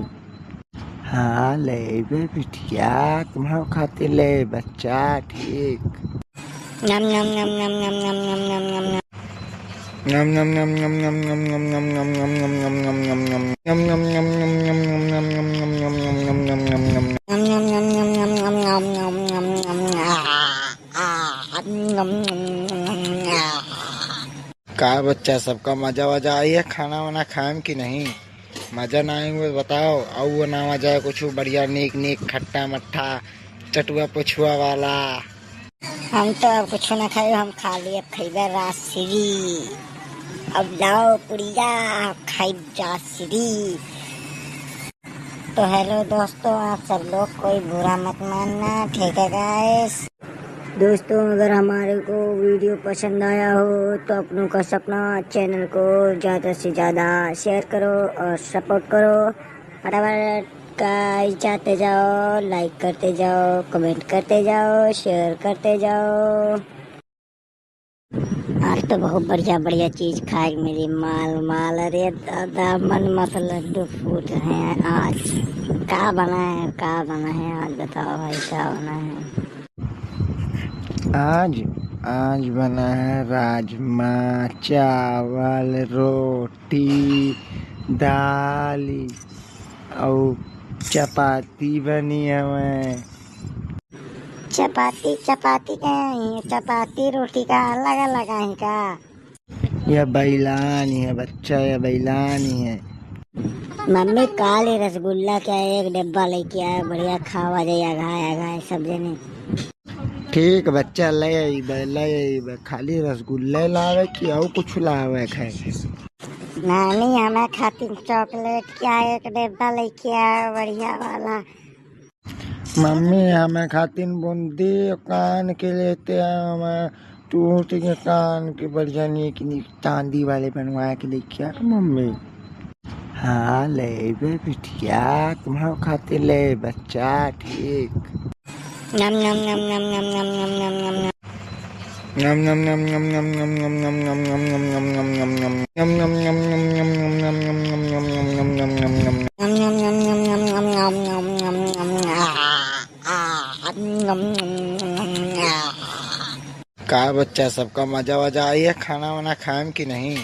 हाँ, लेबे बिटिया, तुम्हारे खातिर ले बच्चा, ठीक। नम नम नम नम नम नम नम नम नम नम। नम नम नम नम नम नम नम नम नम नम नम नम नम नम नम नम। नम नम नम नम नम नम नम नम नम नम नम नम नम नम। नम नम नम नम नम नम नम नम नम नम। आ, आ, नम नम नम नम नम। का बच्चा, सबका मजा वजा आई है खाना वाना खाए में कि नहीं? मजा ना आई हुए बताओ, अउ वो ना आ जाए कुछ बढ़िया नीक नीक खट्टा मट्ठा चटुआ पुछुआ वाला। हम तो अब कुछ ना खाई, हम खाली अब खइबे राजश्री। अब लाओ पुड़िया, अब खाई राजश्री। तो हेलो दोस्तों, आप सब लोग कोई बुरा मत मानना, ठीक है गाइस? दोस्तों, अगर हमारे को वीडियो पसंद आया हो तो अपनों का सपना चैनल को ज़्यादा से ज़्यादा शेयर करो और सपोर्ट करो। फटाफट गाइस जाते जाओ, लाइक करते जाओ, कमेंट करते जाओ, शेयर करते जाओ। आज तो बहुत बढ़िया बढ़िया चीज खाए के मिली, माल माल। अरे दादा, मन मस्त लड्डू फूट रहे हैं आज। का बना है, का बना है आज, बताओ भाई, का बना है? आज, आज बना है राजमा चावल, रोटी, दाल अउ चपाती बनी हवे। चपाती, चपाती का है, चपाती रोटी का अलग अलग है का? यह बैलानी है बच्चा, यह बैलानी है। मम्मी, काल ही रसगुल्ला क्या एक डिब्बा लेके आया, बढ़िया खावा जाए, अघाए अघाए सब जने। ठीक बच्चा, ले अइबे, ले अइबे। खाली रसगुल्ले लावे कि अउ कुछ लावे खाए? नानी, हमें खातिर चॉकलेट क्या एक डिब्बा लेके आया, बढ़िया वाला। मम्मी, हमें खातिर बूंदी कान के लेते आए, हमें टूट के कान के बढ़िया नीक नीक चांदी वाले बनवा के लेके आ मम्मी। हाँ, लेबे बिटिया, तुम्हारे खातिर ले बच्चा, ठीक। नम नम नम नम नम नम नम नम नम नम। नम नम नम नम नम नम नम नम नम नम नम नम नम नम नम। नम नम नम नम नम नम नम नम नम नम नम नम नम नम। नम नम नम नम नम नम नम नम नम नम। आ, आ, नम नम नम नम नम। आ। का बच्चा, सबका मजा वजा आई है खाना वाना खाए में कि नहीं?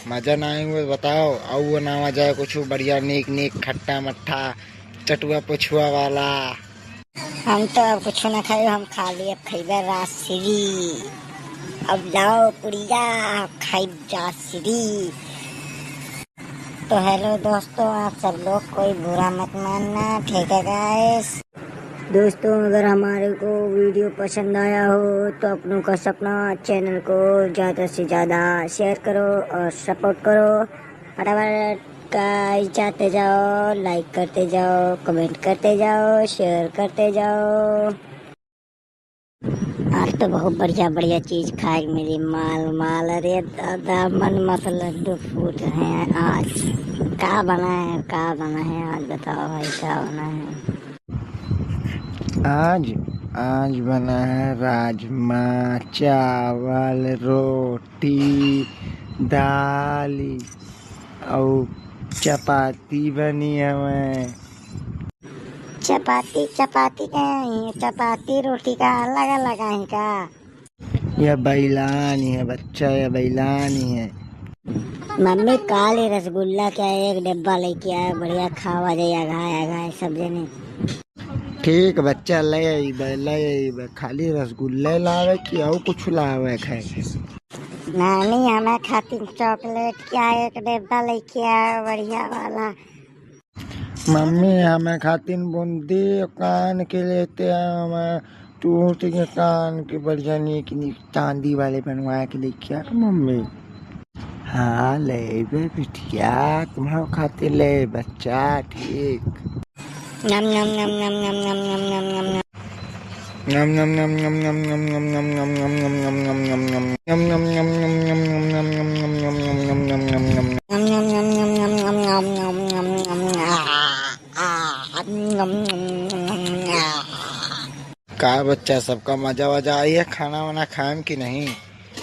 मजा ना आई हुए बताओ, अउ वो ना आ जाए कुछ बढ़िया नीक नीक खट्टा मट्ठा चटुआ पुछुआ वाला। हम तो अब कुछ ना खाई, हम खाली अब खइबे राजश्री। अब लाओ पुड़िया, अब खाइब राजश्री। तो हेलो दोस्तों, आप सब लोग कोई बुरा मत मानना, ठीक है गाइस? दोस्तों, अगर हमारे को वीडियो पसंद आया हो तो अपनों का सपना चैनल को ज़्यादा से ज़्यादा शेयर करो और सपोर्ट करो। फटाफट गाइस जाते जाओ, लाइक करते जाओ, कमेंट करते जाओ, शेयर करते जाओ। आज तो बहुत बढ़िया बढ़िया चीज खाए के मिली, माल माल। अरे दादा, मन मस्त लड्डू फूट रहे हैं आज। का बना है, का बना है आज, बताओ भाई, का बना है? आज, आज बना है राजमा चावल, रोटी, दाल अउ चपाती बनी हवे। चपाती, चपाती का है, चपाती रोटी का अलग अलग है का? यह बैलानी है बच्चा, यह बैलानी है। मम्मी, काल ही रसगुल्ला क्या एक डिब्बा लेके आया, बढ़िया खावा जाए, अघाए अघाए सब जने। ठीक बच्चा, ले अइबे, ले अइबे, खाली रसगुल्ले लावे कि अउ कुछ लावे खाए? नानी, हमें खातिर चॉकलेट क्या एक डिब्बा लेके आया, बढ़िया वाला। मम्मी, हमें खातिर बूंदी कान के लेते आए, हमें टूट के कान के बढ़िया नीक नीक चांदी वाले बनवा के लेके आ मम्मी। हाँ, लेबे बिटिया, तुम्हारे खातिर ले बच्चा, ठीक। नम नम नम नम नम नम नम नम नम नम। नम नम नम नम नम नम नम नम नम नम नम नम नम नम नम। नम नम नम नम नम नम नम नम नम नम नम नम नम। नम नम नम नम नम नम नम नम नम नम। आ, आ, नम नम नम नम। आ। का बच्चा, सबका मजा वजा आई है खाना वाना खाए में कि नहीं?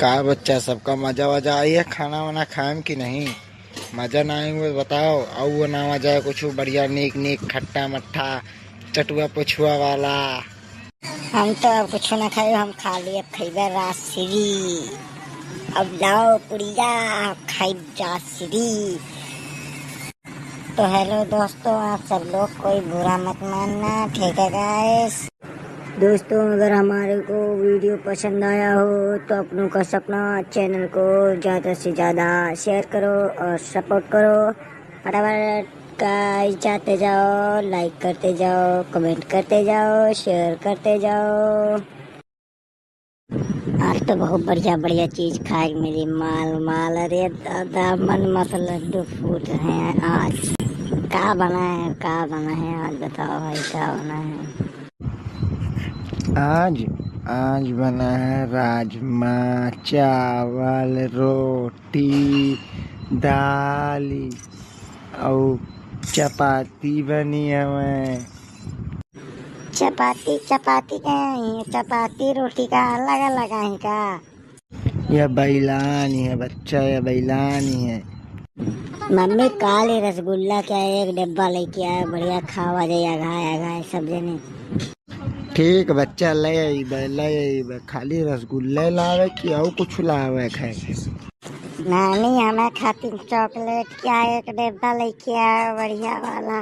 का बच्चा, सबका मजा वजा आई है खाना वाना खाएम कि नहीं? मजा ना आई हुए बताओ, अउ वो ना मजा है कुछ बढ़िया नीक नीक खट्टा मट्ठा चटुआ पुछुआ वाला। हम तो अब कुछ ना खाई, हम खाली अब खइबे राजश्री। अब लाओ पुड़िया, अब खाइब राजश्री। तो हेलो दोस्तों, आप सब लोग कोई बुरा मत मानना, ठीक है गाइस? दोस्तों, अगर हमारे को वीडियो पसंद आया हो तो अपनों का सपना चैनल को ज़्यादा से ज़्यादा शेयर करो और सपोर्ट करो। फटाफट गाइस जाते जाओ, लाइक करते जाओ, कमेंट करते जाओ, शेयर करते जाओ। आज तो बहुत बढ़िया बढ़िया चीज खाए के मिली, माल माल। अरे दादा, मन मत लड्डू फूट रहे हैं आज। का बना है, का बना है आज, बताओ भाई, का बना है आज? आज बना है राजमा चावल, रोटी, दाल अउ चपाती बनी हवे। चपाती, चपाती का है? चपाती रोटी का अलग अलग है का? यह बैलानी है बच्चा, यह बैलानी है। मम्मी, काल ही रसगुल्ला क्या एक डिब्बा लेके आया, बढ़िया खावा जाए, अघाए अघाए सब जने। ठीक बच्चा, ले अइबे, ले अइबे। खाली रसगुल्ले लावे कि अउ कुछ लावे खाए? नानी, हमें खातिर चॉकलेट क्या एक डिब्बा लेके आया, बढ़िया वाला।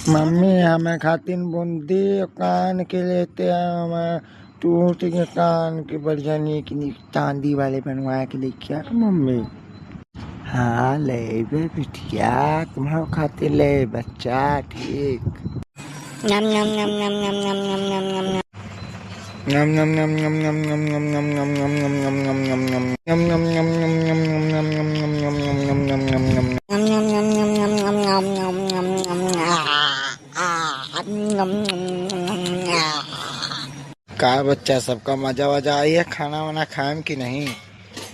मम्मी, हमें खातिर बूंदी कान के लेते आए, हमें टूट के कान के बढ़िया नीक नीक चांदी वाले बनवा के लेके आ मम्मी। हाँ, लेबे बिटिया, तुम्हारे खातिर ले बच्चा, ठीक। नम नम नम नम नम नम नम नम नम नम। का बच्चा, सबका मजा वजा आई है खाना वाना खाएम कि नहीं?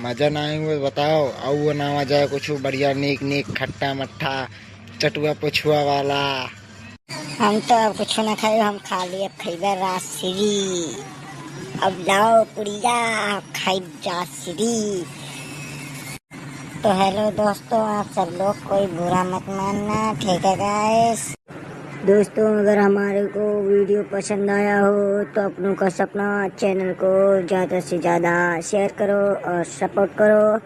मजा ना आई हुए बताओ, अउ वो ना मजा है कुछ बढ़िया नीक नीक खट्टा मट्ठा चटुआ पुछुआ वाला। हम तो अब कुछ ना खाई, हम खाली अब खइबे राजश्री। अब लाओ पुड़िया, अब खाइब राजश्री। तो हेलो दोस्तों, आप सब लोग कोई बुरा मत मानना, ठीक है गाइस? दोस्तों, अगर हमारे को वीडियो पसंद आया हो तो अपनों का सपना चैनल को ज़्यादा से ज़्यादा शेयर करो और सपोर्ट करो।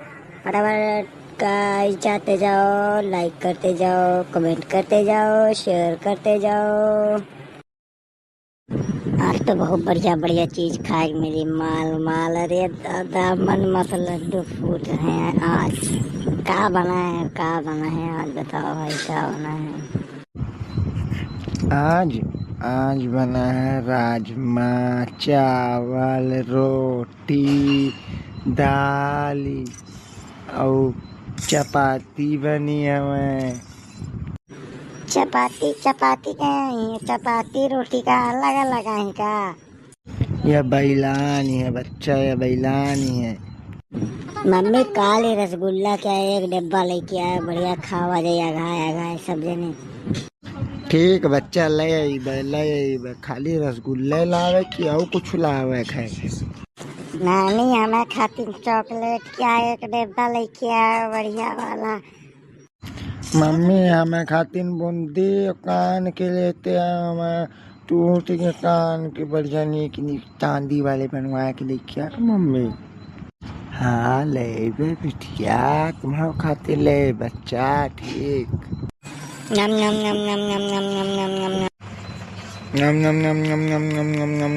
फटाफट गाइस, जाते जाओ, लाइक करते जाओ, कमेंट करते जाओ, शेयर करते जाओ। आज तो बहुत बढ़िया बढ़िया चीज खाए के मिली, माल माल। अरे दादा, मन मस्त लड्डू फूट रहे हैं आज। का बना है, का बना है आज, बताओ भाई, का बना है? आज, आज बना है राजमा चावल, रोटी, दाल और चपाती बनी हवे। चपाती, चपाती का है? चपाती रोटी का अलग अलग है का? यह बैलानी है बच्चा, यह बैलानी है। मम्मी, काल ही रसगुल्ला क्या एक डिब्बा लेके आए, बढ़िया खावा जाए, अघाए अघाए सब जने। ठीक बच्चा, ले अइबे, ले अइबे। खाली रसगुल्ले लावे कि और कुछ लावे के है? नानी, हमें खातिर चॉकलेट क्या एक डिब्बा लेके आए, बढ़िया वाला। मम्मी, हमें खातिर बूंदी कान के लेते आए, हमें टूट के कान के बढ़िया नीक नीक चांदी वाले बनवा के लेके आ मम्मी। हाँ, लेबे बिटिया, तुम्हारे खातिर ले बच्चा, ठीक। नम, नम, नम, नम, नम, नम, नम, नम, नम, नम। नम, नम, नम, नम, नम, नम, नम।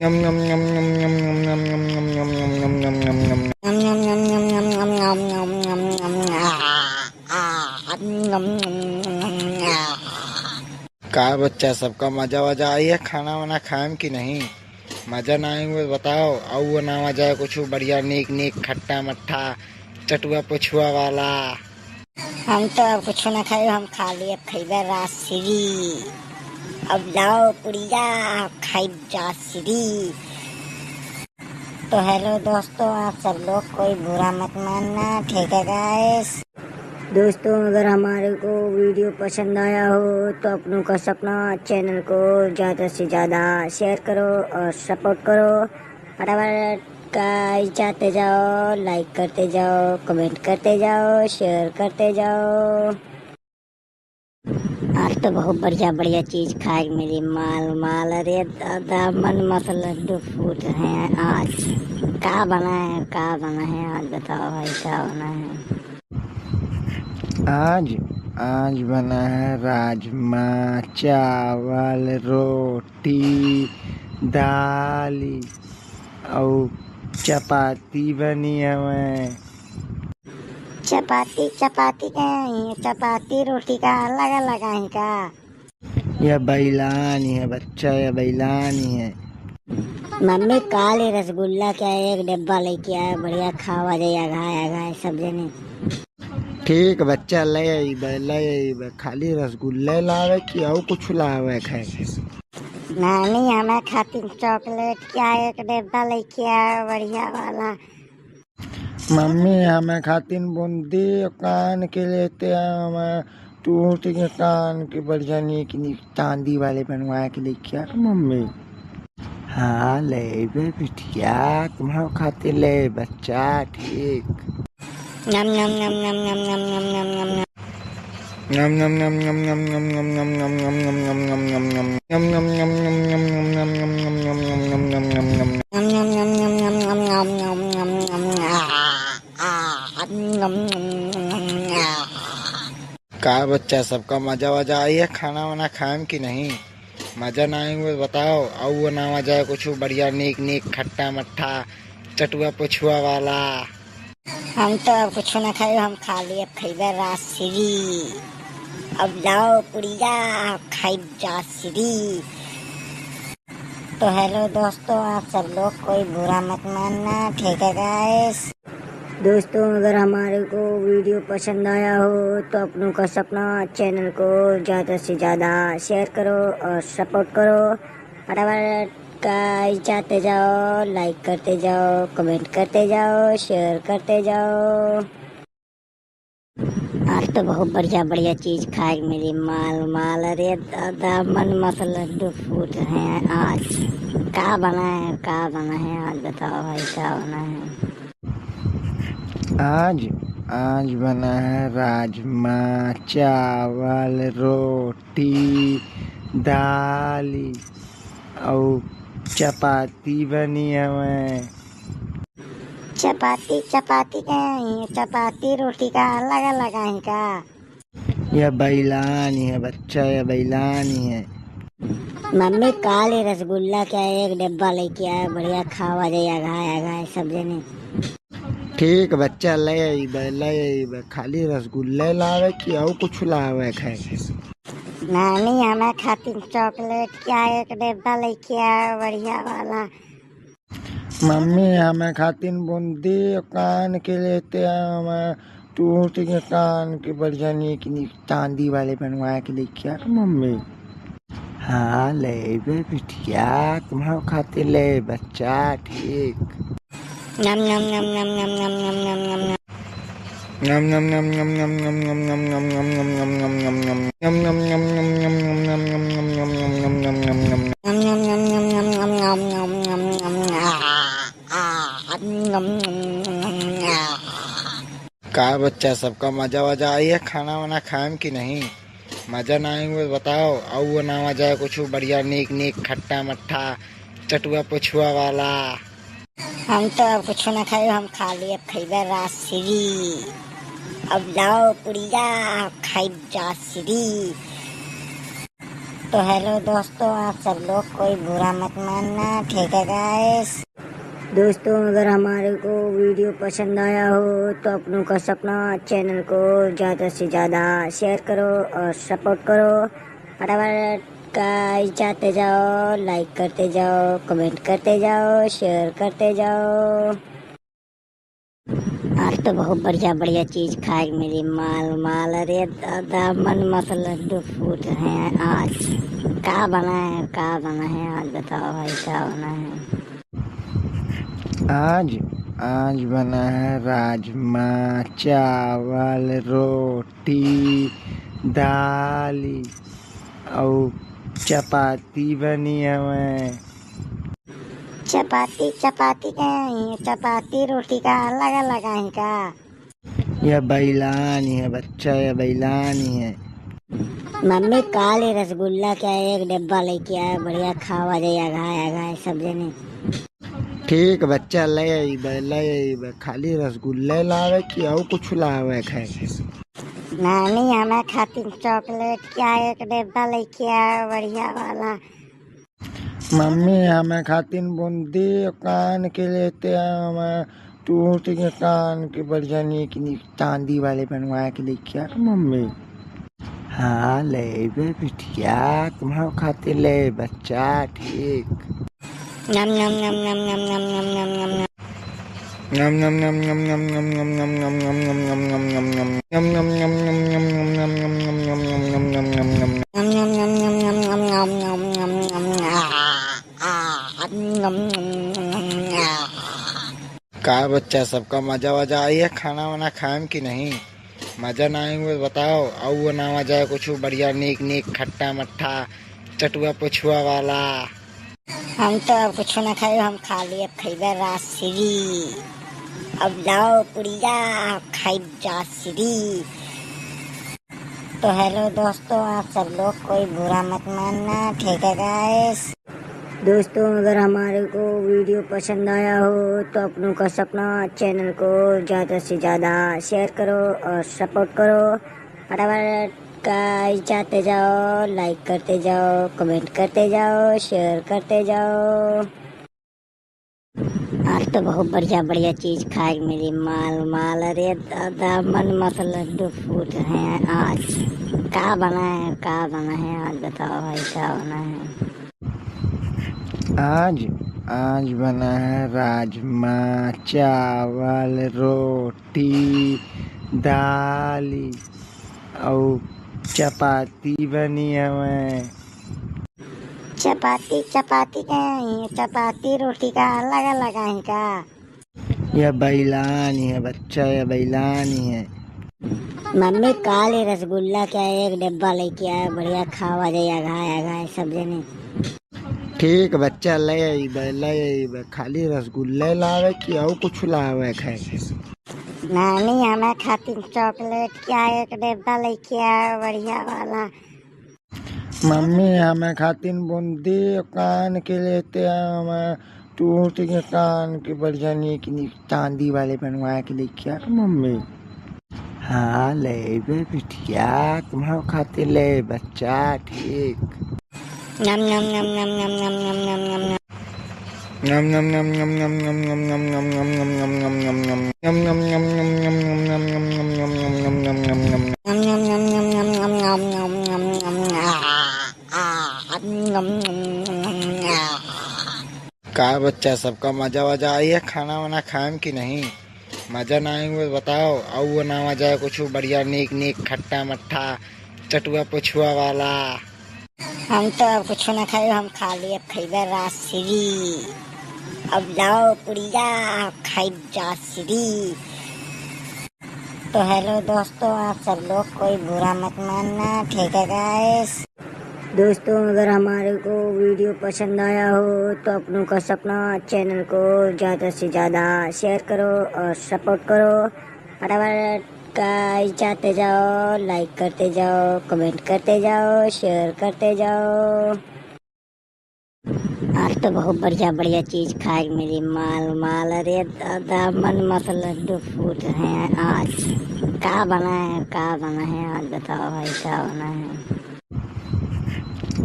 नम, नम, नम, नम, नम, नम, नम, नम, नम। का बच्चा, सबका मजा वजा आई है खाना वाना खाए में कि नहीं? मजा ना आई हुए बताओ, और वो ना मजा है कुछ बढ़िया नीक नीक खट्टा मट्ठा चटुआ पुछुआ वाला। हम तो अब कुछ ना खाई, हम खाली अब खइबे राजश्री। अब लाओ पुड़िया, अब खाइब राजश्री। तो हेलो दोस्तों, आप सब लोग कोई बुरा मत मानना, ठीक है गाइस? दोस्तों, अगर हमारे को वीडियो पसंद आया हो तो अपनों का सपना चैनल को ज़्यादा से ज़्यादा शेयर करो और सपोर्ट करो। फटाफट गाइस जाते जाओ, लाइक करते जाओ, कमेंट करते जाओ, शेयर करते जाओ। आज तो बहुत बढ़िया बढ़िया चीज खाए के मिली, माल माल। अरे दादा, मन मस्त लड्डू फूट रहे हैं आज। का बना है, का बना है आज, बताओ भाई, का बना है? आज, आज बना है राजमा चावल, रोटी, दाल और चपाती बनी हवे। चपाती, चपाती का है, चपाती रोटी का अलग अलग है का? यह बैलानी है बच्चा, यह बैलानी है। मम्मी, काल ही रसगुल्ला क्या एक डिब्बा लेके आए, बढ़िया खावा जाए, अघाए अघाए सब जने। ठीक बच्चा, ले अइबे, ले अइबे। खाली रसगुल्ले लावे कि और कुछ लावे के है? नानी, हमें खातिर चॉकलेट क्या एक डिब्बा लेके आए, बढ़िया वाला। मम्मी, हमें खातिर बूंदी कान के लेते आए, हमें टूट के कान के बढ़िया नीक नीक चांदी वाले बनवा के लेके आ मम्मी। हाँ, लेबे बिटिया, तुम्हारे खातिर ले बच्चा, ठीक। नम, नम, नम, नम। नम, नम, नम, नम, नम, नम। का बच्चा, सबका मजा वजा आई है खाना वाना खाएम कि नहीं? मजा ना आई हुए बताओ, और वो ना मजा है कुछ बढ़िया नीक नीक खट्टा मट्ठा चटुआ पुछुआ वाला। हम तो अब कुछ ना खाई, हम खाली अब खइबे राजश्री। अब लाओ पुड़िया, अब खाइब राजश्री। तो हेलो दोस्तों, आप सब लोग कोई बुरा मत मानना, ठीक है गाइस? दोस्तों, अगर हमारे को वीडियो पसंद आया हो तो अपनों का सपना चैनल को ज़्यादा से ज़्यादा शेयर करो और सपोर्ट करो। फटाफट गाइस जाते जाओ, लाइक करते जाओ, कमेंट करते जाओ, शेयर करते जाओ। आज तो बहुत बढ़िया बढ़िया चीज खाए के मिली, माल माल। अरे दादा, मन मस्त लड्डू फूट रहे हैं आज। का बना है, का बना है आज, बताओ भाई, का बना है? आज, आज बना है राजमा चावल, रोटी, दाल और चपाती बनी हवे। चपाती, चपाती का है, चपाती रोटी का अलग अलग है का? यह बैलानी है बच्चा, यह बैलानी है। मम्मी, काली रसगुल्ला क्या एक डिब्बा लेके आए, बढ़िया खावा जाए, अघाए अघाए सब जने। ठीक बच्चा, ले अइबे, ले अइबे, खाली रसगुल्ले लावे कि अउ कुछ लावे खाए? नानी, हमें खातिर चॉकलेट क्या एक डिब्बा लेके आए, बढ़िया वाला। मम्मी, हमें खातिर बूंदी कान के लेते आए, हमें टूट के कान के बढ़िया नीक नीक चांदी वाले बनवा के लेके आ मम्मी। हाँ, लेबे बिटिया, तुम्हारे खातिर ले बच्चा, ठीक। नम नम नम नम नम नम नम नम नम नम। नम नम नम नम नम नम नम नम नम नम नम नम नम नम नम। नम नम नम नम नम नम नम नम नम नम नम नम नम। नम नम नम नम नम नम नम नम नम नम। आ, आ, नम नम नम नम नम। आ। का बच्चा, सबका मजा वजा आई है? खाना वाना खाएम कि नहीं? मजा ना आई हुए बताओ, अउ वो ना मजा है कुछ बढ़िया नीक नीक खट्टा मट्ठा चटुआ पुछुआ वाला। हम तो अब कुछ ना खाई, हम खाली अब खइबे राजश्री। अब लाओ पुड़िया, अब खाइब राजश्री। तो हेलो दोस्तों, आप सब लोग कोई बुरा मत मानना, ठीक है गाइस? दोस्तों, अगर हमारे को वीडियो पसंद आया हो तो अपनों का सपना चैनल को ज़्यादा से ज़्यादा शेयर करो और सपोर्ट करो। फटाफट गाइस जाते जाओ, लाइक करते जाओ, कमेंट करते जाओ, शेयर करते जाओ। आज तो बहुत बढ़िया बढ़िया चीज खाए के मिली, माल माल। अरे दादा, मन मत लड्डू फूट रहे हैं आज। का बना है, का बना है आज, बताओ भाई, का बना है? आज, आज बना है राजमा चावल, रोटी, दाल अउ चपाती बनी हवे। चपाती, चपाती का है, चपाती रोटी का अलग अलग है का? यह बैलानी है बच्चा, यह बैलानी है। मम्मी, काली रसगुल्ला क्या एक डिब्बा लेके आए, बढ़िया खावा जाए, अघाए अघाए सब जने। ठीक बच्चा, ले अइबे, ले अइबे, खाली रसगुल्ले लावे कि अउ कुछ लावे खाए? नानी, हमें खातिर चॉकलेट क्या एक डिब्बा लेके आए, बढ़िया वाला। मम्मी, हमें खातिर बूंदी कान के लेते आए, हमें टूट के कान के बढ़िया नीक नीक चांदी वाले बनवा के लेके आ मम्मी। हाँ, लेबे बिटिया, तुम्हारे खातिर ले बच्चा, ठीक। नम नम नम नम नम नम नम नम नम नम। नम नम नम नम नम नम नम नम नम नम नम नम नम नम। नम नम नम नम नम नम नम नम नम नम नम नम नम। नम नम नम नम नम नम नम नम नम नम। आ, आ, नम नम नम नम। का बच्चा, सबका मजा वजा आई है? खाना वाना खाएम कि नहीं? मजा ना आई हुए बताओ, अउ वो ना मजा है कुछ बढ़िया नीक नीक खट्टा मट्ठा चटुआ पुछुआ वाला। हम तो अब कुछ ना खाई, हम खाली अब खइबे राजश्री। अब लाओ पुड़िया, अब खाइब राजश्री। तो हेलो दोस्तों, आप सब लोग कोई बुरा मत मानना, ठीक है गाइस? दोस्तों, अगर हमारे को वीडियो पसंद आया हो तो अपनों का सपना चैनल को ज़्यादा से ज़्यादा शेयर करो और सपोर्ट करो। फटाफट गाइस जाते जाओ, लाइक करते जाओ, कमेंट करते जाओ, शेयर करते जाओ। आज तो बहुत बढ़िया बढ़िया चीज खाए के मिली, माल माल। अरे दादा, मन मत लड्डू फूट रहे हैं आज। का बना है, का बना है आज, बताओ भाई, का बना है? आज, आज बना है राजमा चावल, रोटी, दाल अउ चपाती बनी हवे। चपाती, चपाती का है, चपाती रोटी का अलग अलग है का? यह बैलानी है बच्चा, यह बैलानी है। मम्मी, काली रसगुल्ला क्या एक डिब्बा लेके आए, बढ़िया खावा जाए, अघाए अघाए सब जने। ठीक बच्चा, ले अइबे, ले अइबे, खाली रसगुल्ले लावे कि अउ कुछ लावे खाए? नानी, हमें खातिर चॉकलेट क्या एक डिब्बा लेके आए, बढ़िया वाला। मम्मी, हमें खातिर बूंदी कान के लेते आए, हमें टूट के कान के बढ़िया नीक नीक चांदी वाले बनवा के लेके आ मम्मी। हाँ, लेबे बिटिया, तुम्हारे खातिर ले बच्चा, ठीक। नम नम नम नम नम नम नम नम नम नम। नम नम नम नम नम नम नम नम नम नम नम नम नम नम नम नम। नम नम नम नम नम नम नम नम नम नम नम नम नम नम। नम नम नम नम नम नम नम नम नम नम। आ, आ, नम नम नम नम नम। का बच्चा, सबका मजा वजा आई है? खाना वाना खाएम कि नहीं? मजा ना आई हुए बताओ, अउ वो ना आ जाए कुछ बढ़िया नीक नीक खट्टा मट्ठा चटुआ पुछुआ वाला। हम तो अब कुछ ना खाए, हम खाली अब खइबे राजश्री। अब लाओ पुड़िया, अब खाइब जाश्री। तो हेलो दोस्तों, आप सब लोग कोई बुरा मत मानना, ठीक है गाइस? दोस्तों, अगर हमारे को वीडियो पसंद आया हो तो अपनों का सपना चैनल को ज़्यादा से ज़्यादा शेयर करो और सपोर्ट करो। फटाफट गाइस जाते जाओ, लाइक करते जाओ, कमेंट करते जाओ, शेयर करते जाओ। आज तो बहुत बढ़िया बढ़िया चीज खाए के मिली, माल माल। अरे दादा, मन मत लड्डू फूट रहे हैं आज। का बना है, का बना है आज, बताओ भाई, का बना है?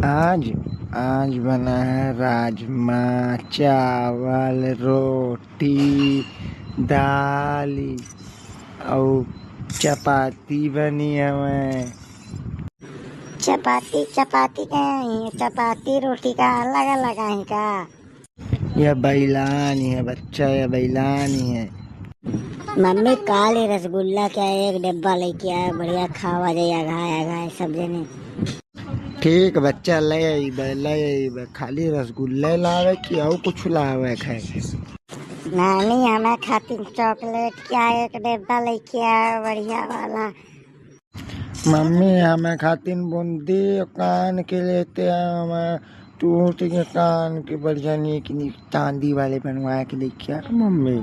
आज, आज बना है राजमा चावल रोटी दाल अउ चपाती बनी हवे। चपाती, चपाती का है, चपाती रोटी का अलग अलग है का? यह बैलानी है बच्चा, यह बैलानी है। मम्मी, काल ही रसगुल्ला का एक डिब्बा लेके आए, बढ़िया खावा जाए, अघाए अघाए सब जने। ठीक बच्चा, ले अइबे, ले अइबे। खाली रसगुल्ले लावे कि अउ कुछ लावे के है? नानी, हमें खातिर चॉकलेट का एक डिब्बा लेके आए, बढ़िया वाला। मम्मी, हमें खातिर बूंदी कान के लेते आए, हमें टूट के कान के बढ़िया नीक नीक चांदी वाले बनवा के लेके आ मम्मी।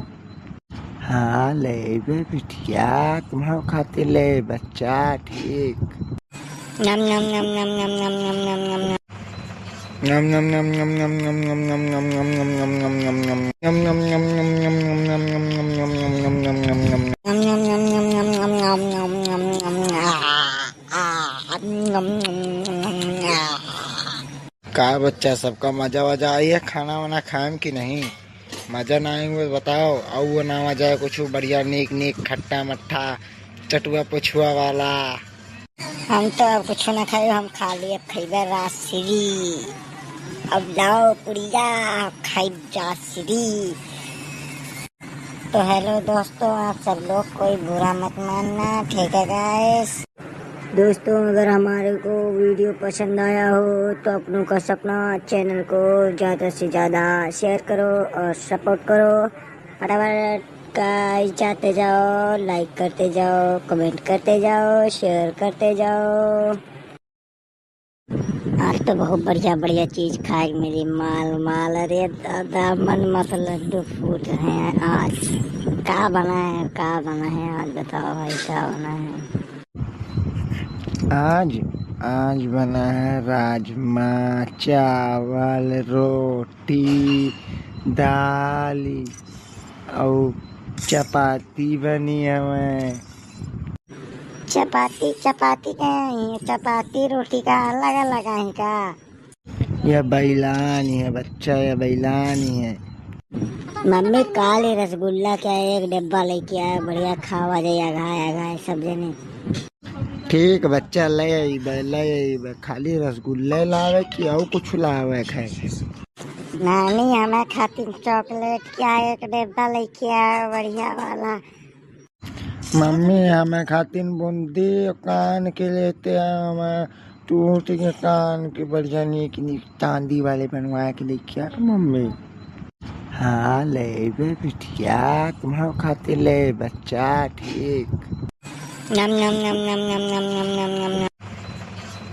हाँ, लेबे बिटिया, तुम्हारे खातिर ले बच्चा, ठीक। नम नम नम नम नम नम नम नम नम नम। नम नम नम नम नम नम नम नम नम नम नम नम नम नम। नम नम नम नम नम नम नम नम नम नम नम नम नम नम। नम नम नम नम नम नम नम नम नम नम। आ, आ, नम नम नम नम। आ। का बच्चा, सबका मजा वजा आई है? खाना वाना खाएम कि नहीं? मजा ना आई हुए बताओ, अउ वो ना आ जाए कुछ बढ़िया नीक नीक खट्टा मट्ठा चटुआ पुछुआ वाला। हम तो अब कुछ ना खाए, हम खाली अब खइबे राजश्री। अब लाओ पुड़िया, अब खाइब जाश्री। तो हेलो दोस्तों, आप सब लोग कोई बुरा मत मानना, ठीक है गाइस? दोस्तों, अगर हमारे को वीडियो पसंद आया हो तो अपनों का सपना चैनल को ज़्यादा से ज़्यादा शेयर करो और सपोर्ट करो। फटाफट गाइस जाते जाओ, लाइक करते जाओ, कमेंट करते जाओ, शेयर करते जाओ। आज तो बहुत बढ़िया बढ़िया चीज खाए के मिली, माल माल। अरे दादा, मन मत लड्डू फूट रहे हैं आज। का बना है, का बना है आज, बताओ भाई, का बना है? आज, आज बना है राजमा चावल रोटी दाल अउ चपाती बनी हवे। चपाती, चपाती का है, चपाती रोटी का अलग अलग है का? यह बैलानी है बच्चा, यह बैलानी है। मम्मी, काल ही रसगुल्ला का एक डिब्बा लेके आए, बढ़िया खावा जाए, अघाए अघाए सब जने। ठीक बच्चा, ले अइबे, ले अइबे, खाली रसगुल्ले लावे कि अउ कुछ लावे के है? नानी, हमें खातिर चॉकलेट का एक डिब्बा लेके आए, बढ़िया वाला। मम्मी, हमें खातिर बूंदी कान के लेते आए, हमें टूट के कान के बढ़िया नीक नीक चांदी वाले बनवा के लेके आ मम्मी। हाँ, लेबे बिटिया, तुम्हारे खातिर ले बच्चा, ठीक। नम नम नम नम नम नम नम नम नम नम।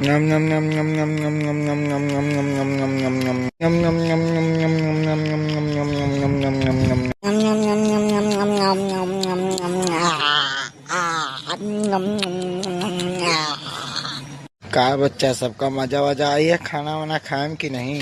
नम नम नम नम नम नम नम नम नम नम नम नम नम नम नम। नम नम नम नम नम नम नम नम नम नम नम नम नम। नम नम नम नम नम नम नम नम नम नम। आ, आ, नम नम नम नम। का बच्चा, सबका मजा वजा आई है? खाना वाना खाएम कि नहीं?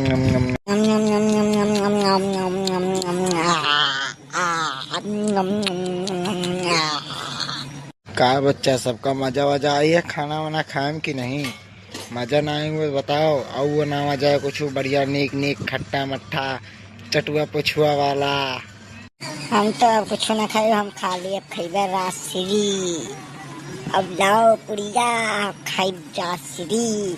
का बच्चा, सबका मजा वजा आई है खाना वाना खाएम कि नहीं? मजा ना आई हुए बताओ, अउ वो ना मजा है कुछ बढ़िया नीक नीक खट्टा मट्ठा चटुआ पुछुआ वाला। हम तो अब कुछ ना खाए, हम खाली अब खइबे राजश्री। अब लाओ पुड़िया, खाइब राजश्री।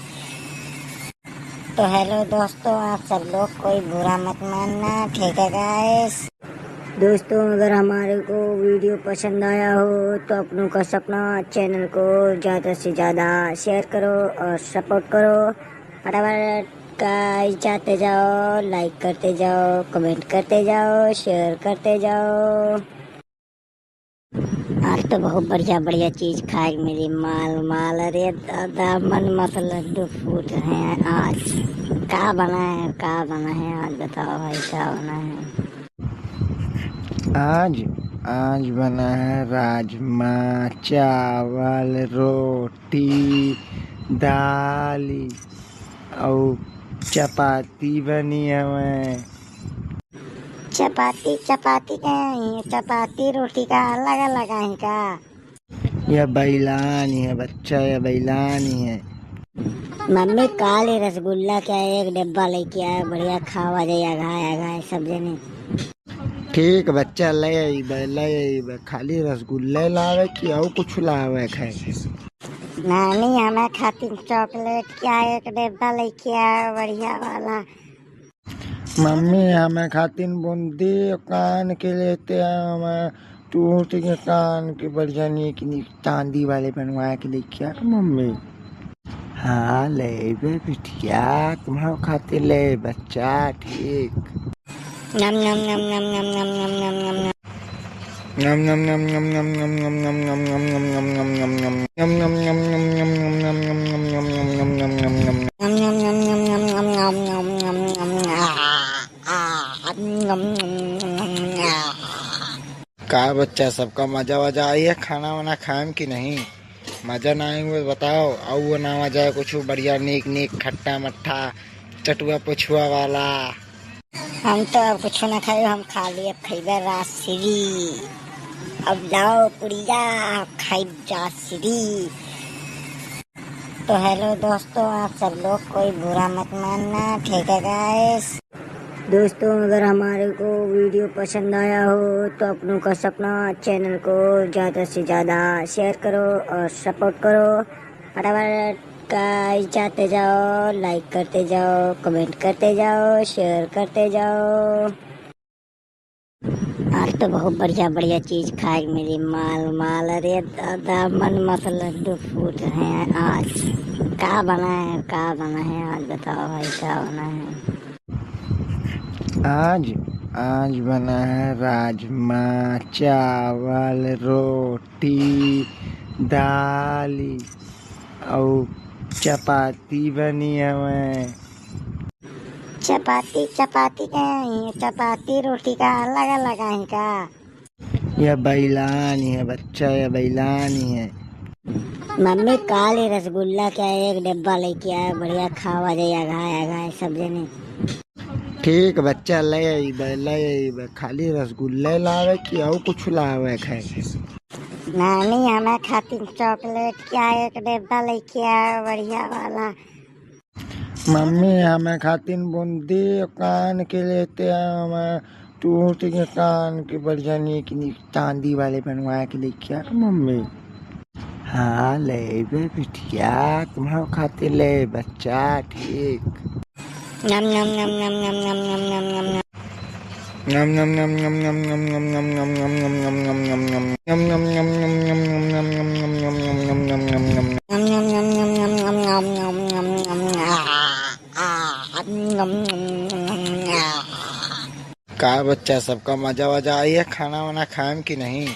तो हेलो दोस्तों, आप सब लोग कोई बुरा मत मानना, ठीक है गाइस? दोस्तों, अगर हमारे को वीडियो पसंद आया हो तो अपनों का सपना चैनल को ज़्यादा से ज़्यादा शेयर करो और सपोर्ट करो। फटाफट गाइस जाते जाओ, लाइक करते जाओ, कमेंट करते जाओ, शेयर करते जाओ। आज तो बहुत बढ़िया बढ़िया चीज खाए के मिली, माल माल। अरे दादा, मन मत लड्डू फूट रहे हैं आज। का बना है, का बना है आज, बताओ भाई, का बना है आज? आज बना है राजमा चावल, रोटी, दाल अउ चपाती बनी हवे। चपाती, चपाती का है? चपाती रोटी का अलग अलग है का? यह बैलानी है बच्चा, यह बैलानी है। मम्मी, काल ही रसगुल्ला के एक डिब्बा लेके आए, बढ़िया खावा जाए, अघाए अघाए सब जने। ठीक बच्चा, ले अइबे, ले अइबे। खाली रसगुल्ला लावे कि अउ कुछ लावे खाए? नानी, हमें खातिर चॉकलेट क्या एक डिब्बा लेके आए, बढ़िया वाला। मम्मी, हमें खातिर बूंदी कान के लेते आए, हमें टूट के कान के बढ़िया नीक नीक चांदी वाले बनवा के लेके आ मम्मी। हाँ, लेबे बिटिया, तुम्हारे खातिर ले बच्चा, ठीक। नम नम नम नम नम नम नम नम नम नम। नम नम नम नम नम नम नम नम नम नम नम नम नम नम नम नम। नम नम नम नम नम नम नम नम नम नम नम नम नम नम। नम नम नम नम नम नम नम नम नम। आ, आ, नम नम नम नम नम। का बच्चा, सबका मजा वजा आई है खाना वाना खाएम कि नहीं? मजा ना आई हुए बताओ, अउ वो ना मजा है कुछ बढ़िया नीक नीक खट्टा मट्ठा चटुआ पुछुआ वाला। हम तो अब कुछ ना खाए, हम खाली अब खइबे राजश्री। अब लाओ पुड़िया, खाइब राजश्री। तो हेलो दोस्तों, आप सब लोग कोई बुरा मत मानना, ठीक है गाइस? दोस्तों, अगर हमारे को वीडियो पसंद आया हो तो अपनों का सपना चैनल को ज़्यादा से ज़्यादा शेयर करो और सपोर्ट करो। फटाफट गाइस, जाते जाओ, लाइक करते जाओ, कमेंट करते जाओ, शेयर करते जाओ। आज तो बहुत बढ़िया बढ़िया चीज खाए के मिली, माल माल। अरे दादा, मन मत लड्डू फूट रहे हैं आज। का बना है, का बना है आज, बताओ भाई, का बना है? आज, आज बना है राजमा चावल, रोटी, दाल और चपाती बनी हवे। चपाती, चपाती का है? चपाती रोटी का अलग अलग है का? यह बैलानी है बच्चा, यह बैलानी है। मम्मी, काल ही रसगुल्ला का एक डिब्बा लेके आए, बढ़िया खावा जाए, अघाए अघाए सब जने। ठीक बच्चा, ले अइबे, ले अइबे। खाली रसगुल्ले लावे कि और कुछ लावे खाए? नानी, हमें खातिर चॉकलेट का एक डिब्बा लेके आए, बढ़िया वाला। मम्मी, हमें खातिर बूंदी कान के लेते आए, हमें टूट के कान के बढ़िया नीक नीक चांदी वाले बनवा के लेके आ मम्मी। हाँ, लेबे बिटिया, तुम्हारे खातिर ले बच्चा, ठीक। नम, नम, नम, नम। नम, नम, नम, नम। का बच्चा, सबका मजा वजा आई है? खाना वाना खाएम कि नहीं?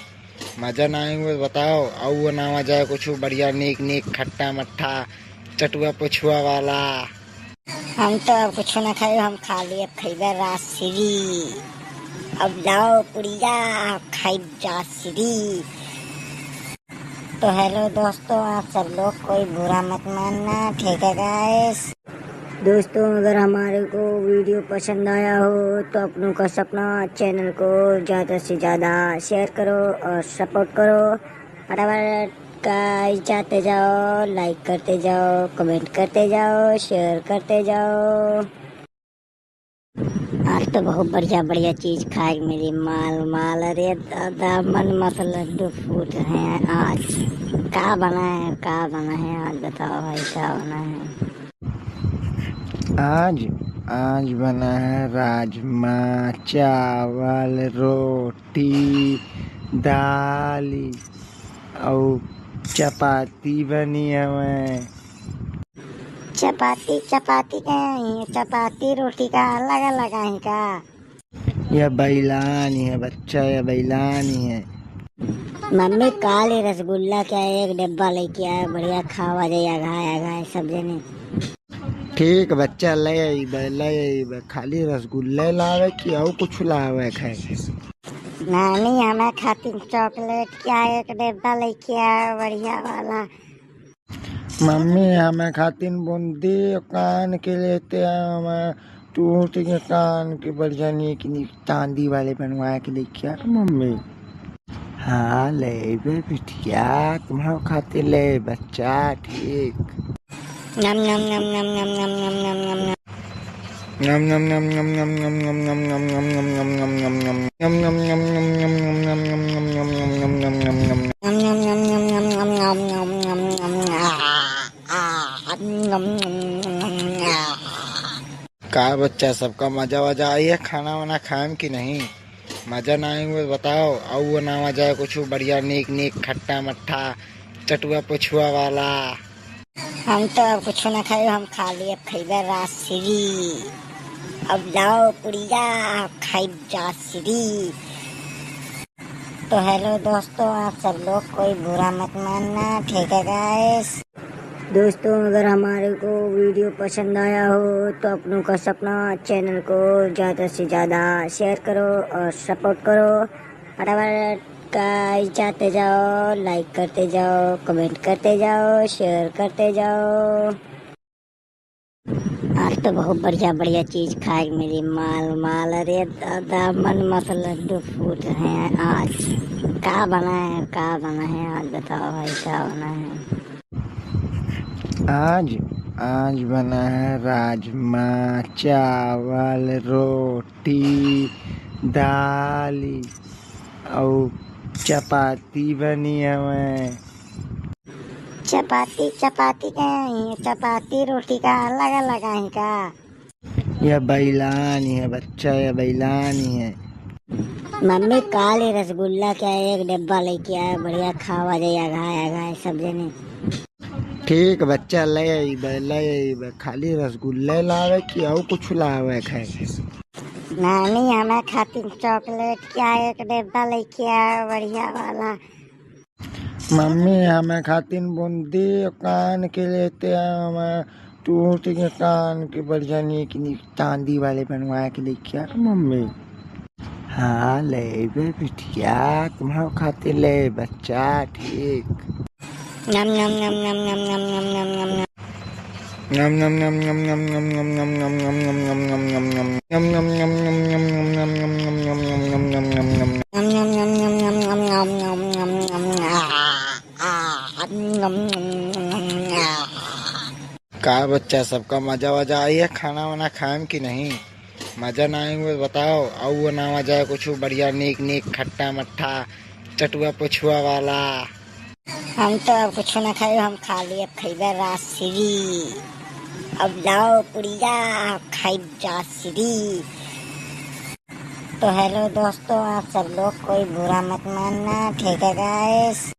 मजा ना आई हुए बताओ, और वो ना मजा है कुछ बढ़िया नीक नीक खट्टा मट्ठा चटुआ पुछुआ वाला। हम तो अब कुछ ना खाई, हम खाली अब खइबे राजश्री। अब लाओ पुड़िया, खाई राजश्री। तो हेलो दोस्तों, आप सब लोग कोई बुरा मत मानना, ठीक है गाइस? दोस्तों, अगर हमारे को वीडियो पसंद आया हो तो अपनों का सपना चैनल को ज़्यादा से ज़्यादा शेयर करो और सपोर्ट करो। फटाफट गाइस, जाते जाओ, लाइक करते जाओ, कमेंट करते जाओ, शेयर करते जाओ। आज तो बहुत बढ़िया बढ़िया चीज खाए के मिली, माल माल। अरे दादा, मन मत लड्डू फूट रहे हैं आज। का बना है, का बना है आज, बताओ भाई, का बना है? आज, आज बना है राजमा चावल, रोटी, दाल और चपाती बनी हवे। चपाती, चपाती का है? चपाती रोटी का अलग अलग है का? यह बैलानी है बच्चा, यह बैलानी है। मम्मी, काल ही रसगुल्ला का एक डिब्बा लेके आए, बढ़िया खावा जाए, अघाए अघाए सब जने। ठीक बच्चा, ले अइबे, ले अइबे। खाली रसगुल्ले लावे कि और कुछ लावे खाए? नानी, हमें खातिर चॉकलेट का एक डिब्बा लेके आए, बढ़िया वाला। मम्मी, हमें खातिर बूंदी कान के लेते आए, हमें टूट के कान के बढ़िया नीक नीक चांदी वाले बनवा के लेके आ मम्मी। हाँ, लेबे बिटिया, तुम्हारे खातिर ले बच्चा, ठीक। नम, नम, नम। का बच्चा, सबका मजा वजा आई है? खाना वाना खाएम कि नहीं? मजा ना आई हुए बताओ, और वो ना मजा है कुछ बढ़िया नीक नीक खट्टा मट्ठा चटुआ पुछुआ वाला। हम तो अब कुछ ना खाई, हम खाली अब खइबे राजश्री। अब लाओ पुड़िया, खाई राजश्री। तो हेलो दोस्तों, आप सब लोग कोई बुरा मत मानना, ठीक है गाइस? दोस्तों, अगर हमारे को वीडियो पसंद आया हो तो अपनों का सपना चैनल को ज़्यादा से ज़्यादा शेयर करो और सपोर्ट करो। फटाफट गाइस, जाते जाओ, लाइक करते जाओ, कमेंट करते जाओ, शेयर करते जाओ। आज तो बहुत बढ़िया बढ़िया चीज खाए के मिली, माल माल। अरे दादा, मन मत लड्डू फूट रहे हैं आज। का बना है, का बना है आज, बताओ भाई, का बना है? आज, आज बना है राजमा चावल, रोटी, दाल और चपाती बनी हवे। चपाती, चपाती का है, चपाती रोटी का अलग अलग है का? यह बैलान ही है बच्चा, यह बैलान ही है। मम्मी, काल ही रसगुल्ला का एक डिब्बा लेके आए, बढ़िया खावा जाए, अघाए अघाए सब जने। ठीक बच्चा, ले अइबे, ले अइबे। खाली रसगुल्ले लावे कि अउ कुछ लावे खाए? नानी, हमें खातिर चॉकलेट का एक डिब्बा लेके आए, बढ़िया वाला। मम्मी, हमें खातिर बूंदी कान के लेते आए, हमें टूट के कान के बढ़िया नीक नीक चांदी वाले बनवा के लेके आ मम्मी। हाँ, लेबे बिटिया, तुम्हारे खातिर ले बच्चा, ठीक। नम, नम, नम, नम। का बच्चा, सबका मजा वजा आई है खाना वाना खाएम कि नहीं? मजा ना आई हुए बताओ, अउ वो ना मजा है कुछ बढ़िया नीक नीक खट्टा मट्ठा चटुआ पुछुआ वाला। हम तो अब कुछ ना खाए, हम खाली अब खइबे राजश्री। अब लाओ पुड़िया, खाइब राजश्री। तो हेलो दोस्तों, आप सब लोग कोई बुरा मत मानना, ठीक है गाइस?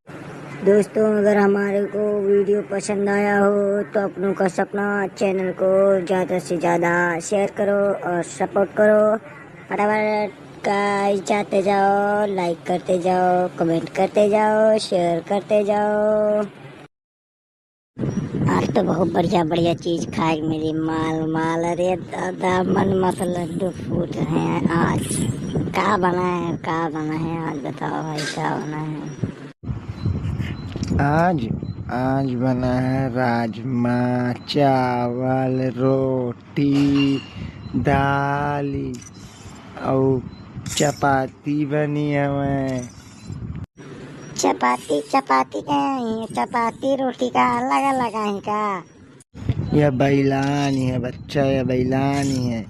दोस्तों, अगर हमारे को वीडियो पसंद आया हो तो अपनों का सपना चैनल को ज़्यादा से ज़्यादा शेयर करो और सपोर्ट करो। फटाफट गाइस जाते जाओ, लाइक करते जाओ, कमेंट करते जाओ, शेयर करते जाओ। आज तो बहुत बढ़िया बढ़िया चीज खाए के मिली, माल माल। अरे दादा, मन मत लड्डू फूट रहे हैं आज। का बना है, का बना है आज, बताओ भाई, का बना है? आज, आज बना है राजमा चावल, रोटी, दाल अउ चपाती बनी हवे। चपाती, चपाती का है, चपाती रोटी का अलग अलग है का? यह बैलान ही है बच्चा, यह बैलान ही है।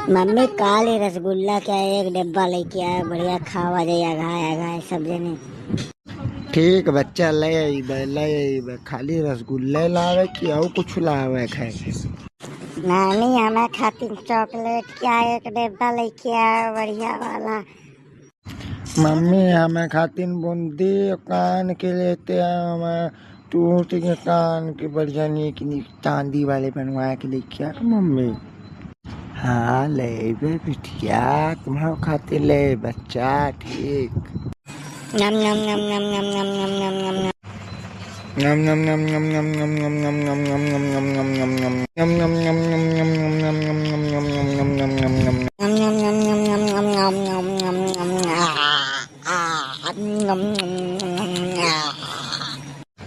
मम्मी, काल ही रसगुल्ला का एक डिब्बा लेके आए, बढ़िया खावा जाए, अघाए अघाए सब जने। ठीक बच्चा, ले अइबे, ले अइबे। खाली रसगुल्ले लावे कि अउ कुछ लावे खाए? नानी, हमें खातिर चॉकलेट का एक डिब्बा लेके आए, बढ़िया वाला। मम्मी, हमें खातिर बूंदी कान के लेते आए, हमें टूट के कान के बढ़िया नीक नीक चांदी वाले बनवा के लेके आ मम्मी। हाँ, लेबे बिटिया, तुम्हारे खातिर ले बच्चा, ठीक। नम, नम, नम।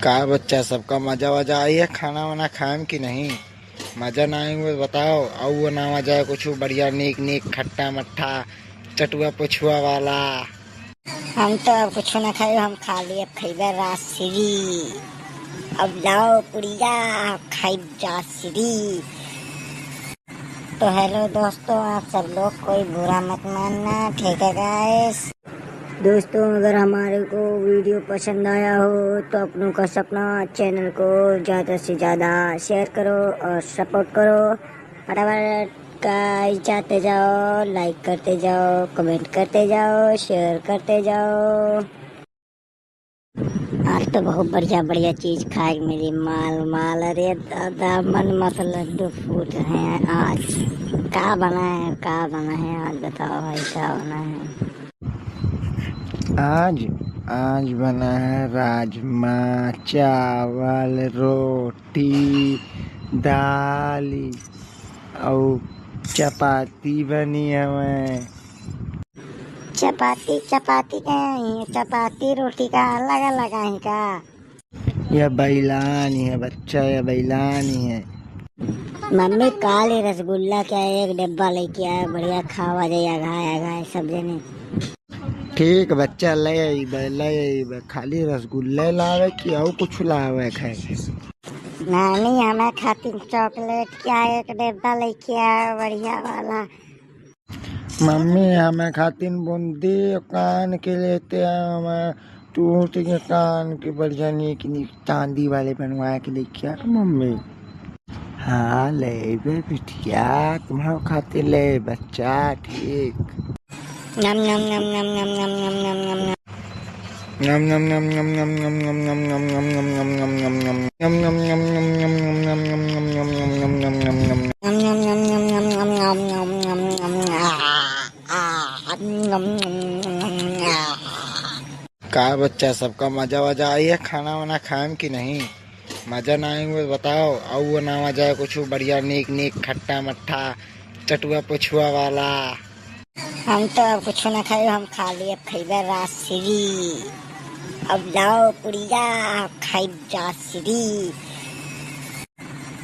का बच्चा, सबका मजा वजा आई है खाना वाना खाएम कि नहीं? मजा ना आई हुए बताओ, अउ वो ना मजा है कुछ बढ़िया नीक नीक खट्टा मट्ठा चटुआ पुछुआ वाला। हम तो अब कुछ ना खाए, हम खाली अब खइबे राजश्री। अब लाओ पुड़िया, खाइब राजश्री। तो हेलो दोस्तों, आप सब लोग कोई बुरा मत मानना, ठीक है गाइस? दोस्तों, अगर हमारे को वीडियो पसंद आया हो तो अपनों का सपना चैनल को ज़्यादा से ज़्यादा शेयर करो और सपोर्ट करो। फटाफट गाइस जाते जाओ, लाइक करते जाओ, कमेंट करते जाओ, शेयर करते जाओ। आज तो बहुत बढ़िया बढ़िया चीज खाए के मिली, माल माल। अरे दादा, मन मत लड्डू फूट रहे हैं आज। का बना है, का बना है आज, बताओ भाई, का बना है? आज, आज बना है राजमा चावल, रोटी, दाल अउ चपाती बनी हवे। चपाती, चपाती का है, चपाती रोटी का अलग अलग है का? यह बैलान ही है बच्चा, यह बैलान ही है। मम्मी, काल ही रसगुल्ला का एक डिब्बा लेके आए, बढ़िया खावा जाए, अघाए अघाए सब जने। ठीक बच्चा, ले अइबे, ले अइबे। खाली रसगुल्ले लावे कि अउ कुछ लावे खाए? नानी, हमें खातिर चॉकलेट का एक डिब्बा लेके आए, बढ़िया वाला। मम्मी, हमें खातिर बूंदी कान के लेते आए, हमें टूट के कान के बढ़िया नीक नीक चांदी वाले बनवा के लेके आ मम्मी। हाँ, लेबे बिटिया, तुम्हारे खातिर ले बच्चा, ठीक। नम नम नम नम नम नम नम नम नम नम। नम नम नम नम नम नम नम नम नम नम नम नम नम नम। नम नम नम नम नम नम नम नम नम नम नम नम नम नम। नम नम नम नम नम नम नम नम नम। आ, आ, नम नम नम नम। का बच्चा, सबका मजा वजा आई है खाना वाना खाएम कि नहीं? मजा ना आई हुए बताओ, अउ वो ना मजा है कुछ बढ़िया नीक नीक खट्टा मट्ठा चटुआ पुछुआ वाला। हम तो अब कुछ ना खाए, हम खाली अब खइबे राजश्री। अब लाओ पुड़िया, अब खाइब राजश्री।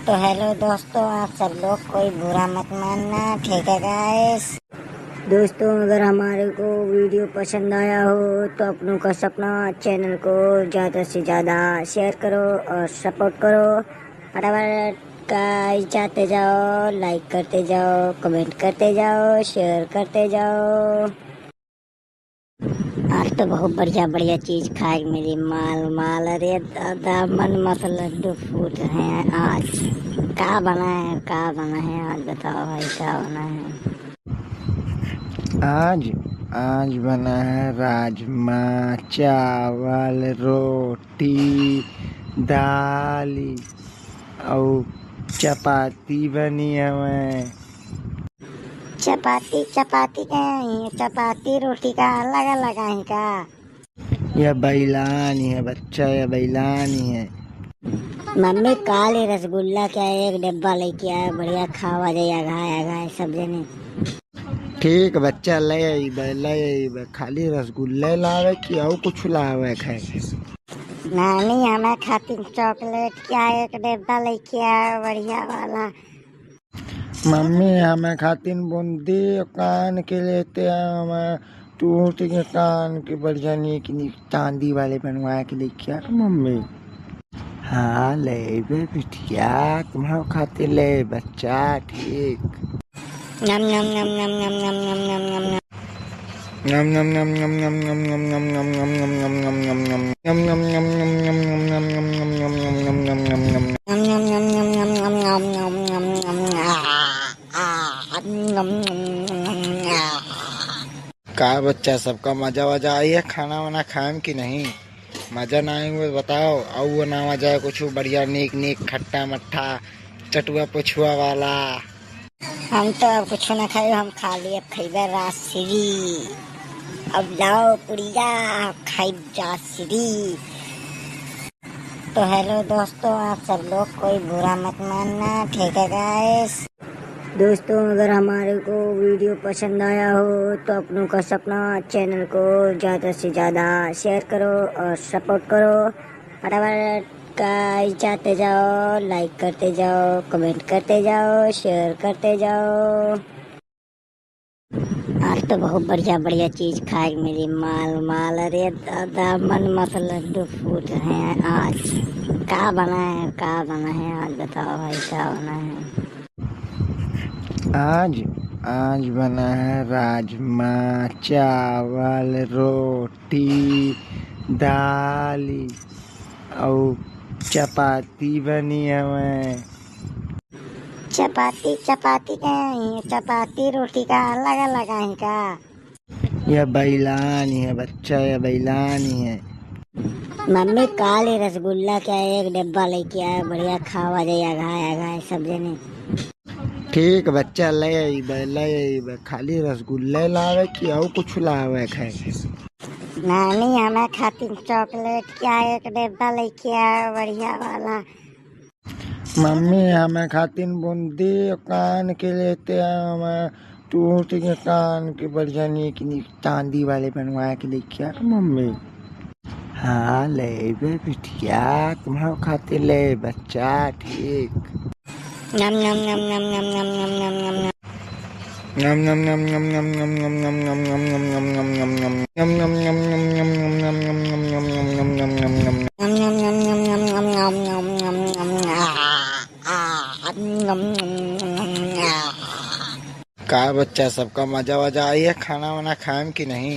तो हेलो दोस्तों, आप सब लोग कोई बुरा मत मानना, ठीक है गाइस? दोस्तों, अगर हमारे को वीडियो पसंद आया हो तो अपनों का सपना चैनल को ज़्यादा से ज़्यादा शेयर करो और सपोर्ट करो। फटाफट गाइस जाते जाओ, लाइक करते जाओ, कमेंट करते जाओ, शेयर करते जाओ। आज तो बहुत बढ़िया बढ़िया चीज खाए के मिली, माल माल। अरे दादा, मन मत लड्डू फूट रहे हैं आज। का बना है, का बना है आज, बताओ भाई, का बना है? आज, आज बना है राजमा चावल रोटी दाल अउ चपाती बनी हवे। चपाती, चपाती का है? चपाती रोटी का अलग अलग है का? यह बैलानी है बच्चा, यह बैलानी है। मम्मी, काल ही रसगुल्ला के एक डिब्बा लेके आया, बढ़िया खावा जाए, अघाए अघाए सब जने। ठीक बच्चा, ले अइबे, ले अइबे। खाली रसगुल्ले लावे कि अउ कुछ लावे खाए? नानी, हमें खातिर चॉकलेट क्या एक डिब्बा लेके आया, बढ़िया वाला। मम्मी, हमें खातिर बूंदी कान के लेते हैं, हमें टूट के कान के बढ़िया नीक नीक चांदी वाले बनवा के लेके आ मम्मी। हाँ, लेबे बिटिया, तुम्हारे खातिर ले बच्चा, ठीक। नम नम नम नम नम नम नम नम नम नम। नम नम नम नम नम नम नम नम नम नम नम नम नम नम नम। नम नम नम नम नम नम नम नम नम नम नम नम नम नम। नम नम नम नम नम नम नम नम नम। आ, आ, नम नम नम नम। आ। का बच्चा, सबका मजा वजा आई है खाना वाना खाएम कि नहीं? मजा ना आई हुए बताओ, अउ वो ना मजा है कुछ बढ़िया नीक नीक खट्टा मट्ठा चटुआ पुछुआ वाला। हम तो अब कुछ ना खाए, हम खाली अब खइबे राजश्री। अब लाओ पुड़िया, अब खाइब राजश्री। तो हेलो दोस्तों, आप सब लोग कोई बुरा मत मानना, ठीक है गाइस? दोस्तों, अगर हमारे को वीडियो पसंद आया हो तो अपनों का सपना चैनल को ज़्यादा से ज़्यादा शेयर करो और सपोर्ट करो। फटाफट गाइस जाते जाओ, लाइक करते जाओ, कमेंट करते जाओ, शेयर करते जाओ। आज तो बहुत बढ़िया बढ़िया चीज खाए के मिली, माल माल। अरे दादा, मन मत लड्डू फूट रहे हैं आज। का बना है, का बना है आज, बताओ भाई, का बना है? आज, आज बना है राजमा चावल रोटी दाल अउ चपाती बनी हवे। चपाती, चपाती का है, चपाती रोटी का अलग अलग है का? यह बैलानी है बच्चा, यह बैलानी है। मम्मी, काल ही रसगुल्ला के एक डिब्बा लेके आया, बढ़िया खावा जाए, अघाए अघाए सब जने। ठीक बच्चा, ले अइबे, ले अइबे, खाली रसगुल्ले लावे कि अउ कुछ लावे खाए? नानी, हमें खातिर चॉकलेट क्या एक डिब्बा लेके आया, बढ़िया वाला। मम्मी, हमें खातिर बूंदी कान के लेते हैं, हमें टूट के कान के बढ़िया नीक नीक चांदी वाले बनवा के लेके आ मम्मी। हाँ, लेबे बिटिया, तुम्हारे खातिर ले बच्चा, ठीक। नम नम नम नम नम नम नम नम नम नम। नम नम नम नम नम नम नम नम नम नम नम नम नम नम। नम नम नम नम नम नम नम नम नम नम नम नम नम। नम नम नम नम नम नम नम नम नम नम। आ, आ, नम नम नम नम। आ। का बच्चा, सबका मजा वजा आई है खाना वाना खाएम कि नहीं?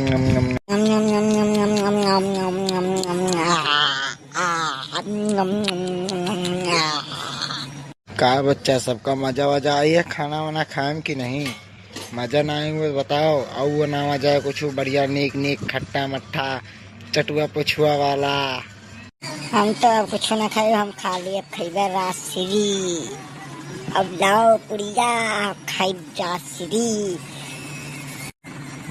का बच्चा, सबका मजा वजा आई है? खाना वाना खाएम कि नहीं? मजा ना आई हुए बताओ, अउ वो ना मजा है कुछ बढ़िया नीक नीक खट्टा मट्ठा चटुआ पुछुआ वाला। हम तो अब कुछ ना खाए, हम खाली अब खइबे राजश्री। अब लाओ पुड़िया, अब खाइब राजश्री।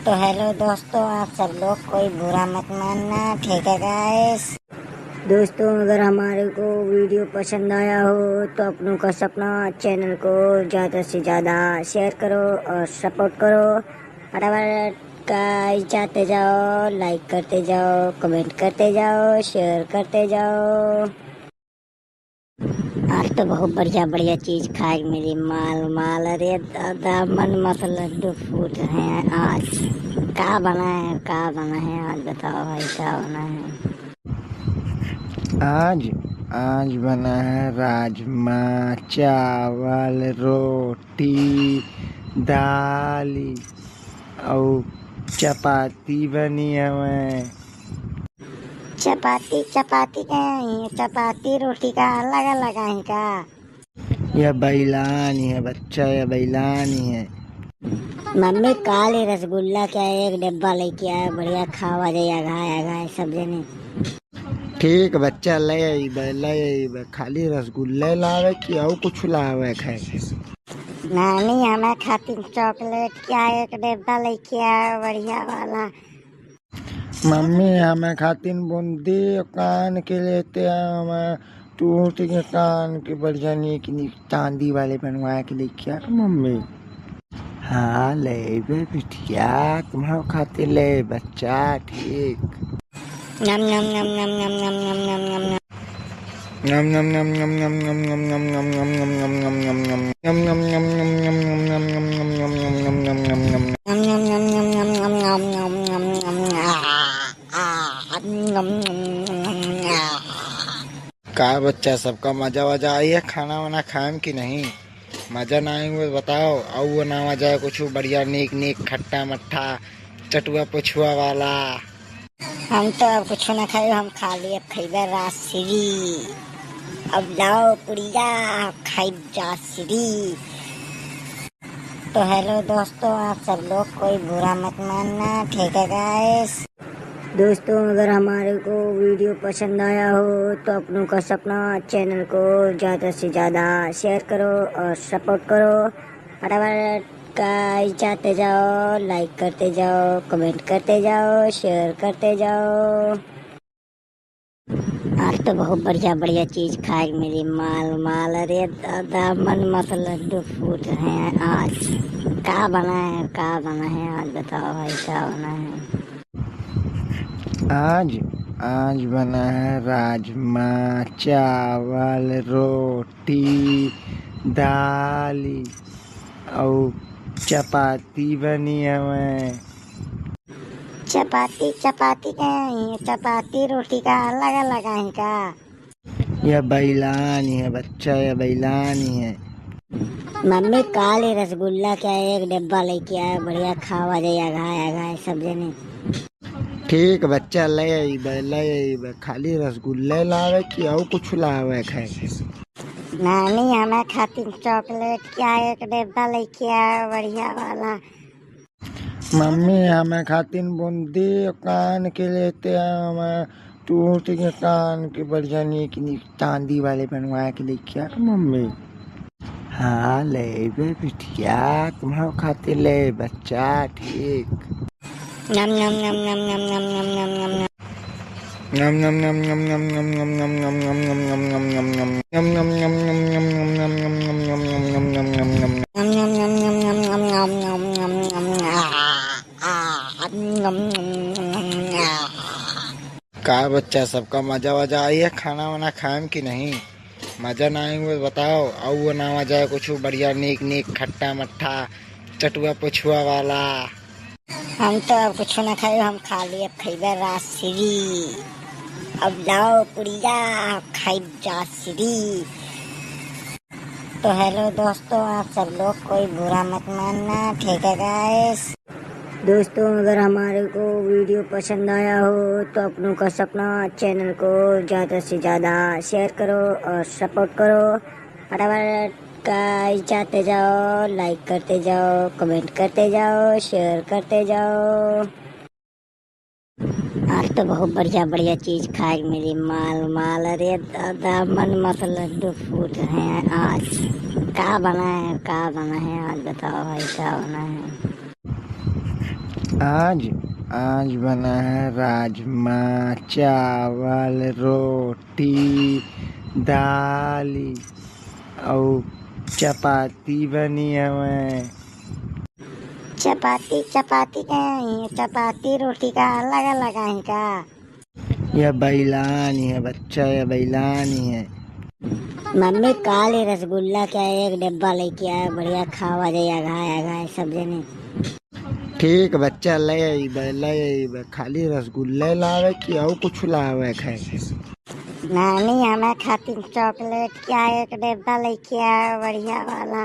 तो हेलो दोस्तों, आप सब लोग कोई बुरा मत मानना, ठीक है गाइस? दोस्तों, अगर हमारे को वीडियो पसंद आया हो तो अपनों का सपना चैनल को ज़्यादा से ज़्यादा शेयर करो और सपोर्ट करो। फटाफट गाइस जाते जाओ, लाइक करते जाओ, कमेंट करते जाओ, शेयर करते जाओ। आज तो बहुत बढ़िया बढ़िया चीज खाए के मिली, माल माल। अरे दादा, मन मत लड्डू फूट रहे हैं आज। का बना है, का बना है आज, बताओ भाई, का बना है? आज, आज बना है राजमा चावल, रोटी, दाल अउ चपाती बनी हवे। चपाती, चपाती का है? चपाती रोटी का अलग अलग है का? यह बैलानी है बच्चा, यह बैलानी है। मम्मी, काल ही रसगुल्ला का एक डिब्बा लेके आया, बढ़िया खावा जाए, अघाए अघाए सब जने। ठीक बच्चा, ले अइबे, ले अइबे। खाली रसगुल्ले लावे कि अउ कुछ लावे खाए? नानी, हमें खातिर चॉकलेट का एक डिब्बा लेके आया, बढ़िया वाला। मम्मी, हमें खातिर बूंदी कान के लेते आया, हमें टूट के कान के बढ़िया नीक नीक चांदी वाले बनवा के लेके आ मम्मी। हाँ, लेबे बिटिया, तुम्हारे खातिर ले बच्चा, ठीक। नम नम नम नम नम नम नम नम नम नम। नम नम नम नम नम नम नम नम नम नम नम नम नम नम नम नम। नम नम नम नम नम नम नम नम नम नम नम नम नम नम। नम नम नम नम नम नम नम नम नम नम। आ, आ, नम नम नम नम नम। का बच्चा, सबका मजा वजा आई है? खाना वाना खाएम कि नहीं? मजा ना आई हुए बताओ, अउ वो ना मजा है कुछ बढ़िया नीक नीक खट्टा मट्ठा चटुआ पुछुआ वाला। हम तो अब कुछ ना खाए, हम खाली अब खइबे राजश्री। अब लाओ पुड़िया, अब खाइब राजश्री। तो हेलो दोस्तों, आप सब लोग कोई बुरा मत मानना, ठीक है गाइस? दोस्तों, अगर हमारे को वीडियो पसंद आया हो तो अपनों का सपना चैनल को ज़्यादा से ज़्यादा शेयर करो और सपोर्ट करो। फटाफट गाइस, जाते जाओ, लाइक करते जाओ, कमेंट करते जाओ, शेयर करते जाओ। आज तो बहुत बढ़िया बढ़िया चीज खाए के मिली, माल माल। अरे दादा, मन मत लड्डू फूट रहे हैं आज। का बना है, का बना है आज, बताओ भाई, का बना है? आज, आज बना है राजमा चावल, रोटी, दाल और चपाती बनी हवे। चपाती, चपाती का है, चपाती रोटी का अलग अलग है का? यह बैलानी है बच्चा, यह बैलानी है। मम्मी, काल ही रसगुल्ला क्या एक डिब्बा लेके आया, बढ़िया खावा जाए, अघाय अघाय सब जने। ठीक बच्चा, ले अइबे, ले अइबे। खाली रसगुल्ले लावे कि और कुछ लावे खाए? नानी, हमें खातिर चॉकलेट क्या एक डिब्बा लेके आया, बढ़िया वाला। मम्मी, हमें खातिर बूंदी कान के लेते हैं, हमें टूट के कान के बढ़िया नीक नीक चांदी वाले बनवा के लेके आ मम्मी। हाँ, लेबे बिटिया, तुम्हारे खातिर ले बच्चा, ठीक। नम, नम, नम। नम, नम, नम। का बच्चा, सबका मजा वजा आई है खाना वाना खाएम कि नहीं? मजा ना आई हुए बताओ, और वो ना मजा है कुछ बढ़िया नीक नीक खट्टा मट्ठा चटुआ पुछुआ वाला। हम तो अब कुछ ना खाए, हम खाली अब खइबे राजश्री। अब लाओ पुड़िया, खाइब राजश्री। तो हेलो दोस्तों, आप सब लोग कोई बुरा मत मानना, ठीक है गाइस? दोस्तों, अगर हमारे को वीडियो पसंद आया हो तो अपनों का सपना चैनल को ज़्यादा से ज़्यादा शेयर करो और सपोर्ट करो। फटाफट गाइस, जाते जाओ, लाइक करते जाओ, कमेंट करते जाओ, शेयर करते जाओ। आज तो बहुत बढ़िया बढ़िया चीज खाए के मिली, माल माल। अरे दादा, मन मत लड्डू फूट रहे हैं आज। का बना है, का बना है आज, बताओ भाई, का बना है? आज, आज बना है राजमा चावल, रोटी, दाल और चपाती बनी हवे। चपाती, चपाती का है, चपाती रोटी का अलग अलग है का? यह बैलानी है बच्चा, यह बैलानी है। मम्मी, काल ही रसगुल्ला क्या एक डिब्बा लेके आया, बढ़िया खावा जाए, अघाय अघाय सब जने। ठीक बच्चा, ले अइबे, ले अइबे। खाली रसगुल्ले लावे कि और कुछ लावे खाए? नानी, हमें खातिर चॉकलेट क्या एक डिब्बा लेके आया, बढ़िया वाला।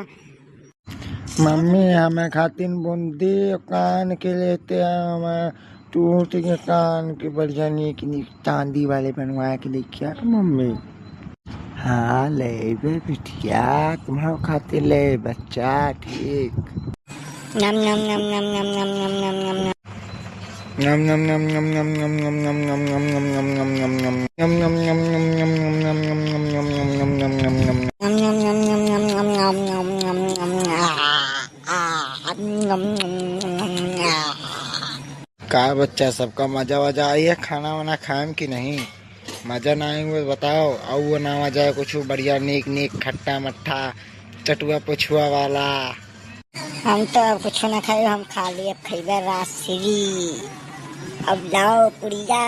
मम्मी, हमें खातिर बूंदी कान के लेते हैं, हमें टूट के कान के बढ़िया नीक नीक चांदी वाले बनवा के लेके आ मम्मी। हाँ, लेबे बिटिया, तुम्हारे खातिर ले बच्चा, ठीक। नम, नम, नम। का बच्चा, सबका मजा वजा आई है खाना वाना खाएम कि नहीं? मजा ना आई हुए बताओ, और वो ना मजा है कुछ बढ़िया नीक नीक खट्टा मट्ठा चटुआ पुछुआ वाला। हम तो अब कुछ ना खाए, हम खाली अब खइबे राजश्री। अब लाओ पुड़िया,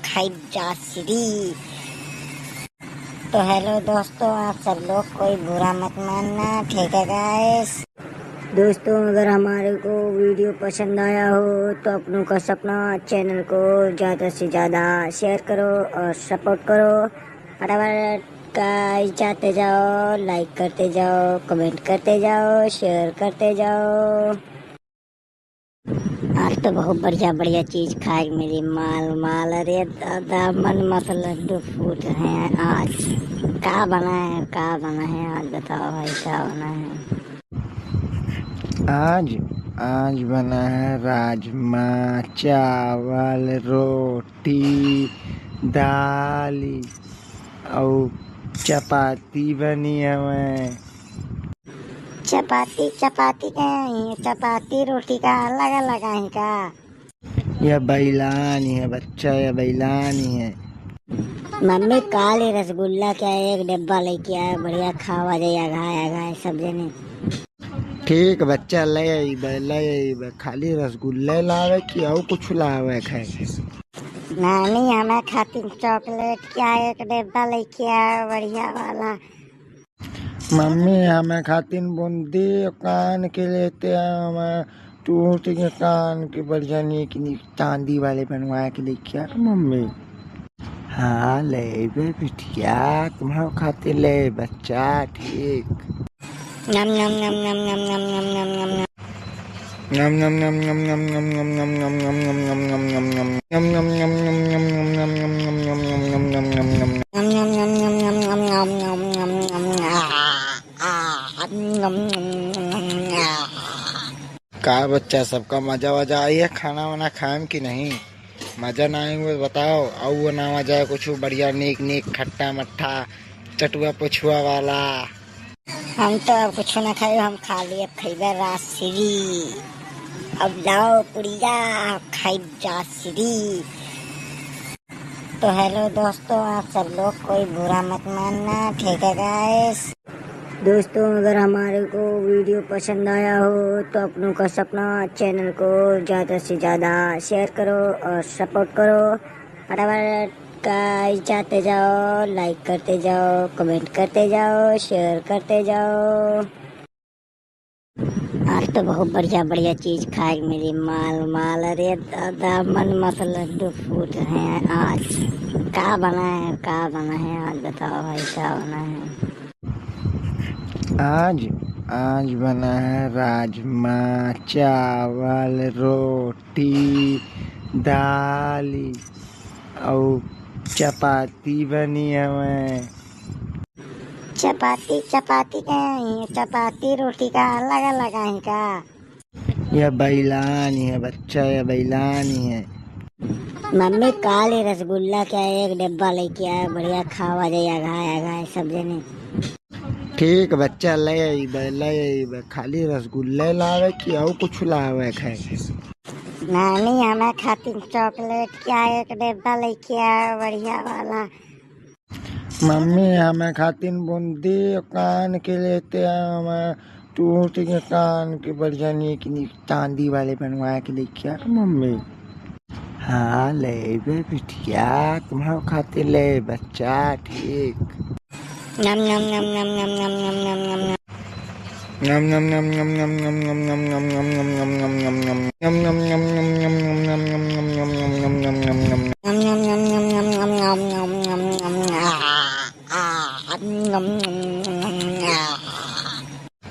खाइब राजश्री। तो हेलो दोस्तों, आप सब लोग कोई बुरा मत मानना, ठीक है गाइस? दोस्तों, अगर हमारे को वीडियो पसंद आया हो तो अपनों का सपना चैनल को ज़्यादा से ज़्यादा शेयर करो और सपोर्ट करो। फटाफट गाइस, जाते जाओ, लाइक करते जाओ, कमेंट करते जाओ, शेयर करते जाओ। आज तो बहुत बढ़िया बढ़िया चीज खाए के मिली, माल माल। अरे दादा, मन मत लड्डू फूट रहे हैं आज। का बना है, का बना है आज, बताओ भाई, का बना है? आज, आज बना है राजमा चावल, रोटी, दाल और चपाती बनी हवे। चपाती, चपाती का है, चपाती रोटी का अलग अलग है का? यह बैलानी है बच्चा, यह बैलानी है। मम्मी, काल ही रसगुल्ला का एक डिब्बा लेके आए, बढ़िया खावा जाए, अघाए अघाए सब जने। ठीक बच्चा, ले अइबे, ले अइबे। खाली रसगुल्ले लावे कि अउ कुछ लावे खाए? नानी, हमें खातिर चॉकलेट का एक डिब्बा लेके आए, बढ़िया वाला। मम्मी, हमें खातिर बूंदी कान के लेते हैं, हमें टूट के कान के बढ़िया नीक नीक चांदी वाले बनवा के लेके आ मम्मी। हाँ, लेबे बिटिया, तुम्हारे खातिर ले बच्चा, ठीक। नम, नम, नम, नम। का बच्चा, सबका मजा वजा आई है खाना वाना खाएम कि नहीं? मजा ना आई हुए बताओ, अउ वो ना मजा है कुछ बढ़िया नीक नीक खट्टा मट्ठा चटुआ पुछुआ वाला। हम तो अब कुछ ना खाए, हम खाली अब खइबे राजश्री। अब लाओ पुड़िया, खाइब राजश्री। तो हेलो दोस्तों, आप सब लोग कोई बुरा मत मानना, ठीक है गाइस? दोस्तों, अगर हमारे को वीडियो पसंद आया हो तो अपनों का सपना चैनल को ज़्यादा से ज़्यादा शेयर करो और सपोर्ट करो। फटाफट गाइस जाते जाओ, लाइक करते जाओ, कमेंट करते जाओ, शेयर करते जाओ। आज तो बहुत बढ़िया बढ़िया चीज खाए के मिली, माल माल। अरे दादा, मन मत लड्डू फूट रहे हैं आज। का बना है, का बना है आज, बताओ भाई, का बना है? आज, आज बना है राजमा चावल, रोटी, दाल अउ चपाती बनी हवे। चपाती, चपाती का है, चपाती रोटी का अलग अलग है का? यह बैलानी है बच्चा, यह बैलानी है। मम्मी, काल ही रसगुल्ला का एक डिब्बा लेके आए, बढ़िया खावा जाए, अघाए अघाए सब जने। ठीक बच्चा, ले अइबे, ले अइबे। खाली रसगुल्ले लावे कि अउ कुछ लावे खाए? नानी, हमें खातिर चॉकलेट का एक डिब्बा लेके आए, बढ़िया वाला। मम्मी, हमें खातिर बूंदी कान के लेते हैं, हमें टूट के कान के बढ़िया नीक नीक चांदी वाले बनवा के लेके आ मम्मी। हाँ, लेबे बिटिया, तुम्हारे खातिर ले बच्चा, ठीक। नम, नम, नम।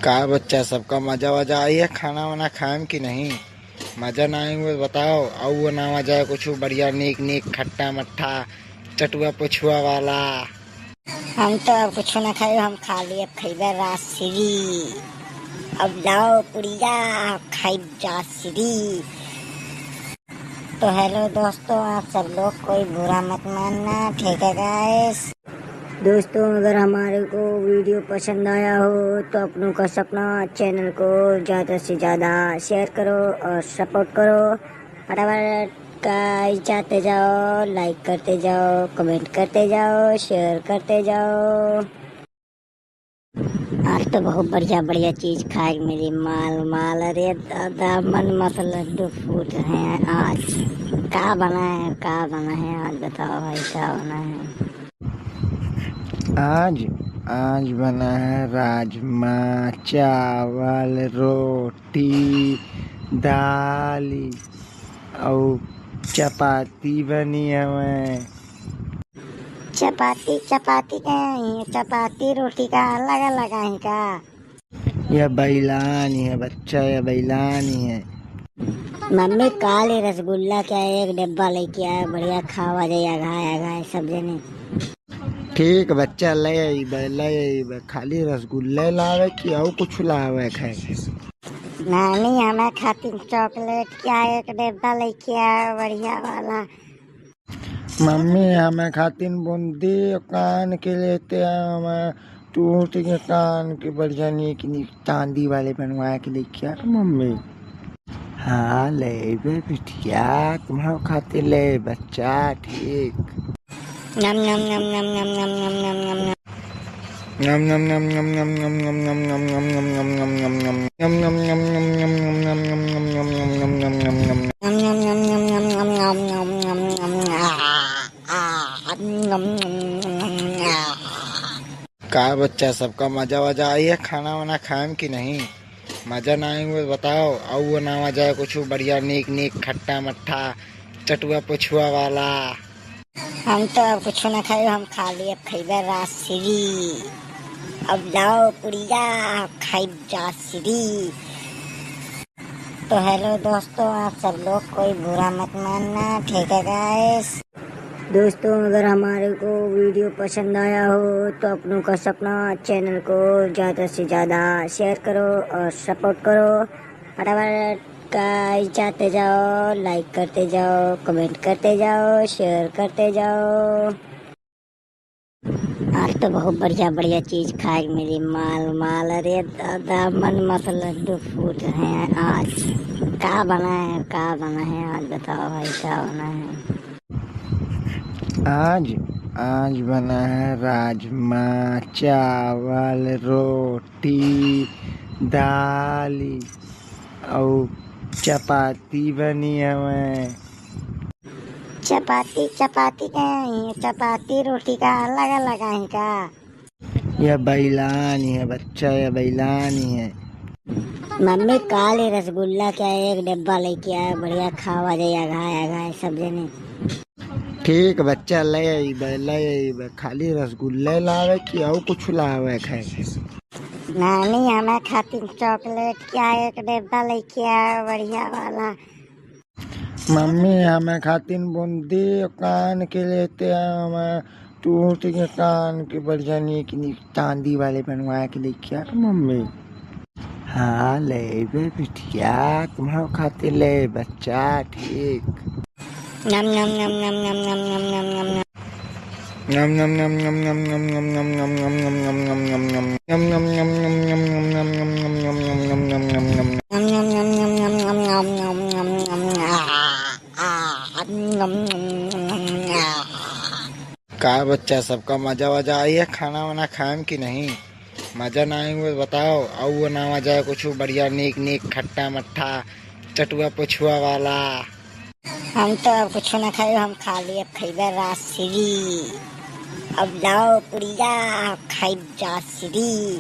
का बच्चा, सबका मजा वजा आई है खाना वाना खाएम कि नहीं? मजा ना आई हुए बताओ, अउ वो ना मजा है कुछ बढ़िया नीक नीक खट्टा मट्ठा चटुआ पुछुआ वाला। हम तो अब कुछ ना खाए, हम खाली अब खइबे राजश्री। अब लाओ पुड़िया, खाइब राजश्री। तो हेलो दोस्तों, आप सब लोग कोई बुरा मत मानना, ठीक है गाइस? दोस्तों, अगर हमारे को वीडियो पसंद आया हो तो अपनों का सपना चैनल को ज़्यादा से ज़्यादा शेयर करो और सपोर्ट करो। फटाफट गाइस जाते जाओ, लाइक करते जाओ, कमेंट करते जाओ, शेयर करते जाओ। आज तो बहुत बढ़िया बढ़िया चीज खाए के मिली, माल माल। अरे दादा, मन मत लड्डू फूट रहे हैं आज। का बना है, का बना है आज, बताओ भाई, का बना है? आज, आज बना है राजमा चावल, रोटी, दाल अउ चपाती बनी हवे। चपाती, चपाती का है, चपाती रोटी का अलग अलग है का? यह बैलानी है बच्चा, यह बैलानी है। मम्मी, काल ही रसगुल्ला का एक डिब्बा लेके आए, बढ़िया खावा जाए, अघाए अघाए सब जने। ठीक बच्चा, ले अइबे, ले अइबे। खाली रसगुल्ले लावे कि अउ कुछ लावे खाए? नानी, हमें खातिर चॉकलेट का एक डिब्बा लेके आए, बढ़िया वाला। मम्मी, हमें खातिर बूंदी कान के लेते हैं, हमें टूट के कान के बढ़िया नीक नीक चांदी वाले बनवा के लेके आ मम्मी। हाँ, लेबे बिटिया, तुम्हारे खातिर ले बच्चा, ठीक। नम नम नम नम नम नम नम नम नम नम। नम नम नम नम नम नम नम नम नम नम नम नम नम नम नम। नम नम नम नम नम नम नम नम नम नम नम नम नम नम। नम नम नम नम नम नम नम नम नम नम। आ, आ, नम नम नम नम नम। आ। का बच्चा, सबका मजा वजा आई है? खाना वाना खाएम कि नहीं? मजा ना आई हुए बताओ, अउ वो ना आ जाए कुछ बढ़िया नीक नीक खट्टा मट्ठा चटुआ पुछुआ वाला। हम तो अब कुछ ना खाए, हम खाली अब खइबे राजश्री। अब लाओ पुड़िया, खाइब राजश्री। तो हेलो दोस्तों, आप सब लोग कोई बुरा मत मानना, ठीक है गाइस? दोस्तों, अगर हमारे को वीडियो पसंद आया हो तो अपनों का सपना चैनल को ज़्यादा से ज़्यादा शेयर करो और सपोर्ट करो। फटाफट गाइस जाते जाओ, लाइक करते जाओ, कमेंट करते जाओ, शेयर करते जाओ। आज तो बहुत बढ़िया बढ़िया चीज खाए के मिली, माल माल। अरे दादा, मन मत लड्डू फूट रहे हैं आज। का बना है, का बना है आज, बताओ भाई, का बना है? आज, आज बना है राजमा चावल रोटी दाल अउ चपाती बनी हवे। चपाती, चपाती का है, चपाती रोटी का अलग अलग है का? यह बैलानी है बच्चा, यह बैलानी है। मम्मी काले रसगुल्ला क्या एक डिब्बा लेके आए, बढ़िया खावा जाए अघाए अघाए सब जने। ठीक बच्चा, ले अइबे, ले अइबे। खाली रसगुल्ले लावे कि अउ कुछ लावे खाए? नानी, हमें खातिर चॉकलेट क्या एक डिब्बा लेके आए, बढ़िया वाला। मम्मी, हमें खातिर बूंदी कान के लेते हैं, हमें टूट के कान के बढ़िया नीक नीक चांदी वाले बनवा के लेके आ मम्मी। हाँ, लेबे बिटिया, तुम्हारे खातिर ले बच्चा, ठीक। नम नम नम नम नम नम नम नम नम नम। नम नम नम नम नम नम नम नम नम नम नम नम नम नम नम। नम नम नम नम नम नम नम नम नम नम नम नम नम नम। नम नम नम नम नम नम नम नम नम नम। आ, आ, नम नम नम नम नम। आ। का बच्चा, सबका मजा वजा आई है? खाना वाना खाएम कि नहीं? मजा ना आई हुए बताओ, अउ वो ना आ जाए कुछ बढ़िया नीक नीक खट्टा मट्ठा चटुआ पुछुआ वाला। हम तो अब कुछ ना खाए, हम खाली अब खइबे राजश्री। अब लाओ पुड़िया, खाइब राजश्री।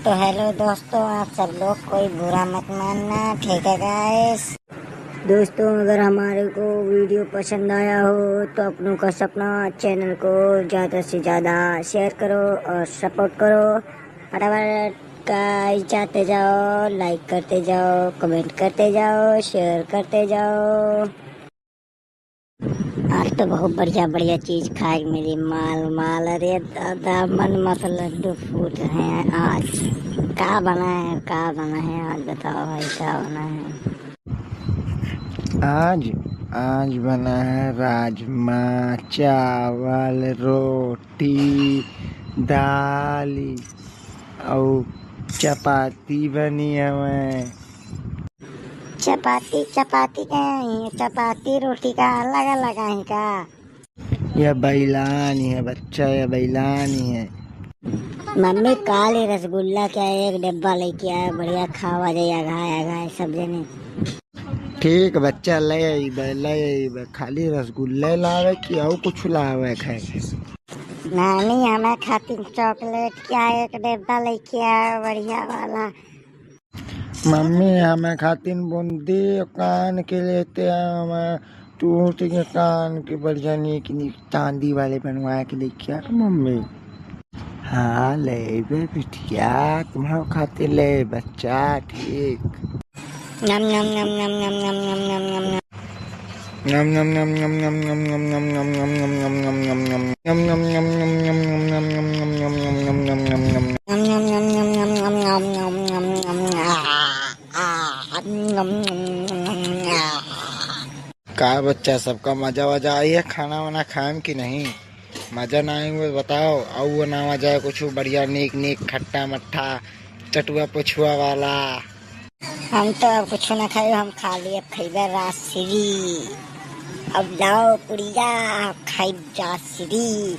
तो हेलो दोस्तों, आप सब लोग कोई बुरा मत मानना, ठीक है गाइस? दोस्तों, अगर हमारे को वीडियो पसंद आया हो तो अपनों का सपना चैनल को ज़्यादा से ज़्यादा शेयर करो और सपोर्ट करो। फटाफट गाइस जाते जाओ, लाइक करते जाओ, कमेंट करते जाओ, शेयर करते जाओ। आज तो बहुत बढ़िया बढ़िया चीज खाए के मिली, माल माल। अरे दादा, मन मत लड्डू फूट रहे हैं आज। का बना है, का बना है आज, बताओ भाई, का बना है? आज, आज बना है राजमा चावल रोटी दाल अउ चपाती बनी हवे। चपाती, चपाती का है, चपाती रोटी का अलग अलग है का? यह बैलानी है बच्चा, यह बैलानी है। मम्मी काले रसगुल्ला क्या एक डिब्बा लेके आए, बढ़िया खावा जाए अघाए अघाए सब जने। ठीक बच्चा, ले अइबे, ले अइबे। खाली रसगुल्ले लावे कि अउ कुछ लावे खाए? नानी, हमें खातिर चॉकलेट क्या एक डिब्बा लेके आए, बढ़िया वाला। मम्मी, हमें खातिर बूंदी कान के लेते हैं, हमें टूट के कान के बढ़िया नीक नीक चांदी वाले बनवा के लेके आ मम्मी। हाँ, लेबे बिटिया, तुम्हारे खातिर ले बच्चा, ठीक। नम नम नम नम नम नम नम नम नम नम। नम नम नम नम नम नम नम नम नम नम नम नम नम नम। नम नम नम नम नम नम नम नम नम नम नम नम नम। नम नम नम नम नम नम नम नम नम नम। आ, आ, नम नम नम नम। आ। का बच्चा, सबका मजा वजा आई है? खाना वाना खाएम कि नहीं? मजा ना आई हुए बताओ, अउ वो ना आ जाए कुछ बढ़िया नीक नीक खट्टा मट्ठा चटुआ पुछुआ वाला। हम तो अब कुछ ना खाई, हम खाली अब खइबे राजश्री। अब लाओ पुड़िया, खाई जाश्री।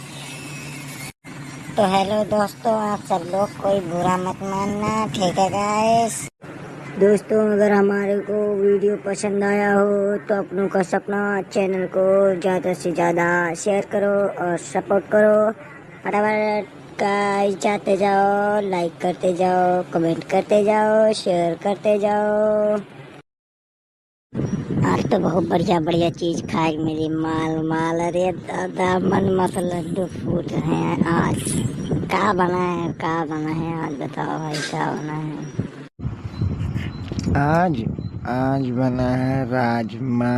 तो हेलो दोस्तों, आप सब लोग कोई बुरा मत मानना, ठीक है गाइस। दोस्तों, अगर हमारे को वीडियो पसंद आया हो तो अपनों का सपना चैनल को ज़्यादा से ज़्यादा शेयर करो और सपोर्ट करो। फटाफट गाइस जाते जाओ, लाइक करते जाओ, कमेंट करते जाओ, शेयर करते जाओ। आज तो बहुत बढ़िया बढ़िया चीज खाए के मिली, माल माल। अरे दादा, मन मत लड्डू फूट रहे हैं आज। का बना है, का बना है आज, बताओ भाई, का बना है? आज, आज बना है राजमा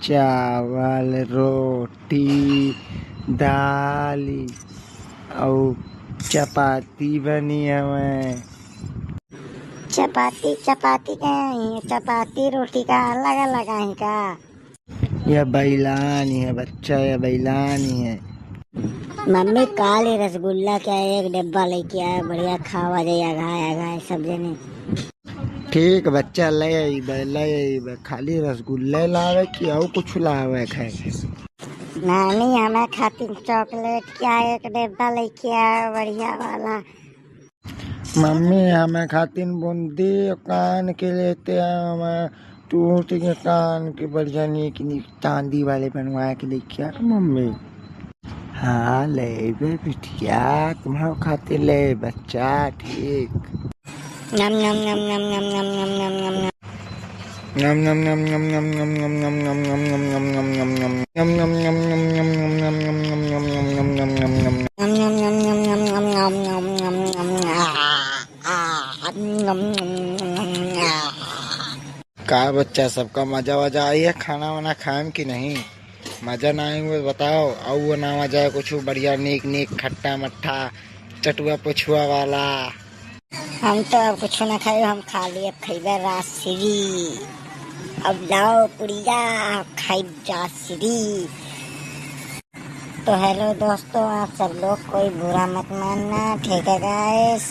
चावल, रोटी, दाल अउ चपाती बनी हवे। चपाती, चपाती का है, चपाती रोटी का अलग अलग है का? यह बैलानी है बच्चा, यह बैलानी है। मम्मी, काल ही रसगुल्ला का एक डिब्बा लेके आया, बढ़िया खावा जाए, अघाए अघाए सब जने। ठीक बच्चा, ले अइबे, ले अइबे, खाली रसगुल्ले लावे कि अउ कुछ लावे खाए? नानी, हमें खातिर चॉकलेट का एक डिब्बा लेके आया, बढ़िया वाला। मम्मी, हमें खातिर बूंदी कान के लेते आवा, हमें टूट के कान के बढ़िया नीक नीक चांदी वाले बनवा के लेके आ मम्मी। हाँ, लेबे बिटिया, तुम्हारे खातिर ले बच्चा, ठीक। नम नम नम नम नम नम नम नम नम नम। का बच्चा, सबका मजा वजा आई है खाना वाना खाएम कि नहीं? मजा ना आई हुए बताओ, अउ वो ना आ जाए कुछ बढ़िया नीक नीक खट्टा मट्ठा चटुआ पुछुआ वाला। हम तो अब कुछ ना खाई, हम खाली अब खइबे राजश्री। अब लाओ पुड़िया, खाई जाश्री। तो हेलो दोस्तों, आप सब लोग कोई बुरा मत मानना, ठीक है गाइस।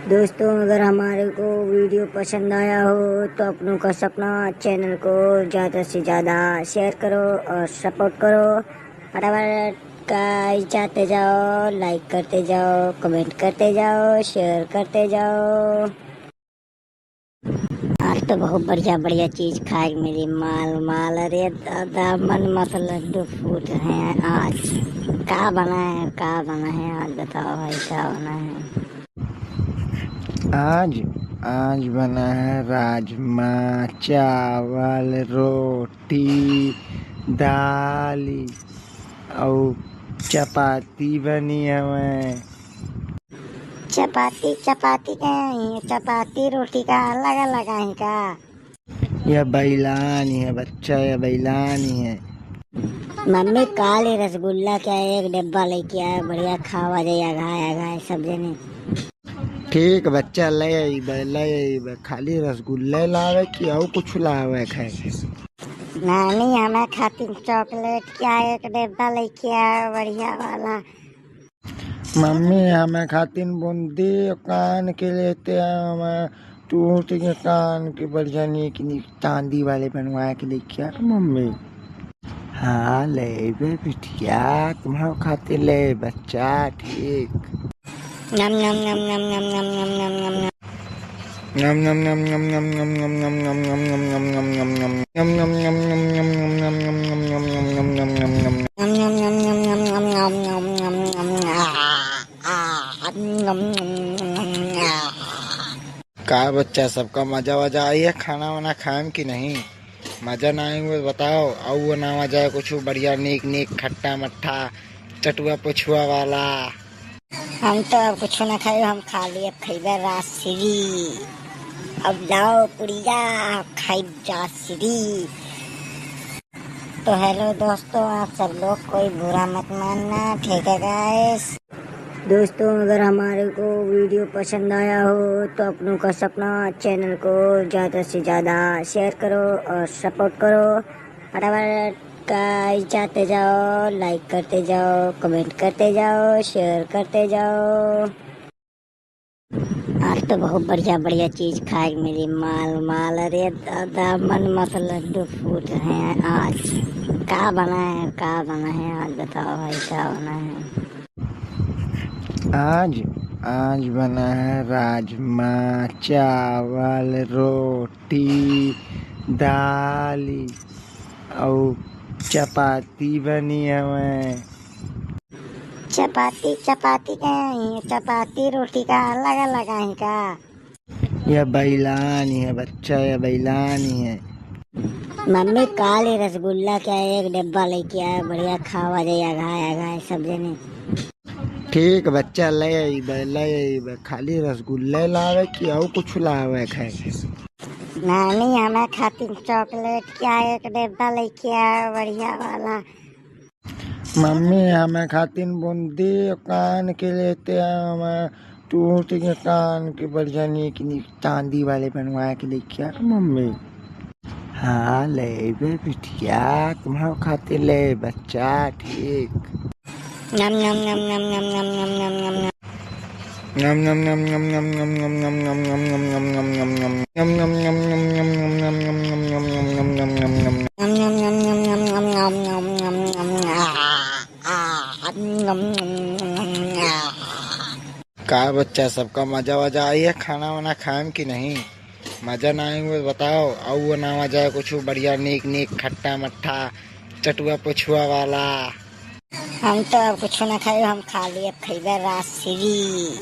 दोस्तों, अगर हमारे को वीडियो पसंद आया हो तो अपनों का सपना चैनल को ज़्यादा से ज़्यादा शेयर करो और सपोर्ट करो। फटाफट गाइस जाते जाओ, लाइक करते जाओ, कमेंट करते जाओ, शेयर करते जाओ। आज तो बहुत बढ़िया बढ़िया चीज खाए के मिली, माल माल। अरे दादा, मन मत लड्डू फूट रहे हैं आज। का बना है, का बना है आज, बताओ भाई, का बना है? आज, आज बना है राजमा चावल, रोटी, दाल अउ चपाती बनी हवे। चपाती, चपाती का है, चपाती रोटी का अलग अलग है का? यह बैलानी है बच्चा, यह बैलानी है। मम्मी, काल ही रसगुल्ला का एक डिब्बा लेके आया, बढ़िया खावा जाए, अघाए अघाए सब जने। ठीक बच्चा, ले अइबे, ले अइबे, खाली रसगुल्ले लावे कि अउ कुछ लावे खाए? नानी, हमें खातिर चॉकलेट का एक डिब्बा लेके आया, बढ़िया वाला। मम्मी, हमें खातिर बूंदी कान के लेते आवा, हमें टूट के कान के बढ़िया नीक नीक चांदी वाले बनवा के लेके आ मम्मी। हाँ, लेबे बिटिया, तुम्हारे खातिर ले बच्चा, ठीक। नम नम नम नम नम नम नम नम नम नम। का बच्चा, सबका मजा वजा आई है खाना वाना खाएम कि नहीं? मजा ना आई हुए बताओ, अउ वो ना आ जाए कुछ बढ़िया नीक नीक खट्टा मट्ठा चटुआ पुछुआ वाला। हम तो अब कुछ ना खाई, हम खाली अब खइबे राजश्री। अब लाओ पुड़िया, खाई जाश्री। तो हेलो दोस्तों, आप सब लोग कोई बुरा मत मानना, ठीक है गाइस। दोस्तों, अगर हमारे को वीडियो पसंद आया हो तो अपनों का सपना चैनल को ज़्यादा से ज़्यादा शेयर करो और सपोर्ट करो। फटाफट गाइस, जाते जाओ, लाइक करते जाओ, कमेंट करते जाओ, शेयर करते जाओ। आज तो बहुत बढ़िया बढ़िया चीज खाए के मिली, माल माल। अरे दादा, मन मत लड्डू फूट रहे हैं आज। का बना है, का बना है आज, बताओ भाई, का बना है? आज, आज बना है राजमा चावल, रोटी, दाल और चपाती बनी हवे। चपाती, चपाती का है? चपाती रोटी का अलग अलग है का? यह बैलानी है बच्चा, यह बैलानी है। मम्मी, काल ही रसगुल्ला क्या एक डिब्बा लेके आया, बढ़िया खावा जाए, अघाए अघाए सब जने। ठीक बच्चा, ले अइबे, ले अइबे। खाली रसगुल्ले लावे कि और कुछ लावे खाए? नानी, हमें खातिर चॉकलेट क्या एक डिब्बा लेके आया, बढ़िया वाला। मम्मी, हमें खातिर बूंदी कान के लेते हैं, हमें टूट के कान के बढ़िया नीक नीक चांदी वाले बनवा के लेके आ मम्मी। हाँ, लेबे बिटिया, तुम्हारे खातिर ले बच्चा, ठीक। नम, नम, नम, नम। नम, नम, नम, नम। का बच्चा, सबका मजा वजा आई है खाना वाना खाएम कि नहीं? मजा ना आई हुए बताओ, और वो ना मजा है कुछ बढ़िया नीक नीक खट्टा मट्ठा चटुआ पुछुआ वाला। हम तो अब कुछ ना खाए, हम खाली अब खइबे राजश्री।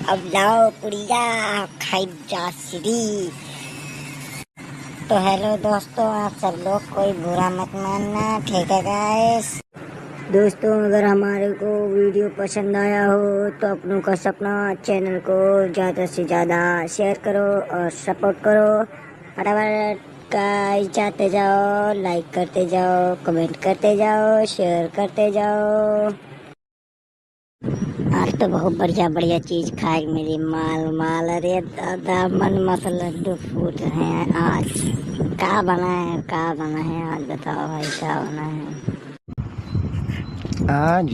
अब लाओ पुड़िया, खाइब राजश्री। तो हेलो दोस्तों, आप सब लोग कोई बुरा मत मानना, ठीक है गाइस? दोस्तों, अगर हमारे को वीडियो पसंद आया हो तो अपनों का सपना चैनल को ज़्यादा से ज़्यादा शेयर करो और सपोर्ट करो। फटाफट गाइस, जाते जाओ, लाइक करते जाओ, कमेंट करते जाओ, शेयर करते जाओ। आज तो बहुत बढ़िया बढ़िया चीज खाए के मिली, माल माल। अरे दादा, मन मत लड्डू फूट रहे हैं आज। का बना है, का बना है आज, बताओ भाई, का बना है? आज,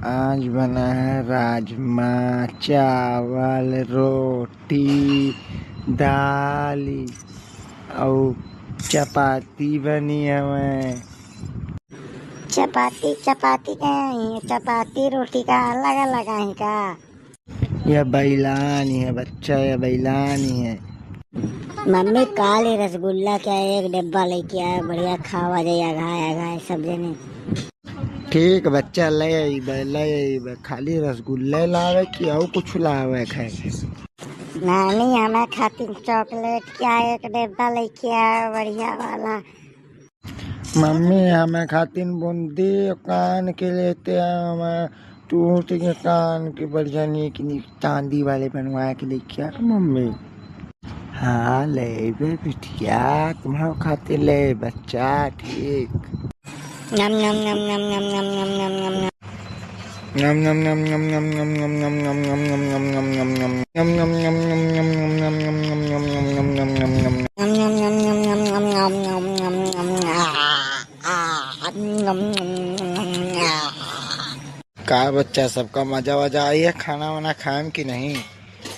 आज बना है राजमा चावल, रोटी, दाल और चपाती बनी हवे। चपाती, चपाती का है, चपाती रोटी का अलग अलग है का? यह बैलानी है बच्चा, यह बैलानी है। मम्मी, काल ही रसगुल्ला क्या एक डिब्बा लेके आया, बढ़िया खावा जाए, अघाए अघाए सब जने। ठीक बच्चा, ले अइबे, ले अइबे। खाली रसगुल्ले लावे कि और कुछ लावे खाए? नानी, हमें खातिर चॉकलेट क्या एक डिब्बा लेके आया, बढ़िया वाला। मम्मी, हमें खातिर बूंदी कान के लेते हैं, हमें टूट के कान के बढ़िया नीक नीक चांदी वाले बनवा के लेके आ मम्मी। हाँ, लेबे बिटिया, तुम्हारे खातिर ले बच्चा, ठीक। नम, नम, नम। का बच्चा, सबका मजा वजा आई है खाना वाना खाएम कि नहीं?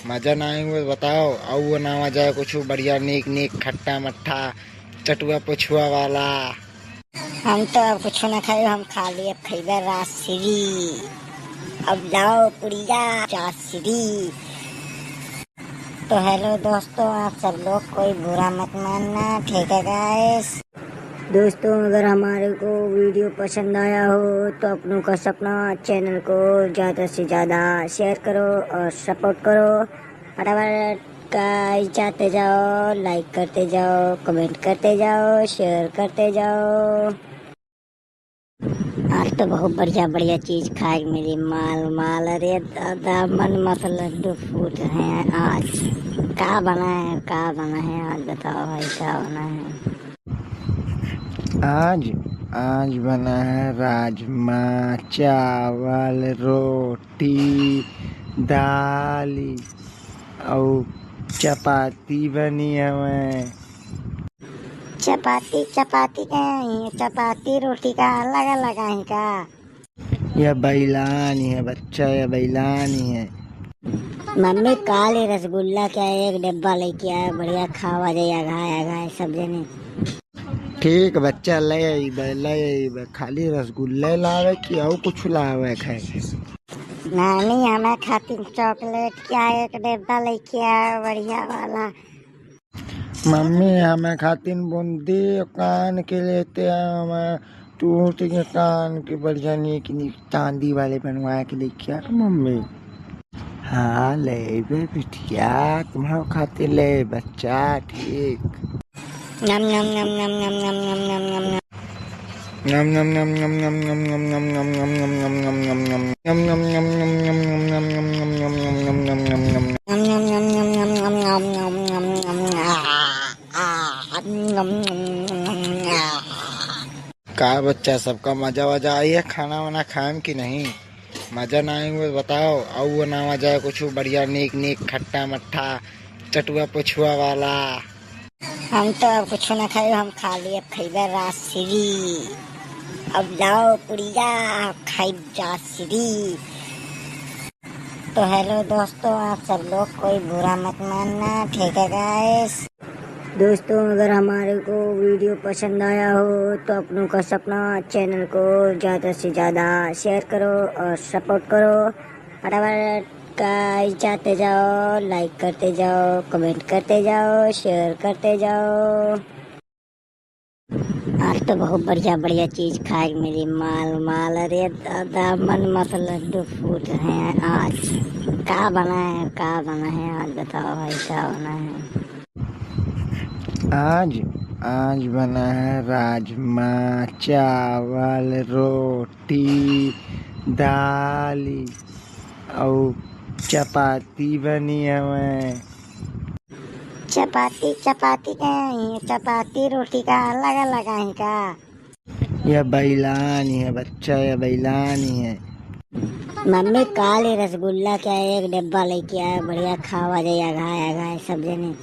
मजा ना आई हुए बताओ, और वो ना मजा है कुछ बढ़िया नीक नीक खट्टा मट्ठा चटुआ पुछुआ वाला। हम तो अब कुछ ना खाए, हम खाली अब खइबे राजश्री। अब लाओ पुड़िया चाश्री। तो हेलो दोस्तों, आप सब लोग कोई बुरा मत मानना, ठीक है गाइस? दोस्तों, अगर हमारे को वीडियो पसंद आया हो तो अपनों का सपना चैनल को ज़्यादा से ज़्यादा शेयर करो और सपोर्ट करो। फटाफट गाइस, जाते जाओ, लाइक करते जाओ, कमेंट करते जाओ, शेयर करते जाओ। आज तो बहुत बढ़िया बढ़िया चीज खाए के मिली, माल माल। अरे दादा, मन मत लड्डू फूट रहे हैं आज। का बना है, का बना है आज, बताओ भाई, का बना है? आज, आज बना है राजमा चावल, रोटी, दाल और चपाती बनी हवे। चपाती, चपाती का है, चपाती रोटी का अलग अलग है का? यह बैलानी है बच्चा, यह बैलानी है। मम्मी, काले रसगुल्ला का एक डिब्बा लेके आया, बढ़िया खावा जाए, अघाय अघाय सब जने। ठीक बच्चा, ले अइबे, ले अइबे, खाली रसगुल्ले लावे कि और कुछ लावे खाए? नानी, हमें खातिर चॉकलेट का एक डिब्बा लेके आया, बढ़िया वाला। मम्मी, हमें खातिर बूंदी कान के लेते हैं, हमें टूट के कान के बढ़िया नीक नीक चांदी वाले बनवा के लेके आ मम्मी। हाँ, लेबे बिटिया, तुम्हारे खातिर ले बच्चा, ठीक। नम, नम, नम, नम। का बच्चा, सबका मजा वजा आई है खाना वाना खाएम कि नहीं? मजा ना आई हुए बताओ, अउ वो ना मजा है कुछ बढ़िया नीक नीक खट्टा मट्ठा चटुआ पुछुआ वाला। हम तो अब कुछ ना खाए, हम खाली अब खइबे राजश्री। अब लाओ पुड़िया, खाइब राजश्री। तो हेलो दोस्तों, आप सब लोग कोई बुरा मत मानना, ठीक है गाइस? दोस्तों, अगर हमारे को वीडियो पसंद आया हो तो अपनों का सपना चैनल को ज़्यादा से ज़्यादा शेयर करो और सपोर्ट करो। फटाफट गाइस जाते जाओ, लाइक करते जाओ, कमेंट करते जाओ, शेयर करते जाओ। आज तो बहुत बढ़िया बढ़िया चीज खाए के मिली, माल माल। अरे दादा, मन मत लड्डू फूट रहे हैं आज। का बना है, का बना है आज, बताओ भाई, का बना है? आज, आज बना है राजमा चावल, रोटी, दाल और चपाती बनी हमें। चपाती, चपाती का है, चपाती रोटी का अलग अलग है का? यह बैलानी है बच्चा, यह बैलानी है। मम्मी, काले रसगुल्ला का एक डिब्बा लेके आया, बढ़िया खावा जाए, अघाय अघाय सब जने।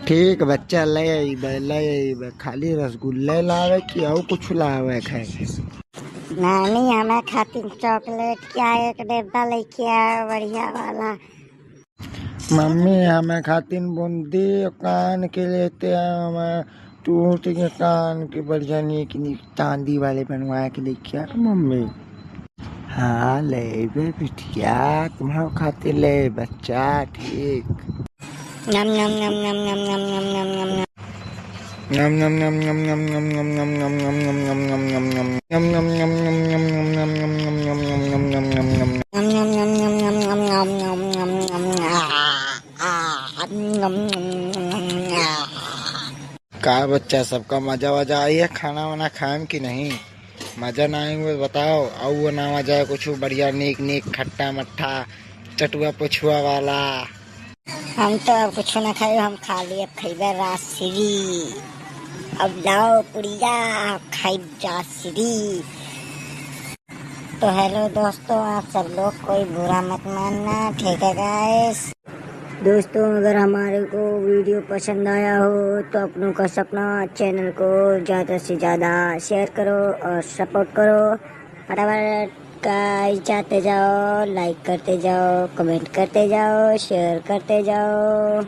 ठीक बच्चा, ले अइबे, ले अइबे, खाली रसगुल्ले लावे कि और कुछ लावे खाए? नानी, हमें खातिर चॉकलेट का एक डिब्बा लेके आया, बढ़िया वाला। मम्मी, हमें खातिर बूंदी कान के लेते हैं, हमें टूट के कान के बढ़िया नीक नीक चांदी वाले बनवा के लेके आ मम्मी। हाँ, लेबे बिटिया, तुम्हारे खातिर ले बच्चा, ठीक। नम, नम, नम। का बच्चा, सबका मजा वजा आई है खाना वाना खाएम कि नहीं? मजा ना आई हुए बताओ, अउ वो ना मजा है कुछ बढ़िया नीक नीक खट्टा मट्ठा चटुआ पुछुआ वाला। हम तो अब कुछ ना खाए, हम खाली अब खइबे राजश्री। अब लाओ पुड़िया, खाइब राजश्री। तो हेलो दोस्तों, आप सब लोग कोई बुरा मत मानना, ठीक है गाइस? दोस्तों, अगर हमारे को वीडियो पसंद आया हो तो अपनों का सपना चैनल को ज़्यादा से ज़्यादा शेयर करो और सपोर्ट करो। फटाफट गाइस जाते जाओ, लाइक करते जाओ, कमेंट करते जाओ, शेयर करते जाओ।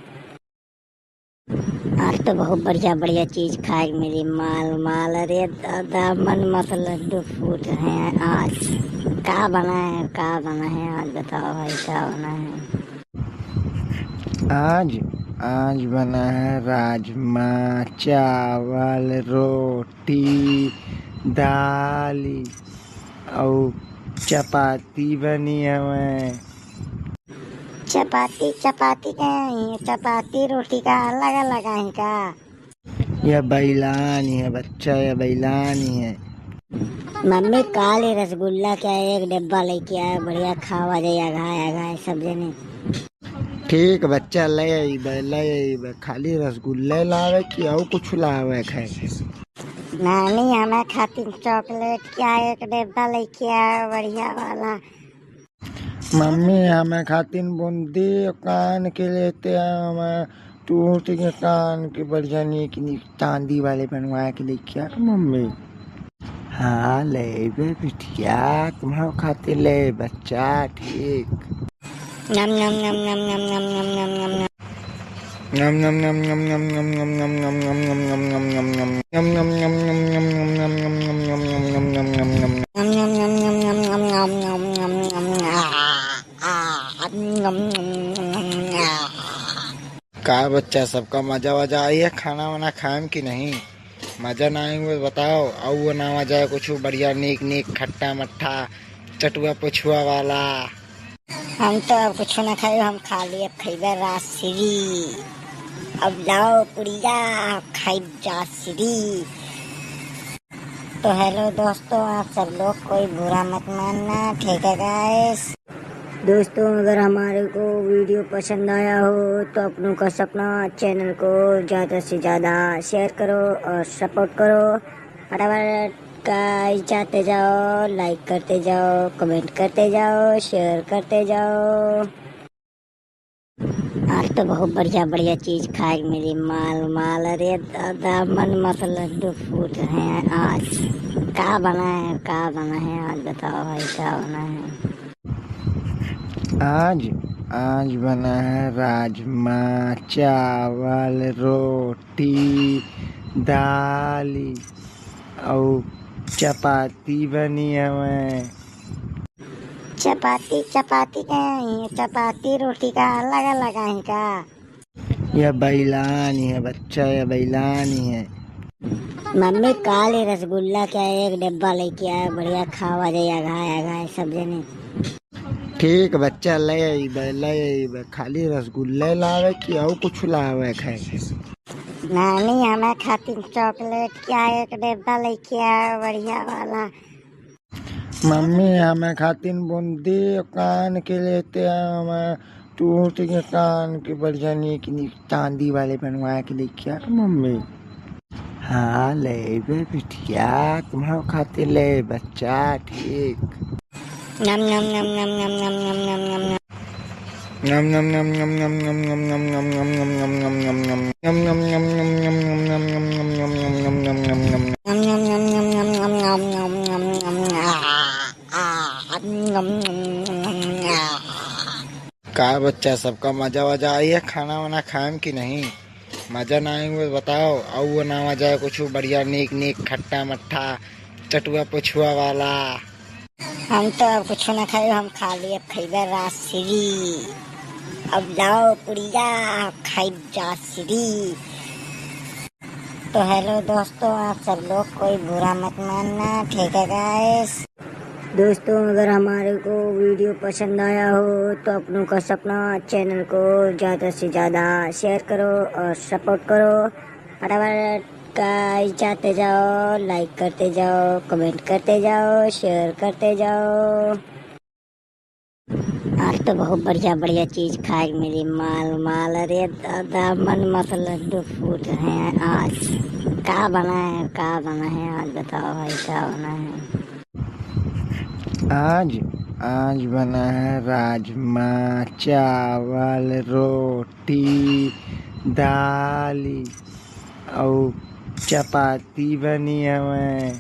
आज तो बहुत बढ़िया बढ़िया चीज खाए के मिली, माल माल। अरे दादा, मन मत लड्डू फूट रहे हैं आज। का बना है, का बना है आज, बताओ भाई, का बना है? आज, आज बना है राजमा चावल, रोटी, दाल और चपाती बनी हमें। चपाती, चपाती का है, चपाती रोटी का अलग अलग है का? यह बैलानी है बच्चा, यह बैलानी है। मम्मी, काले रसगुल्ला का एक डिब्बा लेके आया, बढ़िया खावा जाए, अघाय अघाय सब जने। ठीक बच्चा, ले अइबे, ले अइबे, खाली रसगुल्ले लावे कि और कुछ लावे खाए? नानी, हमें खातिर चॉकलेट का एक डिब्बा लेके आया, बढ़िया वाला। मम्मी, हमें खातिर बूंदी कान के लेते हैं, हमें टूट के कान के बढ़िया नीक नीक चांदी वाले बनवा के लेके आ मम्मी। हाँ, लेबे बिटिया, तुम्हारे खातिर ले बच्चा, ठीक। नम नम नम नम नम नम नम नम नम नम। नम नम नम नम नम नम नम नम नम नम नम नम नम नम नम। नम नम नम नम नम नम नम नम नम नम नम नम नम नम। नम नम नम नम नम नम नम नम नम नम। आ, आ, नम नम नम नम नम। आ। का बच्चा, सबका मजा वजा आई है खाना वाना खाएम कि नहीं? मजा ना आई हुए बताओ, अउ वो ना आ जाए कुछ बढ़िया नीक नीक खट्टा मट्ठा चटुआ पुछुआ वाला। हम तो अब कुछ ना खाए, हम खाली अब खइबे राजश्री। अब लाओ पुड़िया, खाइब जाश्री। तो हेलो दोस्तों, आप सब लोग कोई बुरा मत मानना, ठीक है गाइस? दोस्तों, अगर हमारे को वीडियो पसंद आया हो तो अपनों का सपना चैनल को ज़्यादा से ज़्यादा शेयर करो और सपोर्ट करो। फटाफट गाइस जाते जाओ, लाइक करते जाओ, कमेंट करते जाओ, शेयर करते जाओ। आज तो बहुत बढ़िया बढ़िया चीज खाए के मिली, माल माल। अरे दादा, मन मत लड्डू फूट रहे हैं आज। का बना है, का बना है आज, बताओ भाई, का बना है? आज, आज बना है राजमा चावल रोटी दाल अउ चपाती बनी हवे। चपाती, चपाती का है, चपाती रोटी का अलग अलग है का? यह बैलानी है बच्चा, यह बैलानी है। मम्मी काले रसगुल्ला का एक डिब्बा लेके आया, बढ़िया खावा जाए अघाय अघाय सब जने। ठीक बच्चा, ले अइबे, ले अइबे। खाली रसगुल्ले लावे कि अउ कुछ लावे खाए? नानी, हमें खातिर चॉकलेट का एक डिब्बा लेके आया, बढ़िया वाला। मम्मी, हमें खातिर बूंदी कान के लेते हैं, हमें टूट के कान के बढ़िया नीक नीक चांदी वाले बनवा के लेके आ मम्मी। हाँ, लेबे बिटिया, तुम्हारे खातिर ले बच्चा, ठीक। नम नम नम नम नम नम नम नम नम नम। नम नम नम नम नम नम नम नम नम नम नम नम नम नम नम। नम नम नम नम नम नम नम नम नम नम नम नम नम नम। नम नम नम नम नम नम नम नम नम नम। आ, आ, नम नम नम नम नम। आ। का बच्चा, सबका मजा वजा आई है खाना वाना खाएम कि नहीं? मजा ना आई हुए बताओ, अउ वो ना आ जाए कुछ बढ़िया नीक नीक खट्टा मट्ठा चटुआ पुछुआ वाला। हम तो अब कुछ ना खाए, हम खाली अब खइबे राजश्री। अब लाओ पुड़िया, खाइब जाश्री। तो हेलो दोस्तों, आप सब लोग कोई बुरा मत मानना, ठीक है गाइस? दोस्तों, अगर हमारे को वीडियो पसंद आया हो तो अपनों का सपना चैनल को ज़्यादा से ज़्यादा शेयर करो और सपोर्ट करो। फटाफट गाइस जाते जाओ, लाइक करते जाओ, कमेंट करते जाओ, शेयर करते जाओ। आज तो बहुत बढ़िया बढ़िया चीज खाए के मिली, माल माल। अरे दादा, मन मत लड्डू फूट रहे हैं आज। का बना है, का बना है आज, बताओ भाई, का बना है? आज, आज बना है राजमा चावल रोटी दाल अउ चपाती बनी हवे।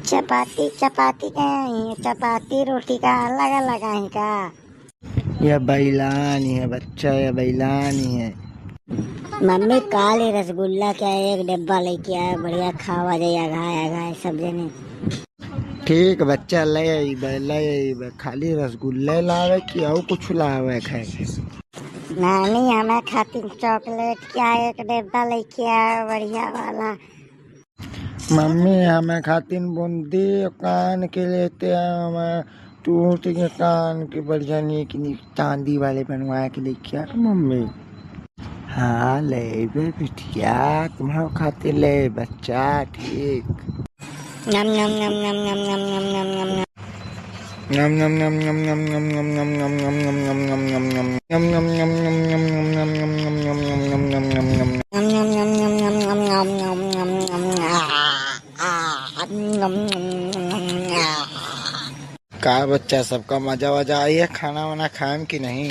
चपाती, चपाती का है, चपाती रोटी का अलग अलग है का? यह बैलानी है बच्चा, यह बैलानी है। मम्मी काले रसगुल्ला का एक डिब्बा लेके आया, बढ़िया खावा जाए अघाय अघाय सब जने। ठीक बच्चा, ले अइबे, ले अइबे। खाली रसगुल्ले लावे कि अउ कुछ लावे खाए? नानी, हमें खातिर चॉकलेट का एक डिब्बा लेके आया, बढ़िया वाला। मम्मी, हमें खातिर बूंदी कान के लेते हैं, हमें टूट के कान के बढ़िया नीक नीक चांदी वाले बनवा के लेके आ मम्मी। हाँ, लेबे बिटिया, तुम्हारे खातिर ले बच्चा, ठीक। नम नम नम नम नम नम नम नम नम नम। नम नम नम नम नम नम नम नम नम नम नम नम नम नम। नम नम नम नम नम नम नम नम नम नम नम नम नम। नम नम नम नम नम नम नम नम नम नम। आ, आ, नम नम नम नम। आ। का बच्चा, सबका मजा वजा आई है खाना वाना खाएम कि नहीं?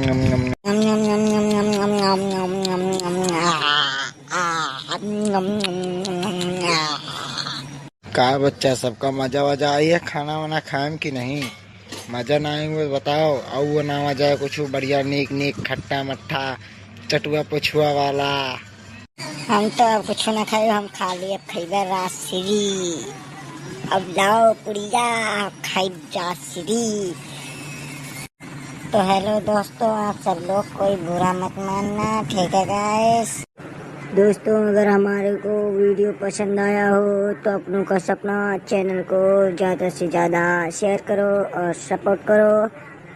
का बच्चा, सबका मजा वजा आई है खाना वाना खाएम कि नहीं? मजा ना आई हुए बताओ, अउ वो ना आ जाए कुछ बढ़िया नीक नीक खट्टा मट्ठा चटुआ पुछुआ वाला। हम तो अब कुछ ना खाए, हम खाली अब खइबे राजश्री। अब लाओ पुड़िया, खाइब जाश्री। तो हेलो दोस्तों, आप सब लोग कोई बुरा मत मानना, ठीक है गाइस? दोस्तों, अगर हमारे को वीडियो पसंद आया हो तो अपनों का सपना चैनल को ज़्यादा से ज़्यादा शेयर करो और सपोर्ट करो।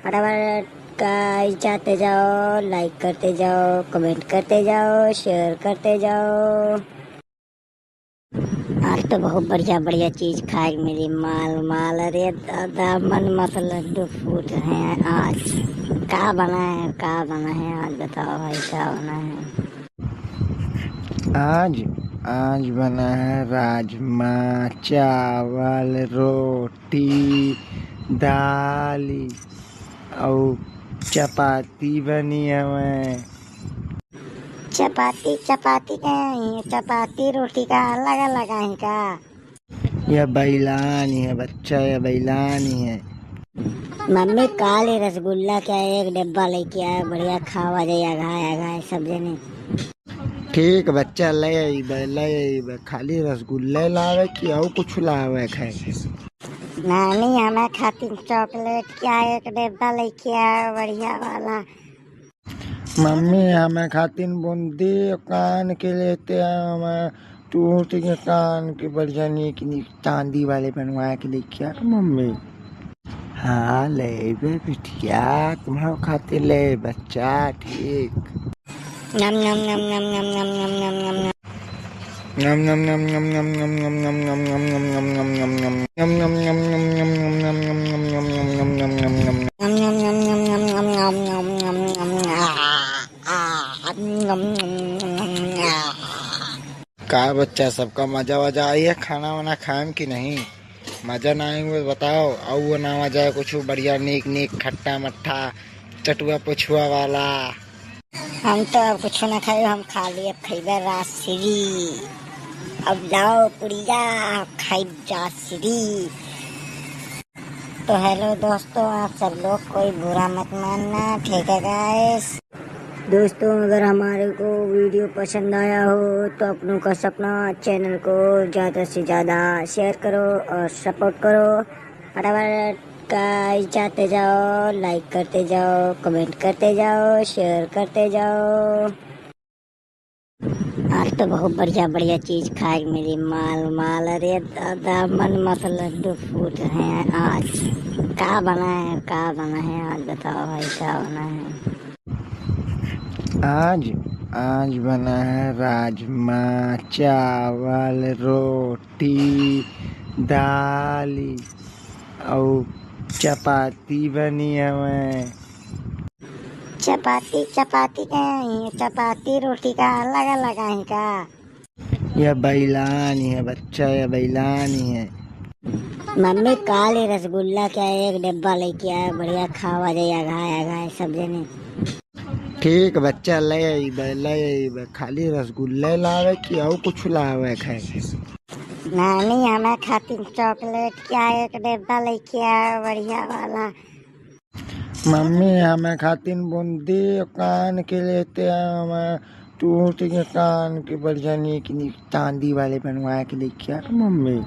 फटाफट गाइस जाते जाओ, लाइक करते जाओ, कमेंट करते जाओ, शेयर करते जाओ। आज तो बहुत बढ़िया बढ़िया चीज खाए के मिली, माल माल। अरे दादा, मन मत लड्डू फूट रहे हैं आज। का बना है, का बना है आज, बताओ भाई, का बना है? आज, आज बना है राजमा चावल, रोटी, दाल अउ चपाती बनी हवे। चपाती, चपाती नहीं है, चपाती रोटी का अलग अलग है का? यह बैलानी है बच्चा, यह बैलानी है। मम्मी, काल ही रसगुल्ला का एक डिब्बा लेके आया, बढ़िया खावा जाए, अघाए अघाए सब जने। ठीक बच्चा, ले अइबे, ले अइबे। खाली रसगुल्ला लावे कि अउ कुछ लावे खाए? नानी, हमें खातिर चॉकलेट का एक डिब्बा लेके आया, बढ़िया वाला। मम्मी, हमें खातिर बूंदी कान के लेते आया, हमें टूट के कान के बढ़िया नीक नीक चांदी वाले बनवा के लेके आ मम्मी। हाँ, लेबे बिटिया, तुम्हारे खातिर ले बच्चा, ठीक। नम नम नम नम नम नम नम नम नम नम। का बच्चा, सबका मजा वजा आई है खाना वाना खाएम कि नहीं? मजा ना आई हुए बताओ, अउ वो ना आ जाए कुछ बढ़िया नीक नीक खट्टा मट्ठा चटुआ पुछुआ वाला। हम तो अब कुछ ना खाए, हम खाली अब खइबे राजश्री। अब लाओ पुड़िया, खाइब जाश्री। तो हेलो दोस्तों, आप सब लोग कोई बुरा मत मानना, ठीक है गाइस? दोस्तों, अगर हमारे को वीडियो पसंद आया हो तो अपनों का सपना चैनल को ज़्यादा से ज़्यादा शेयर करो और सपोर्ट करो। फटाफट गाइस, जाते जाओ, लाइक करते जाओ, कमेंट करते जाओ, शेयर करते जाओ। आज तो बहुत बढ़िया बढ़िया चीज खाए के मिली, माल माल। अरे दादा, मन मत लड्डू फूट रहे हैं आज। का बना है, का बना है आज, बताओ भाई, का बना है? आज, आज बना है राजमा चावल, रोटी, दाल और चपाती बनी हवे। चपाती, चपाती का है? चपाती रोटी का अलग अलग है का? यह बैलानी है बच्चा, यह बैलानी है। मम्मी, काल ही रसगुल्ला क्या एक डिब्बा लेके आया, बढ़िया खावा जाए, अघाए अघाए सब जने। ठीक बच्चा, ले अइबे, ले अइबे। खाली रसगुल्ले लावे कि और कुछ लावे खाए? नानी, हमें खातिर चॉकलेट क्या एक डिब्बा लेके आया, बढ़िया वाला। मम्मी, हमें खातिर बूंदी कान के लेते हैं, हमें टूट के कान के बढ़िया नीक नीक चांदी वाले बनवा के लेके आ मम्मी।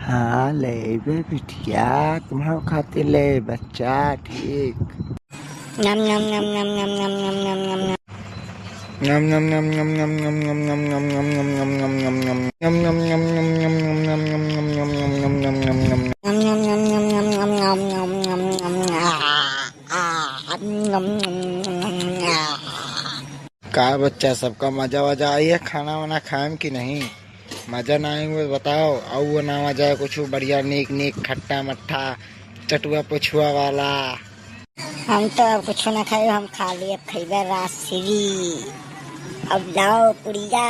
हाँ, लेबे बिटिया, तुम्हारे खातिर ले बच्चा, ठीक। नम, नम, नम। नम, नम, नम। का बच्चा, सबका मजा वजा आई है खाना वाना खाएम कि नहीं? मजा ना आई हो बताओ, और वो ना मजा है कुछ बढ़िया नीक नीक खट्टा मट्ठा चटुआ पुछुआ वाला। हम तो अब कुछ ना खाई, हम खाली अब खइबे राजश्री। अब लाओ पुड़िया,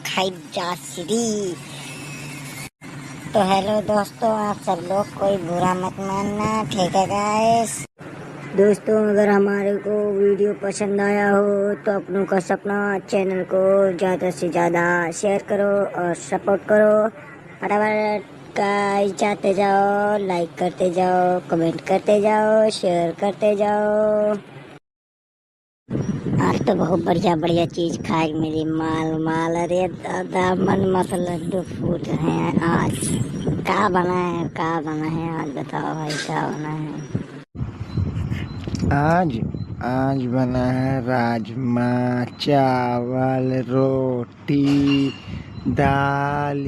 खाइब राजश्री। तो हेलो दोस्तों, आप सब लोग कोई बुरा मत मानना, ठीक है गाइस? दोस्तों, अगर हमारे को वीडियो पसंद आया हो तो अपनों का सपना चैनल को ज़्यादा से ज़्यादा शेयर करो और सपोर्ट करो। फटाफट गाइस, जाते जाओ, लाइक करते जाओ, कमेंट करते जाओ, शेयर करते जाओ। आज तो बहुत बढ़िया बढ़िया चीज खाए के मिली, माल माल। अरे दादा, मन मत लड्डू फूट रहे हैं आज। का बना है, का बना है आज, बताओ भाई, का बना है? आज, आज बना है राजमा चावल, रोटी, दाल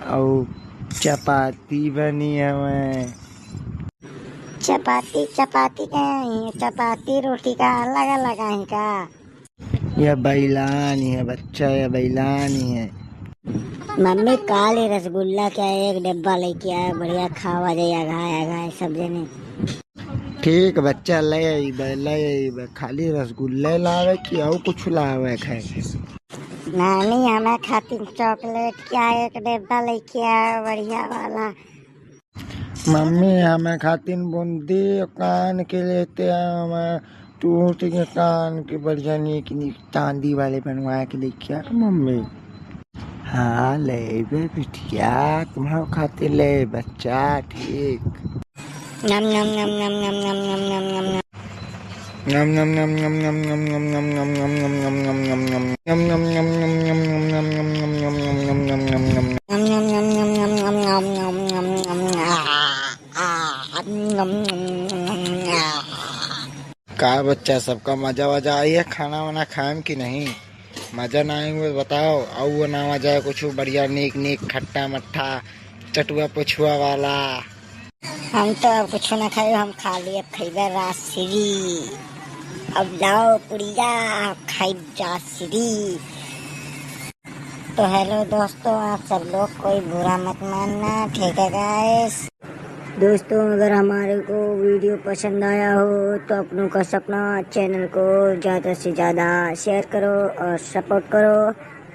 और चपाती बनी हवे। चपाती, चपाती का है, चपाती रोटी का अलग अलग है का? यह बैलानी है बच्चा, यह बैलानी है। मम्मी, काल ही रसगुल्ला क्या एक डिब्बा लेके आया, बढ़िया खावा जाए, अघाए अघाए सब जने। ठीक बच्चा, ले अइबे, ले अइबे। खाली रसगुल्ले लावे कि और कुछ लावे खाए? नानी, हमें खातिर चॉकलेट क्या एक डिब्बा लेके आया, बढ़िया वाला। मम्मी, हमें खातिर बूंदी कान के लेते हैं, हमें टूट के कान के बढ़िया नीक नीक चांदी वाले बनवा के लेके आ मम्मी। हाँ, लेबे बिटिया, तुम्हारे खातिर ले बच्चा, ठीक। नम, नम, नम। का बच्चा, सबका मजा वजा आई है खाना वाना खाएम कि नहीं? मजा ना आई हो बताओ, और वो ना मजा है कुछ बढ़िया नीक नीक खट्टा मट्ठा चटुआ पुछुआ वाला। हम तो अब कुछ ना खाई, हम खाली अब खइबे राजश्री। अब लाओ पुड़िया, खाइब राजश्री। तो हेलो दोस्तों, आप सब लोग कोई बुरा मत मानना, ठीक है गाइस? दोस्तों, अगर हमारे को वीडियो पसंद आया हो तो अपनों का सपना चैनल को ज़्यादा से ज़्यादा शेयर करो और सपोर्ट करो।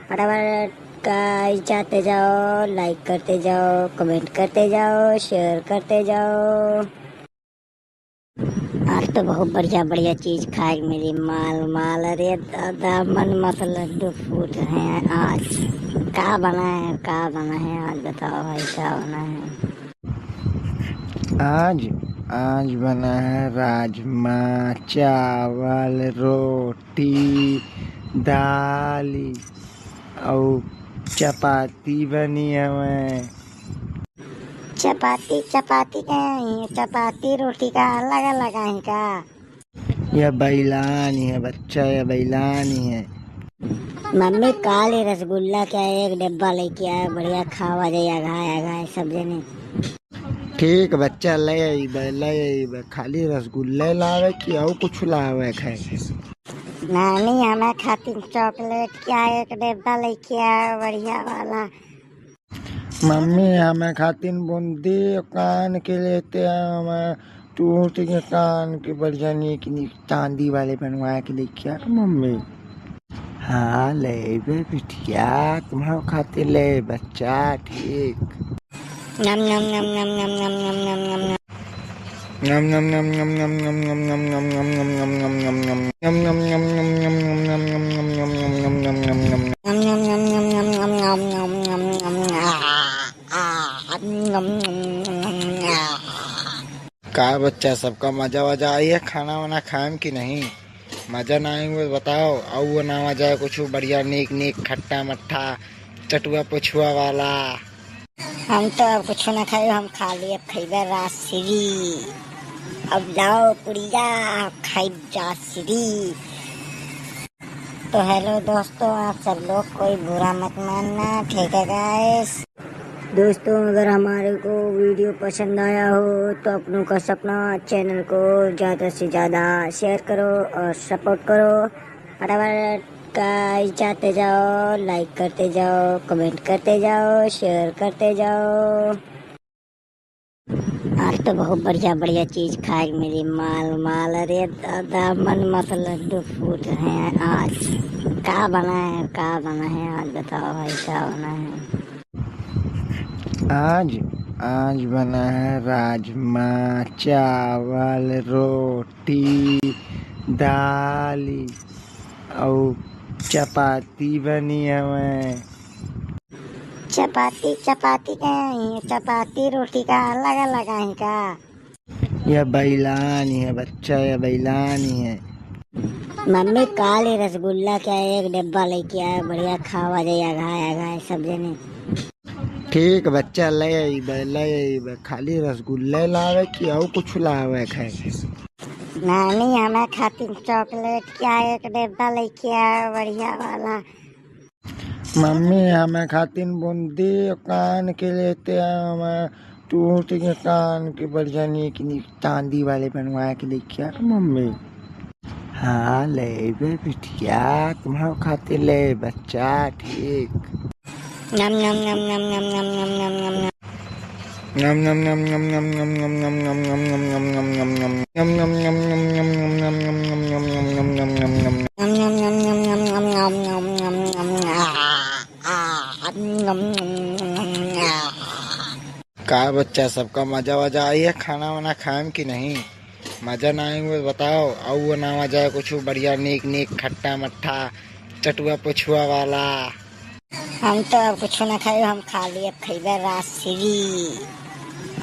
फटाफट गाइस, जाते जाओ, लाइक करते जाओ, कमेंट करते जाओ, शेयर करते जाओ। आज तो बहुत बढ़िया बढ़िया चीज खाए के मिली, माल माल। अरे दादा, मन मत लड्डू फूट रहे हैं आज। का बना है, का बना है आज, बताओ भाई, का बना है? आज, आज बना है राजमा चावल, रोटी, दाल और चपाती बनी हवे। चपाती, चपाती का है, चपाती रोटी का अलग अलग है का? यह बैलानी है बच्चा, यह बैलानी है। मम्मी, काल ही रसगुल्ला का एक डिब्बा लेके आए, बढ़िया खावा जाए, अघाए अघाए सब जने। ठीक बच्चा, ले अइबे, ले अइबे। खाली रसगुल्ले लावे कि अउ कुछ लावे खाए? नानी, हमें खातिर चॉकलेट का एक डिब्बा लेके आए, बढ़िया वाला। मम्मी, हमें खातिर बूंदी कान के लेते हैं, हमें टूट के कान के बढ़िया नीक नीक चांदी वाले बनवा के लेके आ मम्मी। हाँ, लेबे बिटिया, तुम्हारे खातिर ले बच्चा, ठीक। नम, नम, नम, नम। नम, नम, नम, नम, नम। का बच्चा, सबका मजा वजा आई है खाना वाना खाएम कि नहीं? मजा ना आई हुए बताओ, अउ वो ना आ जाए कुछ बढ़िया नीक नीक खट्टा मट्ठा चटुआ पुछुआ वाला। हम तो अब कुछ ना खाए, हम खाली अब खइबे राजश्री। अब लाओ पुड़िया, खाइब राजश्री। तो हेलो दोस्तों, आप सब लोग कोई बुरा मत मानना, ठीक है गाइस? दोस्तों, अगर हमारे को वीडियो पसंद आया हो तो अपनों का सपना चैनल को ज़्यादा से ज़्यादा शेयर करो और सपोर्ट करो। फटाफट गाइस जाते जाओ, लाइक करते जाओ, कमेंट करते जाओ, शेयर करते जाओ। आज तो बहुत बढ़िया बढ़िया चीज खाए के मिली, माल माल। अरे दादा, मन मत लड्डू फूट रहे हैं आज। का बना है, का बना है आज, बताओ भाई, का बना है? आज, आज बना है राजमा चावल, रोटी, दाल अउ चपाती बनी हवे। चपाती, चपाती का है, चपाती रोटी का अलग अलग है का? यह बैलानी है बच्चा, यह बैलानी है। मम्मी, काल ही रसगुल्ला का एक डिब्बा लेके आए, बढ़िया खावा जाए, अघाए अघाए सब जने। ठीक बच्चा, ले अइबे, ले अइबे। खाली रसगुल्ले लावे कि अउ कुछ लावे खाए? नानी, हमें खातिर चॉकलेट का एक डिब्बा लेके आए, बढ़िया वाला। मम्मी, हमें खातिर बूंदी कान के लेते हैं, हमें टूट के कान के बढ़िया नीक नीक चांदी वाले बनवा के लेके आ मम्मी। हाँ, लेबे बिटिया, तुम्हारे खातिर ले बच्चा, ठीक। नम, नम, नम। नम, नम, नम। का बच्चा, सबका मजा वजा आई है खाना वाना खाएम कि नहीं? मजा ना आई हुए बताओ, अउ वो ना आ जाए कुछ बढ़िया नीक नीक खट्टा मट्ठा चटुआ पुछुआ वाला। हम तो अब कुछ ना खाए, हम खाली अब खइबे राजश्री।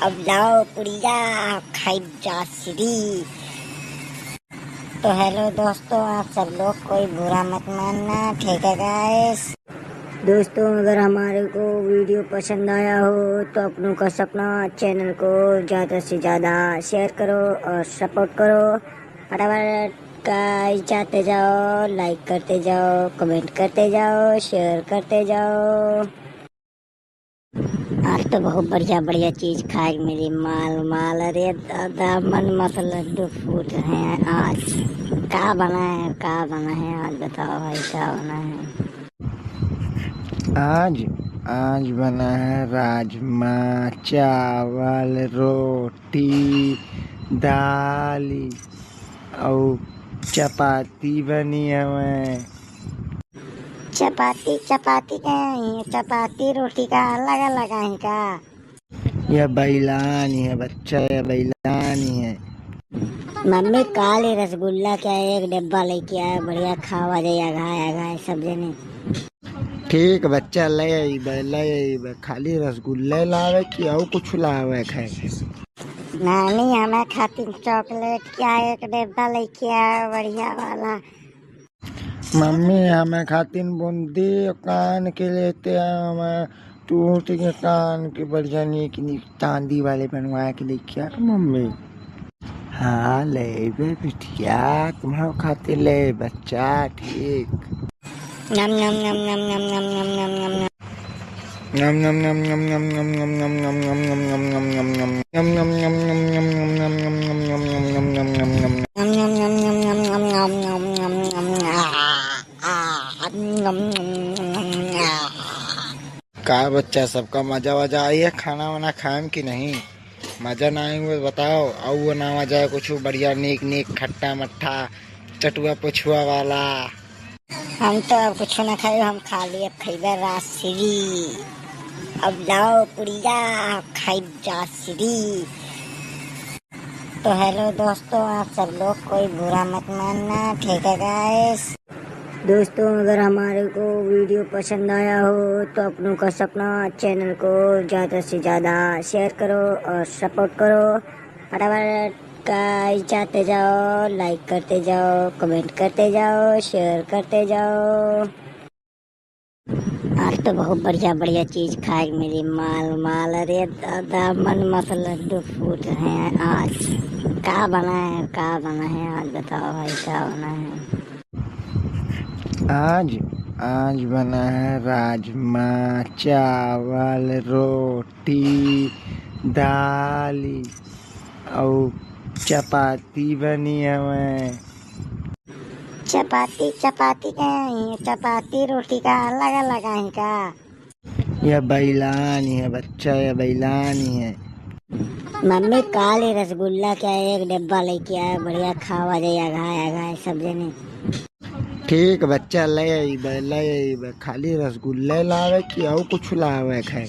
अब लाओ पुड़िया, खाइब राजश्री। तो हेलो दोस्तों, आप सब लोग कोई बुरा मत मानना, ठीक है गाइस? दोस्तों, अगर हमारे को वीडियो पसंद आया हो तो अपनों का सपना चैनल को ज़्यादा से ज़्यादा शेयर करो और सपोर्ट करो। फटाफट गाइस जाते जाओ, लाइक करते जाओ, कमेंट करते जाओ, शेयर करते जाओ। आज तो बहुत बढ़िया बढ़िया चीज खाए के मिली, माल माल। अरे दादा, मन मत लड्डू फूट रहे हैं आज। का बना है, का बना है आज, बताओ भाई, का बना है? आज, आज बना है राजमा चावल, रोटी, दाल अउ चपाती बनी हवे। चपाती, चपाती का है, चपाती रोटी का अलग अलग है का? यह बैलानी है बच्चा, यह बैलानी है। मम्मी, काल ही रसगुल्ला का एक डिब्बा लेके आए, बढ़िया खावा जाए, अघाए अघाए सब जने। ठीक बच्चा, ले अइबे, ले अइबे। खाली रसगुल्ले लावे कि अउ कुछ लावे खाए? नानी, हमें खातिर चॉकलेट का एक डिब्बा लेके आए, बढ़िया वाला। मम्मी, हमें खातिर बूंदी कान के लेते हैं, हमें टूट के कान के बढ़िया नीक नीक तांदी वाले बनवा के लेके आ मम्मी। हाँ, लेबे बिटिया, तुम्हारे खातिर ले बच्चा, ठीक। नम नम नम नम नम नम नम नम नम नम। नम नम नम नम नम नम नम नम नम नम नम नम नम नम नम। नम नम नम नम नम नम नम नम नम नम नम नम नम नम। नम नम नम नम नम नम नम नम नम नम। आ, आ, नम नम नम नम नम। का बच्चा, सबका मजा वजा आई है खाना वाना खाएम कि नहीं? मजा ना आई हुए बताओ, अउ वो ना मजा है कुछ बढ़िया नीक नीक खट्टा मट्ठा चटुआ पुछुआ वाला। हम तो अब कुछ ना खाई, हम खाली अब खइबे राजश्री। अब लाओ पुड़िया, अब खाई राजश्री। तो हेलो दोस्तों, आप सब लोग कोई बुरा मत मानना, ठीक है गाइस? दोस्तों, अगर हमारे को वीडियो पसंद आया हो तो अपनों का सपना चैनल को ज़्यादा से ज़्यादा शेयर करो और सपोर्ट करो। फटाफट गाइस जाते जाओ, लाइक करते जाओ, कमेंट करते जाओ, शेयर करते जाओ। आज तो बहुत बढ़िया बढ़िया चीज खाए के मिली, माल माल। अरे दादा, मन मत लड्डू फूट रहे हैं आज। का बना है, का बना है आज, बताओ भाई, का बना है? आज, आज बना है राजमा चावल, रोटी, दाल अउ चपाती बनी हवे। चपाती, चपाती का है, चपाती रोटी का अलग अलग है का? यह बैलानी है बच्चा, यह बैलानी है। मम्मी, काल ही रसगुल्ला क्या एक डिब्बा लेके आया, बढ़िया खावा जाए, अघाए अघाए सब जने। ठीक बच्चा, ले अइबे, ले अइबे। खाली रसगुल्ले लावे कि अउ कुछ लावे खाए?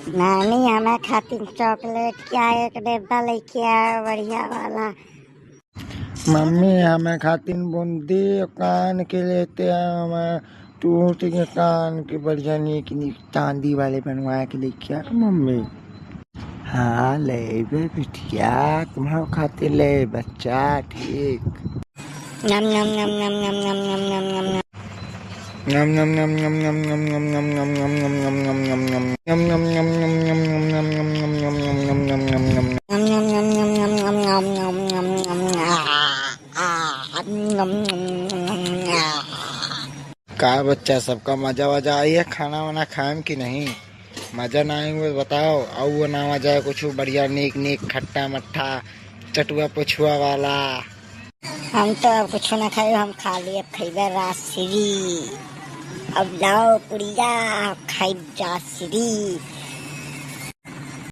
नानी, हमें खातिर चॉकलेट क्या एक डिब्बा लेके आया, बढ़िया वाला। मम्मी, हमें खातिर बूंदी कान के लेते हैं, हमें टूट के कान के बढ़िया नीक नीक तांदी वाले बनवा के लेके आ मम्मी। हाँ, लेबे बिटिया, तुम्हारे खातिर ले बच्चा, ठीक। नम नम नम नम नम नम नम नम नम नम। नम नम नम नम नम नम नम नम नम नम नम नम नम नम नम। नम नम नम नम नम नम नम नम नम नम नम नम नम नम। नम नम नम नम नम नम नम नम नम। आ, आ, नम नम नम नम। आ। का बच्चा, सबका मजा वजा आई है खाना वाना खाएम कि नहीं? मजा ना आई हुए बताओ, अउ वो ना मजा है कुछ बढ़िया नीक नीक खट्टा मट्ठा चटुआ पुछुआ वाला। हम तो अब कुछ ना खाई, हम खाली अब खइबे राजश्री। अब लाओ पुड़िया, अब खाई राजश्री।